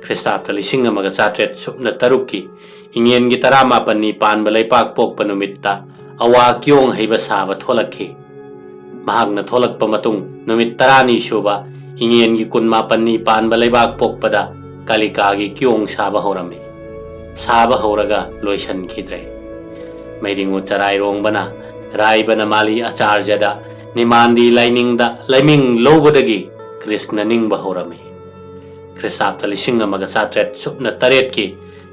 ꯈ꯭ꯔꯤꯁꯇꯥꯕꯇ ꯂꯤꯁꯤꯡ ꯑꯃꯒ ꯆꯥꯇ꯭ꯔꯦꯠ ꯁꯨꯞꯅ ꯇꯔꯨꯛꯀꯤ ꯏꯉꯦꯟꯒꯤ ꯇꯔꯥꯃꯥꯄꯟꯅꯤ ꯄꯥꯟꯕ ꯂꯩꯕꯥꯛ ꯄꯣꯛꯄ ꯅꯨꯃꯤꯠꯇ ꯑꯋꯥ ꯀꯤꯌꯣꯡ ꯍꯩꯕ ꯁꯥꯕ ꯊꯣꯛꯂꯛꯈꯤ꯫ ꯃꯍꯥꯛꯅ ꯊꯣꯛꯂꯛꯄ ꯃꯇꯨꯡ ꯅꯨꯃꯤꯠ ꯇꯔꯥꯅꯤ ꯁꯨꯕ ꯏꯉꯦꯟꯒꯤ ꯀꯨꯟꯃꯥꯄꯟꯅꯤ ꯄꯥꯟꯕ ꯂꯩꯕꯥꯛ ꯄꯣꯛꯄꯗ ꯀꯥꯂꯤꯀꯥꯒꯤ ꯀꯤꯌꯣꯡ ꯁꯥꯕ ꯍꯧꯔꯝꯃꯤ꯫ ꯁꯥꯕ ꯍꯧꯔꯒ ꯂꯣꯏꯁꯤꯟꯈꯤꯗ꯭ꯔꯦ꯫ ꯃꯩꯗꯤꯡꯉꯨ ꯆꯔꯥꯏꯔꯣꯡꯕꯅ ꯔꯥꯏꯕꯅ ꯃꯥꯂꯤ ꯑꯆꯥꯔꯖꯗ ꯅꯤꯃꯥꯟꯗꯤ ꯂꯥꯏꯅꯤꯡꯗ ꯂꯥꯏꯃꯤꯡ ꯂꯧꯕꯗꯒꯤ ꯀ꯭ꯔꯤꯁꯅ ꯅꯤꯡꯕ ꯍꯧꯔꯝꯃꯤ꯫ ꯈ꯭ꯔꯤꯁꯇꯥꯕꯇ ꯂꯤꯁꯤꯡ ꯑꯃꯒ ꯆꯥꯇ꯭ꯔꯦꯠ ꯁꯨꯞꯅ ꯇꯔꯦꯠꯀꯤ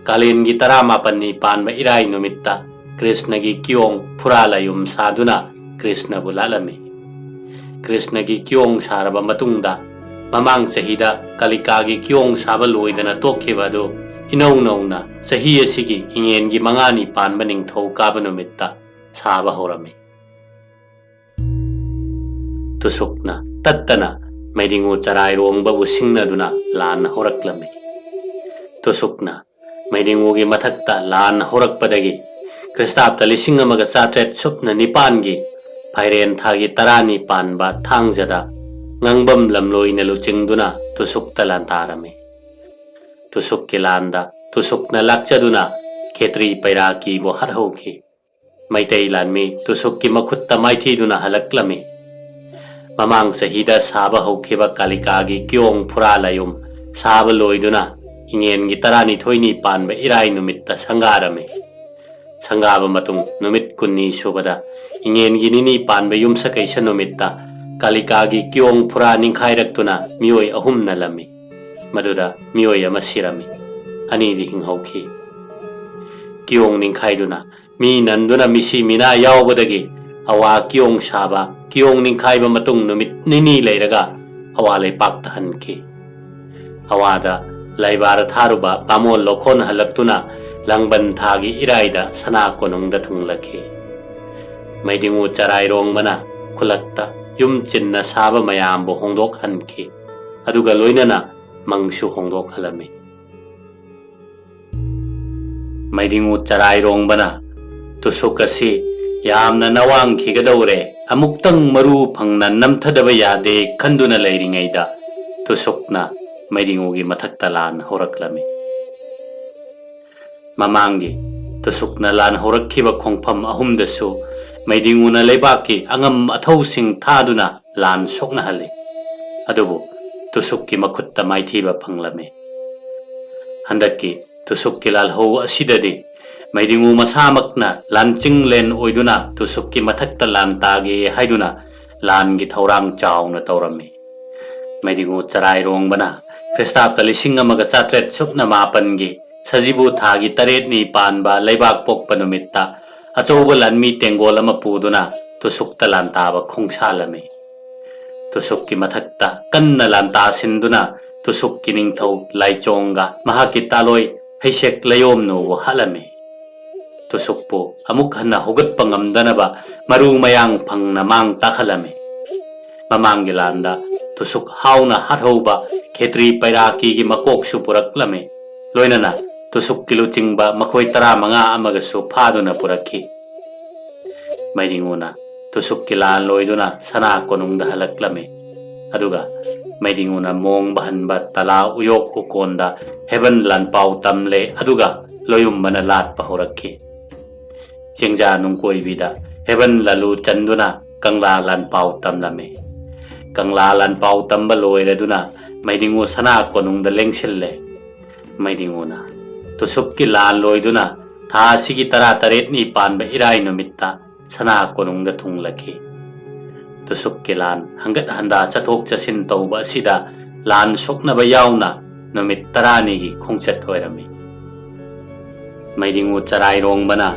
ꯀꯥꯂꯦꯟꯒꯤ ꯇꯔꯥꯃꯥꯄꯟꯅꯤ ꯄꯥꯟꯕ ꯏꯔꯥꯏ ꯅꯨꯃꯤꯠꯇ ꯀ꯭ꯔꯤꯁꯅꯒꯤ ꯀꯤꯌꯣꯡ ꯐꯨꯔꯥ ꯂꯥꯏꯌꯨꯝ ꯁꯥꯗꯨꯅ ꯀ꯭ꯔꯤꯁꯅꯕꯨ ꯂꯥꯠꯂꯝꯃꯤ꯫ ꯀ꯭ꯔꯤꯁꯅꯒꯤ ꯀꯤꯌꯣꯡ ꯁꯥꯔꯕ ꯃꯇꯨꯡꯗ ꯃꯃꯥꯡ ꯆꯍꯤꯗ ꯀꯥꯂꯤꯀꯥꯒꯤ ꯀꯤꯌꯣꯡ ꯁꯥꯕ ꯂꯣꯏꯗꯅ ꯇꯣꯛꯈꯤꯕ ꯑꯗꯨ ꯏꯅꯧ ꯅꯧꯅ ꯆꯍꯤ ꯑꯁꯤꯒꯤ ꯏꯉꯦꯟꯒꯤ ꯃꯉꯥꯅꯤ ꯄꯥꯟꯕ ꯅꯤꯡꯊꯧ ꯀꯥꯕ ꯅꯨꯃꯤꯠꯇ ꯁꯥꯕ ꯍꯧꯔꯝꯃꯤ꯫ ꯇꯨꯁꯨꯛꯅ ꯇꯠꯇꯅ ꯃꯩꯗꯤꯡꯉꯨ ꯆꯔꯥꯏꯔꯣꯡꯕꯕꯨ ꯁꯤꯡꯅꯗꯨꯅ ꯂꯥꯟ ꯍꯧꯔꯛꯂꯝꯃꯤ꯫ ꯇꯨꯁꯨꯛꯅ ꯃꯩꯗꯤꯡꯉꯨꯒꯤ ꯃꯊꯛꯇ ꯂꯥꯟ ꯍꯧꯔꯛꯄꯗꯒꯤ ꯈ꯭ꯔꯤꯁꯇꯥꯕꯇ ꯂꯤꯁꯤꯡ ꯑꯃꯒ ꯆꯥꯇ꯭ꯔꯦꯠ ꯁꯨꯞꯅ ꯅꯤꯄꯥꯟꯒꯤ ꯐꯥꯏꯔꯦꯟ ꯊꯥꯒꯤ ꯇꯔꯥꯅꯤ ꯄꯥꯟꯕ ꯊꯥꯡꯖꯗ ꯉꯥꯡꯕꯝ ꯂꯝꯂꯣꯏꯅ ꯂꯨꯆꯤꯡꯗꯨꯅ ꯇꯨꯁꯨꯛꯇ ꯂꯥꯟꯗꯥꯔꯝꯃꯤ꯫ ꯇꯨꯁꯨꯛꯀꯤ ꯂꯥꯟꯗ ꯇꯨꯁꯨꯛꯅ ꯂꯥꯛꯆꯗꯨꯅ ꯈꯦꯇ꯭ꯔꯤ ꯄꯩꯔꯥꯀꯤꯕꯨ ꯍꯥꯠꯍꯧꯈꯤ꯫ ꯃꯩꯇꯩ ꯂꯥꯟꯃꯤ ꯇꯨꯁꯨꯛꯀꯤ ꯃꯈꯨꯠꯇ ꯃꯥꯏꯊꯤꯗꯨꯅ ꯍꯜꯂꯛꯂꯝꯃꯤ꯫ ꯃꯃꯥꯡ ꯆꯍꯤꯗ ꯁꯥꯕ ꯍꯧꯈꯤꯕ ꯀꯥꯂꯤꯀꯥꯒꯤ ꯀꯤꯌꯣꯡ ꯐꯨꯔꯥ ꯂꯥꯏꯌꯨꯝ ꯁꯥꯕ ꯂꯣꯏꯗꯨꯅ ꯏꯉꯦꯟꯒꯤ ꯇꯔꯥꯅꯤꯊꯣꯏꯅꯤ ꯄꯥꯟꯕ ꯏꯔꯥꯏ ꯅꯨꯃꯤꯠꯇ ꯁꯪꯒꯥꯔꯝꯃꯤ꯫ ꯁꯪꯒꯥꯕ ꯃꯇꯨꯡ ꯅꯨꯃꯤꯠ ꯀꯨꯟꯅꯤ ꯁꯨꯕꯗ ꯏꯉꯦꯟꯒꯤ ꯅꯤꯅꯤ ꯄꯥꯟꯕ ꯌꯨꯝꯁꯀꯩꯁ ꯅꯨꯃꯤꯠꯇ ꯀꯥꯂꯤꯀꯥꯒꯤ ꯀꯤꯌꯣꯡ ꯐꯨꯔꯥ ꯅꯤꯡꯈꯥꯏꯔꯛꯇꯨꯅ ꯃꯤꯑꯣꯏ ꯑꯍꯨꯝ ꯅꯜꯂꯝꯃꯤ꯫ ꯃꯗꯨꯗ ꯃꯤꯑꯣꯏ ꯑꯃ ꯁꯤꯔꯝꯃꯤ꯫ ꯑꯅꯤꯗꯤ ꯍꯤꯡꯍꯧꯈꯤ꯫ ꯀꯤꯌꯣꯡ ꯅꯤꯡꯈꯥꯏꯗꯨꯅ ꯃꯤ ꯅꯟꯗꯨꯅ ꯃꯤꯁꯤ ꯃꯤꯅꯥ ꯌꯥꯎꯕꯗꯒꯤ ꯑꯋꯥ ꯀꯤꯌꯣꯡ ꯁꯥꯕ, ꯀꯤꯌꯣꯡ ꯅꯤꯡꯈꯥꯏꯕ ꯃꯇꯨꯡ ꯅꯨꯃꯤꯠ ꯅꯤꯅꯤ ꯂꯩꯔꯒ ꯑꯋꯥ ꯂꯩꯄꯥꯛꯇ ꯍꯟꯈꯤ꯫ ꯑꯋꯥꯗ ꯂꯥꯏꯕꯥꯔ ꯊꯥꯔꯨꯕ ꯕꯥꯃꯣꯟ ꯂꯧꯈꯣꯟ ꯍꯜꯂꯛꯇꯨꯅ ꯂꯥꯡꯕꯟ ꯊꯥꯒꯤ ꯏꯔꯥꯏꯗ ꯁꯅꯥ ꯀꯣꯅꯨꯡꯗ ꯊꯨꯡꯂꯈꯤ꯫ ꯃꯩꯗꯤꯡꯉꯨ ꯆꯔꯥꯏꯔꯣꯡꯕꯅ ꯈꯨꯂꯛꯇ ꯌꯨꯝ ꯆꯤꯟꯅ ꯁꯥꯕ ꯃꯌꯥꯝꯕꯨ ꯍꯣꯡꯗꯣꯛꯍꯟꯈꯤ꯫ ꯑꯗꯨꯒ ꯂꯣꯏꯅꯅ ꯃꯪꯁꯨ ꯍꯣꯡꯗꯣꯛꯍꯜꯂꯝꯃꯤ꯫ ꯃꯩꯗꯤꯡꯉꯨ ꯆꯔꯥꯏꯔꯣꯡꯕꯅ ꯇꯨꯁꯨꯛ ꯑꯁꯤ ꯌꯥꯝꯅ ꯅꯋꯥꯡꯈꯤꯒꯗꯧꯔꯦ, ꯑꯃꯨꯛꯇꯪ ꯃꯔꯨ ꯐꯪꯅ ꯅꯝꯊꯗꯕ ꯌꯥꯗꯦ ꯈꯟꯗꯨꯅ ꯂꯩꯔꯤꯉꯩꯗ ꯇꯨꯁꯨꯛꯅ ꯃꯩꯗꯤꯡꯉꯨꯒꯤ ꯃꯊꯛꯇ ꯂꯥꯟ ꯍꯧꯔꯛꯂꯝꯃꯤ꯫ ꯃꯃꯥꯡꯒꯤ ꯇꯨꯁꯨꯛꯅ ꯂꯥꯟ ꯍꯧꯔꯛꯈꯤꯕ ꯈꯣꯡꯐꯝ ꯑꯍꯨꯝꯗꯁꯨ ꯃꯩꯗꯤꯡꯉꯨꯅ ꯂꯩꯕꯥꯛꯀꯤ ꯑꯉꯝ ꯑꯊꯧꯁꯤꯡ ꯊꯥꯗꯨꯅ ꯂꯥꯟ ꯁꯣꯛꯅꯍꯜꯂꯤ꯫ ꯑꯗꯨꯕꯨ ꯇꯨꯁꯨꯛꯀꯤ ꯃꯈꯨꯠꯇ ꯃꯥꯏꯊꯤꯕ ꯐꯪꯂꯝꯃꯤ꯫ ꯍꯟꯗꯛꯀꯤ ꯇꯨꯁꯨꯛꯀꯤ ꯂꯥꯜꯍꯧ ꯑꯁꯤꯗꯗꯤ ꯃꯩꯗꯤꯡꯉꯨ ꯃꯁꯥꯃꯛꯅ ꯂꯥꯟꯆꯤꯡꯂꯦꯟ ꯑꯣꯏꯗꯨꯅ ꯇꯨꯁꯨꯛꯀꯤ ꯃꯊꯛꯇ ꯂꯥꯟ ꯇꯥꯒꯦ ꯍꯥꯏꯗꯨꯅ ꯂꯥꯟꯒꯤ ꯊꯧꯔꯥꯡ ꯆꯥꯎꯅ ꯇꯧꯔꯝꯃꯤ꯫ ꯃꯩꯗꯤꯡꯉꯨ ꯆꯔꯥꯏꯔꯣꯡꯕꯅ ꯈ꯭ꯔꯤꯁꯇꯥꯕꯇ ꯂꯤꯁꯤꯡ ꯑꯃꯒ ꯆꯥꯇ꯭ꯔꯦꯠ ꯁꯨꯞꯅ ꯃꯥꯄꯟꯒꯤ ꯁꯖꯤꯕꯨ ꯊꯥꯒꯤ ꯇꯔꯦꯠꯅꯤ ꯄꯥꯟꯕ ꯂꯩꯕꯥꯛ ꯄꯣꯛꯄ ꯅꯨꯃꯤꯠꯇ ꯑꯆꯧꯕ ꯂꯥꯟꯃꯤ ꯇꯦꯡꯒꯣꯜ ꯑꯃ ꯄꯨꯗꯨꯅ ꯇꯨꯁꯨꯛꯇ ꯂꯥꯟꯇꯥꯕ ꯈꯣꯡꯁꯥꯜꯂꯝꯃꯤ꯫ ꯇꯨꯁꯨꯛꯀꯤ ꯃꯊꯛꯇ ꯀꯟꯅ ꯂꯥꯟꯇꯥꯁꯤꯟꯗꯨꯅ ꯇꯨꯁꯨꯛꯀꯤ ꯅꯤꯡꯊꯧ ꯂꯥꯏꯆꯣꯡꯒ ꯃꯍꯥꯛꯀꯤ ꯇꯥꯂꯣꯏ ꯍꯩꯁꯦꯛ ꯂꯩꯌꯣꯝꯅꯨꯕꯨ ꯍꯥꯠꯂꯝꯃꯤ꯫ ꯇꯨꯁꯨꯛꯄꯨ ꯑꯃꯨꯛ ꯍꯟꯅ ꯍꯧꯒꯠꯄ ꯉꯝꯗꯅꯕ ꯃꯔꯨ ꯃꯌꯥꯡ ꯐꯪꯅ ꯃꯥꯡ ꯇꯥꯛꯍꯜꯂꯝꯃꯤ꯫ ꯃꯃꯥꯡꯒꯤ ꯂꯥꯟꯗ ꯇꯨꯁꯨꯛ ꯍꯥꯎꯅ ꯍꯥꯠꯍꯧꯕ ꯈꯦꯇ꯭ꯔꯤ ꯄꯩꯔꯥꯀꯤꯒꯤ ꯃꯀꯣꯛꯁꯨ ꯄꯨꯔꯛꯂꯝꯃꯤ꯫ ꯂꯣꯏꯅꯅ ꯇꯨꯁꯨꯛꯀꯤ ꯂꯨꯆꯤꯡꯕ ꯃꯈꯣꯏ ꯇꯔꯥꯃꯉꯥ ꯑꯃꯒꯁꯨ ꯐꯥꯗꯨꯅ ꯄꯨꯔꯛꯈꯤ꯫ ꯃꯩꯗꯤꯡꯉꯨꯅ ꯇꯨꯁꯨꯛꯀꯤ ꯂꯥꯟ ꯂꯣꯏꯗꯨꯅ ꯁꯅꯥ ꯀꯣꯅꯨꯡꯗ ꯍꯜꯂꯛꯂꯝꯃꯤ꯫ ꯑꯗꯨꯒ ꯃꯩꯗꯤꯡꯉꯨꯅ ꯃꯣꯡꯕ ꯍꯟꯕ ꯇꯂꯥ ꯎꯌꯣꯛ ꯎꯀꯣꯟꯗ ꯍꯦꯕꯟ ꯂꯥꯟꯄꯥꯎ ꯇꯝꯂꯦ, ꯑꯗꯨꯒ ꯂꯣꯌꯨꯝꯕꯅ ꯂꯥꯠꯄ ꯍꯧꯔꯛꯈꯤ꯫ ꯆꯦꯡꯖꯥ ꯅꯨꯡꯀꯣꯏꯕꯤꯗ ꯍꯦꯕꯟ ꯂꯥꯂꯨ ꯆꯟꯗꯨꯅ ꯀꯪꯂꯥ ꯂꯥꯟꯄꯥꯎ ꯇꯝꯂꯝꯃꯤ꯫ ꯀꯪꯂꯥ ꯂꯥꯟꯄꯥꯎ ꯇꯝꯕ ꯂꯣꯏꯔꯗꯨꯅ ꯃꯩꯗꯤꯡꯉꯨ ꯁꯅꯥ ꯀꯣꯅꯨꯡꯗ ꯂꯦꯡꯁꯤꯜꯂꯦ꯫ ꯃꯩꯗꯤꯡꯉꯨꯅ ꯇꯨꯁꯨꯛꯀꯤ ꯂꯥꯟ ꯂꯣꯏꯗꯨꯅ ꯊꯥ ꯑꯁꯤꯒꯤ ꯇꯔꯥꯇꯔꯦꯠꯅꯤ ꯄꯥꯟꯕ ꯏꯔꯥꯏ ꯅꯨꯃꯤꯠꯇ ꯁꯅꯥ ꯀꯣꯅꯨꯡꯗ ꯊꯨꯡꯂꯈꯤ꯫ ꯇꯨꯁꯨꯛꯀꯤ ꯂꯥꯟ ꯍꯪꯒꯠ ꯍꯟꯗꯥ ꯆꯠꯊꯣꯛ ꯆꯠꯁꯤꯟ ꯇꯧꯕ ꯑꯁꯤꯗ ꯂꯥꯟ ꯁꯣꯛꯅꯕ ꯌꯥꯎꯅ ꯅꯨꯃꯤꯠ ꯇꯔꯥꯅꯤꯒꯤ ꯈꯣꯡꯆꯠ ꯑꯣꯏꯔꯝꯃꯤ꯫ ꯃꯩꯗꯤꯡꯉꯨ ꯆꯔꯥꯏꯔꯣꯡꯕꯅ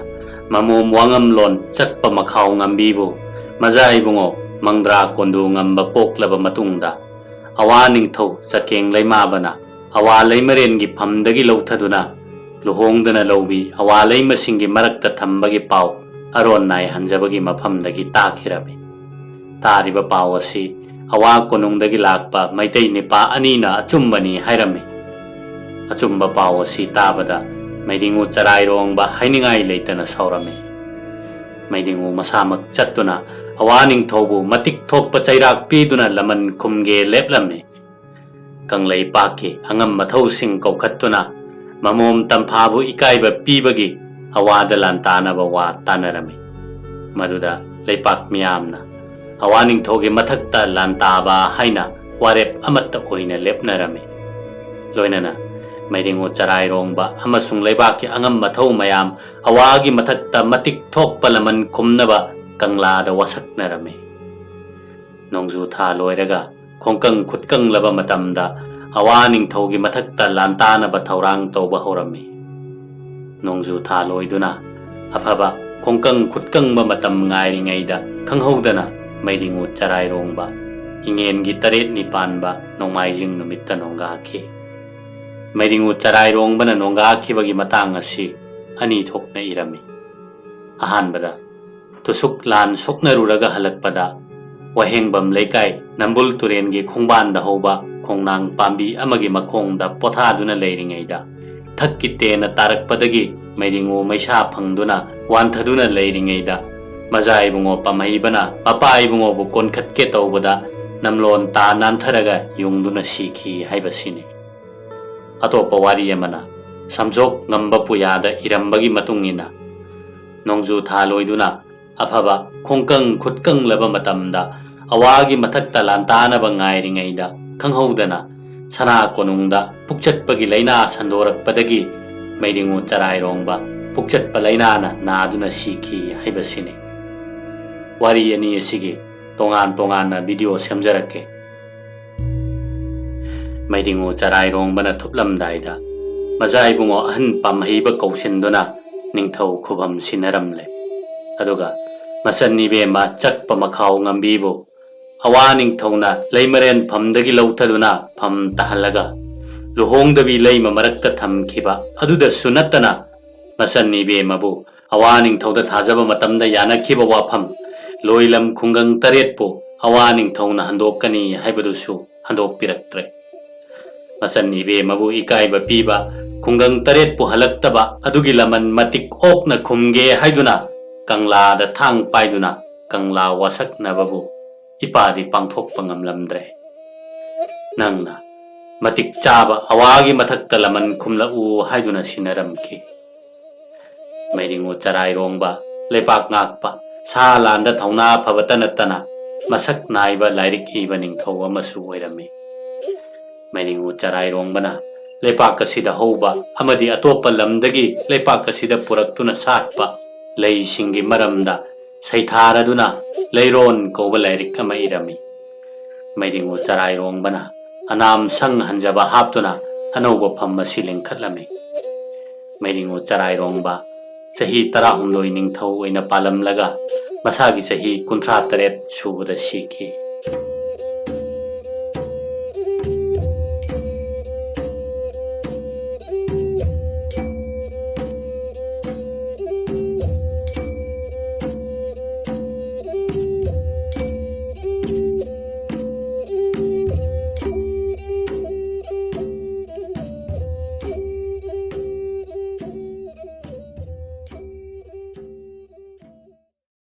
ꯃꯃꯣꯝ ꯋꯥꯉꯝꯂꯣꯟ ꯆꯠꯄ ꯃꯈꯥꯎ ꯉꯝꯕꯤꯕꯨ ꯃꯖꯥ ꯏꯕꯨꯡꯉꯣ ꯃꯪꯗ꯭ꯔꯥ ꯀꯣꯟꯗꯨ ꯉꯝꯕ ꯄꯣꯛꯂꯕ ꯃꯇꯨꯡꯗ, ꯑꯋꯥ ꯅꯤꯡꯊꯧ ꯆꯠꯀꯦꯡ ꯂꯩꯃꯥꯕꯅ ꯑꯋꯥ ꯂꯩꯃꯔꯦꯟꯒꯤ ꯐꯝꯗꯒꯤ ꯂꯧꯊꯗꯨꯅ ꯂꯨꯍꯣꯡꯗꯅ ꯂꯧꯕꯤ ꯑꯋꯥ ꯂꯩꯃꯁꯤꯡꯒꯤ ꯃꯔꯛꯇ ꯊꯝꯕꯒꯤ ꯄꯥꯎ ꯑꯔꯣꯟ ꯅꯥꯏꯍꯟꯖꯕꯒꯤ ꯃꯐꯝꯗꯒꯤ ꯇꯥꯈꯤꯔꯝꯃꯤ꯫ ꯇꯥꯔꯤꯕ ꯄꯥꯎ ꯑꯁꯤ ꯑꯋꯥ ꯀꯣꯅꯨꯡꯗꯒꯤ ꯂꯥꯛꯄ ꯃꯩꯇꯩ ꯅꯤꯄꯥ ꯑꯅꯤꯅ ꯑꯆꯨꯝꯕꯅꯤ ꯍꯥꯏꯔꯝꯃꯤ꯫ ꯑꯆꯨꯝꯕ ꯄꯥꯎ ꯑꯁꯤ ꯇꯥꯕꯗ ꯃꯩꯗꯤꯡꯉꯨ ꯆꯔꯥꯏꯔꯣꯡꯕ ꯍꯥꯏꯅꯤꯡꯉꯥꯏ ꯂꯩꯇꯅ ꯁꯥꯎꯔꯝꯃꯤ꯫ ꯃꯩꯗꯤꯡꯉꯨ ꯃꯁꯥꯃꯛ ꯆꯠꯇꯨꯅ ꯑꯋꯥ ꯅꯤꯡꯊꯧꯕꯨ ꯃꯇꯤꯛ ꯊꯣꯛꯄ ꯆꯩꯔꯥꯛ ꯄꯤꯗꯨꯅ ꯂꯃꯟ ꯈꯨꯝꯒꯦ ꯂꯦꯞꯂꯝꯃꯤ꯫ ꯀꯪꯂꯩꯄꯥꯛꯀꯤ ꯑꯉꯝ ꯑꯊꯧꯁꯤꯡ ꯀꯧꯈꯠꯇꯨꯅ ꯃꯃꯣꯝ ꯇꯝꯐꯥꯕꯨ ꯏꯀꯥꯏꯕ ꯄꯤꯕꯒꯤ ꯑꯋꯥꯗ ꯂꯥꯟꯇꯥꯅꯕ ꯋꯥ ꯇꯥꯅꯔꯝꯃꯤ꯫ ꯃꯗꯨꯗ ꯂꯩꯄꯥꯛ ꯃꯤꯌꯥꯝꯅ ꯑꯋꯥ ꯅꯤꯡꯊꯧꯒꯤ ꯃꯊꯛꯇ ꯂꯥꯟꯇꯥꯕ ꯍꯥꯏꯅ ꯋꯥꯔꯦꯞ ꯑꯃꯠꯇ ꯑꯣꯏꯅ ꯂꯦꯞꯅꯔꯝꯃꯤ꯫ ꯂꯣꯏꯅꯅ ꯃꯩꯗꯤꯡꯉꯨ ꯆꯔꯥꯏꯔꯣꯡꯕ ꯑꯃꯁꯨꯡ ꯂꯩꯕꯥꯛꯀꯤ ꯑꯉꯝ ꯑꯊꯧ ꯃꯌꯥꯝ ꯑꯋꯥꯒꯤ ꯃꯊꯛꯇ ꯃꯇꯤꯛ ꯊꯣꯛꯄ ꯂꯃꯟ ꯈꯨꯝꯅꯕ ꯀꯪꯂꯥꯗ ꯋꯥꯁꯛꯅꯔꯝꯃꯤ꯫ ꯅꯣꯡꯖꯨ ꯊꯥ ꯂꯣꯏꯔꯒ ꯈꯣꯡꯀꯪ ꯈꯨꯠꯀꯪꯂꯕ ꯃꯇꯝꯗ ꯑꯋꯥ ꯅꯤꯡꯊꯧꯒꯤ ꯃꯊꯛꯇ ꯂꯥꯟꯇꯥꯅꯕ ꯊꯧꯔꯥꯡ ꯇꯧꯕ ꯍꯧꯔꯝꯃꯤ꯫ ꯅꯣꯡꯖꯨ ꯊꯥ ꯂꯣꯏꯗꯨꯅ ꯑꯐꯕ ꯈꯣꯡꯀꯪ ꯈꯨꯠꯀꯪꯕ ꯃꯇꯝ ꯉꯥꯏꯔꯤꯉꯩꯗ ꯈꯪꯍꯧꯗꯅ ꯃꯩꯗꯤꯡꯉꯨ ꯆꯔꯥꯏꯔꯣꯡꯕ ꯏꯉꯦꯟꯒꯤ ꯇꯔꯦꯠꯅꯤ ꯄꯥꯟꯕ ꯅꯣꯡꯃꯥꯏꯖꯤꯡ ꯅꯨꯃꯤꯠꯇ ꯅꯣꯡꯒꯥꯈꯤ꯫ ꯃꯩꯗꯤꯡꯉꯨ ꯆꯔꯥꯏꯔꯣꯡꯕꯅ ꯅꯣꯡꯒꯥꯈꯤꯕꯒꯤ ꯃꯇꯥꯡ ꯑꯁꯤ ꯑꯅꯤ ꯊꯣꯛꯅ ꯏꯔꯝꯃꯤ꯫ ꯑꯍꯥꯟꯕꯗ, ꯇꯨꯁꯨꯛ ꯂꯥꯟ ꯁꯣꯛꯅꯔꯨꯔꯒ ꯍꯜꯂꯛꯄꯗ, ꯋꯥꯍꯦꯡꯕꯝ ꯂꯩꯀꯥꯏ ꯅꯝꯕꯨꯜ ꯇꯨꯔꯦꯟꯒꯤ ꯈꯣꯡꯕꯥꯟꯗ ꯍꯧꯕ ꯈꯣꯡꯅꯥꯡ ꯄꯥꯝꯕꯤ ꯑꯃꯒꯤ ꯃꯈꯣꯡꯗ ꯄꯣꯊꯥꯗꯨꯅ ꯂꯩꯔꯤꯉꯩꯗ, ꯊꯛꯀꯤ ꯇꯦꯟꯅ ꯇꯥꯔꯛꯄꯗꯒꯤ ꯃꯩꯗꯤꯡꯉꯨ ꯃꯩꯁꯥ ꯐꯪꯗꯨꯅ ꯋꯥꯟꯊꯗꯨꯅ ꯂꯩꯔꯤꯉꯩꯗ, ꯃꯖꯥ ꯏꯕꯨꯡꯉꯣ ꯄꯥꯝꯍꯩꯕꯅ ꯃꯄꯥ ꯏꯕꯨꯡꯉꯣꯕꯨ ꯀꯣꯟꯈꯠꯀꯦ ꯇꯧꯕꯗ, ꯅꯝꯂꯣꯟ ꯇꯥ ꯅꯥꯟꯊꯔꯒ ꯌꯨꯡꯗꯨꯅ ꯁꯤꯈꯤ ꯍꯥꯏꯕꯁꯤꯅꯤ꯫ ꯑꯇꯣꯞꯄ ꯋꯥꯔꯤ ꯑꯃꯅ, ꯁꯝꯖꯣꯛ ꯉꯝꯕ ꯄꯨꯌꯥꯗ ꯏꯔꯝꯕꯒꯤ ꯃꯇꯨꯡ ꯏꯟꯅ, ꯅꯣꯡꯖꯨ ꯊꯥ ꯂꯣꯏꯗꯨꯅ ꯑꯐꯕ ꯈꯣꯡꯀꯪ ꯈꯨꯠꯀꯪꯂꯕ ꯃꯇꯝꯗ, ꯑꯋꯥꯒꯤ ꯃꯊꯛꯇ ꯂꯥꯟꯇꯥꯅꯕ ꯉꯥꯏꯔꯤꯉꯩꯗ ꯈꯪꯍꯧꯗꯅ ꯁꯅꯥ ꯀꯣꯅꯨꯡꯗ ꯄꯨꯛꯆꯠꯄꯒꯤ ꯂꯥꯏꯅꯥ ꯁꯟꯗꯣꯔꯛꯄꯗꯒꯤ ꯃꯩꯗꯤꯡꯉꯨ ꯆꯔꯥꯏꯔꯣꯡꯕ ꯄꯨꯛꯆꯠꯄ ꯂꯥꯏꯅꯥꯅ ꯅꯥꯗꯨꯅ ꯁꯤꯈꯤ ꯍꯥꯏꯕꯁꯤꯅꯤ꯫ ꯋꯥꯔꯤ ꯑꯅꯤ ꯑꯁꯤꯒꯤ ꯇꯣꯉꯥꯟ ꯇꯣꯉꯥꯟꯅ ꯚꯤꯗꯤꯑꯣ ꯁꯦꯝꯖꯔꯛꯀꯦ꯫ ꯃꯩꯗꯤꯡꯉꯨ ꯆꯔꯥꯏꯔꯣꯡꯕꯅ ꯊꯨꯞꯂꯝꯗꯥꯏꯗ, ꯃꯖꯥ ꯏꯕꯨꯡꯉꯣ ꯑꯍꯟ ꯄꯥꯝꯍꯩꯕ ꯀꯧꯁꯤꯟꯗꯨꯅ ꯅꯤꯡꯊꯧ ꯈꯨꯕꯝ ꯁꯤꯟꯅꯔꯝꯂꯦ꯫ ꯑꯗꯨꯒ ꯃꯆꯟ ꯏꯕꯦꯝꯃ ꯆꯛꯄ ꯃꯈꯥꯎ ꯉꯝꯕꯤꯕꯨ ꯑꯋꯥ ꯅꯤꯡꯊꯧꯅ ꯂꯩꯃꯔꯦꯟ ꯐꯝꯗꯒꯤ ꯂꯧꯊꯗꯨꯅ ꯐꯝ ꯇꯥꯍꯜꯂꯒ ꯂꯨꯍꯣꯡꯗꯕꯤ ꯂꯩꯃ ꯃꯔꯛꯇ ꯊꯝꯈꯤꯕ ꯑꯗꯨꯗꯁꯨ ꯅꯠꯇꯅ, ꯃꯆꯟ ꯏꯕꯦꯝꯃꯕꯨ ꯑꯋꯥ ꯅꯤꯡꯊꯧꯗ ꯊꯥꯖꯕ ꯃꯇꯝꯗ ꯌꯥꯅꯈꯤꯕ ꯋꯥꯐꯝ, ꯂꯣꯏꯂꯝ ꯈꯨꯡꯒꯪ ꯇꯔꯦꯠꯄꯨ ꯑꯋꯥ ꯅꯤꯡꯊꯧꯅ ꯍꯟꯗꯣꯛꯀꯅꯤ ꯍꯥꯏꯕꯗꯨꯁꯨ ꯍꯟꯗꯣꯛꯄꯤꯔꯛꯇ꯭ꯔꯦ꯫ ꯃꯆꯟ ꯏꯕꯦꯝꯃꯕꯨ ꯏꯀꯥꯏꯕ ꯄꯤꯕ, ꯈꯨꯡꯒꯪ ꯇꯔꯦꯠꯄꯨ ꯍꯜꯂꯛꯇꯕ ꯑꯗꯨꯒꯤ ꯂꯃꯟ ꯃꯇꯤꯛ ꯑꯣꯛꯅ ꯈꯨꯝꯒꯦ ꯍꯥꯏꯗꯨꯅ ꯀꯪꯂꯥꯗ ꯊꯥꯡ ꯄꯥꯏꯗꯨꯅ ꯀꯪꯂꯥ ꯋꯥꯁꯛꯅꯕꯕꯨ ꯏꯄꯥꯗꯤ ꯄꯥꯡꯊꯣꯛꯄ ꯉꯝꯂꯝꯗ꯭ꯔꯦ꯫ ꯅꯪꯅ ꯃꯇꯤꯛ ꯆꯥꯕ ꯑꯋꯥꯒꯤ ꯃꯊꯛꯇ ꯂꯃꯟ ꯈꯨꯝꯂꯛꯎ ꯍꯥꯏꯗꯨꯅ ꯁꯤꯟꯅꯔꯝꯈꯤ꯫ ꯃꯩꯔꯤꯉꯨ ꯆꯔꯥꯏꯔꯣꯡꯕ, ꯂꯩꯄꯥꯛ ꯉꯥꯛꯄ, ꯁꯥ ꯂꯥꯟꯗ ꯊꯧꯅꯥ ꯐꯕꯇ ꯅꯠꯇꯅ ꯃꯁꯛ ꯅꯥꯏꯕ ꯂꯥꯏꯔꯤꯛ ꯏꯕ ꯅꯤꯡꯊꯧ ꯑꯃꯁꯨ ꯑꯣꯏꯔꯝꯃꯤ꯫ ꯃꯩꯔꯤꯉꯨ ꯆꯔꯥꯏꯔꯣꯡꯕꯅ ꯂꯩꯄꯥꯛ ꯑꯁꯤꯗ ꯍꯧꯕ ꯑꯃꯗꯤ ꯑꯇꯣꯞꯄ ꯂꯝꯗꯒꯤ ꯂꯩꯄꯥꯛ ꯑꯁꯤꯗ ꯄꯨꯔꯛꯇꯨꯅ ꯁꯥꯠꯄ ꯂꯩꯁꯤꯡꯒꯤ ꯃꯔꯝꯗ ꯁꯩꯊꯥꯔꯗꯨꯅ ꯂꯩꯔꯣꯟ ꯀꯧꯕ ꯂꯥꯏꯔꯤꯛ ꯑꯃ ꯏꯔꯝꯃꯤ꯫ ꯃꯩꯔꯤꯉꯨ ꯆꯔꯥꯏꯔꯣꯡꯕꯅ ꯑꯅꯥꯝ ꯁꯪ ꯍꯟꯖꯕ ꯍꯥꯞꯇꯨꯅ ꯑꯅꯧꯕ ꯐꯝ ꯑꯁꯤ ꯂꯤꯡꯈꯠꯂꯝꯃꯤ꯫ ꯃꯩꯔꯤꯉꯨ ꯆꯔꯥꯏꯔꯣꯡꯕ ꯆꯍꯤ ꯇꯔꯥꯍꯨꯝꯗꯣꯏ ꯅꯤꯡꯊꯧ ꯑꯣꯏꯅ ꯄꯥꯜꯂꯝꯂꯒ ꯃꯁꯥꯒꯤ ꯆꯍꯤ ꯀꯨꯟꯊ꯭ꯔꯥ ꯇꯔꯦꯠ ꯁꯨꯕꯗ ꯁꯤꯈꯤ꯫